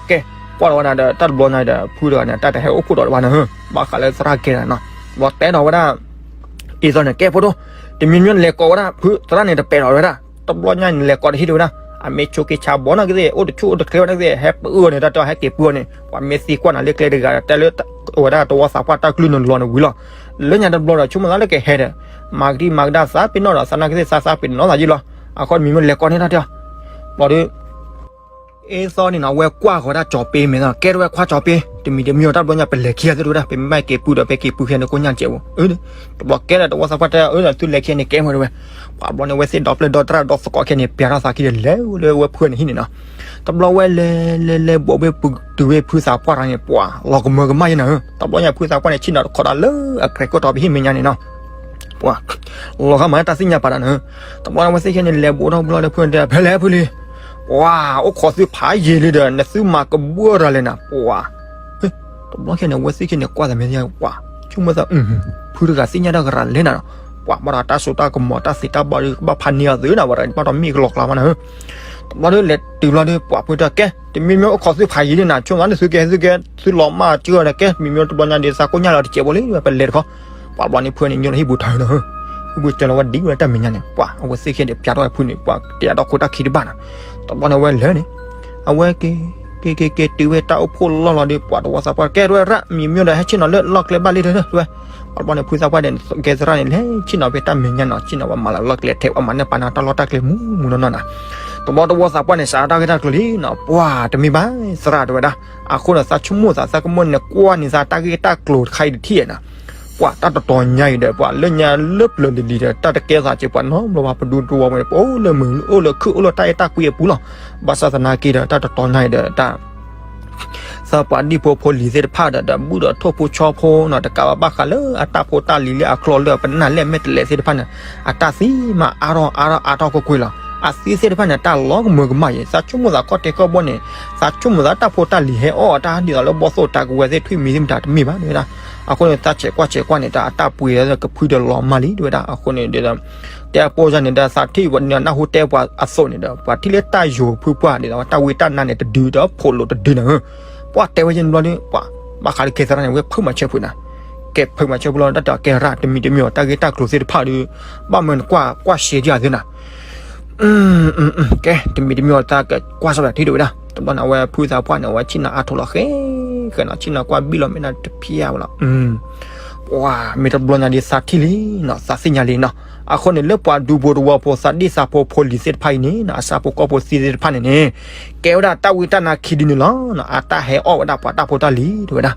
ကဲ, ကွၢ်လီၤဝဲဒၣ်ဒီး တၢ်တဘျီညါဒီး ဖုတဂၤန့ၣ် တၢ်တဟဲအိၣ်ဖှိၣ်ဒီးတဘၣ်န့ၣ်, ဘၣ်ဃးလၢသရၣ်ကဲဒၣ်နီၤ, ဘျီတဲဒီးဝဲဒၣ် အ့သီန့ၣ် ကဲဖိဒိၣ်, တမံၤမံၤလဲၤကိးဝဲဒၣ် ဖုသရၣ်န့ၣ် တပဲာ်ထီၣ်ဝဲဒၣ်, တဘျီညါန့ၣ် လဲၤကိးတဟ့ၣ်ဒံးဝဲဒၣ်, အမ့ၢ်ဆိးက့ဆါဘီနီၢ်ကသ့ၣ် အိၣ်တဆူၣ်အိၣ်တချ့ဝဲဒၣ်ကသ့ၣ် ဟဲပၢအၢန့ၣ် တၢ်တဲဟဲက့ၤပၢအၢန့ၣ် ပှၤမ့ၢ်သံကွၢ်နၤလၢကျဲတဂၤ တဲလၢ ဝဲဒၣ်တဝီသးပှၢ်တၢ်ကလုၢ်န့ၣ်လီၤန့ၣ်ဝံၤလီၤ, လၢညါတဘျီဒီး ဆိကမိၣ်သးလၢကဟဲဒီး မၤကဒံမၤကဒါသးပ့ၤနီၣ်ဒီး သနာ်က့သ့ၣ် သးသးပ့ၤနီၣ်သးယံာ်လီၤ, အဃိတမံၤမံၤလဲၤကိးန့ၢ်တၢ်တဲအီၤ, ဘျီဒီး အ့သီန့ၣ်နီၤ အဝဲကွၢ်ဃီၤဝဲဒၣ်ကၠီၤပ့မဲာ်သီ ကဲထီၣ်ဝဲခွါကၠီၤပ့, တမံၤတမံၤအီၤ တၢ်တဘျီညါ ပလဲၤခံဂၤသ့ၣ်တဝဲဒၣ် ပမ့ၢ်ဘၣ်က့ၤပုၢ်ဒီး ပက့ၤပုၢ်ခဲန့ၣ် ကိညၢ်စဲးဝဲ, တဘျီကဲဒီးတဝီသးပှၢ်တဲအီၤ အၢ သုလဲၤခံဂၤန့ၣ် ကဲမ့ၢ်တဝဲ, ပှၤဘျီန့ၣ် အဝဲသ့ၣ်ဒီပျဲၢ်ဒီတရၣ်ဒီသကိးခဲန့ၣ် ပျဲထီၣ်သးခံဒီး လဲၤလၢဝဲဖုန့ၣ်ဟံၣ်န့ၣ်နီၤ, တဘျီဝဲလဲၤလဲၤလဲၤ ဘိးဘ့ၣ်ပုၢ်တုၤဝဲဖုသးပှၢ်တဂၤန့ၣ် ပှၤလီၤကမၢကမၣ်ယဲနီၤ, တဘျီညါ ဖုသးပှၢ်န့ၣ် ဆ့ၣ်နီၤတခီဒၣ်လၢအကြဲးကိးတီၤပဟံၣ်မဲာ်ညါန့ၣ်နီၤ ပှၤ လီၤဂာ်မးတၢ်သ့ၣ်ညါပာ်တၢ်န့ၣ်, တဘျီန့ၣ် အဝဲသ့ၣ်ခဲန့ၣ် လဲၤဘိးထီၣ်ဘျီဒီး ဖုန့ၣ်တဲ ဖဲလဲၣ်ဖုလံ, ပှၤ အိၣ်ခိးသုဖးယံာ်လံဒီး နသုမၤကဘှၢၣ်တၢ်လဲၣ်နၤ ပှၤ, တဘျီခဲန့ၣ် အဝဲသ့ၣ်ခဲန့ၣ် ကွၢ်သးမဲာ်ညါ ပှၤ ဆိကမိၣ်သး ဖုတဂၤသ့ၣ်ညါတၢ်ကရၤလဲၣ်နၤနီၤ, ပှၤဘၣ်ဒီးတၢ်စိတၢ်ကမီၤ တၢ်သ့တၢ်ဘၣ်ဒီး ကဘၣ်ဖးန့ၢ်အီၤသုနၤ ဝဲဒၣ်ဘၣ်ဒီးမ့ၢ်ကလီၤကျါမးနၤ, တဘျီဒီး လဲၤတုၤဘျီဒီး ပှၤဖုတဲ ကဲ တမံၤမ့ၢ်အိၣ်ခိးသုဖးယံာ်လံနၤ ဆိကမိၣ်သးလၢသုကဲသုကဲ သုလီၤမၢ်ကၢဒီး ကဲ တမံၤမ့ၢ်တဘျီညါဒီး သးကိညၢ်လီၤတစဲးဖိလံ ပလဲၤတခီ, ပှၤဘျီန့ၣ် ဖုန့ၣ် ညီလီၤဟံၣ်ပူၤထၢနီၤ, ဟံၣ်ပူၤစၢၤလီၤဝဲဒ်ဝဲတၢ်မဲာ်ညါန့ၣ် ပှၤ အဝဲသ့ၣ်ခဲန့ၣ် ပျဲထီၣ်ဝဲဖုန့ၣ် ပှၤတဲအဒီခိၣ်တၢ်ခံတဘၣ်နီၤ, တဘျီန့ၣ် အဝဲလဲၤန့ၣ် အဝဲက့ၤ က့ၤက့ၤက့ၤတုၤဝဲတၢ်အိၣ်ဖှိၣ်လီၢ်လီၤဒီး ပှၤတဝီသးပှၢ် ကဲထီၣ်ဝဲရၣ် မံၤမ့ၢ်ဒီး ဟဲဆ့ၣ်နီၤလၢလီၢ်ကျဲဘၣ်လံတဲဝဲ, ပှၤဘျီန့ၣ် ဖုသးပှၢ်ဒီး ကဲသရၣ်န့ၣ် လဲၤဆ့ၣ်နီၤဖဲတၢ်မဲာ်ညါနီၤ ဆ့ၣ်နီၤပှၤမၤလီၤလီၢ်ကျဲထဲ ပှၤမၤန့ၢ်ပာ်န့ၢ်တၢ်လီၢ်တၢ်ကျဲမူမူနီၢ်နီၢ်နီၤ, တဘျီတဝီသးပှၢ်န့ၣ် စးထီၣ်တၢ်ဂ့ၢ်တၢ်ကျိၤလံနီၤ ပှၤတမ့ၢ်ဘၣ် သရၣ်တဲဝဲဒၣ်, အဃိန့ၣ် သးဆိကမိၣ်သး သးကမိၣ်န့ၣ် ကွၢ်န့ၢ်သးတၢ်ဂ့ၢ်တၢ်ကျိၤတခါအံၤတထံၣ်နီၤ ပှၤတၢ်တတီၤညါအံၤဒီး ပှၤလၢညါလၢပျၢၤလံၤလံၤဒီး တၢ်တကဲသးက့ၤပှၤနီတဘျီဘၣ် ပဒူတဝီဝဲန့ၣ် ပအိၣ်လၢမုာ်အိၣ်လၢခုၣ်အိၣ်လၢတၢ်အဲၣ်တၢ်ကွံအပူၤလီၤ, ဘၣ်ဆၣ်သနာ်က့ဒီး တၢ်တတီၤညါအံၤဒီး တၢ် သးပှၢ်ဒံၣ်ဖိဖိလံၤသ့ၣ်တဖၣ်ဒီး ဒီးဘုၣ်ဒီးထိၣ်ဖိဆီဖိနီၤ တကးဘၣ်ဘၣ်ဃးလၢအတၢ်ဖိတၢ်လံၤလၢအချီလၢပနၢ်လဲၣ်မဲာ်တဲးလဲးသ့ၣ်တဖၣ်န့ၣ် အတၢ်သံမးအါထီၣ်အါထီၣ်အါထီၣ်ကွ့ၢ်ကွ့ၢ်လီၤ. အသံသ့ၣ်တဖၣ်န့ၣ် တၢ်လီၤကမၢကမၣ်ယဲ သးဆိကမိၣ်သးခီၣ်တဲာ်ခီၣ်ဘီန့ၣ် သးဆိကမိၣ်သးတၢ်ဖိတၢ်လံၤဟဲအီၣ်အတၢ်ဒ်သိးလၢဘီၣ်သိၣ်တၢ်ကဝဲၤသ့ၣ်ထွံၣ်မံၤသ့ၣ်မတၤတမ့ၢ်ဘၣ်တဲဝဲဒၣ်. အဃိန့ၣ် သးဆဲးကွၢ်ဆဲးကွၢ်န့ၣ် တၢ်အတၢ်ပှ့ၤကဖုဒီးလီၤမၢ်လံတဲဝဲဒၣ်. အဃိန့ၣ်ဒီး တဲအပိၢ်ယၤန့ၣ်ဒီး သးထံၣ်ဝဲနၢ်ဟူတဲပှၤအသိးန့ၣ်ဒီး ပှၤထံၣ်လၢတၢ်ယိၤဖုပှၢ်န့ၣ်ဒီး တၢ်ဝံတၢ်နါန့ၣ် တဒုဒီးဖိးလိာ်တဒုန့ၣ် ပှၤတဲဝဲယဲန့ၣ်ဘျီဒီး ပှၤ ဘၣ်ဃးလၢကဲသရၣ်န့ၣ် ဝဲဖုးမၤဆၢဖုးနၤ, ကဲဖုးမၤဆၢဖုးလီၤ တၢ်တဲကဲရၣ် တမံၤတမံၤအီၤ တၢ်ဂ့ၢ်တၢ်ကျိၤသ့ၣ်တဖၣ်ဒီး ဘၣ်မနုၤနကွၢ်ကွၢ်ရှဲဒ်အီၤသ့နၤ. ကဲ တမံၤတမံၤအီၤ တၢ်ကကွၢ်စၢ်ဒၣ်ထံၣ်တဲဝဲဒၣ် တဘျီန့ၣ် အဝဲဖုသးပှၢ်န့ၣ် အဝဲဆ့ၣ်နီၤအါထီၣ်လီၤဃဲဃဲနီၤ ဆ့ၣ်နီၤကွၢ်ဘံၣ်လီၤမ့ၢ်နၢ်တဖျၢၣ်ဝဲလီၤ. ပှၤမ့ၢ်တဘျီညါဒီးသးထံၣ်လံနီၤ သးသ့ၣ်ညါလံနီၤ. အဃိန့ၣ် လၢပှၤဒူဖိတဝီဖိ သးဒ့ၣ်သးဖိဖိလံၤသ့ၣ်တဖၣ်အံၤန့ၣ် အဆၣ်ဖိကီၢ်ဖိသံသ့ၣ်တဖၣ်န့ၣ်န့ၣ် ကဲဝဲဒၣ်တၢ်ဝံတၢ်နါခံဒုန့ၣ်လီၤ. အတၢ်ဟဲအီၣ်ဝဲဒၣ်ပှၤတၢ်ဖိတၢ်လံၤတဲဝဲဒၣ်.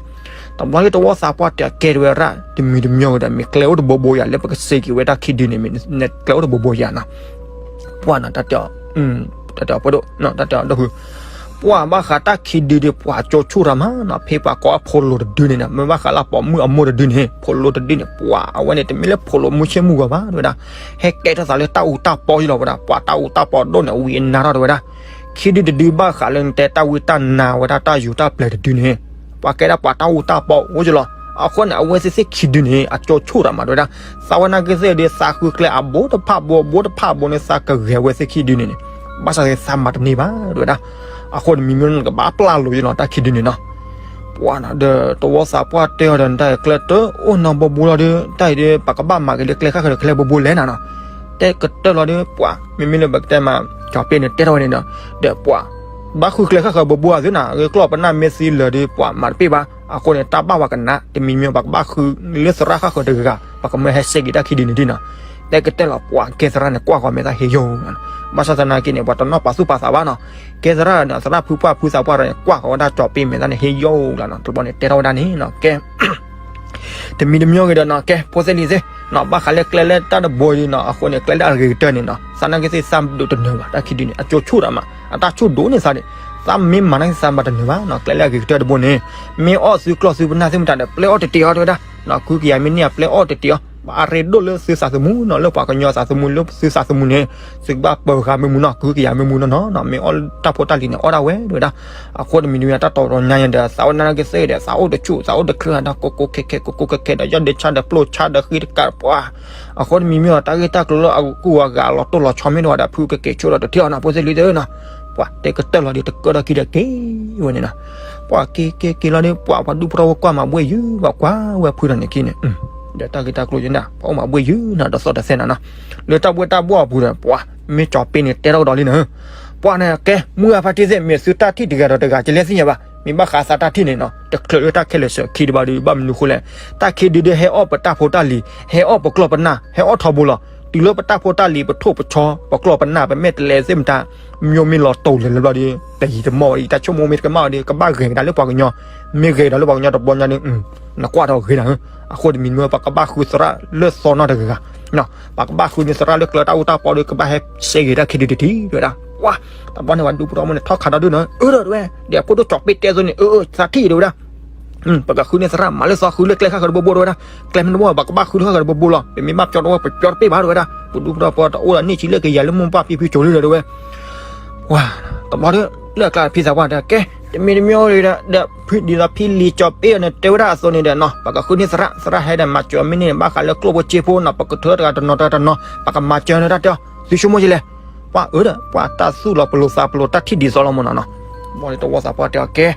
တဘျီလၢတဝီသးပှၢ်တဲကဲတဲဝဲရၣ် တမံၤတမံၤဝဲဒီး မ့ၢ်ကျဲအိၣ်တဘိဘိယၤ လၢပကစ့က့ၤဝဲတၢ်ခံဒုန့ၣ် မ့ၢ်ကျဲအိၣ်တဘိဘိယၤနီၤ. ပှၤနီၤ တၢ်တဲအီၤ တၢ်တဲအီၤပဒိၣ် တၢ်တဲအီၤဒိၣ်ဃုာ် ပှၤဘၣ်ဃးတၢ်ခံဒုဒီး ပှၤကၠိဆိၣ်တၢ်မးနီၤ ဖဲပှၤကိးအဖိလိၤတဒုန့ၣ်နီၤ မ့ၢ်ဘၣ်ဃးလၢပိာ်မုၣ်အမိၢ်တဒုန့ၣ် ဖိလိၤတဒုန့ၣ် ပှၤအဝဲန့ၣ် တမ့ၢ်လၢဖိလိၤမုၢ်ဆ့ၣ်မုၢ်ဂီၤဘၣ်တဲဝဲဒၣ်. ဟဲကဲထီၣ်သးလၢတၢ်အူတၢ်ပီအံၤလီၤဝဲဒၣ် ပှၤတၢ်အူတၢ်ပီဒိၣ်န့ၣ် ဝံၤအနါထီၣ်တဲဝဲဒၣ်. ခံဒုတဒုဘၣ်ဃးလၢနတဲတၢ်ဝံတၢ်နါဝဲဒၣ်တၢ်ယူၤတၢ်ပျဲၤတဒုန့ၣ် ပှၤကဲဒၣ်ပှၤတၢ်အူတၢ်ပီအိၣ်ကလီၤ. အဃိန့ၣ် အဝဲသ့ၣ်သ့ၣ်ခံဒုန့ၣ် အကၠိဆိၣ်တၢ်မးတဲဝဲဒၣ်. သးဝဲနာ်က့သ့ၣ်ဒီး သးဃုကျဲအဘိတဖၣ်ဘိ ဘိတဖၣ်ဘိန့ၣ် သးကဂဲၤဝဲသ့ၣ်ခံဒုန့ၣ်န့ၣ် ဘၣ်ဆၣ်သ့ၣ်သးမၤတန့ၢ်ဘၣ်တဲဝဲဒၣ်. အဃိန့ၣ် မံၤမံၤန့ၣ် ကဘၣ်ပျၢ်လိာ်ယလီၤ တၢ်ခံဒုန့ၣ်နီၤ. ပှၤနီၤ ဒီးတဝီသးပှၢ်တဲအီၤဒီး နတၢ်ကျဲတအိၣ်နီတဘိဘိလီၤဒီး တၢ်အံၤဒီး ပကဘၣ်မၤက့ၤလၢကျဲဃၣ်ဃၢၤဒီး ကျဲဘိဘိလဲၣ်နၤနီၤ. တဲကတၢၢ်လီၤဒီး ပှၤ မ့မ့ၢ်လၢပကတဲမး ကၠီၤပ့န့ၣ် တဲထီၣ်ဝဲန့ၣ်ဒီး ဒီးပှၤ ဘၣ်ဃုကျဲဃၣ်ဃၢၤဘိဘိအသုနီၤ ဂ့ၤကျီၢ်ပနၢ်မ့ၢ်သံလၢာ်ဒီး ပှၤမၤတပ့ၢ်ဘၣ်. အဃိန့ၣ် တၢ်ဘၣ်ဝဲကနၣ် တမံၤမံၤ ပှၤကဘၣ်ဃုလၢသရၣ်ဃၣ်ဃၢၤတဂၤ ပှၤကမၢဟဲစဲက့ၤတၢ်ခံဒုန့ၣ်ဒ်နီၤ. တဲကတၢၢ်လီၤ ပှၤကဲသရၣ်န့ၣ် ကွၢ်ဃီၤမဲာ်သၣ်ဟ့ယိာ်လီၤ. ဘၣ်ဆၣ်သနာ်က့န့ၣ် ပှၤတနီၣ်ပာ်သူၣ်ပာ်သးဘၣ်နီၤ. ကဲသရၣ်န့ၣ် သရၣ်ဖုပှၢ်ဖုသးပှၢ်ဒီးန့ၣ် ကွၢ်ဃီၤဝဲဒၣ်ကၠီၤပ့မဲာ်သၣ်န့ၣ် ဟ့ယိာ်လီၤနီၤ. တဘျီန့ၣ် တဲထီၣ်ဝဲဒၣ်န့ၣ်နီၤ ကဲ တမံၤတမံၤဂ့ၤဒီးနီၤ ကဲ ဖိသ့ၣ်လံၤသ့ၣ်နီၤ ဘၣ်ဃးလၢကျဲလၢတၢ်တဘိဒ်နီၤ အဃိန့ၣ် ကျဲလၢအဂ့ၤကတၢၢ်န့ၣ်နီၤ သးနာ်က့သ့ၣ်သးဒိးတနၢၤဘၣ် တၢ်ခံဒုန့ၣ် အကၠိဆိၣ်တၢ်မး အတၢ်ဆိၣ်ဒိၣ်န့ၢ်သးန့ၣ် သးမ့ၢ်မၤနာ်က့ သးမၤတနၢၤဘၣ်နီၤ ကျဲလၢအဂ့ၤကတၢၢ်တဘိန့ၣ် မ့ၢ်အီၣ်သုကျီၢ်သုပနၢ်သ့ၣ်မတၤဒီး ပျဲအီၣ်တတ့ၤအီၤတဲဝဲဒၣ်နီၤ ကုကယၤမ့ၢ်န့ၢ်အပျဲအီၣ်တတ့ၤအီၤ ပှၤအရ့ဒိၣ်လၢသုသးသမူနီၤ လၢပှၤကညီသးသမူ လၢသုသးသမူန့ၣ် သုကဘၣ်ပၢၤဃာ်မ့ၢ်မူနီၤ ကုကယၤမ့ၢ်မူနီၤနီၤ မ့ၢ်အီၣ်တၢ်ဖိတၢ်လံၤန့ၣ် အီၣ်ဒၣ်ဝဲတဲဝဲဒၣ် အဃိတမံၤတမံၤ တၢ်တီၤတီၤညါညါဒီး သးဝဲနာ်က့သ့ၣ်ဒီး သးအိၣ်တဆူၣ် သးအိၣ်တချၢဒီး ကိးကိးခဲခဲ ကိးကိးခဲခဲဒီး ယီၢ်ဒ့ဆါဒီး ပျိဆါဒီး ဃံတကးပှၤ အဃိတမံၤမံၤဒီး တၢ်ဂ့ၢ်တၢ်ကျိၤလၢအကူၣ်အဂၤ အလီၤတိၢ်လီၤဆီမ့ၢ်တဝဲဒီး ဖုကက့ၤဆိၣ်ဒီးတထံၣ်အီၤနီၤ ဖိသ့ၣ်လံၤသ့ၣ်နီၤ ပှၤတဲကတၢၢ်လီၤဒီး တကၢၢ်ထီၣ်ခံဒီးက့ၤဝဲန့ၣ်နီၤ. ပှၤက့ၤက့ၤက့ၤလီၤဒီး ပှၤပှၤဒူဖိထီဖိကွၢ်မၤဘှ့ၣ်ယုၢ် ပှၤကွၢ်ဝဲဖုဒီးန့ၣ်ခံန့ၣ်, ဒီးတၢ်ဂ့ၢ်တၢ်ကျိၤယဲဒၣ် ပှၤအိၣ်မၤဘှ့ၣ်ယုၢ်နီၤ တသီတသဲနၤနီၤ. လၢတၢ်ဘှ့ၣ်တၢ်ဘှီၣ်အပူၤဒီး ပှၤမ့ၢ်ကၠီၤပ့န့ၣ် တဲထီၣ်ကဒီးလံနီၤ. ပှၤန့ၣ်ကဲ မုၢ်အဖါတံၢ်သ့ၣ် မ့ၢ်သုတၢ်ထံၣ်တဂၤဒီးတဂၤ ကလဲၤသ့ၣ်ညါဘၣ်. မ့ၢ်ဘၣ်ဃးသးတၢ်ထံၣ်န့ၣ်နီၤ တချုးလၢတၢ်ခဲလၢာ်စၢၤခံတဘၣ်ဒီး ဘၣ်မနုၤဃိလဲၣ်, တၢ်ခံဒုဒုဟဲအီၣ်ပတၢ်ဖိတၢ်လံၤ ဟဲအီၣ်ပကျီၢ်ပနၢ် ဟဲအီၣ်ထီဘိလီၤ. တုၤလၢပတၢ်ဖိတၢ်လံၤ ပထိၣ်ပဆီ ပကျီၢ်ပနၢ် ပမဲာ်တဲးလဲးသ့ၣ်မတၤ မ့ၢ်လီၤတိာ်လဲၤလၢဘျီဒီး တယံာ်တမီၢ်ဝဲဒီး တၢ်ဆိကမိၣ်မ့ၢ်တကမၣ်ဝဲဒီး ကဘၣ်ဂဲၤကဒါလၢပှၤကညီ, မ့ၢ်ဂဲၤဒီးလၢပှၤကညီတဘျီညါဒီး နကွၢ်ထီၣ်ဂ့ၤနၤဧၢ. အဃိတမံၤမ့ၢ်ပကဘၣ်ဃုသရၣ်လၢသီနီတဂၤဂၤ, ပကဘၣ်ဃုန့ၢ်သရၣ်လၢကျၢၤတၢ်အူတၢ်ပီဒီး ကဘၣ်ဟဲစဲဂ့ၤတၢ်ခံဒုတထံၣ် တဲဝဲဒၣ်. ပှၤ တဘျီန့ၣ် ပှၤဒူဖိထီဖိန့ၣ် ထီၣ်ခးဒီဒုနီၤ အၢဒီးတဲဝဲ, ဒီးဖိဒိၣ်ကၠီၤပ့တဲသိးန့ၣ် အၢ အၢ သးထံၣ် တဲဝဲဒၣ်. ပကဃုန့ၢ်သရၣ် မၤလၢသီဃုလၢကျဲဃၣ်ဃၢၤတဘိဘိ တဲဝဲဒၣ်. ကျဲမ့ၢ်တဘိ ပကဘၣ်ဃုလၢဃၣ်ဃၢၤတဘိဘိလီၤ. ပမ့ၢ်ဘၣ်ပျီတဝီ ပပျီတပ့ၢ်ဘၣ် တဲဝဲဒၣ်. ပဒူဖိထီဖိတအိၣ်ဒီးန့ၢ်ဆံးလၢကယၤလၢမိၢ်ပၢ်ဖံဖုစိၤလံဒီး တဲဝဲ ပှၤ တဘျီဒီး လၢအကျါဖံသးပှၢ်တဲ ကဲ တမံၤတမံၤဒီး ဒီးဖုဒ်သိးဖံလံၤကၠီၤပ့အီၤန့ၣ် တဲဝဲဒၣ်အသိးန့ၣ်ဒီးနီၤ ပကဃုန့ၢ်သရၣ် သရၣ်ဟဲဒီးမၤစၢၤမ့ၢ်န့ၢ်န့ၣ် ဘၣ်ဃးလၢကျိၣ်ဖိစ့ဖိနီၤ ပကထုးတဂၤတနီၤတဂၤတနီၤ ပကမၤစၢၤန့ၣ် တၢ်တဲအီၤ သုဆိကမိၣ်ကလဲၣ်. ပှၤအၢဒီး ပှၤတၢ်သူၣ်လီၤပလိာ်သးပလိာ်တၢ်ထံၣ်ဒ်သိးလီၤမ့ၢ်နီၤနီၤ. ဘၣ်န့ၣ်တဝီသးပှၢ်တဲအီၤ ကဲ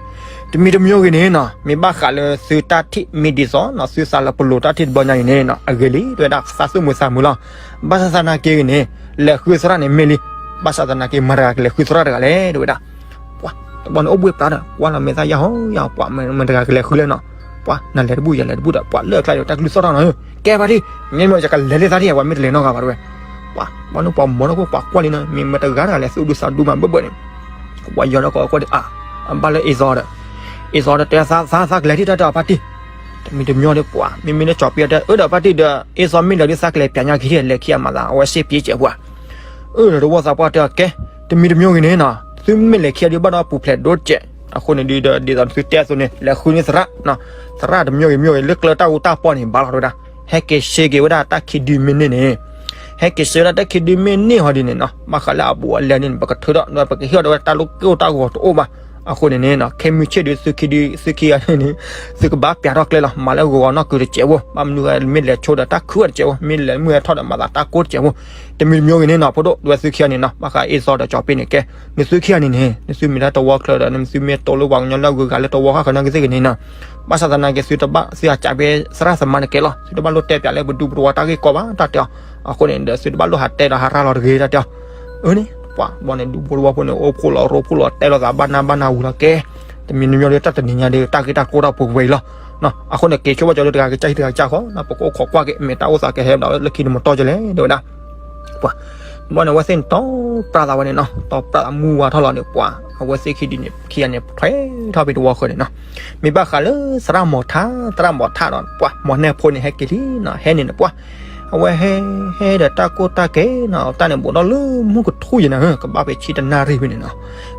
တမံၤတမံၤဂ့ၤန့ၣ်နီၤ မ့ၢ်ဘၣ်ဃးလၢသုတၢ်ထံၣ်မ့ၢ်ဒ်သိးနီၤ သုသးလီၤပလိာ်တၢ်ထံၣ်တဘျီညါအံၤန့ၣ်နီၤ အဂ့ၤလံ တဲဝဲဒၣ် သးသူၣ်မုာ်သးမုာ်လီၤ. ဘၣ်ဆၣ်သနာ်က့ဂ့ၤန့ၣ် လဲၤဃုသရၣ်န့ၣ်မ့ၢ်လံ. ဘၣ်ဆၣ်သနာ်က့ မတၤတဂၤကလဲၤဃုသရၣ်တဂၤလဲၣ် တဲဝဲဒၣ်. ပှၤ တဘျီန့ၣ်အိၣ်ဘှ့ၣ်ပျါဒီး ကွၢ်လီၤမဲာ်သၣ်ယၢ်ဟီယၢ် ပှၤမတၤတဂၤကလဲၤဃုလဲၣ်နီၤ. ပှၤ နလဲၤတဘူၣ် ယလဲၤတဘူၣ်ဒီး ပှၤလၢအကျါဒီးတၢ်ကလုၢ်သီၣ်ထီၣ်နီၤ ကဲဖါတံၢ် မ့မ့ၢ်ယကလဲၤလၢသးထံၣ် ပှၤမ့ၢ်တလဲၤနီတဂၤဘၣ် တဲဝဲ. ပှၤ ဘၣ်န့ၣ်ပှၤမီၤထီၣ်ခိၣ် ပှၤကွၢ်လံနီၤ မ့ၢ်မတၤတဂၤတဂၤလဲၤသူၣ်ဒူသးဒူမးဘၢၣ်ဘၢၣ်န့ၣ် ပှၤယီၤဒီးကိးကွၢ်ဒီး အါ အဘၣ်လၢအ့စီဒီး အ့စီဒီးတဲသး သး သးကလဲၤထံၣ်တၢ်တဲအီၤဖါတံၢ် တမံၤတမံၤဒီးပှၤ မ့မ့ၢ်လၢကၠီၤပ့တဲ အၢဒီးဖါတံၢ်ဒီး အ့စီမ့ၢ်လဲၤဒုးသးကလဲၤပၠးညါက့ၤထံၣ် လဲၤခံအမၤသး အဝဲစ့ပံစဲးပှၤ အၢဒီးတဝီသးပှၢ်တဲအီၤ ကဲ တမံၤတမံၤဂ့ၤန့ၣ်နီၤ သုမ့ၢ်လဲၤခံအီၤဒုးဘၣ်ဒီးပူၤဖျဲးဒိၣ်စဲး အဃိန့ၣ်ဒုးဒီး ဒ်သိးသုတဲအသိးန့ၣ် လဲၤဃုန့ၢ်သရၣ် သရၣ်တမံၤဂ့ၤမံၤဂ့ၤ လၢကျၢၤတၢ်အူတၢ်ပီၢ်န့ၣ် ဘၣ်လီၤတဲဝဲဒၣ် ဟဲက့ၤစ့က့ၤဝဲဒၣ်တၢ်ခံဒုမ့ၢ်န့ၢ်န့ၣ် ဟဲက့ၤစ့ဝဲဒၣ်တၢ်ခံဒုမ့ၢ်န့ၢ်ဟီဒ်န့ၣ်နီၤ ဘၣ်ဃးလၢအဘူးအလဲန့ၣ် ပကထုးထီၣ် ပကဟ့ၣ်အီၤဒီးဝဲတၢ်လိၣ်က့ၣ်အိၣ်တၢ်ဂီၤတအိၣ်ဘၣ် အဃိန့ၣ်န့ၣ်နီၤ ခဲမုၢ်ဆ့ၣ်ဒုး သုခံဒု သုခံဂၤန့ၣ် သုကဘၣ်ပျးထီၣ်ကျဲလီၤ မၤလၢဂီၤဂီၤနီၢ်ကုၤတစဲးဖိ ဘၣ်မနုၤမ့ၢ်လဲၤဆိဒီးတၢ်ခုၣ်တစဲးဖိ မ့ၢ်လဲၤမုၢ်ဟဲထီၣ်ဒီးမၤသးတၢ်ကိၢ်တစဲးဖိ တမံၤတမံၤဂ့ၤန့ၣ်နီၤ ဖိဒိၣ် ဒ်ဝဲသုခံဂၤန့ၣ်နီၤ ဘၣ်ဃးအ့စီဒီးကၠီၤပ့န့ၣ် ကဲ နသုခံဂၤန့ၣ်န့ၣ် နသုမ့ၢ်တၢ်တဝီချၢဒီး နသုမ့ၢ်တိလၢပှၤကညီလၢအဂုၤအဂၤလၢတဝီဃၣ်ဃၢၤနီၢ်ကသ့ၣ်ဂ့ၤန့ၣ်နီၤ ဘၣ်ဆၣ်သနာ်က့ သုတဘၣ် သုအစးဖဲသရၣ်သမါန့ၣ်ကဲလီၤ သုတဘၣ်လိၣ်တဲပၠးလၢပဒူပတဝီတၢ်ဂ့ၢ်ကီဘၣ် တၢ်တဲအီၤ အဃိန့ၣ်ဒီး သုတဘၣ်လိၣ်ဟးတဲဒီးဟးရၤလီၤတဂ့ၤ တၢ်တဲအီၤ အၢန့ၣ် ပှၤဘီန့ၣ် ဒူဖိတဝီဖိန့ၣ် အိၣ်ဖှိၣ်လီၤရိဖှိၣ်လီၤတဲလိာ်သးဘၣ်နၢ်ဘၣ်နၢ်ဝံၤလီၤကဲ တမံၤတမံၤဒီး တၢ်တနံၤညါဒီး တၢ်ဂ့ၢ်တၢ်ကျိၤတၢ်ဖိဝဲအံၤလီၤ အဃိန့ၣ် က့ၤဆိဘၣ်ကၠီလၢတဂၤကစၢ်ဟံၣ်တဂၤကစၢ်ဃီ ပကအိၣ်ခိးကွၢ်က့ၤ မ့ၢ်တၢ်အိၣ်သးကဟဲဒီးလၢခံန့ၣ်မတီၢ်ကလဲၣ် တဲဝဲဒၣ် ပှၤ ဘီန့ၣ် အဝဲသ့ၣ်န့ၣ် တီပျၢ်သးဝဲန့ၣ်နီၤ တီပျၢ်သးမူဝါထီၣ်လီၤန့ၣ် ပှၤ အဝဲသ့ၣ်ခံဒုန့ၣ် ခံဂၤန့ၣ် ထွဲထီၣ်ဖဲတဝီဃၢၤန့ၣ်နီၤ မ့ၢ်ဘၣ်ဃးလၢသရၣ်မီၤထၣ် သရၣ်မီၤထၣ်ဒီး ပှၤ မီၤနဲၣ်ဖိန့ၣ် ဟဲက့ၤလံနီၤ ဟဲန့ၣ်န့ၣ် ပှၤ အဝဲဟဲ ဟဲဒီးတၢ်ကိၢ်တၢ်ကဲနီၤ တၢ်န့ၣ်ဘူးဒီးလၢမုၢ်ကထူၣ်ယဲၢ်နၤ ကဘၣ်ဖဲဆံတနၣ်ရံၣ်ဖဲန့ၣ်နီၤ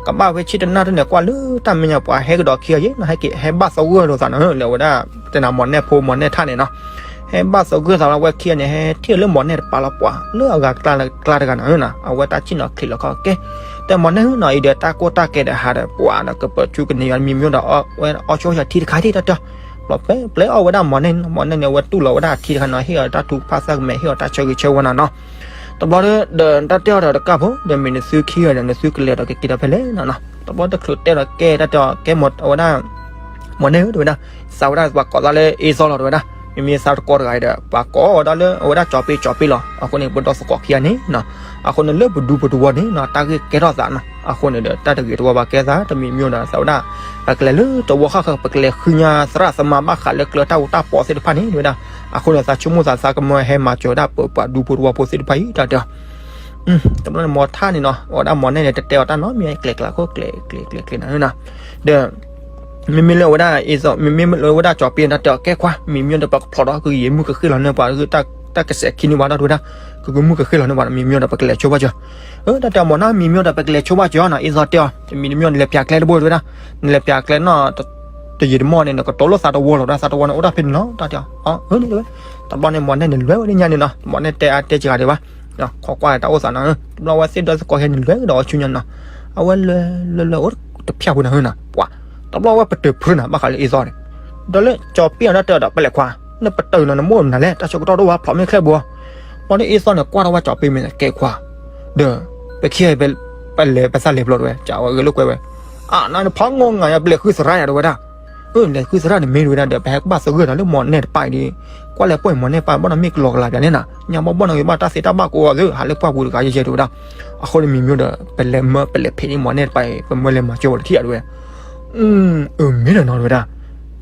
ကဘၣ်ဖဲဆံတနၣ်ရံၣ်န့ၣ် ကွၢ်လၢတၢ်မဲာ်ညါ ပှၤဟဲကဒီးခံဂၤယဲၢ်နီၤ ဟဲက့ၤ ဟဲဘၣ်သဂၢၢ်လိာ်သးနီၤ လၢအဝဲဒၣ် တဲနၤ မီၤနဲၣ်ဖိ မီၤနဲၣ်ထၣ်န့ၣ်နီၤ ဟဲဘၣ်သဂၢၢ်သးလီၤ အဝဲခံဂၤန့ၣ် ဟဲထံၣ်လၢမီၤနဲၣ်တပၤလီၤ ပှၤ လၢအဂၤကျါတဂၤနီၤ အဝဲတၢ်ဆ့ၣ်နီၤချံးလီၤခီကဲ တဲမီၤနဲၣ်နီၤ အံၤဒီးတၢ်ကိၢ်တၢ်ကဲဒီးဟးဒီး ပှၤဒီးကပၢၤဆူကန့ၢ်ယွၤမံၤမံၤဒီး အဝဲအီဆိယၤထံတခါထံၣ်တၢ်တဲ ပျဲပျဲအီၣ်ဝဲဒၣ်မီၤနဲၣ် မီၤနဲၣ်န့ၣ် အဝဲတူၢ်လီၤဝဲဒၣ်အထံတခါနီၤ ဟ့ၣ်အီၤတၢ်ထုကဖၣ်သၣ်ကမဲာ် ဟ့ၣ်အီၤတၢ်ဆၢဂ့ၤဆၢဝါနၤနီၤ တဘျီဒီး တၢ်တဲအီၤဒီးတကၢ်ဖိ ဒီးမ့ၢ်နသုခံဂၤဒီး နသုကလဲၤဒီးကက့ၤဒီးဖဲလဲၣ်နီၤနီၤ တဘျီတချုးတဲဒီးကဲတၢ်တဲအီၤ ကဲမီၤ အဝဲဒၣ် မီၤနဲၣ်ဧၢ တဲဝဲဒၣ် သးဝဲဒၣ်ပှၤကိးသးလၢအ့စီလီၤ တဲဝဲဒၣ် မ့မ့ၢ်သးတကိးတဂၤအံၤဒီး ပှၤကိးဒၣ်လၢအဝဲဒၣ်ကၠီၤပ့ကၠီၤပ့လီၤ အဃိန့ၣ် ပဒီသကိးခံဂၤန့ၣ်နီၤ အဃိန့ၣ်လၢပဒူပတဝီန့ၣ်နီၤ တၢ်ဂ့ၢ်ကဲထီၣ်သးနီၤ အဃိန့ၣ်ဒီး တၢ်တဂ့ၤတဝီဘၣ်ကဲသး တမံၤမံၤဒီး သးဝဲဒၣ် ပကလဲၤလၢတဝီဃၣ်ဃၢၤ ပကလဲၤဃုညါသရၣ်သမါဘၣ်ဃးလၢကျၢၤတၢ်အူတၢ်ပီသ့ၣ်တဖၣ်န့ၣ် တဲဝဲဒၣ် အဃိန့ၣ် သးဆိကမိၣ်သး သးကမၢဟဲမၤစၢၤဒၣ်ပပှၤဒူဖိတဝီဖိသ့ၣ်တဖၣ်အံၤ တၢ်တဲအီၤ တဘျီန့ၣ် မီၤထၣ်န့ၣ်နီၤ အဝဲဒၣ်မီၤနဲၣ်န့ၣ် တတဲအီၤတၢ်နီတမံၤ ကျဲၤကျဲၤခိၣ်ကျဲၤကျဲၤကျဲၤကျဲၤနၤနီၤ ဒီး မ့မ့ၢ်လၢအဝဲဒၣ်အ့စီ မ့မ့ၢ်လၢအဝဲဒၣ်ကၠီၤပ့န့ၣ် တၢ်တဲအီၤ ကဲခွါ မံၤမံၤဒီး ပကဖျိးဒီး ကယံာ်မုၢ်ကဃ့ၢ်လီၤန့ၢ်ပှၤ တၢ်ကစဲးခံန့ၢ်ဝဲဒီး တဲဝဲဒၣ် ကကမုၢ်ကဃ့ၢ်လီၤန့ၢ်ပှၤ မံၤမံၤဒီး ပကလဲၤဆိဘၣ်စၢၤ အၢ တၢ်တဲအီၤ မီၤနဲၣ် မံၤမံၤဒီး ပကလဲၤဆိဘၣ်စၢၤနီၤ အ့စီတဲအီၤ တမံၤတမံၤ နလဲၤပၠးကျဲတဘိ တဲဝဲဒၣ် နလဲၤပၠးကျဲနီၤ တယံာ်တမီၢ်န့ၣ် နကတိၤလိာ်သးတဝီလီၤ ဒၣ်သးတဝီန့ၣ် အိၣ်ဒၣ်ဖဲန့ၣ်လီၤ တၢ်တဲအီၤ အၢ န့ၣ်တဲဝဲ တဘျီန့ၣ် မီၤနဲၣ်န့ၣ် လဲၤဝဲဒၣ်ညါန့ၣ်နီၤ မီၤနဲၣ်တဲအါတဲစှၤဒံးဘၣ် ခိးကွၢ်တၢ်အိၣ်သးနီၤ တဘျီဝဲသ့ၣ်ဒီသကိးခဲန့ၣ် လဲၤကဒီးအီၤဆူညါနီၤ အဝဲလဲၤလဲၤလဲၤအိၣ်တဖၠၣ်ပူၤနီၤ ပှၤ တဘျီဝဲပတုာ်ဖုးနၤ ဘၣ်ဃးလၢအ့စီန့ၣ် ဒီးလၢကၠီၤပ့အီၤ တၢ်တဲအီၤဒီး ပလဲၤခွါ နပတုာ်နီၤ နမိၢ်နၤလဲၣ် တၢ်ဆၢကတီၢ်တအိၣ်ဘၣ် ဖျိးမ့ၢ်ချဲၣ်ဘိ ဘျီန့ၣ်အ့စီန့ၣ် ကွၢ်ထီၣ်ဝဲကၠီၤပ့မ့ၢ်ကဲခွါ ဒီး ပခံဂၤပ ပလဲၤပသးလဲၤဖျိးတဝဲ ကးဝဲဂဲၤလိာ်ကွဲဝဲ, အါ နဖးငီၢ်ငါယပလဲၤဃုသရၣ်ယၤတဝဲဒၣ်, အၢ လဲၤဃုသရၣ်န့ၣ်မ့ၢ်တဝဲဒၣ်ဒီး ပဟဲကဘၣ်သဂၢၢ်ဒီးလၢမီၢ်နဲၣ်တပၢ်အံၤဒီး, ကွၢ်လဲၤပှဲၢ်မီၢ်နဲၣ်ပၢ် ဘၣ်နီၢ်မ့ၢ်ကလီကလီပၠးန့ၣ်နၤ ညါဘၣ်ဘၣ်နီၢ်ဂ့ၤဘၣ်တၢ်သ့တၢ်ဘၣ်ကိးဂၤသ့ ဟးလၢပှၢ်ပူၤတဂၤယဲယဲတဝဲဒၣ်, အဃိန့ၣ်မံၤမံၤဒီး ပလဲၤမၢပလဲၤဖံးန့ၢ်မီၢ်နဲၣ်တပၢ်အံၤ ပမၢလဲၤမၤစၢၤဝဲတထံၣ်အတဝဲ အၢမ့ၢ်ဒီးနီတဝဲဒၣ်,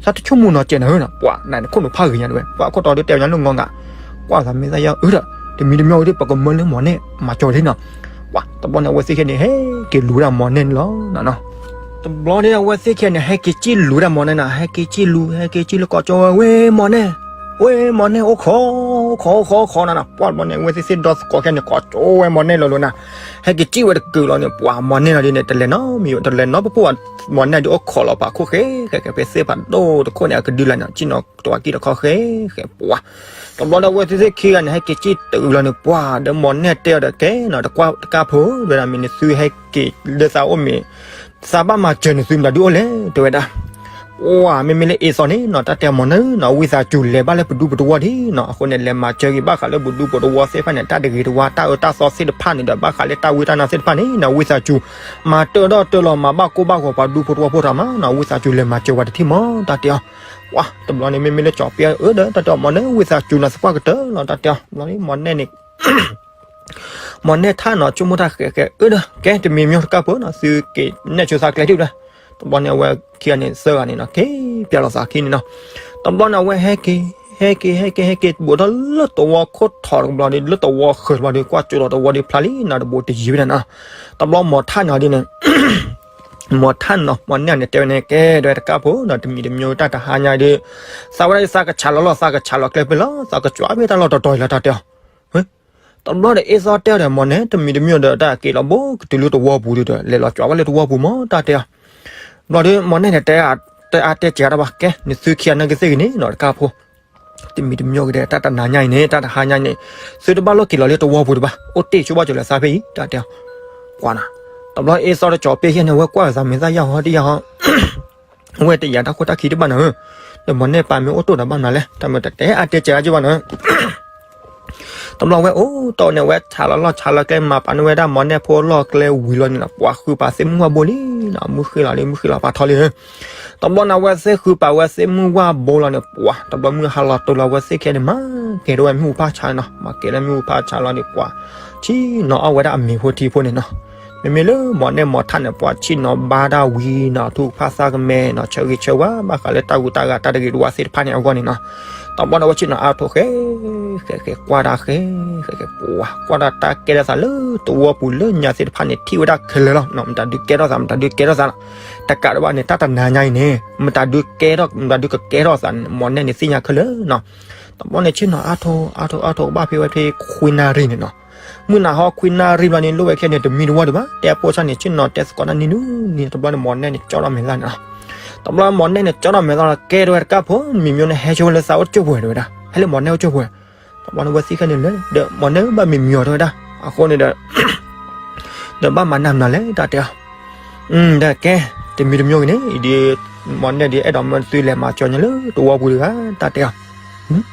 သးတဆိကမိၣ်နီၤစဲးနၤဧၢနီၤ ပှၤနၤန့ၣ်ခိၣ်နူာ်ဖးဂ့ၤညါတဝဲ ပှၤခိၣ်တီဒုးတဲဝဲညါလၢငီငၤ, ကွၢ်သးမ့ၢ်သးယါအၢဒီး, တမံၤတမံၤဝဲဒၣ် ပကမၢလၢမီၢ်နဲၣ်မၤစၢၤဒ်နီၤ, ပှၤ တဘျီန့ၣ်အဝဲသ့ၣ်ခံန့ၣ် ဟဲက့ၤလူၤဝဲဒၣ်မီၢ်နဲၣ်န့ၣ်လီၤနီၤ, တဘျီန့ၣ်အဝဲသ့ၣ်ခံန့ၣ် ဟဲက့ၤစံၣ်လူၤဝဲဒၣ်မီၢ်နဲၣ်နီၤ ဟဲက့ၤစံၣ်လူၤ ဟဲက့ၤစံၣ်လူၤကိးကၠိဝဲ ဝဲမီၢ်နဲၣ်, ဝဲမီၢ်နဲၣ်အိၣ်ခိး, အိၣ်ခိး အိၣ်ခိး အိၣ်ခိးနီၤနီၤ ပှၤတဘျီန့ၣ် အဝဲသ့ၣ်သ့ၣ်ဒီသကိးခဲန့ၣ် ကိးကၠိဝဲမီၢ်နဲၣ်လီၤလီၤနီၤ, ဟဲက့ၤစံၣ်ဝဲတကုာ်လီၤန့ၣ် ပှၤမီၢ်နဲၣ်လီၤဒ်န့ၣ် တလဲၤနီတမံၤ တလဲၤနီတပူၤ မီၢ်နဲၣ်ဒုးအိၣ်ခိးလီၤပှၤခိၣ်ဃဲ ဃဲဃဲ ဖဲသ့ၣ်ဖးဒိၣ်တခိၣ်န့ၣ် အကဒုလၢ်န့ၣ် စံၣ်နီၤတဝးကံၢ်တခီဃဲဃဲပှၤ, တဘျီဒီးအဝဲသ့ၣ်သ့ၣ်ခံဂၤန့ၣ် ဟဲက့ၤစံၣ်တုၤလီၤန့ၣ် ပှၤဒီးမီၢ်နဲၣ်တဲအီၤဒီး ကဲနီၤ တကွၢ်တကၢ်ဖိ တဝဲဒၣ်မ့ၢ်န့ၣ် သုဟဲက့ၤလၢသးအိၣ်မ့ၢ် သးဘၣ်မၤစၢၤန့ၣ် သုမတၤဒုအိၣ်လဲၣ် တဲဝဲဒၣ်, ပှၤ မ့မ့ၢ်လၢအ့စီန့ၣ်နီၤ တၢ်တဲမီၢ်နဲၣ်နီၤ ဝံသးစူၤလဲၤဘၣ်လၢပဒူပတဝီၢ်ဒံးနီၤ အဃိန့ၣ် လဲၤမၤစၢၤက့ၤဘၣ်ဃးလၢပဒူပတဝီၢ်သ့ၣ်တဖၣ်န့ၣ် တၢ်တဂ့ၤတဝါ တၢ်အၢတၢ်သီသ့ၣ်တဖၣ်န့ၣ်ဒီး ဘၣ်ဃးလၢတၢ်ဝံတၢ်နါသ့ၣ်တဖၣ်န့ၣ်နီၤ ဝံသးစူၤ မၤတၢၢ်ဒီးတၢၢ်လီၤ မၤဘၣ်ကိၢ်ဘၣ်ဂီၤပှၤဒူဖိတဝီၢ်ဖိတၢ်မၤနီၤ ဝံသးစူၤလဲၤမၤစၢၤဝဲတထံၣ်မီၢ် တၢ်တဲအီၤ, ပှၤ တဘျီန့ၣ် မ့မ့ၢ်လၢကၠီၤပ့အၢဒီး တၢ်တဲအီၤ မီၢ်နဲၣ် ဝံသးစူၤနီၤ သပှၢ်ကတၢၢ်လီၤ တၢ်တဲအီၤ တဘျီန့ၣ် မီၢ်နဲၣ်န့ၣ် မီၢ်နဲၣ်ထါနီၤ ဆိကမိၣ်တၢ်ဃဲးဃဲး အၢဒီး ကဲ တမံၤမံၤတကၢ်ဖိနီၤ သုက့ၤနဲၣ်ဆိသးကျဲထံၣ်ဒီး, တဘျီန့ၣ် အဝဲခံဂၤန့ၣ် သၢဂၤန့ၣ်နီၤ က့ၤပျၢ်လိာ်သးခံန့ၣ်နီၤ, တဘျီန့ၣ် အဝဲဟဲက့ၤ ဟဲက့ၤ ဟဲက့ၤ ဟဲက့ၤ ဘူးထီၣ်လၢသဝီခိၣ်ထီၣ်တဘျီဒီး လၢသဝီဃၢၤတဘျီဒီး ကွၢ်ကၠိလီၤသဝီဒီးဖျါလံနီၤ တဘိတယံၤဝဲဒၣ်နီၤ, တဘျီမီၢ်ထါနီၤဒ်န့ၣ် မီၢ်ထါနီၤ မီၢ်နဲၣ်န့ၣ် တဲဝဲန့ၣ် ကဲဒၣ်တကၢ်ဖိနီၤ တမံၤတမံၤတၢ်တဟါညါဒီး သးဝဲဒၣ်သးကဆးလီၤလီၤ သးကဆးလီၤကျဲဖဲလီၤ သးကကွၢ်ဖဲတၢ်လီၢ်တတီၤအံၤလီၤ တၢ်တဲအီၤ တဘျီဒီး အ့စီတဲဒီး မီၢ်နဲၣ် တမံၤတမံၤဒီး တၢ်က့ၤလီၤဘိကတုၤလၢသဝီပူၤဒီး လဲၤလီၤကွၢ်ဝဲလၢသဝီပူၤမီၢ် တၢ်တဲအီၤ, ဘျီဒီး မီၢ်နဲၣ်န့ၣ် တဲ တဲအါတဲစှၤတၢ်ဘၣ် ကဲ နသုခံဂၤနာ်က့သ့ၣ်ဂ့ၤန့ၣ်နီၤ တကၢ်ဖိ တမံၤတမံၤကဒီး တၢ်တနၤညါအံၤန့ၣ် တၢ်တဟါညါအံၤန့ၣ် သုတဘၣ်လိၣ်က့ၤလီၤလၢသဝီပူၤတဘၣ် အိၣ်တ့ၢ်ဆိဘၣ်ကၠိၤလၢသးဖဲအံၤ တၢ်တဲအီၤ, ကွၢ်နၤ, တဘျီအ့စီတကၠီၤပ့ဟဲန့ၣ် အဝဲကွၢ်သးမ့ၢ်သၣ်ယၢ်ဟီတယၢ်ဟီ အဝဲတယာ်တၢ်ခိၣ်တၢ်ခံတဘၣ်နၤဧၢ, ဒီးမီၢ်နဲၣ်ပာ်မ့ၢ်အိၣ်တိၢ်ဒီးဘၣ်နၤလဲၣ် တၢ်မ့ၢ်တတဲအါတဲစှၤကၠိဘၣ်နၤဧၢ တဘျီဝဲအိၣ်တီၢ်န့ၣ် ဝဲဆးလီၤလီၢ်ဆးလီၤကျဲ မၤပာ်န့ၢ်ဝဲဒၣ်မီၢ်နဲၣ်ဖိလီၢ်ကျဲဝံၤလီၤန့ၣ်နီၤ ပှၤဃုပာ်သ့ၣ်မုၢ်ဝၣ်ဘိလံနီၤ မုၢ်ဃ့လီၤလံ မုၢ်ဃ့လီၤပာ်ထီၣ်လံဧၢ, တဘျီန့ၣ် အဝဲသ့ၣ်ဃုပာ်ဝဲသ့ၣ်မုၢ်ဝၣ်ဘိလီၤန့ၣ် ပှၤ တဘျီမုၢ်ဟါလီၤတိၤလီၤ အဝဲသ့ၣ်ခံဂၤန့ၣ် မၤကဲၤထီၣ်ဝဲမ့ၣ်အူဖးဆါနီၤ မၤကဲၤလၢမ့ၣ်အူဖးဆါလီၤန့ၣ် ပှၤ ဆ့ၣ်နီၤအီၣ်ဝဲဒၣ်အမ့ၤဖိထံဖိန့ၣ်နီၤ, မ့မ့ၢ်လၢမီၢ်နဲၣ်မီၢ်ထါန့ၣ် ပှၤဆ့ၣ်နီၤဘါတၢ်ဝံၤနီၤ ထုကဖၣ်သၣ်ကမဲနီၤ ဆၢဂ့ၤဆၢဝါ ဘၣ်ဃးလၢတၢ်ဂုၤတၢ်ဂၤ တၢ်တဂ့ၤတဝါသ့ၣ်တဖၣ်န့ၣ်အဂီၢ်န့ၣ်နီၤ, တဘျီန့ၣ် အဝဲဆ့ၣ်နီၤအါထီၣ်ဃဲ ဃဲဃဲ ကွၢ်တၢ်ဃဲ ဃဲဃဲ ပှၤ ကွၢ်တၢ်တၢ်ကဲထီၣ်သးလၢသဝီပူၤလၢညါသ့ၣ်တဖၣ်န့ၣ် ထံၣ်ဝဲဒၣ်ခဲလၢာ်လီၤနီၤ မတၤဒုးကဲထီၣ်သး မတၤဒုးကဲထီၣ်သးလီၤ, တကးဒံးဘၣ်န့ၣ် တၢ်တနၤညါအံၤန့ၣ် မတၤဒုးကဲထီၣ် မတၤဒုးကကဲထီၣ်သးန့ၣ် မီၢ်နဲၣ်န့ၣ်သ့ၣ်ညါခဲလၢာ်နီၤ, တဘျီန့ၣ် ဆ့ၣ်နီၤအါထီၣ် အါထီၣ် အါထီၣ် ကဘၣ်ဖဲဝဲဖဲခွံနၣ်ရံၣ်န့ၣ်နီၤ, မုၢ်နၤဟီခွံနၣ်ရံၣ်ဘျီန့ၣ် လိၣ်ဝဲခဲန့ၣ် တမံၤတဝီဒံးဘၣ် တဲအပိၢ်ဆၣ်န့ၣ် ဆ့ၣ်နီၤတဲသကိးတၢ်နံၤနံၤန့ၣ် တဘျီန့ၣ် မီၢ်နဲၣ်န့ၣ် ကၠီထီၣ်မဲာ်သၣ်န့ၣ်လီၤ, တဘျီ မီၢ်နဲၣ်န့ၣ် ကၠီထီၣ်မဲာ်သၣ်လီၤ ကဲထီၣ်ဝဲတကၢ်ဖိ မံၤမံၤန့ၣ် ဟဲဆိဝဲလၢသးအိၣ်ကၠိၢ်ပူၤတဝဲဒၣ် ဟဲလၢမီၢ်နဲၣ်အိၣ်ကၠိၢ်ပူၤ, တဘျီန့ၣ် အဝဲသ့ၣ်ခံဂၤန့ၣ်လဲၤ ဒီးမီၢ်နဲၣ်ဘၣ်မံၤမံၤအီၤတဝဲဒၣ် အဃိန့ၣ်ဒီး ဒီးဘၣ်မၤနၢၤမနုၤလဲၣ် တၢ်တဲအီၤ, ဒီးကဲ တမံၤတမံၤဂ့ၤန့ၣ် အံၤဒ် မီၢ်နဲၣ်ဒ်အဲၣ်ဒိးမၢသုလဲၤမၤစၢၤန့ၣ်လၢသဝီပူၤတဂၤ တၢ်တဲအီၤ,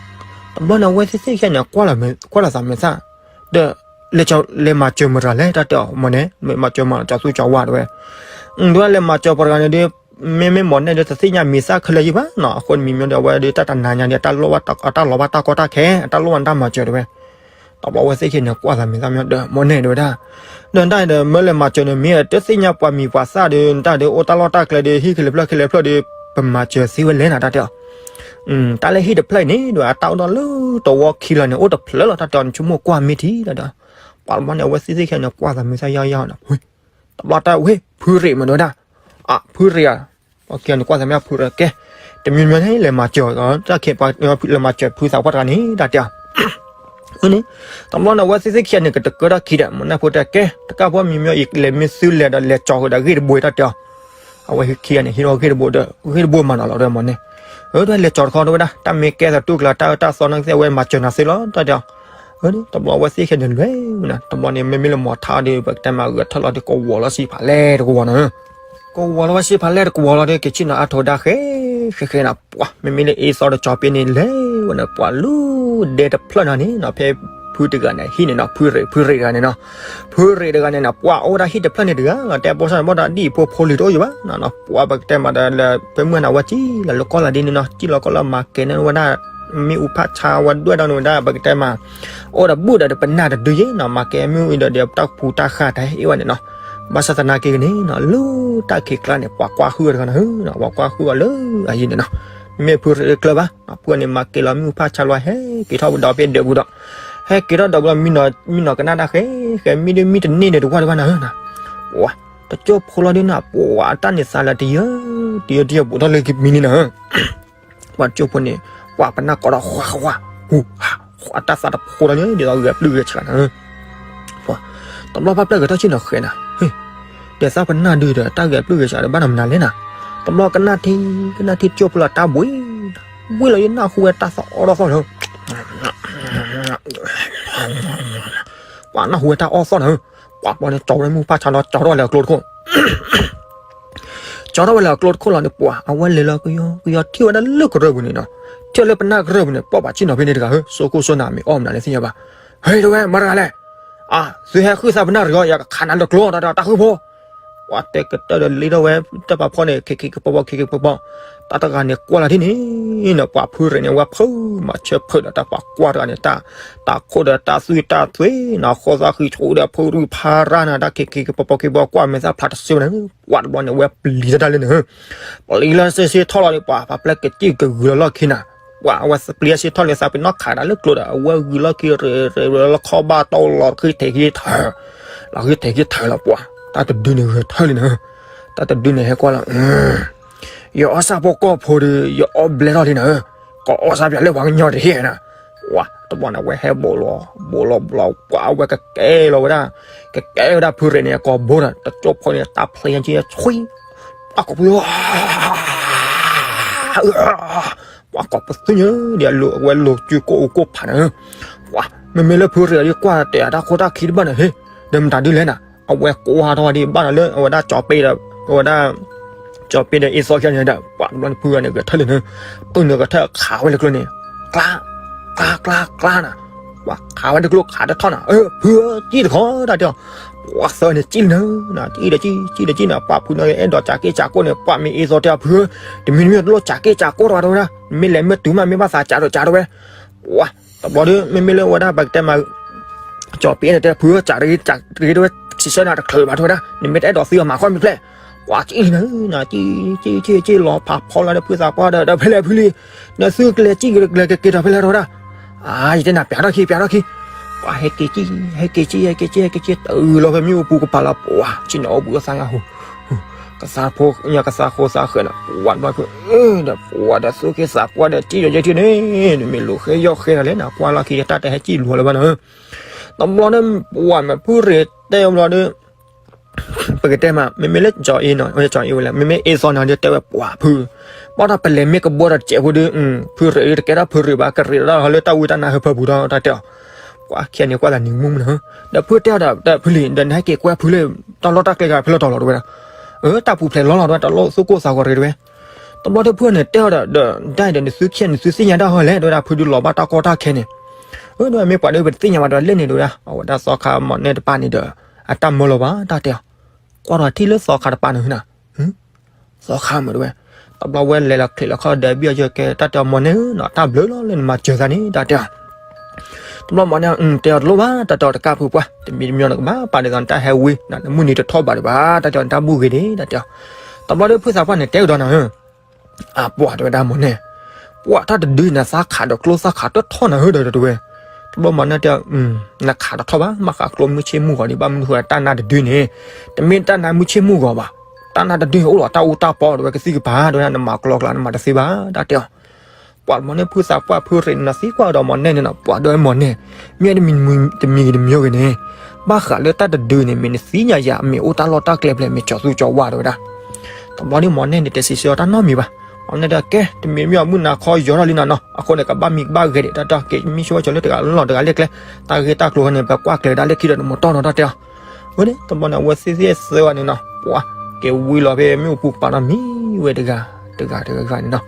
တဘျီန့ၣ် အဝဲသ့ၣ်သ့ၣ်ခံဂၤန့ၣ် ကွၢ်လီၤသးမဲာ်သၣ်, ဒီး လဲၤမၤစၢၤမတၤလဲၣ် တၢ်တဲအီၤ မီၢ်နဲၣ် မ့ၢ်မၤစၢၤမၤလီၤ ကၠီသူကၠီဝါတဝဲ, ဒီးလဲၤမၤစၢၤပှၤတဂၤန့ၣ်ဒီး မ့မ့ၢ်မီၢ်နဲၣ်ဒီး တသ့ၣ်ညါမဲာ်သၣ်ခဲလၢာ်ယံၤဘၣ်နီၤ အဃိန့ၣ်မံၤမံၤဒီး အဝဲဒီးတၢ်တနၤညါဒီး အတၢ်လီၢ်ဘၣ်တၢ်ကီတၢ်ခဲ အတၢ်လီၢ်ဘၣ်တၢ်မၤစၢၤတဝဲ, တဘျီအဝဲသ့ၣ်ခံဂၤန့ၣ် ကွၢ်သးမဲာ်သၣ်မ့ၢ်ဒီး မီၢ်နဲၣ်တဝဲဒၣ်, ဒီးတၢ်ဒီး မၢလဲၤမၤစၢၤန့ၣ် မ့ၢ်တသ့ၣ်ညါပှၤမံၤပှၤသၣ်ဒီး တၢ်ဒီးအိၣ်တၢ်လီၢ်တၢ်ကျဲဒီး ဟံၣ်ခဲလၢာ်ဖျၢၣ်ခဲလၢာ်ဖျၢၣ်ဒီး ပမၤစၢၤသ့ဝဲလဲၣ်နီၤ တၢ်တဲအီၤ, တၢ်လၢဟံၣ်တဖျၢၣ်အံၤန့ၣ်ဒီး အတၢ်အိၣ်ဒီးလၢသဝီခံလီၤန့ၣ် အိၣ်တဖျၢၣ်လီၤ တၢ်တဲအီၤ နဆိကမိၣ်ကွၢ်မ့ၢ်ထံတၢ်တဲအီၤ, ပှၤတဘျီန့ၣ် အဝဲသ့ၣ်သ့ၣ်ခံဂၤန့ၣ် ကွၢ်သးမဲာ်သၣ်ယီယီနီၤ တဘျီတၢ်ဝဲ ဖုရ့ၣ်မးတဝဲဒၣ်, အဖုရ့ၣ်ဧါ, ပှၤကဲန့ၣ်ကွၢ်သးမဲာ်ဖုရ့ၣ်ကဲ, တမံၤမံၤန့ၣ် လဲၤမၤစၢၤ တၢ်ခဲပှၤလဲၤမၤစၢၤဖုသးပှၢ်တဂၤန့ၣ် တၢ်တဲအီၤ, န့ၣ်, တဘျီန့ၣ် အဝဲသ့ၣ်သ့ၣ်ခံဂၤန့ၣ် ကတကၢထီၣ်ခံဒီး မီၢ်နဲၣ်ဖိတဲကဲ တကၢ်ဖိမံၤမံၤအံၤ လဲၤမ့ၢ်သုလဲၤဒီးလဲၤကၠီၤဃုာ်ဒီးဂ့ၢ်တဘိတၢ်တဲအီၤ, အဝဲခံဂၤန့ၣ် ဟံးထီၣ်ဂ့ၢ်တဘိဒီး ဂ့ၢ်တဘိမၤနီၤလီၤဒီးမီၢ်နဲၣ်, အၢ တဝဲလဲၤကၠီၤတခီတဝဲဒၣ် တၢ်မ့ၢ်ကဲသးတူၢ်ကျါ တၢ်အၢတၢ်သီနီၢ်ကသ့ၣ် အဝဲမၤစၢၤနၤသ့လီၤ တၢ်တဲအီၤ, တဘျီအဝဲသ့ၣ်ခံဂၤန့ၣ်လဲၤဝဲနီၤ တဘျီန့ၣ် မ့မ့ၢ်လၢမီၢ်ထါဒီး ပကတဲမးဂဲၤထၢၣ်လီၤဒီး ကဝီၤလီၤစံးဖးလဲၣ်တကဝီၤနီၤ, ကဝီၤလီၤဝဲစံးဖးလဲၣ်တကဝီၤလီၤဒီး က့ၤဆ့ၣ်နီၤအါထီၣ်ဝဲဒၣ်ဃဲ ဃဲဃဲနီၤ ပှၤ မ့မ့ၢ်လၢအ့စီတကၠီၤပ့န့ၣ်လဲၤဝဲန့ၣ် ပှၤလူၤဒဲတဖျၢၣ်နီၤန့ၣ်နီၤ ဖဲဖု ဖုတဂၤန့ၣ်ဟံၣ်န့ၣ်နီၤ, ဖုရ့ၣ် ဖုရ့ၣ်တဂၤန့ၣ်နီၤ, ဖုရ့ၣ်တဂၤန့ၣ်နီၤ ပှၤအိၣ်ဝဲဒၣ်ဟံၣ်တဖျၢၣ်န့ၣ်တဂၤလီၤ, တဲဘၣ်ဆၣ်န့ၣ် ဘၣ်ဒီးဒ်အံၤဖိဖိလံၤတအိၣ်ယံၤဘၣ်နီၤ, ပှၤပကတဲမးဒီးလၢ ပမုၢ်နၤဝဲစံၣ်လီၤလၢကီၢ်လီၤဒ်န့ၣ်နီၤ, စံၣ်လီၤကီၢ်လၢမၤကဲၤန့ၢ်ဝဲဒၣ် မ့ၣ်အူဖးဆါဝဲဒွဲၣ်ဒီးန့ၣ်ဝဲဒၣ် ပကတဲမး အိၣ်ဒီးဘူၣ်ဒီးပနၢ်တဒုယ့ၣ်နီၤ, မၤကဲၤမ့ၣ်အူအံၤဒီးဒီးတၢ်ပူၤတၢ်ဃာ်တၢ်ဟဲအ့ၣ်ဝဲန့ၣ်နီၤ, ဘၣ်ဆၣ်သနာ်က့န့ၣ်နီၤ လၢတၢ်ခံးကျါန့ၣ် ပှၤကွၢ်ဟုၣ်တဂၤနီၤ, ပှၤကွၢ်ဟုၣ်အီၤလၢအယံၤန့ၣ်နီၤ, မ့ၢ်ဖုရ့ၣ်တကျၢၤဘၣ်, ဖုန့ၣ်မၤကဲၤလီၤမ့ၣ်အူဖးဆါလီၤ ဟဲက့ၤထီၣ်ဒီးဖဲဒၢးပူၤဒီး ဟဲက့ၤထီၣ်ဒီးပူၤဒီး မံနီၤကနၣ်တၢ်ဃဲဃဲ မံဒ်မံတန့ၢ်န့ၣ်တဝၢ်တဝၢ်နီၤ, ပှၤ တကၠိဖိလီၤဒ်နီၤ ပှၤတၢ်န့ၣ်သးလၢတယၢ တယၢတယၢဘူးထီၣ်လၢကမံၤန့ၣ်နီၤ ပှၤကၠိဖိန့ၣ် ပှၤပနၢ်ကိးထီၣ် ဃွါဃွါ ဟူ ဟါ ဃွါတၢ်သးတဖိလီၤန့ၣ် ဒ်သိးဂဲၤပျုၢ်ဂဲၤဆှးနီၤ, ပှၤ တဘျီဖးဖျၢၣ်ဂဲၤထီၣ်ဆ့ၣ်နီၤဃဲနၤ, ဒီးသးပနၢ်ဒုးဒီးတၢ်ဂဲၤပျုၢ်ဂဲၤဆှးဒီးဘၣ်နီၤမနုၤလဲၣ်နၤ, တဘျီကနၣ်ထံ ကနၣ်ထံကၠိဖိလီၤတၢ်ဘှံး, ဘှံးလီၤယနၢ်ဟူဝဲတၢ်သီၣ်အီၣ်ထီၣ်သီၣ်လီၤ ပှၤနၢ်ဟူဝဲတၢ်အီၣ်သီၣ်န့ၣ်, ပှၤဘျီန့ၣ် ကၠီဝဲမ့ၣ်အူဖးဆါလီၤ ကၠီထီၣ်ဝဲလၢအကျိတခိၣ်, ကၠီထီၣ်ဝဲလၢအကျိတခိၣ်လီၤန့ၣ် ပှၤအဝဲလဲၤလီၤကယီ ကယီထံၣ်ဝဲဒၣ်လၢကရၢၢ်ပူၤန့ၣ်နီၤ, ထံၣ်ဝဲလၢပနၢ်ကရၢၢ်ပူၤန့ၣ် ပီၢ်ပာ်ဆ့ၣ်နီၤဖဲန့ၣ်တဂၤဧၢ, စိကိၣ်စိနၤမ့ၢ်အီၣ်မနုၤလဲၣ်သ့ၣ်ညါဘၣ်, ဟဲတဝဲ မၤတဂၤလဲၣ်, အ သုဟဲဃုသးပနၢ်တဂၤ ယကခးနၤလၢကျိ တၢ်တၢ်ဃုဖိ ပှၤတဲကတၢၢ်ဒီးလ့ထီၣ်ဝဲ တၢ်ပာ်ဖှိၣ်န့ၣ် ခ့ခ့ကပီၤပီၤ ခ့ခ့ကပီၤပီၤ, တၢ်တဂၤန့ၣ်ကွၢ်လီၤထံၣ်န့ၣ်နီၤ ပှၤဖုရ့ၣ်န့ၣ် ဝဲဖုမၤဆၢဖုဒီးတၢ်ပှၤကွၢ်တဂၤန့ၣ် တၢ် တၢ်ခိၣ်ဒီးတၢ်သွံၣ်တၢ်သွံၣ်နီၤ ဃိသးဃံဆူဒီးဖုရူၢ်ဖးရၢ်နီၤ တၢ်ခ့ခ့ကပီၤပီၤ ခ့ပီၤကွၢ်မဲာ်သၣ်ဖျါတစ့ဝဲန့ၣ် ပှၤတဘျီန့ၣ် ဝဲပျံၤတၢ်လၢန့ၣ် ပျံၤလၢစ့စ့ထီၣ်လီၤန့ၣ် ပှၤဖးဖျၢၣ်ကစံၣ်ကဂုၤလီၤလီၢ်ခံနၤ ပှၤအဝဲပျံၤစ့ထီၣ်လၢသးပ့ၤနီၣ်ခးတၢ်လၢကျိဒီး အဝဲဂုၤလီၢ်ခံ ရ့ရ့လီၤခီၣ်ဘၣ်တီၢ်လီၤဃံထဲးဃံထၢၣ် လီၤဃံထဲးဃံထၢၣ်လီၤပှၤ တၢ်တဒုန့ၣ်ဂဲၤထၢၣ်လံနၤ တၢ်တဒုန့ၣ်ဟဲကွၢ်လီၤ ယအီၣ်ဆၣ်ဖိကီၢ်ဖိဒီး ယအီၣ်ဘျဲထီၣ်လံနၤဧၢ, ကအီၣ်ဆၣ်ပၠးလၢပှၤကညီတဟ့ၣ်နၤ, ပှၤတဘျီန့ၣ် ဝဲဟဲဘိးလီၤ ဘိးလီၤဘိးလီၤ ပှၤအဝဲကကဲလီၤဝဲဒၣ် ကကဲဝဲဒၣ်ဖုရ့ၣ်န့ၣ် အကိာ်ဘိဒီး တကၠိဖိန့ၣ် တၢ်ဖျဲးဆံဆွံ ပှၤကိာ်ပူၤ ပှၤကိာ်ပသူညါဒီး အဝဲလိၤစုကိၣ်အူကိၣ်ဖးန့ၣ်, ပှၤ မ့မ့ၢ်လၢဖုရ့ၣ်အံၤကွၢ်တဲာ်အတၢ်ခိၣ်တၢ်ခံတဘၣ်န့ၣ် ဟ့ၣ် ဒီးမတၤဒုလဲၣ်နၤ, အဝဲကိးဟးထီၣ်ဝဲဒံးဘၣ်ဒီးလၢအဝဲဒၣ်ကၠီၤပ့ဒီး အဝဲဒၣ် ကၠီၤပ့ဒီးအ့သိးခံဂၤန့ၣ်ဒီး ပှၤတဘျီန့ၣ်ဖုဂၤန့ၣ်ဂဲၤထၢၣ်လံန့ၣ်, ပုၢ်န့ၣ်ဂဲၤထၢၣ်ခးဝဲလၢကျိန့ၣ်, ကျါ ကျါ ကျါ ကျါနၤ, ပှၤခးဝဲလၢကျိခးတထီၣ်နၤ, ဖုဧၢ စံၣ်တခီတၢ်တဲအီၤ, ပှၤသၢန့ၣ်စံၣ်လံနၤ, စံၣ်ဒီးစံၣ် စံၣ်ဒီးစံၣ်နၤ, ပှၤဖုန့ၣ်အဲၣ်ဒိးစးက့ၣ်စးကိၣ်န့ၣ် ပှၤမ့ၢ်အ့သိးတဲအီၤဖုဧၢ, တမံၤတမံၤတလိၣ်စးက့ၣ်စးကိၣ်တဝဲတဝဲဒၣ်, မ့ၢ်လဲၤမ့ၢ်တုၤမးမ့ၢ်ဘၣ်သးစးဒီးစးတဝဲ, ပှၤ တဘျီဒီး မ့မ့ၢ်လၢဝဲဒၣ်ပကတဲမး ကၠီၤပ့န့ၣ်တဲဖုဧၢ စးတဂ့ၤတဂ့ၤတဝဲ ဆံးဆၢနၤတချုးဘၣ်တဝဲဒၣ် နမ့ၢ်တအဲၣ်ဒိးသံအီၤမၤဃီမ့ၢ်ဖျဲၣ်, ပှၤစံၣ်လံနၤ, စံၣ် စံၣ် စံၣ် လီၤဖးဖီလီၤဒီးဖုသးပှၢ်ဒီး ဒီးဖဲလဲၣ်ဖုလံ, နသုကလဲၤစံၣ်ကလဲၤကက့ၤထီၣ်ဖဲလဲၣ်တဝဲဒၣ်, အါ ယတဲနၤ ပျးထီၣ်ခံ ပျးထီၣ်ခံ, ပှၤဟဲက့ၤစံၣ် ဟဲက့ၤစံၣ် ဟဲက့ၤစံၣ် ဟဲက့ၤစံၣ် တုၤလီၤဖဲမ့ၣ်အူပူၤကပၤလီၤ ပှၤ ဆ့ၣ်နီၤအိၣ်ဘှံးအိၣ်သါယါဟူ ကသးဖိ ညါကသးဃိသးဃဲၤနၤ ပှၤဒီးဖု ဒီးပှၤဒီးသူၣ်က့သးပှၢ်ဒီးစံၣ်ယီၤယဲထံန့ၣ် နမ့ၢ်လိာ်ဃဲယီၢ်ဃဲနၤလဲၣ် နကွၢ်လီၢ်ခံယတၢ်တဟဲစံၣ်လီၤလၢၤဘၣ်နၤ, တဘျီန့ၣ် ပှၤမ့ၢ်ဖုရ့ၣ်တဲဘျီဒီး ပကတဲမး မ့မ့ၢ်လၢကၠီၤအ့နီၤ ကၠီၤအ့ဝဲလဲၣ် မ့မ့ၢ်အ့သိးနၤဒီးတဲဝဲပှၤဖု ဘၣ်ဒီးပလဲၤမ့ၢ်ကဘီဒီးစဲးဖိဒီး ဖုရ့ၣ်တကဲထီၣ်ဖုရ့ၣ်ဘၣ် ကရ့ၣ်ဒၣ်လၢတၢ်ဝံတၢ်နါဟၢဖၢပူၤဒီးတၢ်တဲအီၤ, ပှၤခဲန့ၣ်ကွၢ်သးနံၤမုၢ်မုၢ်နၤ, ဒီးဖုတဲအီၤဒီး တၢ်ဖုလံ ဒီးနဟဲက့ၤကွဲဖုလၢ တၢ်လီၢ်တၢ်ကျဲဂၤဖဲလဲၣ်တီၤလီၤတဝဲဒၣ်, အၢ တၢ်ပူၤဖျဲးလီၤလီၤတဝဲ တၢ်လီၢ်သူၣ်ကိၢ်သးဂီၤတဂ့ၤတဝဲ, တဘျီဒီးဖုန့ၣ်တဲအီၤဒီး ဒီးဒၣ်ဒီးနသုခဲနသုသ့ၣ်ညါတၢ်ဟီလဲၣ် တဝဲဒၣ်ဖုဒုးလီၤဘၣ်တၢ်ကီတၢ်ခဲန့ၣ်, အၢ တဝဲမ့ၢ်ပှၤဒီးပတသ့ၣ်ညါဘၣ်တဝဲလဲၣ်န့ၣ်တဝဲဒၣ် အဝဲဒၣ်သီခါမီၤနဲၣ်တပၢ်န့ၣ်ဒီး အတၢ်မၢလီၤဘၣ်တၢ်တဲအီၤ, ကွၢ်ထီၣ်ထံၣ်လၢသီခါတပၢ်န့ၣ်နၤ သီခါမုၣ်တဝဲ, တဘျီဝဲလဲၤလီၤချံးလီၤခီဒီးဘံၣ်အီၤယကဲ တၢ်တဲအီၤမီၤနဲၣ်ဧၢနီၤ တၢ်ဘျုးလီၤလၢနမၤစၢၤသးန့ၣ် တၢ်တဲအီၤ, တဘျီမီၤနဲၣ် တဲအီၤတလိၣ်ဘၣ် တၢ်တဲအီၤတကးဖုပှၢ် တမံၤတမံၤနကဘၣ်ပာ်ဒ်သိးနတၢ်ဟဲဝံ နမုၢ်နံၤတထီၣ်ဘၣ်ဒံးဘၣ် တၢ်တဲအီၤနတၢ်ဘူၣ်ဂ့ၤန့ၣ် တၢ်တဲအီၤ, တဘျီဒီးဖုသးပှၢ်န့ၣ်တဲကဒီးနၤဧၢ အပှၤတဝဲဒၣ်မီၤနဲၣ်, ပှၤတၢ်တဒုန့ၣ် သးခးဒီးကျိသးခးတထီၣ်နၤဧၢဒီးတဝဲ, တဘျီမီၤနဲၣ်တဲအီၤ နခးတထီၣ်ဘၣ် မ့ၢ်ဃးကျိမုၢ်ဆ့ၣ်မုၢ်ဂီၤဒံး ဘၣ်မနုၤဃိတၢ်နါတဒုန့ၣ်, တမ့ၢ်တၢ်နါမုၢ်ဆ့ၣ်မုၢ်ဂီၤဘၣ်, တၢ်နါတဒုန့ၣ် အိၣ်လီၤတၢ်အူတၢ်ပီဒီးဝဲကသံၣ်ကပၤ တဝဲဒၣ်နမၤကျီကျါနမၤတသ့ဘၣ် တၢ်တဲအီၤ ပှၤမီၤန့ၣ်ဖုသးပှၢ်ဖုရ့ၣ်န့ၣ်နီၤ သံကွၢ်ဒီးမီၤနဲၣ်န့ၣ်နီၤ ပှၤဒီးမီၤနဲၣ်, မ့ၢ်တမံၤတမံၤဂ့ၤန့ၣ်, ဘၣ်ဃးလၢတၢ်တဒုန့ၣ် မ့ၢ်နသ့ၣ်ညါယၤ မ့ၢ်အိၣ်တၢ်လီၢ်တၢ်ကျဲဖျဲး မ့ၢ်ကၠီၤသူကၠီၤဝါတဝဲဒၣ်, တဘျီန့ၣ်မီၤနဲၣ်န့ၣ် တဲစံးဆၢအီၤတၢ်နီတမံၤဘၣ်, မီၤနဲၣ်ဒီးကဲ တမံၤမ့ၢ်အမုၢ်နၤခီယီၤထီၣ်လံနၤနီၤ အဃိန့ၣ် ကဘၣ်မံကဘၣ်ဂဲၤဒံး တၢ်တဲအီၤ က့ၤမံဆိဝဲကၠီၤလၢတဂၤလီၢ်တဂၤလၢကျဲ, တၢ်ဂ့ၢ်တၢ်ကျိၤန့ၣ် ပကွၢ်ကျဲၤဒၣ်လၢခံဒီးနမၤတီၢ်နီၤ တၢ်တဲအီၤ ဝဲန့ၣ် တဘျီန့ၣ် အဝဲသ့ၣ်သ့ၣ်သၢဂၤန့ၣ်နီၤ ပှၤက့ၤဝံၤလီၤဖဲမ့ၣ်အူပူၤကပၤနီၤ မံဝဲတဂၤ တဂၤတဂၤဂၤန့ၣ်နီၤ,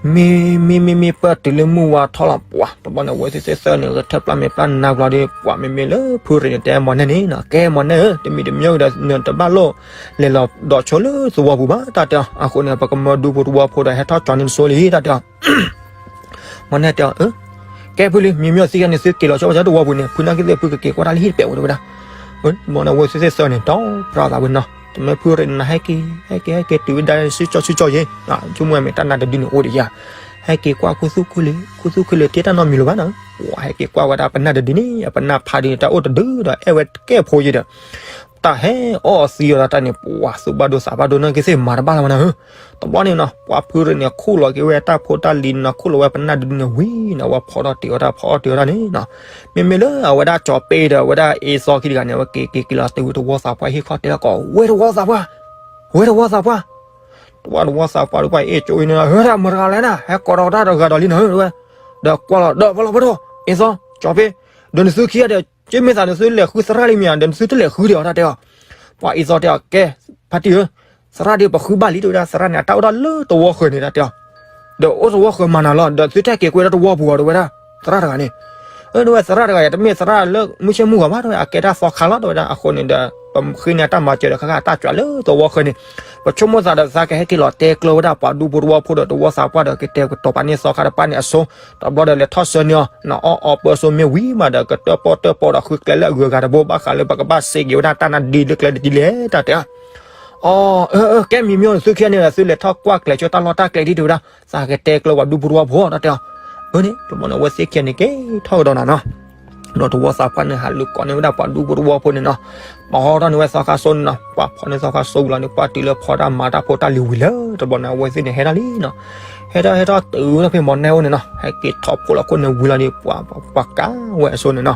မ့မ့မ့မ့ၢ်ပၢၢ်တုၤလၢမုၢ်ဝါထီၣ်လီၤ ပှၤတဘျီန့ၣ် အဝဲသ့ၣ်သ့ၣ်သၢန့ၣ် ဂဲၤထၢၣ်ပျၢ်မဲာ်ပျၢ်နါဘျီဒီး ပှၤမ့မ့ၢ်လၢဖုရ့ၣ်န့ၣ် တဲမီၢ်နဲၣ်န့ၣ်နီၤ, ကဲမီၢ်နဲၣ်ဧၢ, တမံၤတမံၤဒီး နတဘၣ်လိၣ်လဲၤလီၤဒီးဆိလၢသဝီပူၤဘၣ် တၢ်တဲအီၤ. အဃိန့ၣ် ပကမၢဒူဖိတဝီဖိဒီး ဟဲထီၣ်ကၠီန့ၢ်နစိလံ တၢ်တဲအီၤ. မီၢ်နဲၣ်တဲအီၤ, ကဲဖုလံ မံမီၢ်သံခဲန့ၣ် သုက့ၤလီၤဆိဝဲသဝီပူၤန့ၣ် ဖုနာ်က့သ့ၣ်ဖုကက့ၤကွၢ်တၢ်လၢဟံၣ်တပဲာ်ဝဲတဝဲဒၣ်. မီၢ်နဲၣ်ဝဲသ့ၣ်သ့ၣ်သၢန့ၣ် ဒီးပြၢသးဝဲနီၤ, တမ့ၢ်ဖုရ့ၣ်န့ၣ် ဟဲက့ၤ ဟဲက့ၤ ဟဲက့ၤတုၤဝဲဒၣ်စုကၠီစုကၠီယဲ, ဆိကမိၣ်မ့ၢ်တၢ်နါတဒုန့ၣ်အိၣ်ဒံးယၤ, ဟဲက့ၤကွၢ်ခူသူၣ်ခူလံၤ ခူသူၣ်ခူလံၤ တ့တၢ်နီတမံၤလၢၤဘၣ်နီၤ, ပှၤဟဲက့ၤကွၢ်ဝဲဒၣ်ပနၢ်တဒုန့ၣ် အပနၢ်ဖးဒုန့ၣ် တၢ်အိၣ်တဒုဒီး အဲၣ်ဝဲကဲၣ်ဖိယဲဒီး တၢ်ဟဲအီၣ်သံအီၤဒီးတၢ်န့ၣ် ပှၤသူၣ်ဘၣ်ဒိသးဘၣ်ဒိနီၢ်က့သ့ၣ်မၤတဘၣ်လၢၤဘၣ်နီၤဧၢ. တဘျီန့ၣ်နီၤ ပှၤဖုရ့ၣ်န့ၣ် ခူၣ်လီၤက့ၤဝဲတၢ်ဖိတၢ်လံၤန့ၣ်နီၤ ခူၣ်လီၤဝဲပနၢ်တဒုန့ၣ်ဝံၤနီၤ ဝဲဖီထီၣ်တ့ၢ်အီၣ်တၢ်ဖီအီၣ်တ့ၢ်အီၣ်တၢ်န့ၣ်နီၤ, မ့မ့ၢ်လၢအဝဲဒၣ်ကၠီၤပ့ဒီး အဝဲဒၣ်အ့စီခံတဂၤန့ၣ် အဝဲက့ၤက့ၤက့ၤလီၤတုၤဝဲသဝီသးပှၢ်ဟံၣ်ခီၣ်တဲလီၤကီး ဝဲသဝီသးပှၢ်, ဝဲသဝီသးပှၢ်, တဝဲသဝီသးပှၢ်ဒီးပှၤအ့ၣ်ကၠိအံၤန့ၣ်လီၤ ဟဲဒၣ်မတၤတဂၤလဲၣ်နၤ ဟဲကိးဒီးတၢ်တဂၤဒီးလံနီၤဧၢ တဝဲ, ဒီးကွၢ်လီၤ ဒီးပလီၤပဒီး အ့စီ ကၠီၤပ့ ဒီးနသုခံဂၤဒီး က့မ့ၢ်သးနသုလဲၤဃုသရၣ်လံမ့ၢ်ဧါ ဒီးနသုတလဲၤဃုဒံးအီၤတၢ်တဲအီၤ. ပှၤအ့စီတဲအီၤ ကဲ ဖါတံၢ်ဧၢ, သရၣ်ဒ်ပဃုဘၣ်လံတဝဲဒၣ် သရၣ်န့ၣ် အတၢ်အိၣ်ထီၣ်လၢသဝီဃၢၤန့ၣ်တၢ်တဲအီၤ, ဒီးအိၣ်သဝီဃၢၤမၤနၤလီၤ ဒီးသုတဟဲက့ၤကွဲဒီးသဝီပူၤအီၤတဝဲဒၣ်, သရၣ်တဂၤန့ၣ်, အဝဲသရၣ်တဂၤယတမ့ၢ်သရၣ်လၢမုၢ်ဆ့ၣ်မုၢ်ဂီၤဘၣ်တဝဲ အကဲတၢ်သီခါလီၤတဝဲဒၣ် အဃိန့ၣ်ဒီး ပဃ့န့ၢ်တၢ်မၤစၢၤဒီးခါခါအတၢ်ကွဲးလၢသဝီဃၢၤန့ၣ်, ပဆိကမိၣ်သးဒီးသးကဟဲက့ၤလီၤတဲကျၢၤဝဲဒၣ်ပှၤဒူဖိသဝီဖိဒီးသဝီသးပှၢ်ဒီးကတဲာ်ကတီၤပာ်န့ၢ်သီခါတပၢ်န့ၣ်အစိ, တဘျီဒီးလဲၤထီၣ်ဆၢန့ၢ်အီၤ နအီၣ်အီပၢဆိမ့ၢ်ဝံၤမးဒီး ကတၢၣ်ပီၣ်တၢၣ်ပီဒီးဃုကျဲလၢအဂုၤအဂၤတဘိ ဘၣ်ဃးလၢပကဘၣ်စ့က့ၤဝဲဒၣ်တၢ်နါဒ်လၢကျဲတဒ်လဲၣ်တၢ်တဲအီၤ. အၢ အၢ ကဲမံၤမံၤန့ၣ် သုခံဂၤန့ၣ်ဒီး သုလဲၤထီၣ်ကွၢ်ကျဲၤဆိတၢ်လီၢ်တၢ်ကျဲဒ်တဝဲဒၣ် သးကတဲကျၢၤပှၤဒူဖိတဝီဖိတၢ်တဲအီၤ. အၢန့ၣ် တဘျီန့ၣ် အဝဲသ့ၣ်ခံဂၤန့ၣ်က့ၤထီၣ်ကဒီးနၤနီၤ, ဒီးသဝီသးပှၢ်န့ၣ် ဟးလူၤကိးန့ၢ်ဝဲဒၣ်ပှၤဒူဖိတဝီဖိန့ၣ်နီၤ, ပှၤဟီထီၣ်န့ၢ်ဝဲသီခါစိန့ၣ်နီၤ, ပှၤဖီန့ၢ်သီခါစိဝံၤလီၤန့ၣ် ပှၤတုၤလၢဖီတၢ်မၤတၢ်ဖိတၢ်လံၤဝံၤလၢ တဘျီန့ၣ် အဝဲသ့ၣ်န့ၣ်ဟဲထီၣ်လံနီၤ, ဟဲထီၣ်ဟဲထီၣ်တုၤလၢဖဲမီၢ်နဲၣ်အိၣ်န့ၣ်နီၤ, ဟဲက့ၤထီၣ်ဖိလီၤခိၣ်န့ၣ်ဝံၤလီၤန့ၣ် ပှၤ ပှၤကးဝဲအစိန့ၣ်နီၤ,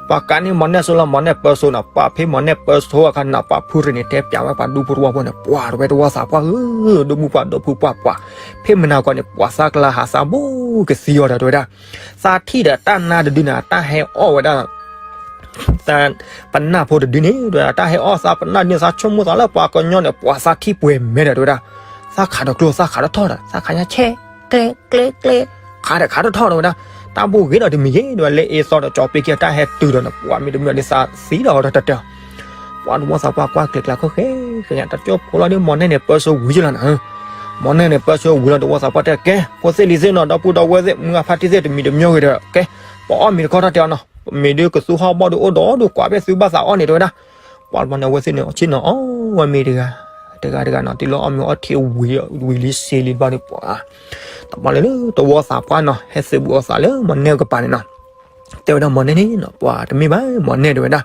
ပှၤကးန့ၢ်မီၢ်နဲၣ်စိလီၤ မီၢ်နဲၣ်ပၢစိနီၤ, ပှၤဖဲမီၢ်နဲၣ်ပၢစိအခါန့ၣ် ပှၤဖုရ့ၣ်န့ၣ်တဲပၠးဝဲပှၤဒူဖိတဝီဖိန့ၣ် ပှၤတဝဲသဝီသးပှၢ်ဧၢ, ဒိၣ်မုၢ်ပှၢ်ဒီးဖုပှၢ်ပှၢ်, ဖဲမနၤကီးန့ၣ် ပှၤသးကလၤဟးသးဘိကသံအီၤဒီးတဝဲဒၣ် သးထံၣ်ဒီးတၢ်နါတဒုန့ၣ် တၢ်ဟဲအီၣ်ဝဲဒၣ် သးပနၢ်ဖိတဒုန့ၣ် တဝဲဒၣ် တၢ်ဟဲအီၣ်သးပနၢ်ဒုန့ၣ် သးဆိကမိၣ်သးလၢပှၤကညီန့ၣ် ပှၤသးထံၣ်ပှဲၤမဲာ်ဒီးတဝဲဒၣ်, သးခးဒီးကျိ သးခးထီၣ်ထီၣ်ဒီး သးခးညါဆဲး ကျဲ ကျဲ ကျဲ ခးဒီးခးထီၣ်ထီၣ်ဒီးဝဲဒၣ်, တၢ်ဘိၣ်ဂ့ၤဒီးတမံၤဂ့ၤ တဝဲလၢအ့စီဒီးကၠီၤပ့ခံဂၤ တၢ်ဟဲတုၤဒီးန့ၣ် ပှၤမ့ၢ်တမ့ၢ်ဒ်သးသံဒီးအီၤဒီးတၢ်တဲအီၤ ပှၤတဝီသးပှၢ်ကွၢ်ကျဲၤကျဲၤခိၣ်ဃဲ ကညးတၢ်ကၠိဖိလီၤဒီး မီၢ်နဲၣ်န့ၣ်ပၢစိဝံၤယလီၤနၤ, မီၢ်နဲၣ်န့ၣ်ပၢစိဝံၤလီၤ တဝီသးပှၢ်တဲ ကဲ ဖိသ့ၣ်လံၤသ့ၣ်နီၤ ဒီပုၢ်ဒီဝဲၢ်သ့ၣ် မုၢ်ဂၤဖါတံၢ်သ့ၣ် တမံၤတမံၤဂ့ၤဒီး ကဲ ပအီၣ်မ့ၤတခီတၢ်တဲအီၤနီၤ, မ့ၤဒုကသူဟီၣ်ဘီၣ်ဒုအိၣ်ဒီးဒုကွၢ်ဖဲသုဘၣ်သးအီၣ်န့ၣ် တဝဲဒၣ်, ပှၤတဘျီန့ၣ် အဝဲသ့ၣ်န့ၣ် ဆ့ၣ်နီၤအီၣ်ဝဲမ့ၤတဂၤ တဂၤတဂၤနီၤ တုၤလၢအီၣ်မ့ၤအီထံဝံၤလံစ့လံတဘျီန့ၣ် ပှၤ တဘျီန့ၣ်လၢတဝီသးပှၢ်နီၤ ဟဲသုးဘူးအီၤသးလၢမီၢ်နဲၣ်ကပၤန့ၣ်နီၤ, တဲဝဲဒၣ်မီၢ်နဲၣ်န့ၣ်နီၤ ပှၤတမ့ၢ်ဘၣ် မီၢ်နဲၣ်တဲဝဲဒၣ်,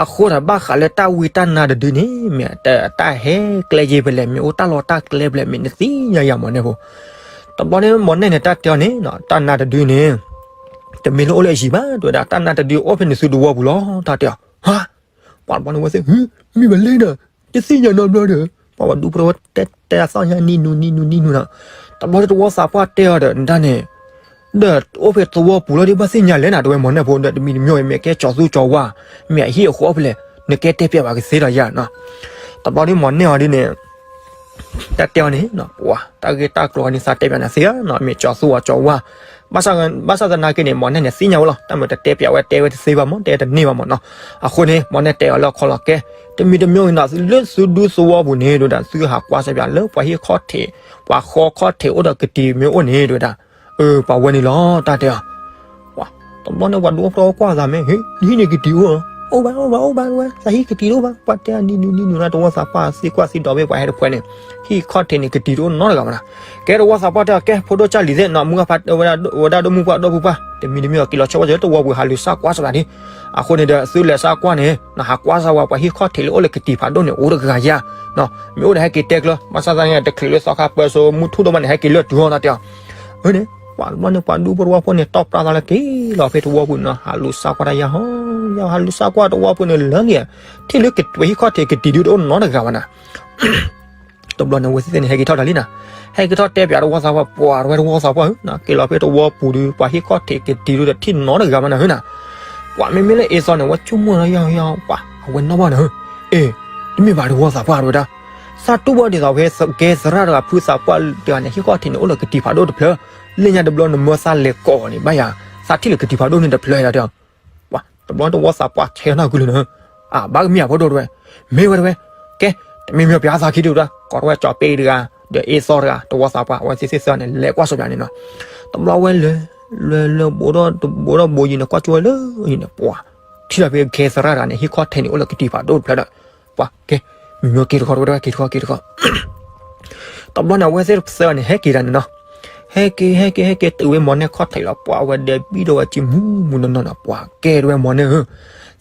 အဃိသတးဘၣ်ဃးလၢတၢ်ဝံတၢ်နါတဒုန့ၣ် မ့ၢ်တၢ်ဟဲကျဲယဲၢ်ဖဲလဲၣ် မ့ၢ်အိၣ်တၢ်လီၢ်တၢ်ကျဲဖဲလဲၣ် မ့ၢ်နသ့ၣ်ညါယၤမီၢ်နဲၣ်ဖိ, တဘျီန့ၣ် မီၢ်နဲၣ်န့ၣ် တၢ်တဲအီၤန့ၣ်နီၤ တၢ်နါတဒုန့ၣ် တမ့ၢ်လၢအိၣ်လၢအယံၤဘၣ် တဲဝဲဒၣ် တၢ်နါတဒုအိၣ်ဖဲန့ၣ်သုတဝီပူၤလီၤ တၢ်တဲအီၤ, ဟါ ပှၤတဘျီန့ၣ်ဝဲသ့ၣ် မ့ၢ်ဘၣ်လဲၣ်ဒီး တသ့ၣ်ညါနီတဘျီဒီး ပှၤဘၣ်ဒူဖိတဝီတဲတဲအသီၣ်ညါ နံၤနူၤ နံၤနူၤ နံၤနူၤနီၤ, တဘျီဒီးတဝီသးပှၢ်တဲအီၤဒီး နတၢ်န့ၣ် ဒီးအိၣ်ဖဲသဝီပူၤလီၤဒ်ဘၣ်သ့ၣ်ညါလဲၣ်နၤ တဝဲမီၢ်နဲၣ်ဖိဒီး တမံၤတမံၤမ့ၢ်ကဲကၠီၤသူကၠီၤဝါ မ့ၢ်အဟံၣ်အဃီဖဲလဲၣ် နကဲတဲပျးဘၣ်ကသ့ဒီးယၤနီၤ, တဘျီဒီးမီၢ်နဲၣ်အီၤဒ်န့ၣ် တၢ်တဲအီၤန့ၣ် ပှၤ တၢ်ဂ့ၢ်တၢ်ကျိၤန့ၣ် သးတဲပျးနၤသ့ဧါနီၤ မ့ၢ်ကၠီၤသူအီၤကၠီၤဝါ, ဘၣ်ဆၣ်သနာ်က့န့ၣ် မီၢ်နဲၣ်န့ၣ် သ့ၣ်ညါဝဲလီၤ တၢ်မ့ၢ်တတဲပျးဝဲတဲဝဲတသ့ဘၣ်မ့ၢ် တဲတန့ၢ်ဘၣ်မ့ၢ်နီၤ, အဃိန့ၣ် မီၢ်နဲၣ်တဲအီၤလၢအခီလီၤကဲ, တမံၤတမံၤနီၤ လၢသုဒူသဝီပူၤန့ၣ် ဒိၣ်ဒၣ်သုဟးကွၢ်စၢ်ပျးလၢပှၤဟံၣ်ခီၣ်ထံး ပှၤဃီခီၣ်ထံးအိၣ်ဒီးကတံၤမ့ၢ်အိၣ်န့ၣ် ဒိၣ်ဒၣ် အၢ ပှၤဝဲန့ၣ်လီၤ တၢ်တဲအီၤ တဘျီန့ၣ် ပှၤဒူဖိတဝီကွၢ်သးမ့ၢ် ဟ့ၣ် နဟံၣ်န့ၣ်ကတံၤအိၣ်ဧါ, အိၣ်ဘၣ် အိၣ်ဘၣ် အိၣ်ဘၣ် ဝဲ သးဟံၣ်ကတံၤတအိၣ်ဘၣ် ပှၤတဲအီၤ နံၤနူၤ နံၤနူၤ တဝီသးပှၢ်သံကွၢ်သံဒိးဝဲ ပှၤဟဲတဖှဲန့ၣ် ဟံၣ်ခီၣ်ထံးန့ၣ် ကတံၤတအိၣ်နီတဂၤဘၣ်နီၤ, ကဲတဝီသးပှၢ်တဲအီၤ ကဲ ဖိဒိၣ်ကၢ်လံၤသ့ၣ်နီၤ မုၢ်ဂၤဖး ဝဲဒၣ်ဒိၣ်မုၢ်ပှၢ်ဒီပုၢ်ပှၢ် တမံၤတမံၤအီၤ က့ၤလီၤဆီဝဲစၢၤ တဝီပူၤဟးလူၤစၢ်ကွၢ်စၢ်ပျးဒံး, အဃိန့ၣ်ဒီး သုလဲၤစၢ်ကွၢ်န့ၣ် နဟးကွၢ်စၢ်ဝဲ ပှၤဟံၣ်ခီၣ်ထံးလၢအိၣ်လၢကတံၤဖးဒိၣ်န့ၣ် အိၣ်တဂၤယါ မ့ၢ်အိၣ်ဒီးဟဲက့ၤတဲကျၢၤ ဘၣ်ဆၣ်သနာ်က့ တချုးလၢသီခါပၢစိမုၢ်ထူၣ်ဒိၣ်မးန့ၣ် ဟဲက့ၤလၢတုၤအီၤ တၢ်တဲအီၤ, အၢန့ၣ် ပှၤတဘျီန့ၣ် ပှၤဒူဖိတဝီဖိန့ၣ် တီၢ်ပြၢသးလၢက့ၤလီၤဖဲတဝီပူၤန့ၣ်နီၤ ဟးလူၤစၢ်ကွၢ်တၢ်ယါဟီ ယါဟးလူၤစၢ်ကွၢ်တဝီပူၤန့ၣ်လၢန့ၣ် ထံၣ်လၢပှၤဟံၣ်ခီၣ်ထံးကတံၤဒုတအိၣ်နီတဂၤဘၣ်နီၤ တဘျီန့ၣ် အဝဲသ့ၣ်န့ၣ် ဟဲက့ၤထီၣ်တၢ်လံနီၤ, ဟဲက့ၤထီၣ်တဲပျးတဝီသးပှၢ် ပှၤတဝဲတဝီသးပှၢ်ဧၢ, က့ၤလီၤဖဲတဝီပူၤဒီး ပှၤဟံၣ်ခီၣ်ထံးကတံၤဒုဒီးထံၣ်နီတဂၤဘၣ်နီၤဧၢနီၤ, ပှၤမ့မ့ၢ်လၢအ့စီန့ၣ် ဝဲဆိကမိၣ်လၢယါယါ ပှၤအဝဲနီၣ်ဘၣ်နီၤဧၢ, အ့ တမ့ၢ်ဘၣ်တဝီသးပှၢ်တဝဲဒၣ်, သးတူၢ်ဘၣ်ဒ်သိးဖဲကဲသရၣ်တဂၤ ဖုသးပှၢ်တဂၤန့ၣ် ဟံၣ်ခီၣ်ထံးန့ၣ် အိၣ်လၢကတံၤဖးဒိၣ်တဖျၢၣ်, လၢညါတဘျီနမၢသးလဲၤကိးန့ၣ် ဘၣ်ယၤ, သးထံၣ်လၢကတံၤဖးဒိၣ်န့ၣ်တဖျၢၣ်ဒၣ်တဲအီၤ. တဘျီတဝီသးပှၢ်ဆဲးနီၢ်ကုလၢန, အဘၣ်ကမ့ၢ်အဖိဒိၣ်တဝဲ, မ့ၢ်ဝဲတဝဲ, ကဲ, တမ့ၢ်မ့ၢ်ပျးသးခံဒုၣ်တၢ် ကိးတဝဲကၠီၤပ့တဂၤ, ဒီးအ့စီတဂၤ တဝီသးပှၢ် အဝဲသ့ၣ်သ့ၣ်သၢန့ၣ် လဲၤကွၢ်စီပျးန့ၣ်နီၤ. တဘျီဝဲလၢ, လၢ, လၢဘိးဒီး, ဘိးဒီးဘိးယံၤန့ၣ် ကွၢ်ကၠိဝဲလၢယံၤန့ၣ် ပှၤ, ထံၣ်လီၤဖဲကဲသရၣ်တဂၤန့ၣ် ဟံၣ်ခီၣ်ထံးန့ၣ် အိၣ်လၢကတံၤဖးဒိၣ်တဖျၢၣ်ဒီး, ပှၤကဲ, မ့ၢ်က့ၤတခီတဝဲတဝဲ က့ၤတခီက့ၤတခီ တဘျီန့ၣ် အဝဲသ့ၣ်တဖၣ်န့ၣ် ဟဲက့ၤဒၣ်န့ၣ်နီၤ. ဟဲက့ၤ ဟဲက့ၤ ဟဲက့ၤတုၤဝဲမိၢ်နဲၣ်ခီၣ်ထံးလီၤ ပှၤဝဲဒဲးဘံၣ်ဒီးဝဲကံမူမူနီၢ်နီၢ်နီၤ ပှၤကဲတဝဲမိၢ်နဲၣ်ဧၢ,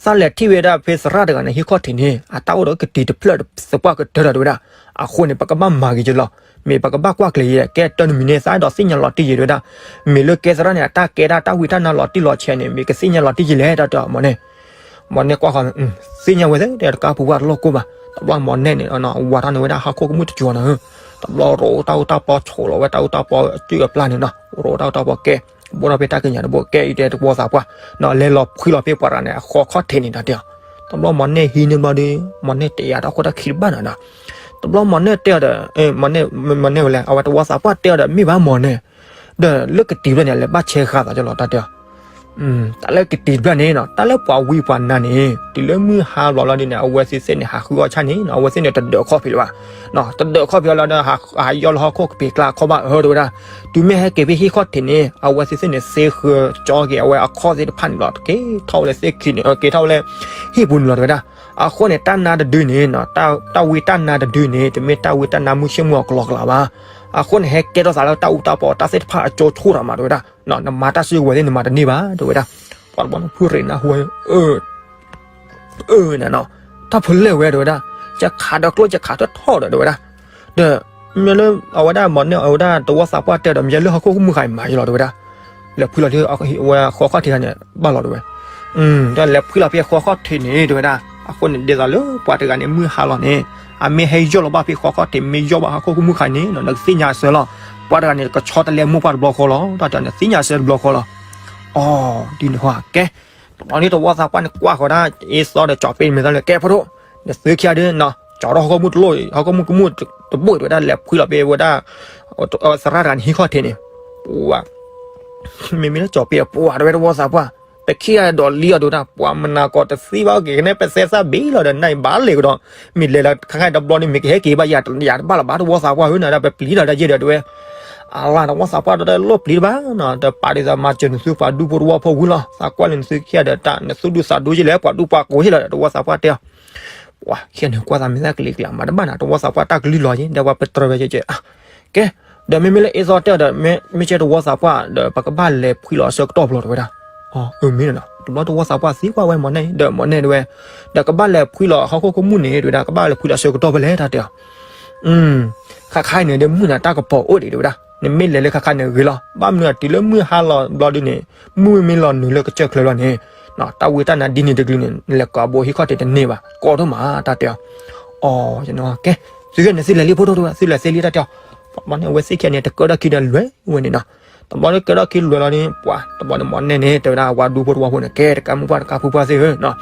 သးလဲၤထံၣ်ဝဲဒၣ်ဖဲသရၣ်တဂၤန့ၣ် ဟံၣ်ခီၣ်ထံးန့ၣ် အတၢ်အိၣ်ဒီးကတံၤတဖျၢၣ်သပှၢ်ကတၢၢ်ဒီးတဝဲဒၣ်, အဃိန့ၣ် ပကဘၣ်မၤဂ့ၤကလီၤ, မ့ၢ်ပကဘၣ်ကွၢ်ကျဲၤယဲ ကဲတၢ်နမံၤန့ၣ် သးအဲၣ်ဒိးသ့ၣ်ညါလီၤတံၢ်ယဲတဝဲဒၣ်, မ့ၢ်လၢကဲသရၣ်န့ၣ် အတၢ်ကဲဒၣ်တၢ်ဝံတၢ်နါလီၤတံၢ်လီၤဆဲးန့ၣ် မ့ၢ်ကသ့ၣ်ညါလီၤတံၢ်ယဲလဲၣ် တၢ်တဲအီၤမိၢ်နဲၣ် မိၢ်နဲၣ်ကွၢ်ဃီ, သ့ၣ်ညါဝဲသ့ၣ် တကါပူၤဝဲတလိၣ်ကိၢ်ဘၣ်, တဘျီမိၢ်နဲၣ်န့ၣ် ဝၤထီၣ်န့ၢ်ဝဲဒၣ်ဟီၣ်ခိၣ်ကမူၣ်တကၠီၤနီၤ, တဘျီရိးတၢ်အူတၢ်ပီဆိးလီၤဝဲတၢ်အူတၢ်ပီအစုၣ်အပျၢ်န့ၣ်နီၤ, ရိးတၢ်အူတၢ်ပီကဲ, ဘိးထီၣ်ဖဲတၢ်ကညးတဘိကဲအံၤတဲတဝီသးပှၢ်, လဲၤလီၤဖှံလီၤဖဲပှၤတဂၤန့ၣ် အဃီခီၣ်ထံးန့ၣ်တၢ်တဲအီၤ, တဘျီမိၢ်နဲၣ်ဟံးန့ၢ်ဘျီဒီး မိၢ်နဲၣ်တဲယၤတၢ်ခိၣ်တၢ်ခံတဘၣ်နီၤနီၤ, တဘျီမိၢ်နဲၣ်တဲအီၤဒီး, မိၢ်နဲၣ်ဝဲလဲၣ် အဝဲတဝီသးပှၢ်တဲအီၤဒီး မ့ၢ်ဘၣ်မိၢ်နဲၣ် ဒီးလၢကတံၤတဖျၢၣ်န့ၣ် အလဲၤဘၣ်ဆဲးဃာ်သးကလီၤ တၢ်တဲအီၤ, တၢ်လၢကတံၤတဖျၢၣ်န့ၣ်နီၤ တၢ်လၢပှၤဝံပှၤနါန့ၣ် တုၤလၢမုၢ်ဟါဘျီလီၤဒ်န့ၣ် အဝဲသ့ၣ်သ့ၣ်န့ၣ် ဟးဃုအီၣ်ဆၣ်န့ၣ်နီၤ အဝဲသ့ၣ်န့ၣ်တဒၢးခီၣ်ဖံးလၢၤဘၣ်, တဒၢးခီၣ်ဖံးအီၤလီၤဒီး ဟးယီၣ်လၢဟီၣ်ခိၣ်ကပ့ၤကျါခီၣ်ဘၣ်အၢတဝဲဒၣ်, တုၤမ့ၢ်ဟဲက့ၤဖဲဟံၣ်ခီၣ်ထံးန့ၣ် အဝဲသ့ၣ်သ့ၣ်န့ၣ် သ့ဃၢၤကၠီက့ၤအဝဲအခီၣ်သ့ၣ်တဖၣ်န့ၣ်လီၤ က့ၤထီၣ်ဝဲလၢသ့ၣ်ခံန့ၣ် က့ၤထီၣ်ဝဲလၢဟံၣ်ပူၤန့ၣ်လီၤတဝဲဒၣ်, အဃိန့ၣ် တၢ်နါတဒုန့ၣ် တၢ်ဝံတၢ်နါတဒုန့ၣ် တမ့ၢ်တၢ်ဝံတၢ်နါမုၢ်ဆ့ၣ်မုၢ်အကျိၤအကျဲဘၣ်, အဃိန့ၣ် ဟဲကဲထီၣ်သးလၢတၢ်အူတၢ်ပီတၢ်သ့ၣ်တဖၣ်အကၠိဆိၣ်ဒီးမးတဝဲဒၣ်, နမၤတၢ်စုကဝဲၤသ့ၣ်နမၤတန့ၢ်ဘၣ် တဝဲဒၣ်, ပှၤတဘျီန့ၣ်ဖုရ့းနၢ်ဟူဝဲ အၢ အၢ နနီၤ, တၢ်ဖဲလဲၣ်ဝဲတဝဲဒၣ်, ယခးဒီးကျိၣ်ယခးထီၣ်ထီၣ်ဒီးတဝဲဒၣ်, ဒီး မ့ၢ်လၢအဝဲဒၣ်မိၢ်နဲၣ်အဝဲဒၣ်တဝီသးပှၢ်တဲဒီး မ့ၢ်လၢဟီၣ်ခိၣ်ကမူၣ်ဃာ်မၤယလီၤတဝဲဒၣ်, လဲၤဖှံလီၤဝဲဃီခီၣ်ထံးတခါန့ၣ် ဘၣ်လီၤတဝဲ, ဒီးလဲၤဖှံလီၤဖဲဃီခီၣ်ထံးန့ၣ်တဝဲဒၣ်, အဃိန့ၣ်ဒ်သိးလၢပှၤတဂၤန့ၣ် မုၢ်ဟါလီၤန့ၣ် အမ့ၢ်ဟဲယီၣ်လီၤဘၣ်ဖဲဃီခီၣ်ထံး မ့ၢ်ယီၣ်ဘၣ်ဟီၣ်ခိၣ်ကမူၣ်ဃာ်န့ၣ် နကသ့ၣ်ညါအဆၢလီၤ, ပှၤတဂၤန့ၣ် ကဆီတလဲမိၢ်ပှၢ်တဘျီဃီလီၤ, တၢ်တဲန့ၣ်သ့ၣ်ညါအဆၢတဘျီဃီလီၤ, အီၤ ဒ်န့ၣ်ဟီ ကဲ တဘျီန့ၣ်တဝီသးပှၢ်န့ၣ်ကွၢ်ဃီဒၣ် အ့စီဒီးကၠီၤပ့န့ၣ်မ့ၢ်သးလၢ ကဲဖိဒိၣ်, နသုခံဂၤဒုးနီၤ ကၠီၤထီၣ်ဟီၣ်ခိၣ်မူၣ်တလိၣ် ဟီၣ်ခိၣ်မူၣ်ကမူၣ်တဘိၣ်တဝဲဒၣ် လဲၤဖှံလီၤဖဲဝဲဒၣ် သရၣ်တဂၤန့ၣ်ဟံၣ်ခီၣ်ထံးန့ၣ်, ပှၤ မ့မ့ၢ်လၢကၠီၤပ့အပှၤတဝဲတဝီသးပှၢ်, တခံဂၤဒိးလံအီၤဒိၣ်တၢ် ပှၤမနၤကီးတသံဘၣ်က့ၤကနဲ ပသဲသၣ်ဘ့ၣ်လီၤဒီး နအံၤဘၣ်လဲၤကဒီး, မ့ၢ်လဲၤလၢခါခါတဘျီန့ၣ် မ့ၢ်ကဟဲက့ၤဘၣ်ယၤတဘၣ်လၢၤဘၣ်တဝီသးပှၢ်ဧၢ နဒၣ်ပပျံၤတၢ်တယဲၢ်ဒီးတဝဲ အလါတဝီသးပှၢ်ဒီးတလိၣ်ပျံၤတဘၣ်နီၤ တပာ်ဒ်သိးမၤစၢၤနသုပှၤဒူဖိတဝီဖိဝံၤလီၤ သးကွၢ်လၢနသုခံဂၤဒီးတၢ် နသုဒူသးဒူယဲၢ်လဲၣ် ပှၤဒူပှၤကိးယဲၢ်လီၤ တဝီသးပှၢ်တဲအီၤ, ပှၤခံဂၤန့ၣ်ကွၢ်သးမ့ၢ်သးကလံၤကျါမၤတဘၣ်နီၤ တဝီသးပှၢ်တၢ်ကလုၢ်လီၤယဲၢ် ဒီးပှၤပတြၢၤဝဲကဲကဲ ကဲ ဒီးမ့မ့ၢ်လၢအ့စီတဲအီၤဒီး မ့ၢ်ကဲတဝီသးပှၢ်ဒီး ပကဘၣ်လဲၤဖှံလီၤအဆၢကတီၢ်ဘျီတဝဲဒၣ်, အၢ မ့ၢ်နီၤ တဘျီတဝီသးပှၢ်သံကွၢ်ဝဲမိၢ်န့ၣ် ဒီးမိၢ်န့ၣ်တဝဲ, ဒီးကဘၣ်လဲၤဖှံလီၤဟီၣ်ခိၣ်ကမူၣ်န့ၣ်တဝဲဒၣ် ကဘၣ်လဲၤဖှံလီၤအဆၢကတီၢ်ဖဲလဲၣ်တၢ်တဲအီၤ ခါခါအံၤန့ၣ် ဒ်မုၢ်နၤတၢ်ကပီၤအိၣ်ဒံးတဝဲဒၣ် နမ့ၢ်လဲၤလၢခါခါန့ၣ်ဂ့ၤလီၤ ဘၣ်မနုၤတုၤလၢမုၢ်ဟါလီၤဘျီဒုန့ၣ် မုၢ်မ့မ့ၢ်လီၤနုာ်လၢကစၢၢ်ချၢဘျီန့ၣ် တၢ်ဝံတၢ်နါဒ်န့ၣ်တကလုာ်န့ၣ် နလဲၤကိးဘိဟံၣ်ခီၣ်ထံးတန့ၢ်ဘၣ် ကိးဒိၣ်မးတၢ်တဲအီၤ, အီ ကဲ သုဂ့ၢ်န့ၣ်သုလဲၤလံဖိဒိၣ်တဝဲ သုလဲၤသ့လံတၢ်တဲအီၤ, ဘၣ်န့ၣ်အဝဲသ့ၣ်ခံဂၤန့ၣ် တကၢထီၣ်ခံဒီးလဲၤဝဲန့ၣ်နီၤ တဘျီလၢကဲထီၣ်ခံလဲၤလီၤန့ၣ် ပှၤ တဘျီန့ၣ်မိၢ်န့ၣ်န့ၣ် တဲဝဲဒၣ်ဝၤဒူဖိတဝီဖိန့ၣ် ကဲတကးမုၢ်ပှၢ်တကးဖုပှၢ်သ့ၣ်ဧၢနီၤ,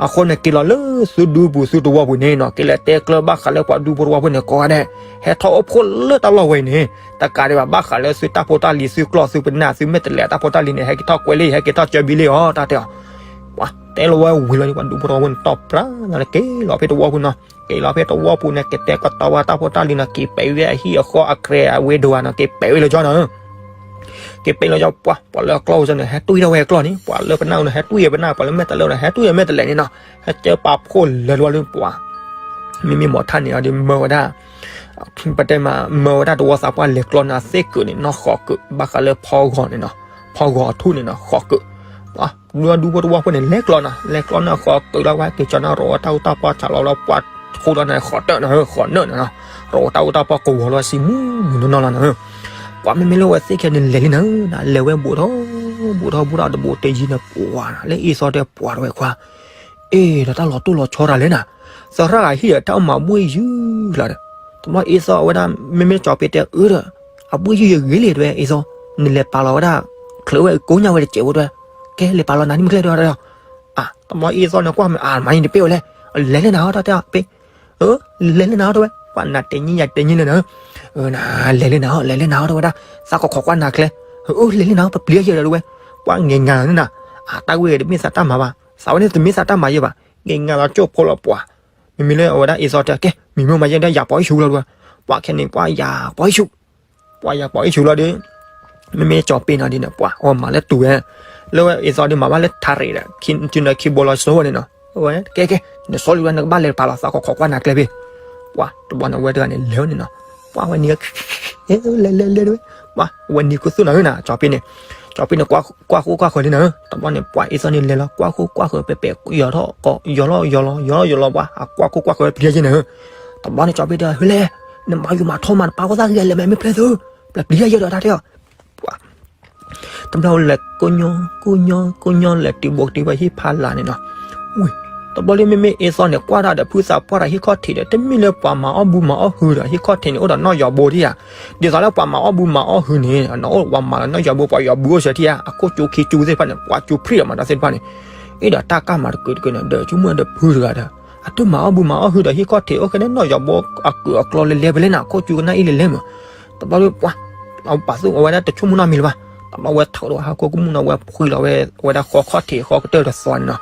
အဃိန့ၣ်က့ၤလီၤလၢသုဒူပူၤသုတဝီပူၤန့ၣ်နီၤ က့ၤလဲၤတဲကျၢၤဘၣ်ဃးလၢပှၤဒူဖိတဝီဖိန့ၣ်ကိးဂၤဒဲး, ဟဲထီၣ်အိၣ်ဖှိၣ်လၢတၢ်လီၢ်ဝဲအံၤန့ၣ် တကးဒံးဘၣ် ဘၣ်ဃးလၢသုတၢ်ဖိတၢ်လံၤသုကျီၢ်သုပနၢ်သုမဲာ်တဲးလဲးတၢ်ဖိတၢ်လံၤန့ၣ် ဟဲက့ၤထီၣ်ကွဲးလံ ဟဲက့ၤထီၣ်ကၢဘံလံအီၤ တၢ်တဲအီၤ ပှၤတဲလီၤဝဲဝံၤလီၤန့ၣ် ပှၤဒူဖိတဝီဖိန့ၣ် တီၢ်ပြးလၢက့ၤလီၤဖဲတဝီပူၤနီၤ, က့ၤလီၤဖဲတဝီပူၤန့ၣ် ကတဲာ်ကတီၤဝဲတၢ်ဖိတၢ်လံၤနီၤ က့ၤပဲာ်ဝဲအဟံၣ်အဃီအကြဲးအဝ့ဒိၣ်ဧါနီၤ က့ၤပဲာ်ဝဲလၢကၠီနီၤ က့ၤပဲာ်လီၤကၠီ ပှၤ ပှၤလၢအကျီၢ်ဝဲန့ၣ် ဟဲတွံၢ်ထီၣ်ဝဲအကျီၢ်န့ၣ် ပှၤလၢပနၢ်န့ၣ် ဟဲတွံၢ်ဝဲပနၢ် ပှၤလၢမဲာ်တဲးလဲးန့ၣ် ဟဲတွံၢ်ဝဲမဲာ်တဲးလဲးန့ၣ်နီၤ ဟဲကၢပာ်ဖှိၣ်လဲၤလီၤလၢပှၤ မ့မ့ၢ်မိၢ်ထါန့ၣ်အီၤဒီးမၢဝဲဒၣ် ပတဲမး မၢဝဲဒၣ်တဝီသးပှၢ်လဲၤကျီန့ၣ် အသ့ၣ်ကုးန့ၣ် နီၢ်ဃီးကုး ဘၣ်ဃးလၢဖီဂီၤန့ၣ်နီၤ ဖီဂီၤအထူၣ်န့ၣ်နီၤ ဃီးကုး ပှၤ ဒူဒူဖိတဝီဖိန့ၣ် လဲၤကျီနီၤ လဲၤကျီန့ၣ် ဃီးကုးလီၤဝဲ က့ၤကၠီန့ၣ် ရိးဝဲတၢ်အူတၢ်ပီၢ် ဆးလီၤလီၤ ပှၤဃိဒီးန့ၣ် ဃီးတၢၢ်န့ၣ် ဃီးနၢၣ်န့ၣ်နီၤ ရိးဝဲတၢ်အူတၢ်ပီၢ်ကဝီၤလီၤ စံမူမူနီၢ်နီၢ်လီၤန့ၣ် ပှၤမ့မ့ၢ်လၢဝဲသ့ၣ်ခဲန့ၣ် လဲၤလံန့ၣ် လဲၤဝဲဘူးထီၣ် ဘူးထီၣ်ဘူးထီၣ်တဘူးတယံၤန့ၣ် ပှၤ လၢအ့စီတဲပှၤတဝဲခွါ အ့ ဒီးတၢ်လီၤတိၢ်လီၤဆီတၢ်လဲၣ်နၤ, သရၣ်ဂၤဟံၣ်ဒီးတၢ်အိၣ်မးဘှ့ၣ်ယုၢ်လီၤဒီး, တဘျီအ့စီအဝဲဒၣ် မ့မ့ၢ်ကၠီၤပ့းတဲအၢဒီး, အဘှ့ၣ်ယုၢ်ယဂ့ၤလံတဲဝဲအ့စီ, နလဲၤပာ်လီၤဝဲဒၣ်, ချုးဝဲကိးညါဝဲတစဲးဖိတဲဝဲ, ကဲလဲၤပာ်လီၤနၤဒ်မုၢ်ကျဲတဲဝဲဒီး, အါ တဘျီအ့စီန့ၣ်ကွၢ်မ့ၢ်အါမးန့ၣ်တပ့ၢ်ဝဲလဲၣ်, လဲၤလၢနၤဟီတဲအီၤ, ပ့ၢ်, လဲၤလၢနၤဟီတဲဝဲ ပှၤနၤတဲညံယၤတဲညံလၢနၤ, နၤလဲၤလၢနၤ လဲၤလၢနၤ တဲဝဲဒၣ်, သးကခိးကွၢ်နၤကျဲ, အိၣ်လဲၤလၢနၤ ပပျံၤယဲဒီးဝဲ, ပှၤငဲၤငါန့ၣ်နၤ, အတၢ်ဝဲဒီးမ့ၢ်သးတၢ်မၤဘၣ်, သးဝဲန့ၣ်တမ့ၢ်သးတၢ်မၤယဲဘၣ်, ငဲၤငါလီၤကၠိဖိလီၤပှၤ, မ့မ့ၢ်လၢအဝဲဒၣ်အ့စီတဲကဲ မံၤမ့ၢ်မၤယဲဒၣ်ယၤပိာ်အ့ၣ်ဆူလီၤဒဝဲ, ပှၤခဲန့ၣ် ပှၤယၤပိာ်အ့ၣ်ဆူ ပှၤယၤပိာ်အ့ၣ်ဆူလီၤဒီး, မ့မ့ၢ်ကၠီၤပ့ၤနီၤဒ်န့ၣ် ပှၤအဝဲမၤလၢတူၢ်ဝဲ, လၢဝဲအ့စီဒ်မၤဘၣ်လၢထးရံးဒီး, တုၤနခံဘိလီၤစိဝဲန့ၣ်နီၤ, ဝဲကဲကဲ, နစီလံဝဲနကဘၣ်လဲၤတပၤလီၤ သးကခိးကွၢ်နၤကျဲဖဲ, ပှၤတဘျီန့ၣ် ဝဲတဂၤန့ၣ်လဲၤဝဲန့ၣ်နီၤ, ပှၤဝဲနံၤ လဲၤလဲၤလဲၤဝဲ, ပှၤဝဲနံၤခူသူၣ်နၤဧၢနၤ ကၠီၤပ့ၤန့ၣ်, ကၠီၤပ့ၤန့ၣ် ကွၢ်ဃူကွၢ်ဃၢၤလံနၤဧၢ, တဘျီန့ၣ် ပှၤအ့စီန့ၣ်လဲၤလီၤ ကွၢ်ဃူကွၢ်ဃၢၤ ပဲၤပဲၤ ယီၤထီၣ်ကီး ယီၤလီၤယီၤလီၤ ယီၤလီၤယီၤလီၤ ပှၤအကွၢ်ဃူကွၢ်ဃၢၤပျံၤယဲန့ၣ်ဧၢ, တဘျီန့ၣ် ကၠီၤပ့ၤတဲ ဟဲလဲၣ်, နမၤယိၤမၤထီမၤနပာ်ကီၢ်သၣ်ဂ့ၤလဲၣ် မ့ၢ်မ့ၢ်ဖျဲၣ်သု, ပျံၤယဲဒီးတၢ်တဲအီၤ တဘျီလဲၤကိညီ ကိညီ ကိညီ လဲၤတုၤဘိးကတုၤဝဲဟံၣ်ဖးလာ်န့ၣ်နီၤ, ဝံၤ တဘျီလၢမ့မ့ၢ်အ့စီန့ၣ် ကွၢ်တၢ်ဒီးဖုသးပှၢ်တၢ်ဟံၣ်ခီၣ်ထံးဒီး တမ့ၢ်လၢပှၤမၤအီၣ်ဘုမၤအီၣ်ဟုဒီး ဟံၣ်ခီၣ်ထံးန့ၣ် အိၣ်ဒီးနီၣ်ယီၤဘိထံၣ်ဧါ, ဒ်သိးလၢပှၤမၤအီၣ်ဘုမၤအီၣ်ဟုန့ၣ် နအိၣ်ပှၤမၤလၢနီၣ်ယီၤဘိ ပှၤယီၤဘုအိၣ်စၢၤထံၣ်ဧါ, အခိၣ်ကၠူခံကၠူသ့ၣ်တဖၣ်န့ၣ် ပှၤကၠူဖျံးဒီးမၤတၢ်သ့ၣ်တဖၣ်န့ၣ်, အ့ဒီးတၢ်ကၢ်မၤတကုာ်တကုာ်န့ၣ် ဒီးဆိကမိၣ်ဒီးဖုတဂၤဒီး အတမၤအီၣ်ဘုမၤအီၣ်ဟုဒီးဟံၣ်ခီၣ်ထံးအိၣ်ခဲန့ၣ် နီၣ်ယီၤဘိအကုာ်အကျီလဲၤလဲၤဖဲလဲၣ်နၤ အခိၣ်ကၠူကနၣ်အံၤလဲၤလဲၤမး, တဘျီလၢပှၤ အပာ်သူၣ်အဝဲဒၣ်တဆိကမိၣ်နီတမံၤလၢၤဘၣ်, တဘျီဝဲထီၣ်ဒီးဟးခိၣ်ကမူၣ်နီၤ ဝဲဖှံလီၤဝဲ အဝဲဒၣ်ဃီခီၣ်ထံးဃီကတၢၢ်တသွါန့ၣ်နီၤ,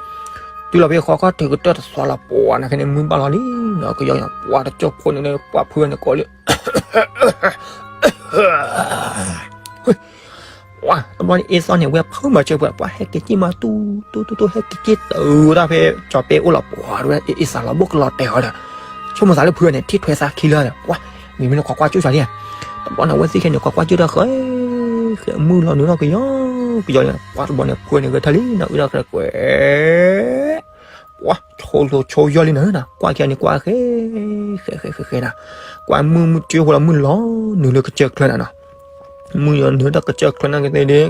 တုၤလီၤဖဲဃီခီၣ်ထံးကတၢၢ်တသွါလီၤ ပှၤနၤခဲန့ၣ် မုၢ်ဘၣ်လီၤလံနီၤ ကယီၤ ပှၤတကၠိဖိန့ၣ် ပှၤဖုန့ၣ်ကိးလၢ ဝဲ တဘျီန့ၣ် အ့စီန့ၣ် ဝဲဖုမၤစၢၤပှၤ ပှၤဟဲက့ၤကံၣ်မး တူတူတူတူ ဟဲက့ၤကံၣ်တုၤဒၣ်ဖဲ ကၠီၤပဲအိၣ်လီၤ ပှၤဝဲ အ့စီလီၤ ဘိၣ်ကလီၤတဲာ်အီၤဒီး ဆိကမိၣ်သးလၢဖုန့ၣ် ထံၣ်ထွဲသးခံလၢၤဒီး ပှၤ မ့မ့ၢ်လၢခိးကွၢ်ကၠိၣ်စၢ်လံဧါ, တဘျီန့ၣ် အဝဲသ့ၣ်ခဲန့ၣ် ခိးကွၢ်ကၠိၣ်တၢ်ဃဲ ဃဲမုၢ်လီၤနုာ်လီၤကယီကယီန့ၣ် ပှၤတဘျီန့ၣ် ဖုန့ၣ်ဂဲၤထၢၣ်လံနီၤ အုၣ်ဒီးဃဲကွဲ ပှၤ ဆိလိၤဆိယီၢ်လံနၤ ကွၢ်ခံဂၤန့ၣ် ကွၢ်ဃဲ ဃဲဃဲဃဲဃဲနၤ, ကွၢ်မုၢ်မုၢ်ကၠိဖိလီၤ မုၢ်လီၤနုာ်လၢကစၢၢ်ချၢနၤနီၤ, မုၢ်လီၤနုာ်လၢကစၢၢ်ချၢနၤကသ့ဒီး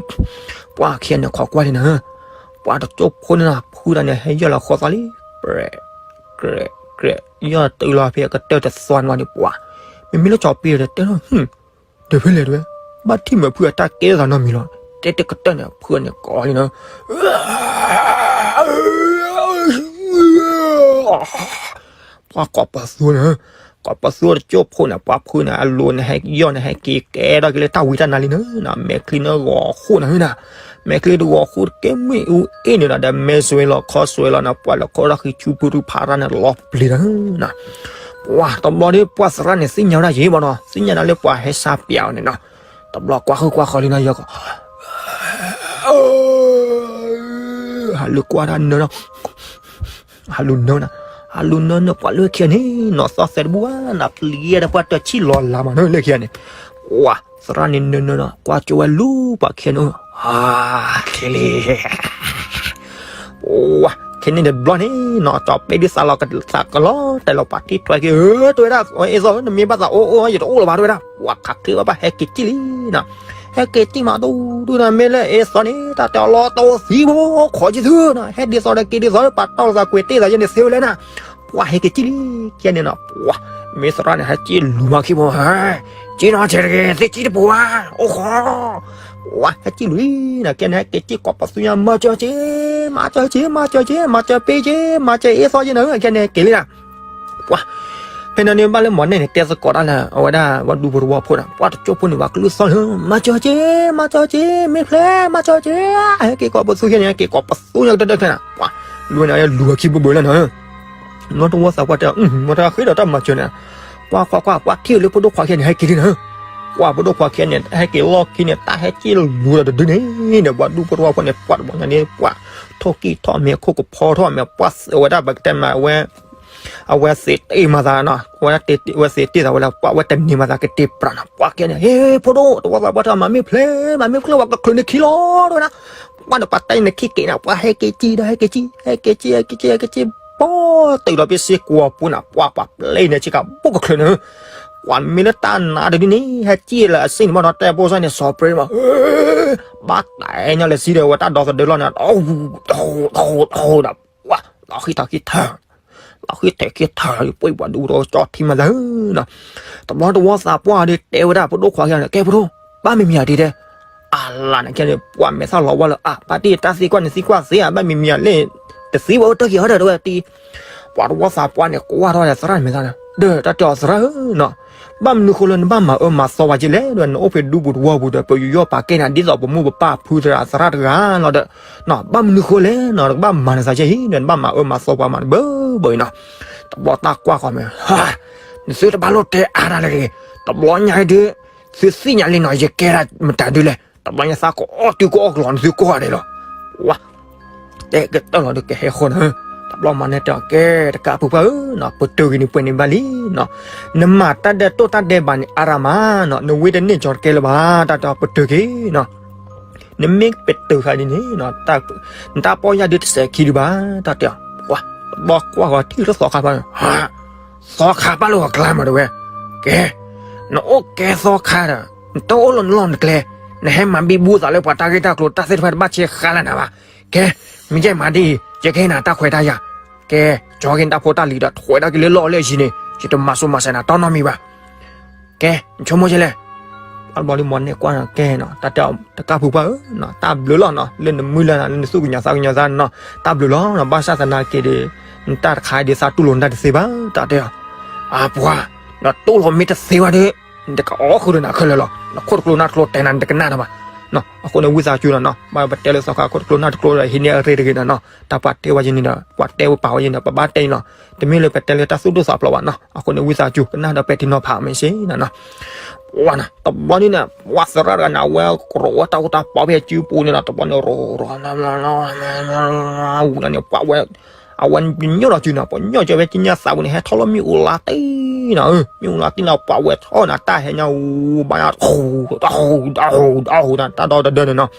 ပှၤခံဂၤန့ၣ် ခိးကွၢ်လံနၤ, ပှၤတကၠိဖိန့ၣ်နီၤ ဖုတၢ်န့ၣ် ဟဲယီၢ်လီၤဃီသးလံ, ကြဲး ကြဲး ကြဲး ယီၢ်တုၤလီၤဖဲအကတၢၢ်တသွါန့ၣ်ပှၤ, မ့မ့ၢ်လၢကၠီၤပ့ၤဒီးတဲလီၤ ဟွံၣ် ဒီးဖဲလဲၣ်တဝဲ, ဘၣ်ထံၣ်မးဖုအတၢ်ကဲထီၣ်သးနီတမံၤလီၤ, တဲတကတၢၢ်န့ၣ် ဖုန့ၣ်ကိးလံနၤ ပှၤကိးပသူန့ၣ်, ကိးပသူတကၠိဖိန့ၣ် ပှၤဖုန့ၣ် အလိၤန့ၣ် ဟဲယီၢ်န့ၣ် ဟဲက့ၤကဲထီၣ်က့ၤလၢတၢ်ဝံတၢ်နါလံနၤ, မဲာ်ချံန့ၣ်ဂီၤဃိနၤနၤ, မဲာ်ချံတဂီၤဃိတကဲမ့ၣ်အူအ့ၣ်န့ၣ်ဒီး မဲာ်စွဲလီၤခီစွဲလီၤနၤ ပှၤလဲၤခိးထီၣ်ဃံဆူဖုထူဖးရၣ်န့ၣ် လီၤပျံၤနၤ, ပှၤတဘျီဒီး ပှၤသရၣ်န့ၣ် သ့ၣ်ညါဝဲဒၣ်ယံၤဘၣ်နီၤ, သ့ၣ်ညါဒၣ်လၢပှၤဟဲစါပၠးအီၤန့ၣ်နီၤ, တဘျီကွၢ်ဃုကွၢ်ဃီလံနၤ ယီၤကီး ဟးလူၤကွၢ်တၢ်နၢနီၤ ဟးလူၤနၢနၤ, ဟးလူၤနၢနၢပှၤလၢခံဂၤန့ၣ် နီၢ်သီၣ်သဲတဘူၣ်ဘၣ် နပျံၤဒီးပှၤတဆံၣ်လီၤလါမးနီၤလၢခံဂၤန့ၣ်, ပှၤသရၣ်န့ၣ်နၢနၢနီၤ ကွၢ်ကၠိဝဲလူၤပှၤခံဂၤန့ၣ်, ဟး ခဲလံ ပှၤ ခဲန့ၣ်တဘျီန့ၣ်နီၤ ကၠီၤပဲဒုးသးလီၤသးကလီၤတဲာ်လီၤပာ်ထံၣ်ထွဲက့ၤ, တဲဝဲဒၣ် အ့စီ နမ့ၢ်ဘၣ်သးအိၣ်အိၣ် ယတအိၣ်လၢၤဘၣ် တဲဝဲဒၣ်, ပှၤခးချ့ဝဲဘၣ်ဟဲက့ၤကံၣ်လံနီၤ, ဟဲက့ၤကံၣ်မး ဒူဒူနၤ မ့ၢ်လၢအ့စီန့ၣ် တၢ်တဲအီၤလီၤတအိၣ်သံဘိခိးက့ၤသုနီၤ, ဟဲဒ်သိးဒီးက့ၤဒ်သိး ပာ်တီၢ်လိာ်သးကွံာ်တ့ၢ်သးယဲန့ၣ် သ့ဝဲလဲၣ်နၤ, ပှၤဟဲက့ၤကံၣ်လံ ခဲန့ၣ်နီၤ, ပှၤ မ့ၢ်သရၣ်န့ၣ် ဟဲက့ၤလူၤမၤခံဘိ က့ၤနီၤ ဆဲးတဂ့ၤ သ့ကံၣ်တပှၤ အိၣ်ဃီ ပှၤဟဲက့ၤလူၤလံနီၤ, ကဲန့ၣ် ဟဲက့ၤကံၣ်ကိးပသူညါ မၤစၢၤက့ၤ မၤစၢၤက့ၤ မၤစၢၤက့ၤ မၤစၢၤပ့က့ၤ မၤစၢၤအ့စီက့ၤနီၤ, ကဲန့ၣ်က့ၤလံနီၤ, ပှၤ ဖဲန့ၣ်န့ၣ် ဘၣ်လၢမီၢ်နဲၣ်န့ၣ် တဲသကိးတၢ်လၢ အဝဲဒၣ် ပှၤဒူဖိတဝီဖိန့ၣ် ပှၤတကၠိဖိန့ၣ် ပှၤကလုၢ်သီၣ်လၢ မၤစၢၤက့ၤ မၤစၢၤက့ၤ မ့ၢ်ဖျဲၣ် မၤစၢၤက့ၤ, ဟဲက့ၤကိးပသူခဲန့ၣ် ဟဲက့ၤကိးပသူညါကတၢၢ်တၢၢ်ခဲနၤ, ပှၤ လူၤန့ၣ် လူၤအခံဘၢဘၢလၢနီၤ နီၢ်တဝီသးပှၢ်တဲ မ့ၢ်တၢ်ဃ့ဒီးတၢ်မၤစၢၤန့ၣ်, ကွၢ်ကွၢ်ကွၢ် ပှၤထံၣ်လၢဖိဒိၣ်ခွါခဲန့ၣ် ဟဲက့ၤလံနီၤ, ပှၤဖိဒိၣ်ခွါခဲန့ၣ် ဟဲက့ၤလီၢ်ခံန့ၣ် တၢ်ဟဲက့ၤလူၤဒီးတဒုန့ၣ်ဒီး ပှၤဒူဖိတဝီဖိန့ၣ် ပှၤတဘီညါန့ၣ် ပှၤထိၣ်ကံၣ်ထီၣ်မဲာ် ခိၣ်ကဖီထီၣ်မဲာ် ပှၤဝဲဒၣ်ပကတဲမးဝဲ အဝဲသ့ၣ်တ့ၢ်မၤသးနီၤ, အဝဲသ့ၣ်တ့ၢ်သးဝဲလၢ ပှၤဝဲတန့ၢ်မၤသးကတ့ၢ်ပြးနီၤ, ပှၤကဲန့ၣ် ဟ့ ဖိဒိၣ် တဝီသးပှၢ်ထီၣ်မၤမ့ၢ်ဖျဲၣ် မၤမ့ၢ်ဖျဲၣ် ပှၤကချုးန့ၢ်ခံလီၤ တဲဝဲဒၣ်, ပှၤန့ၣ်ပှၤတဲန့ၣ်ခံက့ၤန့ၣ် ပှၤဟဲက့ၤကံၣ်ဒီး ဟဲက့ၤကံၣ် ဟဲက့ၤကံၣ် ဟဲက့ၤကံၣ် ဟဲက့ၤကံၣ် ပှၤတုၤဒီးဖဲစ့ၢ်ကီးပူၤန့ၣ် ပှၤပှၤပျဲန့ၣ် ဆ့ကၤဘိၣ်ကချုးန့ၣ်, ပှၤမ့ၢ်လၢတၢ်နါတဒုန့ၣ် ဟဲကံၣ်လၢအစ့ၣ်န့ၣ်ဘၣ်နီၤ တဲဖိစၢ်န့ၣ် စီၤပြ့မး ဘၣ်တဲညီလၢစံဒီး ဝဲတၢ်ဒီသဒၢလီၤန့ၣ် ဒီး ဒီး ဒီး ဒီး ပှၤ ဒီးဃံထီၣ်ခံထၢၣ် ဒီးဃံထီၣ်ခံထၢၣ် ပှၤဒူဖိတဝီကၠီထံမၤသးနီၤ, တဘျီတဝီသးပှၢ်ဒီးတဲဝဲဒၣ် ဖိဒိၣ်ခွါခံဂၤန့ၣ် ကဲဖိဒိၣ် ဘၣ်မံၤမံၤဧါဒ်တဲ, အလၢ်န့ၣ် ခဲန့ၣ် ပှၤမဲာ်သၣ်လီၤဝါလၢ အါ ပှၤတံၢ်တၢ်သံကွၢ်န့ၣ်သံကွၢ်သ့ဧါ ဘၣ်မံၤမံၤဧါလဲၣ်, တသံဘၣ်အိၣ်တၢ်က့ၤဟီဒီးတဝဲတံၢ်, ပှၤတဝီသးပှၢ်န့ၣ် ကွၢ်ထီၣ်ဒီးသရၣ်မဲာ်သၣ်န့ၣ် ဒီးတၢ်တဲအီၤသရၣ်ဧၢနီၤ, ဘၣ်မနုၤဃိလၢနဘၣ်မၤအၢမၤသီပှၤက့လဲၣ်, ဒီးနအိၣ်ဖဲဒူပူၤသဝီပူၤဒီး ပယူးယီၣ်ပာ်ကဲနၤ ဒ်သိးပမိၢ်ပပၢ်ဖုသရၣ်သရၣ်တဂၤလီၤဒီး, ဘၣ်မနုၤဃိလဲၣ်နီၤ, နကဘၣ်မၤနသးကဲအံၤဒီး နဘၣ်မၤအၢမၤသီပှၤမးတဘၢဘၢအံၤနီၤ. တဘျီတၢ်ကွၢ်ဃီမ့ၢ်, နသုတဘၣ်လိၣ်တဲအါတၢ်လၢၤ, တဘျီညါအံၤဒုး သုသ့ၣ်ညါလံနီၤ, ယကဲဒၣ်မတၤဒုလဲၣ်, တဘျီညါသးကအီၣ်တုၤကအီၣ်ကလီၤနသုကိးဂၤဒဲးလီၤ. ဝါ တဲကတၢၢ်လီၤဒီးကဟဲဃီနၤ, တဘျီမၤနဲတဲအီၤ ကဲတကးဖုပှၢ်ဧၢနီၤ, ပတုာ်က့ၤန့ၣ်ပှဲၤန့ၣ်ဘၣ်လံနီၤ, နမၤတၢ်ဒဲးတိၢ်တၢ်ဒဲးဘးန့ၣ်အါရၤမးနီၤ, နဝ့တန့ၢ်ကၠီတကဲလၢၤဘၣ်, တၢ်တဲအီၤပတုာ်က့ၤနီၤ, နမ့ၢ်ပတုာ်ဃာ်ဒ်န့ၣ်နီၤ, နတၢ်ပီၢ်ယၢ်ဒုးတစဲးခံဒံးဘၣ်, တၢ်တဲအီၤ, ဝါ တဘျီကွၢ်ဃီထံၣ်လၢသီခါဖဲန့ၣ် သီခါပာ်လၢအကျါမးတဲဝဲ, ကဲ နအိၣ်ကဲသီခါဒီး နတအိၣ်လၢနလီၢ်နကျဲ, နဟဲမၤဘံဘူသးလၢပှၤတၢ်ဂ့ၢ်တၢ်ကျိၤ တၢ်သ့ၣ်တဖၣ်တဘၣ်ဆဲးဃါလၢနၤဘၣ်. ကဲ မ့ၢ်ယဲမၤဒ်အံၤ ယကဟ့ၣ်နၤတၢ်ခွဲးတၢ်ယာ်, ကဲ ကၠီက့ၤနတၢ်ဖိတၢ်လံၤဒီးထွဲဒၣ်က့ၤလၢလီၢ်လၢအယံၤန့ၣ် ယတမၤစိၤမၤစဲးနၤတီနီတမံၤဘၣ်. ကဲ နဆိကမိၣ်ကဲလဲၣ်. ဘၣ်တဘျီလံမၤနဲကွၢ်ကဲနီၤ, တၢ်တဲအီၤတကးဖုပှၢ်ဧၢနီၤ, တၢ်ဘျုးလီၤနီၤ, လၢနမုၢ်လၢ်နၤ လၢနသူၣ်ကညီၤသးကညီၤသးနီၤ, တၢ်ဘျုးလီၤနီၤ, ဘၣ်ဆၣ်သနာ်က့ဒီး နတၢ်တခါအံၤဒုးသးတူၢ်လိာ်နတၢ်တသ့ဘၣ်, တၢ်တဲအီၤ, အပှၤ, နတူၢ်လိာ်မ့ၢ်တသ့ဘၣ်ဒီး နတကအီၣ်ဃုာ်ဒီးနၤခဲလၢာ်လီၤ, နခိၣ်တကျိၤနၢ်တကျိၤတဲနၤနတကနၣ်တၢ်ဘၣ်. အဃိန့ၣ်ဝံသးစူၤနီၤနီၤ, ဘၣ်ပတဲလၢသီခါခိၣ်တကျိၤနၢ်တကျိၤဒီး ဟံးန့ၢ်အရ့တဂ့ၤနီၤနီၤ, တၢ်ပှၤတဲဝဲယဲန့ၣ်ဒီး ပှၤတဲဝဲပာ်ဝဲယဲန့ၣ်ဒီး ပဘၣ်တဲအံၤနီၤ, တမ့ၢ်လၢပတဲလၢတၢ်သူၣ်ဒိၣ်သးဖျိးဘၣ်နီၤ, အဃိန့ၣ်ဝံသးစူၤ ကနၣ်ဒီးပဲာ်ထံနီၤဖးမ့ၢ်စ့နီၤနီၤ. ပှၤနီၤ တဘျီန့ၣ်န့ၣ် ပှၤသရၣ်တဂၤန့ၣ် အဝဲကရိးဝဲတၢ်အိၣ်တၢ်ပီဖဲစုပူၤန့ၣ်နီၤ, တဘျီန့ၣ်ရိးရိး ဝူၤန့ၣ် ပှၤဝဲ အဝဲပညိၣ်ဒီးစုနီၤ, ပညိၣ်ကၢဝဲကညၣ်သးပူၤန့ၣ် ဟဲထီၣ်လၢမ့ၣ်အူလါတံၢ်နီၤ, မ့ၣ်အူလါတံၢ်နီၤ ပှၤဝဲထီၣ်နၤ တၢ်ဟဲညါဝူၤဘၣ်ညါ တဟူးတဟူးတဟူးနၤ တၢ်ဒီသဒၢန့ၣ်နီၤ,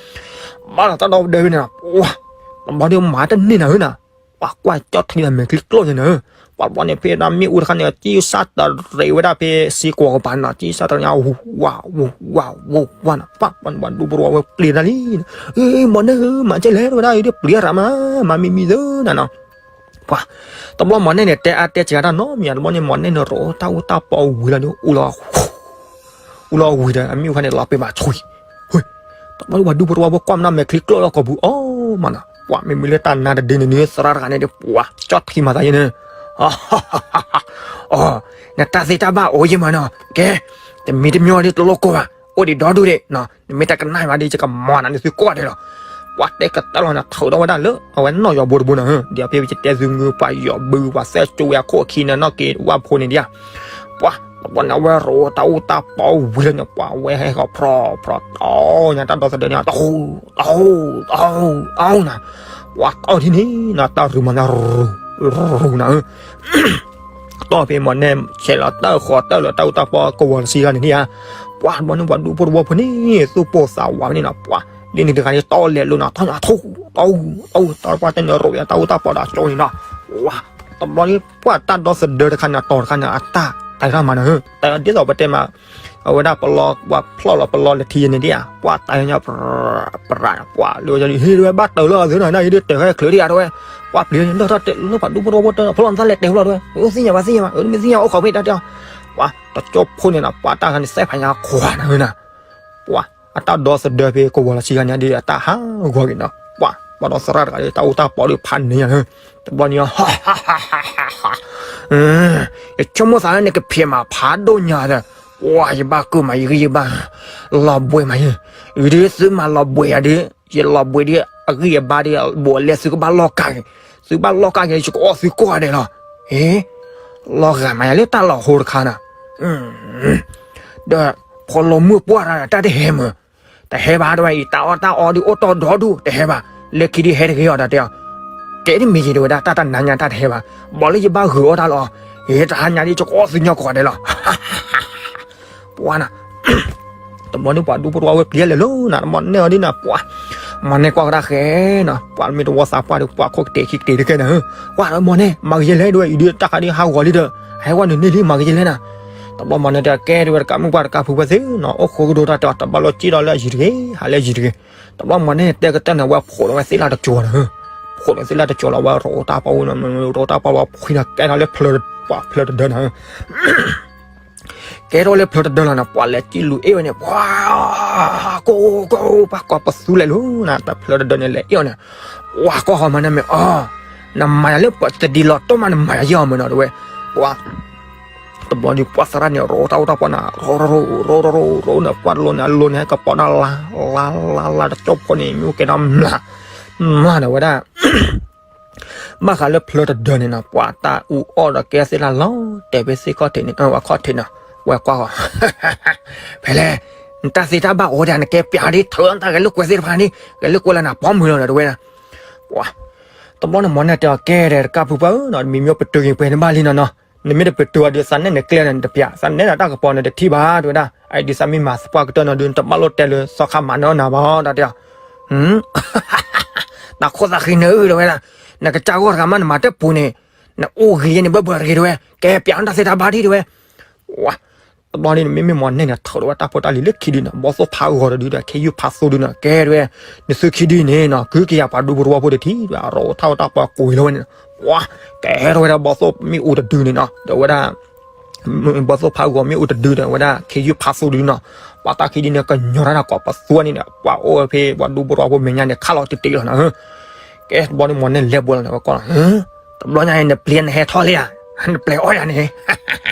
ဘၣ်လီၤတၢ်ဒီသဒၢဖဲန့ၣ်နီၤ, ပှၤ တဘျီန့ၣ်မၤတန့ၢ်နၤဧၢနီၤ, ပှၤကွၢ်ကၠီၣ်ထံဒီးမဲာ်ချံကျိၣ်န့ၣ်နီၤ, ပှၤတဘျီန့ၣ်ဖဲဒၣ်မ့ၣ်အူတခါန့ၣ် ကၠံၣ်စၢ်တရံးဝဲဒၣ်ဖဲစ့ကွီၤကပၤန့ၣ်နီၤ, ကၠံၣ်စၢ်တရံးညါ ဝူၤဝါ ဝူၤဝါ ဝူၤဝါနီၤ, ပှၤ ပှၤဒူဖိတဝီဝဲပျံၤတၢ်လံ, မၤနဲဧၢ မၤကဲလဲၣ် တဲဝဲဒၣ်အံၤဒ်ပျံၤအရးမး, မၤမံၤမံၤသၢနၤနီၤ, ပှၤ တဘျီမၤနဲန့ၣ် တဲအါတဲစှၤတၢ်နီတမံၤ, တဘျီန့ၣ်မၤနဲန့ၣ် ရိးတၢ်အိၣ်တၢ်ပီဝံၤလီၤဒီး အူလီၤ အူလီၤဝံၤဒီး အမ့ၣ်အူခါန့ၣ်လီၤပှဲၤမးဆွံ, တဘျီန့ၣ်ပှၤဒူဖိတဝီဖိကွၢ်မးနီၤ မဲာ်ချံကျိၣ်လၢကိာ်ပူၤအီၤမးနီၤ, ပှၤမ့မ့ၢ်လၢတၢ်နါတဒ့န့ၣ်န့ၣ် သရၣ်တဂၤန့ၣ်ဒီး ပှၤကၠီၣ်ထံမၤသးယဲန့ၣ်, အီ နတၢ်သ့တၢ်ဘၣ်အိၣ်ယဲမးနီၤ, ကဲ တမံၤတမံၤဒီးတလိၣ်ကိၢ်ဘၣ်, အိၣ်ဒံးဒီဒူၣ်ဒံး, နမ့ၢ်တကနၣ်ဘၣ်ဒီး ယကမၤနၤန့ၣ်သုကိးဂၤဒဲးလီၤ, ပှၤတဲကတၢၢ်လီၤန့ၣ် ထုးထီၣ်ဝဲဒၣ်လၢ အဝဲနီၣ်ယီၤဘိတဘိန့ၣ်, ဒ်အဖဲယတဲသုမုၢ် ပှၤယီၤဘု ပှၤသဲၣ်ကၠိဝဲအခိၣ်အခံန့ၣ် နီၣ်က့ၤဝၣ်ဖိန့ၣ်ဒံးဧါ, ပှၤ တဘျီန့ၣ် အဝဲရိးတၢ်အိၣ်တၢ်ပီဝံၤလီၤန့ၣ် ပှၤဝဲဟဲဃီၤဖြီဖြီတီညါ တၢ်ဒီသဒၢန့ၣ် တဟူး တဟူး တဟူး တဟူးနၤ, ပှၤတီထံၣ်န့ၣ်နီၤ တၢ်ရူၤမၤနၤ ရူၤ ရူၤနၤဧၢ တီၢ်ဖဲမၤနဲ ဆဲးလီၤတၢ်ဃီၤတၢ်လၢတၢ်အိၣ်တၢ်ပီကဝီၤတဆံဂၤန့ၣ်ဧါ, ပှၤတဘျီန့ၣ် ပှၤဒူဖိတဝီဖိန့ၣ် သူၣ်ပိၢ်သးဝးဖဲန့ၣ်နီၤ, ပှၤ ဒ်န့ၣ်တဂၤန့ၣ် တီလဲၤလိၤနီၤ ထီၣ်ညါ ထူ တီ တီ တီ ပှၤတဲန့ၣ် ရိးယၤတၢ်အိၣ်တၢ်ပီဒီးကၠိန့ၣ်နီၤ, ပှၤ တဘျီန့ၣ် ပှၤတၢ်ဒီသဒၢတခါန့ၣ် အတီၤတခါန့ၣ် အတၢ်တၢ်ရၣ်မၤနၤဧၢ, တၢ်ဒ်သိးပတဲမး အဝဲဒၣ်ပလီ ပှၤဖျီၣ်လီၤပလီလၢထံယဲန့ၣ်ဒံးဧါ, ပှၤတၢ်ညါ ပရၤ ပှၤလၢဝဲ ဟ့ၣ်ဝဲဘၣ်တၢ်လၢအသ့နီၤ နဒ်တၢ်ဟဲချုးဒံးဧါတဝဲ, ပှၤပျံၤန့ၣ် လၢထီၣ်တဲလၢပှၤဒူဖိတဝီဖိတၢ်ဖျီၣ်လီၤနသးလဲၤတဲာ်ဖျီၣ်တဝဲ, သ့ၣ်ညါဘၣ်သ့ၣ်ညါဘၣ် မ့ၢ်သ့ၣ်ညါအိၣ်ခိးဖဲတၢ်တဲအီၤ, ပှၤတကၠိဖိန့ၣ်နီၤ ပှၤတၢ်ခါန့ၣ် သဲဖးညါခွါနၤဧၢနၤ, ပှၤ အတၢ်ဒီသဒၢဖဲကဝီၤလီၤဆံဂၤန့ၣ်ဒ်အတၢ်ဟးဂီၤက့ၤနီၤ, ပှၤ ပှၤဒီသရၣ်တဂၤဒီးတၢ်အိၣ်တၢ်ပီဒီးဖးန့ၢ်ညါ, တဘျီန့ၣ် ယဆိကမိၣ်သးလၢနကဖံးမးဖးဒိၣ်ညါဒီး, ပှၤ ယဘၣ်ကုၢ်မး ယဂံၢ်ယဘါ လီၤဘှံးမးယဲ, အံၤဒ်သုမၤလီၤဘှံးယၤဒီး ယလီၤဘှံးဒီး အဂံၢ်အဘါဒီး ဘိးလဲသုကဘၣ်လီၢ်ကါက့ၤ, သုဘၣ်လီၢ်ကါက့ၤ ယကအိၣ်သုကိးဂၤဒဲးလီၤ, ဟ့ လီၤဂာ်မးယၤလၢတၢ်လီၤဟိတခါနီၤ, ဒီး ဖီလီၤမုၢ်ပှၢ်တၢ်ဒီး တၢ်တဟဲမး, တဟဲဘၣ်တဝဲအံၤ တၢ်အီၣ်တၢ်အီဒုးအိၣ်တီဒီဒူၣ် တဟဲဘၣ်, လၢခံဒုးဟဲတဂ့ၤအီၤတၢ်တဲအီၤ, ကဲဒ်မ့ၢ်ယဲတဝဲဒၣ် တၢ်တနၤညါတၢ်တဟဲဘၣ်, ဘၣ်လၢယဘၣ်ဂုာ်အီၣ်တၢ်လီၤ, ဟ့ တဟါညါဒ်ယကအိၣ်သုညီကိးဂၤဒဲးလီၤ ပှၤနၤ, တဘျီန့ၣ် ပှၤဒူဖိတဝီဝဲပျံၤလဲၤလီၤနၤ, တဘျီန့ၣ်အီၤဒ်နၤ ပှၤ မၤနဲကွၢ်ကဒါဃဲနီၤ, ပှၤမ့ၢ်တဝီသးပှၢ်ဒီး ပှၤခိၣ်ကတဲာ်ခံကတဲာ်တကဲနၤ, ပှၤမၤနဲ မၤကယဲလဲၣ်တဝဲ အံၤဒ်တၢ်ခါဒ်ဟးဂီၤလံဒီး, ဟဲဝဲနုာ်န့ၢ်လံ မၤကယဲလဲၣ်နၤ, တဘျီမၤနဲတဲကဲတဝဲ တကးမုၢ်ပှၢ်တကးဖုဝဲသ့နီၤ, အိၣ်ဃိကဒီးတၢ်တဲအီၤ တဘၣ်လီၤစံၣ်ဒီးလၢအယံၤတဂ့ၤ ဟးလၢအယံၤတဂ့ၤ, တဘျီမၤနဲတဲကတၢၢ်န့ၣ် ဝဲဖိးလီၤဝဲသ့ၣ်လၢတကၠိၤနၤ, ဖိးလီၤသ့ၣ်လၢတကၠိၤလီၤ ဝဲရိးတၢ်ပီဝဲ ရိးတၢ်ပီဝဲဖှံနၤ ကဲထီၣ်လၢ ပှၤဖျၢၣ်တဒၢနၤ ကဲထီၣ်လၢဖျၢၣ်တဒၢလီၤန့ၣ် ပှၤလဲၤစံၣ်လူၤအ့ၣ်ဝဲန့ၣ် ပှၤ ကိၢ်ကိၢ် ပှၤကိးပသူလဲၤလီၤနၤ တၢ်ဖျၢၣ်တဒၢန့ၣ် လဲၤအ့ၣ်အီၤန့ၣ် ပှၤကိးဟီမၤန့ၣ်မ့ၢ်အီၤ နမၤယၤလၢပှၤတဒ်လီၤတိၢ်မး နမၤယၤယဲအီၤမ့ၢ်နီၤ တဝဲ ပှၤ တဘျီဒုးပှၢ်သရၣ်န့ၣ် ရိတၢ်အိၣ်တၢ်ပီန့ၣ် ရိရိရိရိရိန့ၣ် ပှၢ်တလိန့ၣ် အလိန့ၣ် ဟဲကပီၤန့ၣ် လါလါလါလါတကၠိဖိန့ၣ် မ့ၣ်အူကဲဒီးမျၢ် မျၢ်န့ၣ်ဝဲဒၣ် ဘၣ်ဃးလၢဖျၢၣ်တဒၢန့ၣ်နီၤ ပှၤတၢ်အူအီၣ်ဒီးကဲသ့ၣ်လၢလီၤတဲာ်ဖဲသ့ၣ်ခီၣ်ထံးန့ၣ် ဝဲခီၣ်ထံးနီၤ ဝဲကွၢ်ဃီ ဖဲလဲၣ် နတၢ်သ့တၢ်ဘၣ်အိၣ်ဒၣ် နကဲပျးဒ်ထၢၣ်နတၢ်ဂဲၤလိာ်ကွဲသ့ၣ်တဖၣ်န့ၣ် ဂဲၤလိာ်ကွဲလၢနပီမုၢ်လီၤဒီးဝဲ ပှၤ တဘျီန့ၣ် မီၢ်နဲၣ်တဲအီၤ ကဲဒီးတကၢ်ဖုပှၢ်ဧၢနီၤ မ့မ့ၢ်ပတုာ်က့ၤပှဲၤန့ၣ်ဘၣ်လံနီၤနီၤ နမ့ၢ်တပတုာ်အီၤဒီးသးနဲၣ်နကျဲန့ၣ် နတပျး သးနဲၣ်ဒီးတၢ်ကပီၤန့ၣ်တထံၣ်ဘၣ် တဲဝဲဒၣ် အဒုးသးမ့ၢ်မၤသပှၢ်ကတၢၢ်နီၤဒုး နတဘၣ်လိၣ်တဲလၢစီၤခါမၤနၢၤနၤဘၣ် တၢ်တဲအီၤ နသးခိၣ်သးဃံနၢၤတဲဝဲဒၣ် နကစၢ်ဂီၢ်တဂၤမး နမၤတပူၤန့ၣ် နအိၣ်ဂ့ၤယဲန့ၣ် ဘၢၣ်ဘၢၣ်တဂ့ၤတဲဝဲ ကဲပျးနတၢ်သ့တၢ်ဘၣ်ဒံးတဲဝဲ ဝါ တဘျီန့ၣ် မ့မ့ၢ်မီၢ်နဲၣ်န့ၣ် ထုးထီၣ်ဝဲတၢ်ဖိတၢ်လံၤလၢခံဒုးနီၤ ဘီသိၣ်ဖးဂီၤတဒုဒီး ခ့ယုၢ်ဖးသိတဒုနီၤ ကဲတဲဝဲ နသုခံဒုန့ၣ်နီၤ ကုက့ၤယၤပှၤဒူဖိတဝီဖိတထံၣ် ရိတၢ်အိၣ်တၢ်ပီကွံာ်လီၤဝဲန့ၣ် ဝါ ကဲထီၣ်ဝဲဒၣ်ဘီသိၣ်မ့ၣ်အူတဒုန့ၣ်နီၤ ဒီးဝဲဒၣ် ဘီသိၣ်ဖးဂီၤမ့ၣ်အူတဒုဒီး ဝဲဒၣ်ခ့ယုၢ်ဖးသိတဒုနီၤ ပှၤတၢ်ခံဒုန့ၣ် ကညီၤတၢ်ဒီးကိးပသူန့ၣ် ပှၤအိၣ်ဝဲဖဲပှၤဒူဖိတဝီဖိမဲာ်ညါန့ၣ် ခးလီၤတံၢ်တံၢ်လီၤနီၤ ကဲ တဘျီန့ၣ်မီၢ်နဲၣ်လဲၤဘိလီၤန့ၣ် ဝဲကွၢ်လီၤ တဘျီညါအံၤ နပျံၤနဟဲထီၣ်လံဧါ နပျဲၤအီၣ်ယၤန့ၣ်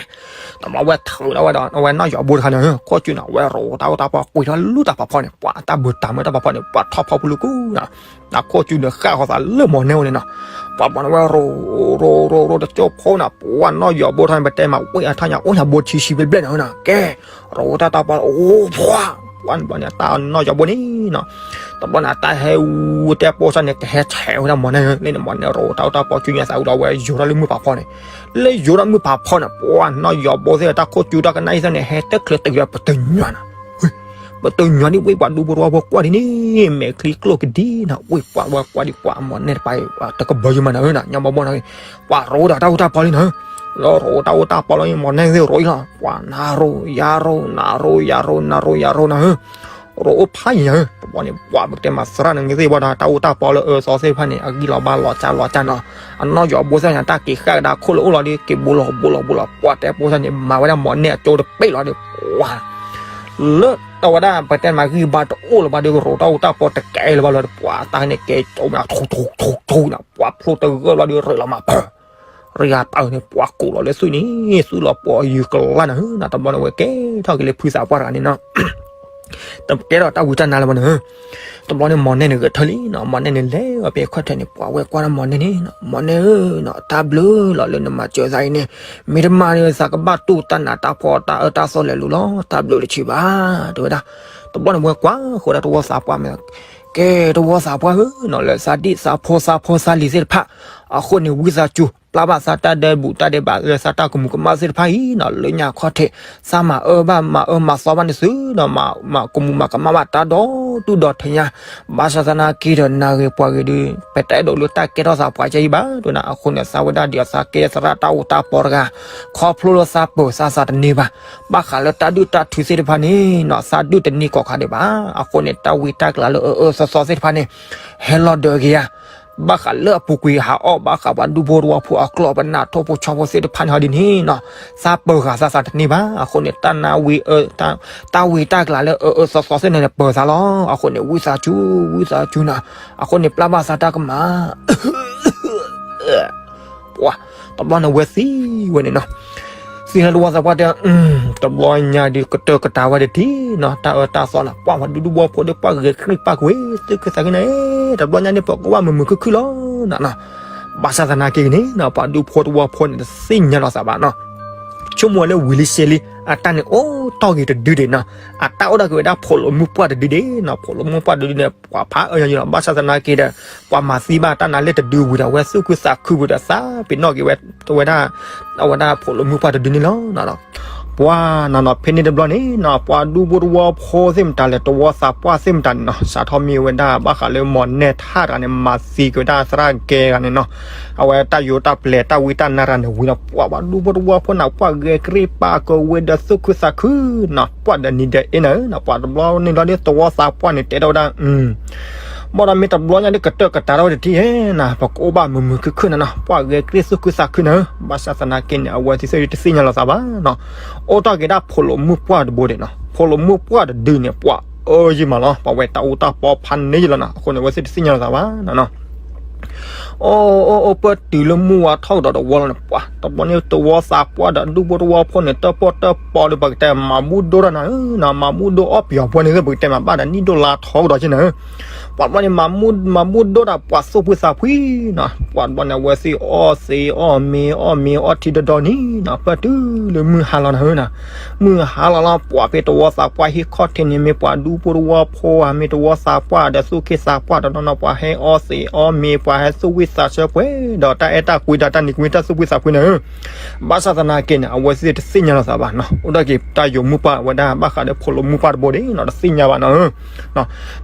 တဘျီဝဲထုးဒီးဝဲဒီး အဝဲနီၣ်ယီၤဘိတခါန့ၣ် ခိၣ်ကူနီၤ ဝဲရိတၢ်အိၣ်တၢ်ပီကွံာ်ထီၣ် လူၤတၢ်ဖးဖီန့ၣ် ပှၤအတၢ်ဘုးတၢ်မၢတၢ်ဖးဖီန့ၣ် ပှၤထီၣ်ဖီပူၤလူၤကူနီၤ နခိၣ်ကူန့ၣ်ဃၣ်ဃီၤသးလၢမီၢ်နဲၣ်ဝဲန့ၣ်နီၤ ပှၤဘီန့ၣ်ဝဲရိရိရိရိတကၠိဖိနီၤ ပှၤနီၣ်ယီၤဘိထီၣ်န့ၣ် ပတဲမၤဝဲအထီၣ်ညါအိၣ်ညါဘိထံဆံဘျဲၣ်ဘျဲၣ်န့ၣ်နီၤ ကဲ ရိတၢ်တၢ်ပီအိၣ်ပှၤ ပှၤန့ၣ်ဘီန့ၣ် အတၢ်နီၣ်ယီၤဘိန့ၣ်နီၤ တဘျီန့ၣ် အတၢ်ဟဲဝူတဲပိၢ်စၢ်န့ၣ် ကဟဲဆဲးဝဲဒၣ်မီၢ်နဲၣ်လၢန့ၣ် မီၢ်နဲၣ်ရိတၢ်အိၣ်တၢ်ပီကူညီသးဝံၤဒီး ဝဲယိၤထီၣ်လၢမုၢ်ဖးဖီန့ၣ် လၢယိၤထီၣ်မုၢ်ဖးဖီန့ၣ် ပှၤနီၣ်ယီၤဘိသ့ၣ်တၢ်ခိၣ်ကူတၢ်ကနၣ်အံၤသ့ၣ်န့ၣ် ဟဲတချုးတဂ့ၤဒီး ပတညီနီၤ ပတညီဒ်ဝဲပှၤဒူဖိတဝီဖိကွၢ်ဒ်န့ၣ် မဲာ်ချံကျိၣ်ကဒံနီၤ ဝဲပှၤဝဲကွၢ်ဒ်ပှၤမီၢ်နဲၣ်တပၤ တကဘၢယုာ်မးနီၤ ညီဘီဘီနီၤ ပှၤရိတၢ်အိၣ်တၢ်ပီလံနီၤ လီၤရိတၢ်အိၣ်တၢ်ပီလီၤ မီၢ်နဲၣ်သ့ၣ်ရိအံၤလီၤ ပှၤနၤရိယၤရိ နၤရိယၤရိ နၤရိယၤရိနၤဧၢ ရိအိၣ်ဖးယံၤယၤဧၢ တဘျီန့ၣ် ပှၤပကတဲမၤသရၣ်န့ၣ် ဂ့ၤသ့ၣ်ဘၣ်ဒီး တၢ်အိၣ်တၢ်ပီလၢအၢသီသ့ၣ်တဖၣ်န့ၣ် အဂံၢ်လီၤဘါလီၤကၢ်လီၤကၢ်နီၤ အနီၣ်ယီၤဘိသ့ၣ်န့ၣ် တၢ်က့ၤဃၣ်ကဒါခိၣ်လၢအိၣ်လီၤဒီး က့ၤဘိလီၤဘိလီၤဘိလီၤ ပှၤတဲပိၢ်စၢ်န့ၣ် မၤဝဲဒၣ်မီၢ်နဲၣ်အကၠိတပ့ၢ်လီၤဒီး ပှၤ လၢအဝဲဒၣ် ပတဲမၤဂံၢ်ဘါတအိၣ်လၢၤဘၣ်ဒီး ရိတၢ်အိၣ်တၢ်ပီတကဲလၢၤဘၣ်လီၤဒီး ပှၤတၢ်န့ၣ်ကဲကၠိမး ထူထူထူထူနီၤ ပှၤဖျိတဂၢၢ်လီၤဒီး ရ့လီၤမးပၢၢ် ရ့ဂၤပၢၢ်န့ၣ် ပှၤကိးလီၤလၢသွံၣ်န့ၣ် သွံၣ်လီၤပှီၢ်ယုၢ်ကလါနၤဧၢ နတဘျီန့ၣ် ဝဲကဲထီၣ်က့ၤလၢဖုသးပှၢ်တဂၤန့ၣ်နီၤ တကဲထီၣ်တၢ်ဝံတၢ်နါလၢၤဘၣ်န့ၣ် တဘျီန့ၣ် မီၢ်နဲၣ်န့ၣ်ဂဲၤထၢၣ်လံနီၤ မီၢ်နဲၣ်န့ၣ်လဲၤဝဲဖဲခီၣ်ထံးန့ၣ် ပှၤဝဲကွၢ်ဒီးမီၢ်နဲၣ်န့ၣ်နီၤ မီၢ်နဲၣ်ဧၢနီၤ တၢ်ဘျုးလီၤလၢနမၤစၢၤသးအံၤန့ၣ် မ့ၢ်တမၤန့ၣ် သးကဘၣ်တူၢ်တၢ်နးတၢ်ဖှီၣ်တၢ်အၢတၢ်သီလဲၤလိၤလီၤ တၢ်ဘျုးတဆံးဘၣ် တဲဝဲဒၣ် တဘျီန့ၣ် ဝဲကွၢ်ဃီဒၣ်တဝီသးပှၢ်မ့ၢ် ကဲတဝီသးပှၢ်ဧၢနီၤ လၢသးဒံၣ်သးဖိသးဖိသးလံၤသ့ၣ်တဖၣ် အဃိန့ၣ် ဝံသးစူၤ ပျၢ်ဘၣ်သးတၢ်ဒဲးဘူးတၢ်ဒဲးဘးလၢသးတၢ်ကမူးကမၣ်သ့ၣ်တဖၣ်အံၤနီၤ လၢညါခီၣ်ထံး သးမၤအၢဘၣ်မၤအၢမၤသီဘၣ်န့ၣ်သုနီၤ မၤကမူးမၤကမၣ်ဘၣ်တၢ်ဒီတူၢ်ဒီထၢညါ ဘၣ်ဆၣ်သနာ်က့ဒီး နၤဂ့ၤပှၤဂ့ၤဒီး ပတအဲၣ်ဒိးလၢတၢ်ကဲထီၣ်သးပှၤကဲအံၤဘၣ် တဲဝဲဒၣ် အဃိန့ၣ် သးဝဲဒၣ်ဒ်အသးကဲသရၣ်တၢ်အိၣ်တၢ်ပီတဂၤ ခီဖျိလၢသးပၢၤသးသးတန့ၢ်ဘၣ် ဘၣ်ဃးလၢတၢ်ဒုၣ်တၢ်ထုသ့ၣ်တဖၣ်န့ၣ်နီၤ သးဒုၣ်တန့ၢ်ကိးခါဒံးဘၣ် အဃိန့ၣ် တၢ်ဝံတၢ်ကျးလၢအအၢအၢသီသီသ့ၣ်တဖၣ်န့ၣ် ဟဲလီၤဒၢးက့ၤယၤ ဘၣ်ဃးလၢအပူၤကွံာ်ဟးအီၣ် ဘၣ်ဃးပှၤဒူဖိတဝီဖိအကျီၢ်ပနၢ်ထိၣ်ဖိဆီဖိသ့ၣ်တဖၣ်န့ၣ်ဟီဒ်န့ၣ်နီၤ သးပၢၤဃာ်သးသးတန့ၢ်ဘၣ် အဃိန့ၣ် တၢ်နါဝံအၢ တၢ်ဝံတၢ်ကျးလၢအအၢသီသီသ့ၣ်န့ၣ် ပၢၤသးလီၤ အဃိန့ၣ် ဝံသးစူၤ ဝံသးစူၤနီၤ အဃိန့ၣ် ပျၢ်ဘၣ်သးတၢ်ကမၣ် ပှၤ တဘျီန့ၣ်ဝဲသံဝဲန့ၣ်နီၤ သံလၢတဝီသးပှၢ်တဲ တဘျီညါဒုးကတၢၢ်ကတၢၢ်ဝဲတထံၣ်နီၤ တၢ်အၢတၢ်သီနီၤ ပှၤပှၤဒူဒူဝီဖိဒီး ပှၤဂဲၤကြ့ၢ်ပာ်ကွံာ် သူၣ်ခုသးခုန့ၣ် တဘျီညါန့ၣ် ပကိးဘၣ်မုာ်မုာ်ခုၣ်ခုၣ်လီၤနီၤ ဘၣ်ဆၣ်သနာ်က့န့ၣ်နီၤ ပှၤဒူဖိတဝီဖိန့ၣ် တသ့ၣ်ညါလီၤသးဘၣ်နီၤ ဆိကမိၣ်ဝဲလၢဝံၤလံစ့လံ အတၢ်န့ၣ်အိၣ်တီၢ်ဂ့ၤတဒုဒံးနီၤ အတၢ်အိၣ်ဒၣ်က့ၤဝဲဒၣ်ဖိးလိာ်မုၢ်ပှၢ်တဒုဒံးနီၤ ဖိးလိာ်မုၢ်ပှၢ်တဒုန့ၣ် ပှၤဖးအၢညါယံၤလီၤ ဘၣ်ဆၣ်သနာ်က့ဒီး ပှၤမၤသံဘၣ်တၢ်နါလၢတဒုဝံၤဒီး အဝဲသူၣ်ခုသးခုဝံၤဒီး သးပ့ၤနီၣ်က့ၤဝဲ ဝဲဒၣ် အဝဲဒၣ်ဖိးလိာ်မုၢ်ပှၢ်တဒုန့ၣ်လီၤ ပှၤနီၤနီၤ ဖဲန့ၣ်တဘျီန့ၣ်နီၤ ပှၤဒူဖိတဝီဖိသ့ၣ်မတၤလဲၣ် တဝီသးပှၢ်သ့ၣ်မတၤန့ၣ်နီၤ စးထီၣ်မ့ၢ်ဝဲဒၣ် ဘၣ်ဃးလၢမီၢ်နဲၣ်ထၣ်တဂၤန့ၣ် မၤသံက့ၤဝဲဒၣ်သရၣ်ကဲတဂၤန့ၣ်နီၤ အဝဲတၢ်ယိၤတၢ်ပျဲၤတၢ်ဝံတၢ်နါတဂၤန့ၣ်ဝံၤဒီး ပှၤ ပှၤဒူဖိတဝီဖိန့ၣ် ပှၤဂဲၤကြ့ၢ်ပာ်ကဝဲဒီးသူၣ်ခုသးခုနီၤ ပှၤဒီးနံၤဒီးအ့ၣ်နၤဧၢနီၤ ပှၤတဘျီန့ၣ်လီၤဒီး တဝီသးပှၢ်န့ၣ် တဲထီၣ်ဝဲဒၣ် ဘၣ်ဒီးမ့ၢ်တဘျီညါဒုးကတၢၢ်ကတၢၢ်ထီၣ်ဝဲတထံၣ်ဧါနီၤ ပကိးဘၣ်မုာ်မုာ်ခုၣ်ခုၣ်နၤနီၤ ပှၤဂဲၤကြ့ၢ်သူၣ်ခုသးခုနၤဧၢ ဘၣ်ဆၣ်သနာ်က့န့ၣ် အဝဲသ့ၣ်သ့ၣ်တသ့ၣ်ညါလီၤသးဘၣ်နီၤ အိၣ်တီၢ်က့ၤဒၣ်ဖိးလိာ်မုၢ်ပှၢ်တဘိဒံးနီၤ ဖိးလိာ်မုၢ်ပှၢ်တဒုန့ၣ် ပှၤအၢယံၤမးလီၤ ပှၤဝဲတၢ်အူတၢ်ပီဖးန့ၢ်ယံၤလီၤနီၤ အဃိန့ၣ် အဝဲသ့ၣ်တသ့ၣ်ညါလီၤသးဘၣ်နီၤ အိၣ်အိၣ်အိၣ်ပၢၢ်တုၤလၢမုၢ်ဝါထီၣ်ကဒီးတဝီလီၤန့ၣ် ပှၤ တဘျီန့ၣ် သဝီသးပှၢ်ဒီးဒူဖိသဝီဖိန့ၣ် တၢၣ်ပီၣ်တၢၣ်ပီဒီး ပကတဲမၤဘူၣ်ဒိၣ်တၢ်နၤဧၢနီၤ, မၤဘူၣ်ဒိၣ်အီၣ်ပယီၤပှဲၤန့ၣ် ပကတဲမၤဘၣ်ဒီးနံၣ်ဒိၣ်လါထီကဒီးက့နၤဧၢ. ပှၤတဘျီန့ၣ် မၤဘူၣ်ဒိၣ်ဒီးပှၤသူၣ်ဖှံသးဖှံနီၤ, ပှၤတဘျီန့ၣ် အဝဲသ့ၣ်အီၣ်သ့အီၣ်မ့ၤအီၣ်မ့ၤအီၣ်ထံဒီဒီနံၤနီၤ, ဖဲတုၤလၢမုၢ်ဟါလီၤနၤဧၢနီၤ, မုၢ်ဟါလီၤလီၤ ပှၤဖဲသဝီသးပှၢ်ဟံၣ်ခီၣ်ထံးန့ၣ် မ့ၢ်ပှၤဒူဖိသဝီဖိဧါ မ့ၢ်သဝီသးပှၢ်ဒီးသူၣ်က့သးပှၢ်ဒီးနီၢ်နီၢ် ပှၤဟဲအီၣ်သ့အီၣ်မ့ၤ ပှၤဟဲသူၣ်ဝံၣ်သးဆၢပှဲၤဒီး တၢ်အဲၣ်တၢ်ကွံဒီး တၢ်နံၤကွံတၢ်သူၣ်ဖှံသးဖှံနၤဧၢ. ဘၣ်ဆၣ်သနာ်က့န့ၣ် အဝဲသ့ၣ်တသ့ၣ်ညါလီၤသးဘၣ်နီၤ, အိၣ်ဒၣ်က့ၤတၢ်ယိာ်မုၢ်ပှၢ်ဝဲဒၣ် ဘၣ်ဃးဒီးဖိလၢမုၢ်ပှၢ်တဘိဒၣ်နီၤ တသ့ၣ်ညါဘၣ်နၤဧၢ.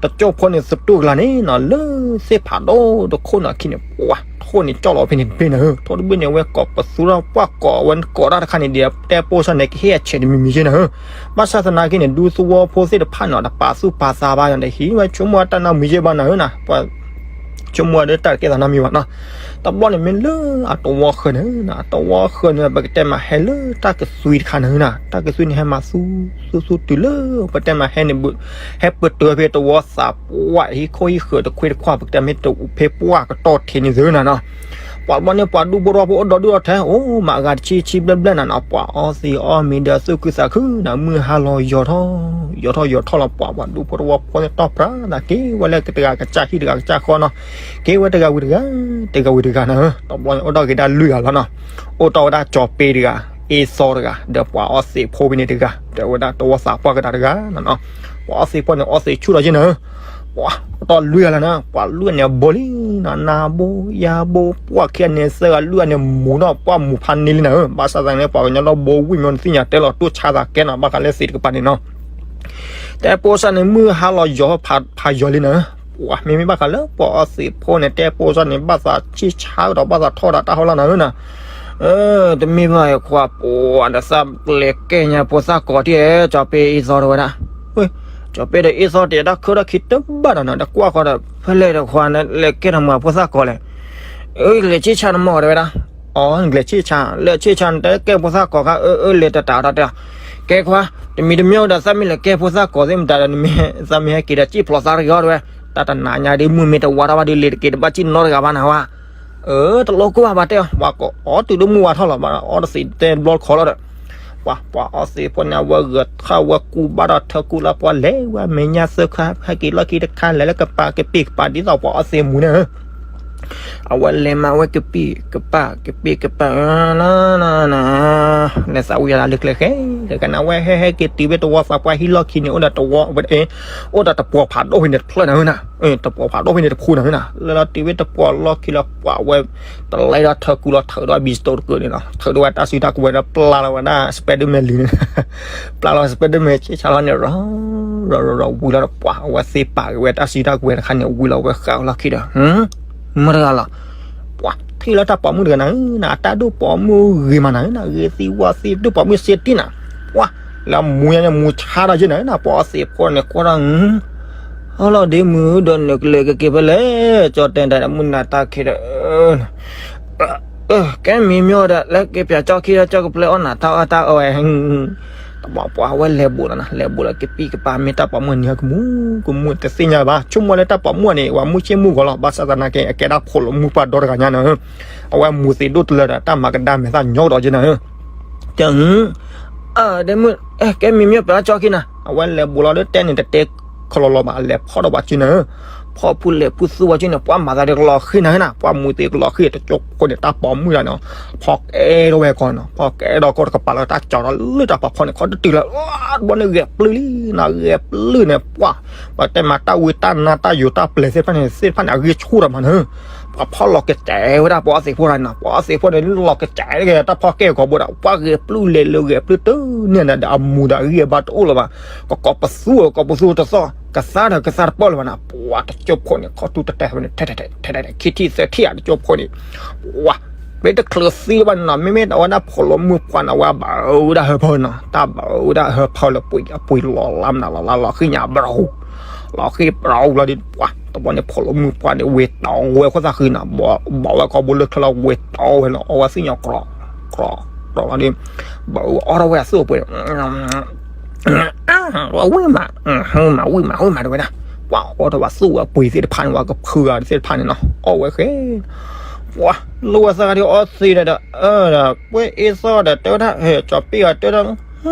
တကၠိၢ်ဖိန့ၣ် သတူၢ်ကလာ်န့ၣ်နီၤ လၢသ့ၣ်ဖးဒိၣ်တခိၣ်နီၤခံန့ၣ် ပှၤထိၣ်န့ၣ်ကၠီၣ်လီၤဖဲန့ၣ်တဘ့ၣ်နၤဧၢ, ထိၣ်တဘ့ၣ်န့ၣ် အဝဲကိးပသူထီၣ်ပှၢ်ကိးအဝဲကိးတၢ်တခါန့ၣ်ဒီး တဲပိၢ်စၢ်န့ၣ် ကဟ့ၣ်အဆဲးတမံၤမံၤက့နၤဧၢ. ဘၣ်ဆၣ်သနာ်က့န့ၣ် ဒူသဝီဖိသ့ၣ်တဖၣ်န့ၣ် တပာ်သူၣ်ပာ်သးဘၣ်ယၤ တဟံးဝဲဆိကမိၣ်တၢ်နီတမံၤက့ဘၣ်နၤဧၢနီၤ, ပှၤ ဆိကမိၣ်ဒီးတၢ်တကဲသးနီတမံၤဘၣ်နီၤ. တဘျီန့ၣ်မ့ၢ်လၢအသဝီဃၢၤန့ၣ် အသဝီဃၢၤန့ၣ် ပကတဲမးဟဲလၢတၢ်ကသွံတခါနၤဧၢနီၤ, တၢ်ကသွံန့ၣ် ဟဲမၤသူသူသူတုၤလၢ ပတဲမးဟဲန့ၣ် ဟဲပတုာ်ဖဲသဝီသးပှၢ်ဟံၣ်ခိၣ်ဟံၣ်ဃၢၤတခွ့တခွါ ပကတဲမ့ၢ်တဖဲပှၢ်ကတီၢ်ထံးန့ၣ်သ့နၤနီၤ. ပှၤတဘျီန့ၣ် ပှၤဒူဖိသဝီဖိအိၣ်ဒီဒူၣ်ဒီထၢ အိၣ်မၤအဂၤတဆံဆံဘျဲၣ်ဘျဲၣ်နၤနီၤ, ပှၤအီၣ်သ့အီၣ်မ့ၤဒီးသူၣ်ခုသးခုနၤ, မုၢ်ဟါလီၤယီၤထီၣ် ယီၤထီၣ်ယီၤထီၣ်လီၤ, ပှၤပှၤဒူဖိသဝီဖိန့ၣ် တီၢ်ပြးသးက့ၤဝဲလၢတဂၤကစၢ်ဟံၣ်တဂၤကစၢ်ဃီနီၤ, က့ၤဝဲတဂၤဝံၤတဂၤ တဂၤဝံၤတဂၤနၤဧၢ. တဘျီန့ၣ်အိၣ်ဒီးက့ၤဒၣ်လွံၢ်ဂၤလီၤနီၤ, အိၣ်တီၢ်ဝဲဒၣ်ကၠီၤပ့တဂၤ, အ့စီတဂၤ ဒီးပှၤအီၣ်သ့းဖိဖဲန့ၣ်တဂၤ ဒီးဝဲဒၣ်သဝီသးပှၢ်ကဒါတဂၤနၤနီၤ. ပှၤအီၣ်သ့းဖိန့ၣ် အီၣ်သ့းဆူၣ်လီၤက့နၤဧၢ. ပှၤအိၣ်တီၢ်လွံၢ်ဂၤလီၤနၤ, ပှၤလွံၢ်ဂၤန့ၣ်အဘိလံနီၤ, နၤဘိယၤဘိ ပှၤခံဂၤန့ၣ်သၢဂၤလွံၢ်ဂၤန့ၣ်မူနီၤ, ပှၤမူဖးန့ၢ်လံနၤဧၢ. ဘၣ်ဆၣ်သနာ်က့ ပှၤကညီဒီဘိဝံၣ်မ့ၢ်နသ့ၣ်ညါတဲလီၤတိၢ်ဆါသးကဲနီၤ, ဘၣ်ဃးလၢသ့းတကပၤန့ၣ်နီၤ. တဲပိၢ်စၢ်န့ၣ် မုၢ်ဟါလီၤယီၤဖးယီၤလံနၤဧၢ. ပှၤမ့မ့ၢ်ဘၣ်ဃးလၢပှၤအီၣ်သ့းဖိန့ၣ် တဲပိၢ်စၢ်န့ၣ် ဘၣ်သးဆံၣ်ဆါကဒီး ဘၣ်သးထီၣ်ဒၣ်တၢ်ဟီလီၤနၤဧၢနီၤ. တမ့ၢ်ဘၣ်ခွါ ပှၤဒီးသးလဲၤကဲညါဖိသၣ်ကိးထံၣ် ကၠီၤပ့အ့စီတဲဝဲဒၣ်, ကၠီၤပ့ဒီးအ့စီတဲတၢ်ခၢၣ်တၢ်ခံတဘၣ်ဒီးနီၤ, ဒီးကွၢ်ဃီဒီး ဖဲလဲၣ်ဒီးခွါန့ၣ် လဲၤကဲထီၣ်မၤဖိသၣ်ကိးလဲၣ်. အၢ လဲၤဆံၣ်ဆါနမီၢ်တဲဝဲဒၣ်. အီ နလဲၤဆံၣ်ဆါ, လဲၤဆံၣ်ဆါနတဲကဲဖိသၣ်ကိးခါ အၢ အၢ လဲၤတတးဒီးတဲ, ကဲခွါ တမံၤတမံၤဒီး သးမ့ၢ်လဲၤကဲဖိသၣ်ကိးသ့ၣ်မတၤဒီး နမ့ၢ် သးမ့ၢ်ဟဲက့ၤဒီး စံၣ်ဖျိးသးတဂ့ၤအီၤတဲဝဲ, တၢ်တနၤညါဒ်မုၢ်မ့ၢ်တဝါထီၣ်ဘၣ်ဒီး လဲၤတက့ၤတဘၣ်စံၣ်နီတဂၤဘၣ်နၤဝဲ. အၢ တလိၣ်ကိၢ်ဘၣ်တဲအီၤ, ပှၤကိးအီၤတုၤဒိၣ်မုၢ်ဝါထီၣ်လီၤဘၣ်, အီတသ့တဲဘျီတခီလီၤဒီး ပှၤ ပှၤအီၣ်သ့းဖိန့ၣ် အဝဲဂဲၤထၣ်ဝဲကူဘၣ်ဒီးထၢကူလၢပှၤလဲၤဝဲမဲာ်ညါသၢခါ ဟဲက့ၤလီၢ်ခံတခါ လဲၤလၢကပၤကပ့ၢ်ကပၤ ဒ်သိးပှၤအီၣ်သ့းမူန့ၣ် အဝဲလဲၤမၤဝဲကပံၢ်ကပၤ ကပ့ၢ်ကပၤ န န န လဲၤသးဝံၤလၢလၢကျဲဃဲ လၢကနၣ်ဝဲဟဲဟဲက့ၤတုၤဖဲ သဝီသးပှၢ်ဟံၣ်လီၢ်ခံန့ၣ် အိၣ်ဒီးတဝီဝဲ အိၣ်ဒီးတပှီၤဖးဒိၣ်ဖဲန့ၣ်တဖျၢၣ်နၤဧၢနီၤ, တပှီၤဖးဒိၣ်ဖဲန့ၣ်တဖုနၤဧၢနီၤ, လၢလီၤတုၤဖဲတပှီၤလီၢ်ခံလီၤ ပှၤဝဲ တလဲဒီးထၢကူလီၤ ထုးဒီးဘံစတိၣ်တကုာ်န့ၣ်လီၤ, ထုးဒီးဝဲတၢ်စုတၢ်ကဝဲၤဒီး ပျၢ်လီၤဝဲဒၣ် Spiderman လံန့ၣ် ပျၢ်လီၤ Spiderman ဆ့ဆါလီၤန့ၣ် ရီၤရီၤရီၤဝံၤလီၤဒီး ပှၤအဝဲသ့ၣ်ပာ်က့ၤဝဲတၢ်စုတၢ်ကဝဲၤတခါန့ၣ် ဝံၤလီၤဝဲဃာ်လီၢ်ခံဒီး မတဂၤလီၤ ပှၤထံၣ်လၢတၢ်ပိာ်မုၣ်တဂၤနၤဧၢနီၤ, အတၢ်ဒိၣ်ပိာ်မုၣ်ဂ့ၤမးနၤဧၢနီၤ, ဂ့ၤသံဝါသံ ဒိၣ်ပိာ်မုၣ်စ့တံၢ်နၤ, ပှၤ လၢအမူညါန့ၣ် မူဆါဒီးယဲၢ်နၤဧၢနီၤ, ပှၤအီၣ်သ့းဖိန့ၣ် ကွၢ်ဒီး ဟီလီၤဒ့မုၣ်ဒီး နကလဲၤကက့ၤဖဲလဲၣ်, ကၠီတဲတၢ်မုၢ်နၤတၢ်ခံဒီး ကဲမံၤမ့ၢ်ဒီး လၢက့ၤပၠးကၠီခံဒီး ကၠီကပျဲအီၣ်နၤတၢ်အီၣ်တၢ်အီဝဲ တဘျီပှၤဝဲလဲၤဘူးလီၤနၤ, လဲၤဘူးလီၤကပံၢ်ကပၤ မ့ၢ်တၢ်ပိာ်မုၣ်နံၤဟဲကမူ ကမူတသ့ၣ်ညါဘၣ်, ဆိကမိၣ်လၢတၢ်ပိာ်မုၣ်န့ၣ် ပှၤမုၢ်ဆ့ၣ်မုၢ်ဂီၤလီၤ, ဘၣ်ဆၣ်သနာ်က့ အကဲဒၣ်ဖိလၢမုၢ်ပှၢ်ဒီတဂၤညါနၤဧၢ, အဝဲမူသ့းဒိၣ်တလၢဒီး တၢ်မၤကဒါမဲာ်သၣ်ညီကဒီးက့နၤဧၢ, တ အၢ ဒ့မုၣ် ကဲမံၤမ့ၢ်ပၢၤကၠီခံနၤ, အဝဲလဲၤဘူးလီၤဒီးတဲန့ၣ် တတဲခီလီၤလီၤဘၣ်, လဲၤဖီၣ်ဒီးပှၤစုနၤဧၢ, ဖီၣ်ဖုလဲၤဖုသူဝဲစုန့ၣ် ပှၤမၤသးဒီးကလီၤဃံၤနၤဧၢနၤ, ပှၤမူသ့းကလီၤဃံၤ တကၠိဖိန့ၣ် တၢ်ပိာ်မုၣ်ဒၣ်န့ၣ်, ဖီၣ်ကဲထီၣ်ဝဲကီးနၤ, ဖီၣ်ကဲထီၣ်ကီးတကပၤလၢတၢ်ကၠီဒီးလၢတၢ်ပာ်ဖီၣ်န့ၣ် ခီတတုၤလၢ တဘျီန့ၣ်ဂဲၤပျုၢ်လံနၤ, ဂဲၤပျုၢ်န့ၣ် ပှၤ ပတဲမးတၢ်ဝံတၢ်နါတၢ်ယိာ်တၢ်ပျဲၤသ့ၣ်တဖၣ်န့ၣ် သ့ၣ်တဖၣ်န့ၣ် အဂံၢ်ဆူၣ်ဒီးမးနၤဧၢ ပှၤဖီၣ်လီၤကစဲးဝဲဒၣ်ပှၤအီၣ်သ့းဖိတဂၤန့ၣ်, ပှၤအီၣ်သ့းဖိန့ၣ် လီၤကစဲးတဂ့ၤ တၢ်ဖီၣ်ကဲကီးဘိဒီး ပှၤဂဲၤပျုၢ်လဲၤလၢဂဲၤပျုၢ်တန့ၢ်နၤဒီး အမူဒီးအဂံၢ်အဘါတအိၣ်လၢၤဘၣ်, ကကိးပသူ ကကိးပသူတသီၣ်, ကသါဒီးကသါတပၢၢ်လၢၤဘၣ်နၤ, ပှၤတကၠိဖိန့ၣ် ခီၣ်ထူၣ်တတဲာ်ဖဲန့ၣ် ထဲထဲထဲထဲ ခံထံၣ်သၢထံၣ်ဧါ တကၠိဖိန့ၣ်, ပှၤ မ့ၢ်တချုးသံဘၣ်နၤ, မ့မ့ၢ်အဝဲဒၣ်ဖိလၢမုၢ်ပှၢ်န့ၣ် အဝဲဘၣ်အၢဝဲဒၣ်ဟၢဖၢနၤ, တၢ်ဘၣ်အၢဝဲဒၣ်ဟၢဖၢလၢပှ့ၤအပှ့ၤလီၤလါမနၤလီၤလါလီၤဃံညါဘြူၤ လီၤဃံဘြူၤလီၤဒီး ပှၤ တဘျီန့ၣ် ဖိလၢမုၢ်ပှၢ်န့ၣ် ဝ့ၤတီဝဲခိၣ်သၣ်ဃံနၤ, ဘီးဝဲကီဘိလၢချၢလီၤ ဝ့ၤတီဝဲလီၤ အီဝဲသ့ၣ်ညါကြီ ကြီလီၤဒီး ဘၣ်အၢအီၣ်ထီၣ်ဝဲအသူၣ်အပှ့ၤ ဝံၣ်မး ဝံၣ်မး ဝံၣ်မး ဝံၣ်မး တဲဝဲဒၣ်, ပှၤအီၣ်ထီၣ်ဝဲသူၣ်ဝဲအပှ့ၤသ့ၣ်တဖၣ်န့ၣ် ဝဲကဖုဂၤသ့ၣ်တဖၣ်န့ၣ်နီၤ အီၣ်ဝဲဃဲ, ပ ပှၤ လိၣ်ဝဲသၢဂၤဒ်အီသံးဒီး ဒီး အၢ ဒီး ပှဲၤအ့သီဒီး တဲဝဲဒၣ် ဟဲ ကၠီၤပ့ၣ်အီၤ တဲဝဲဒၣ်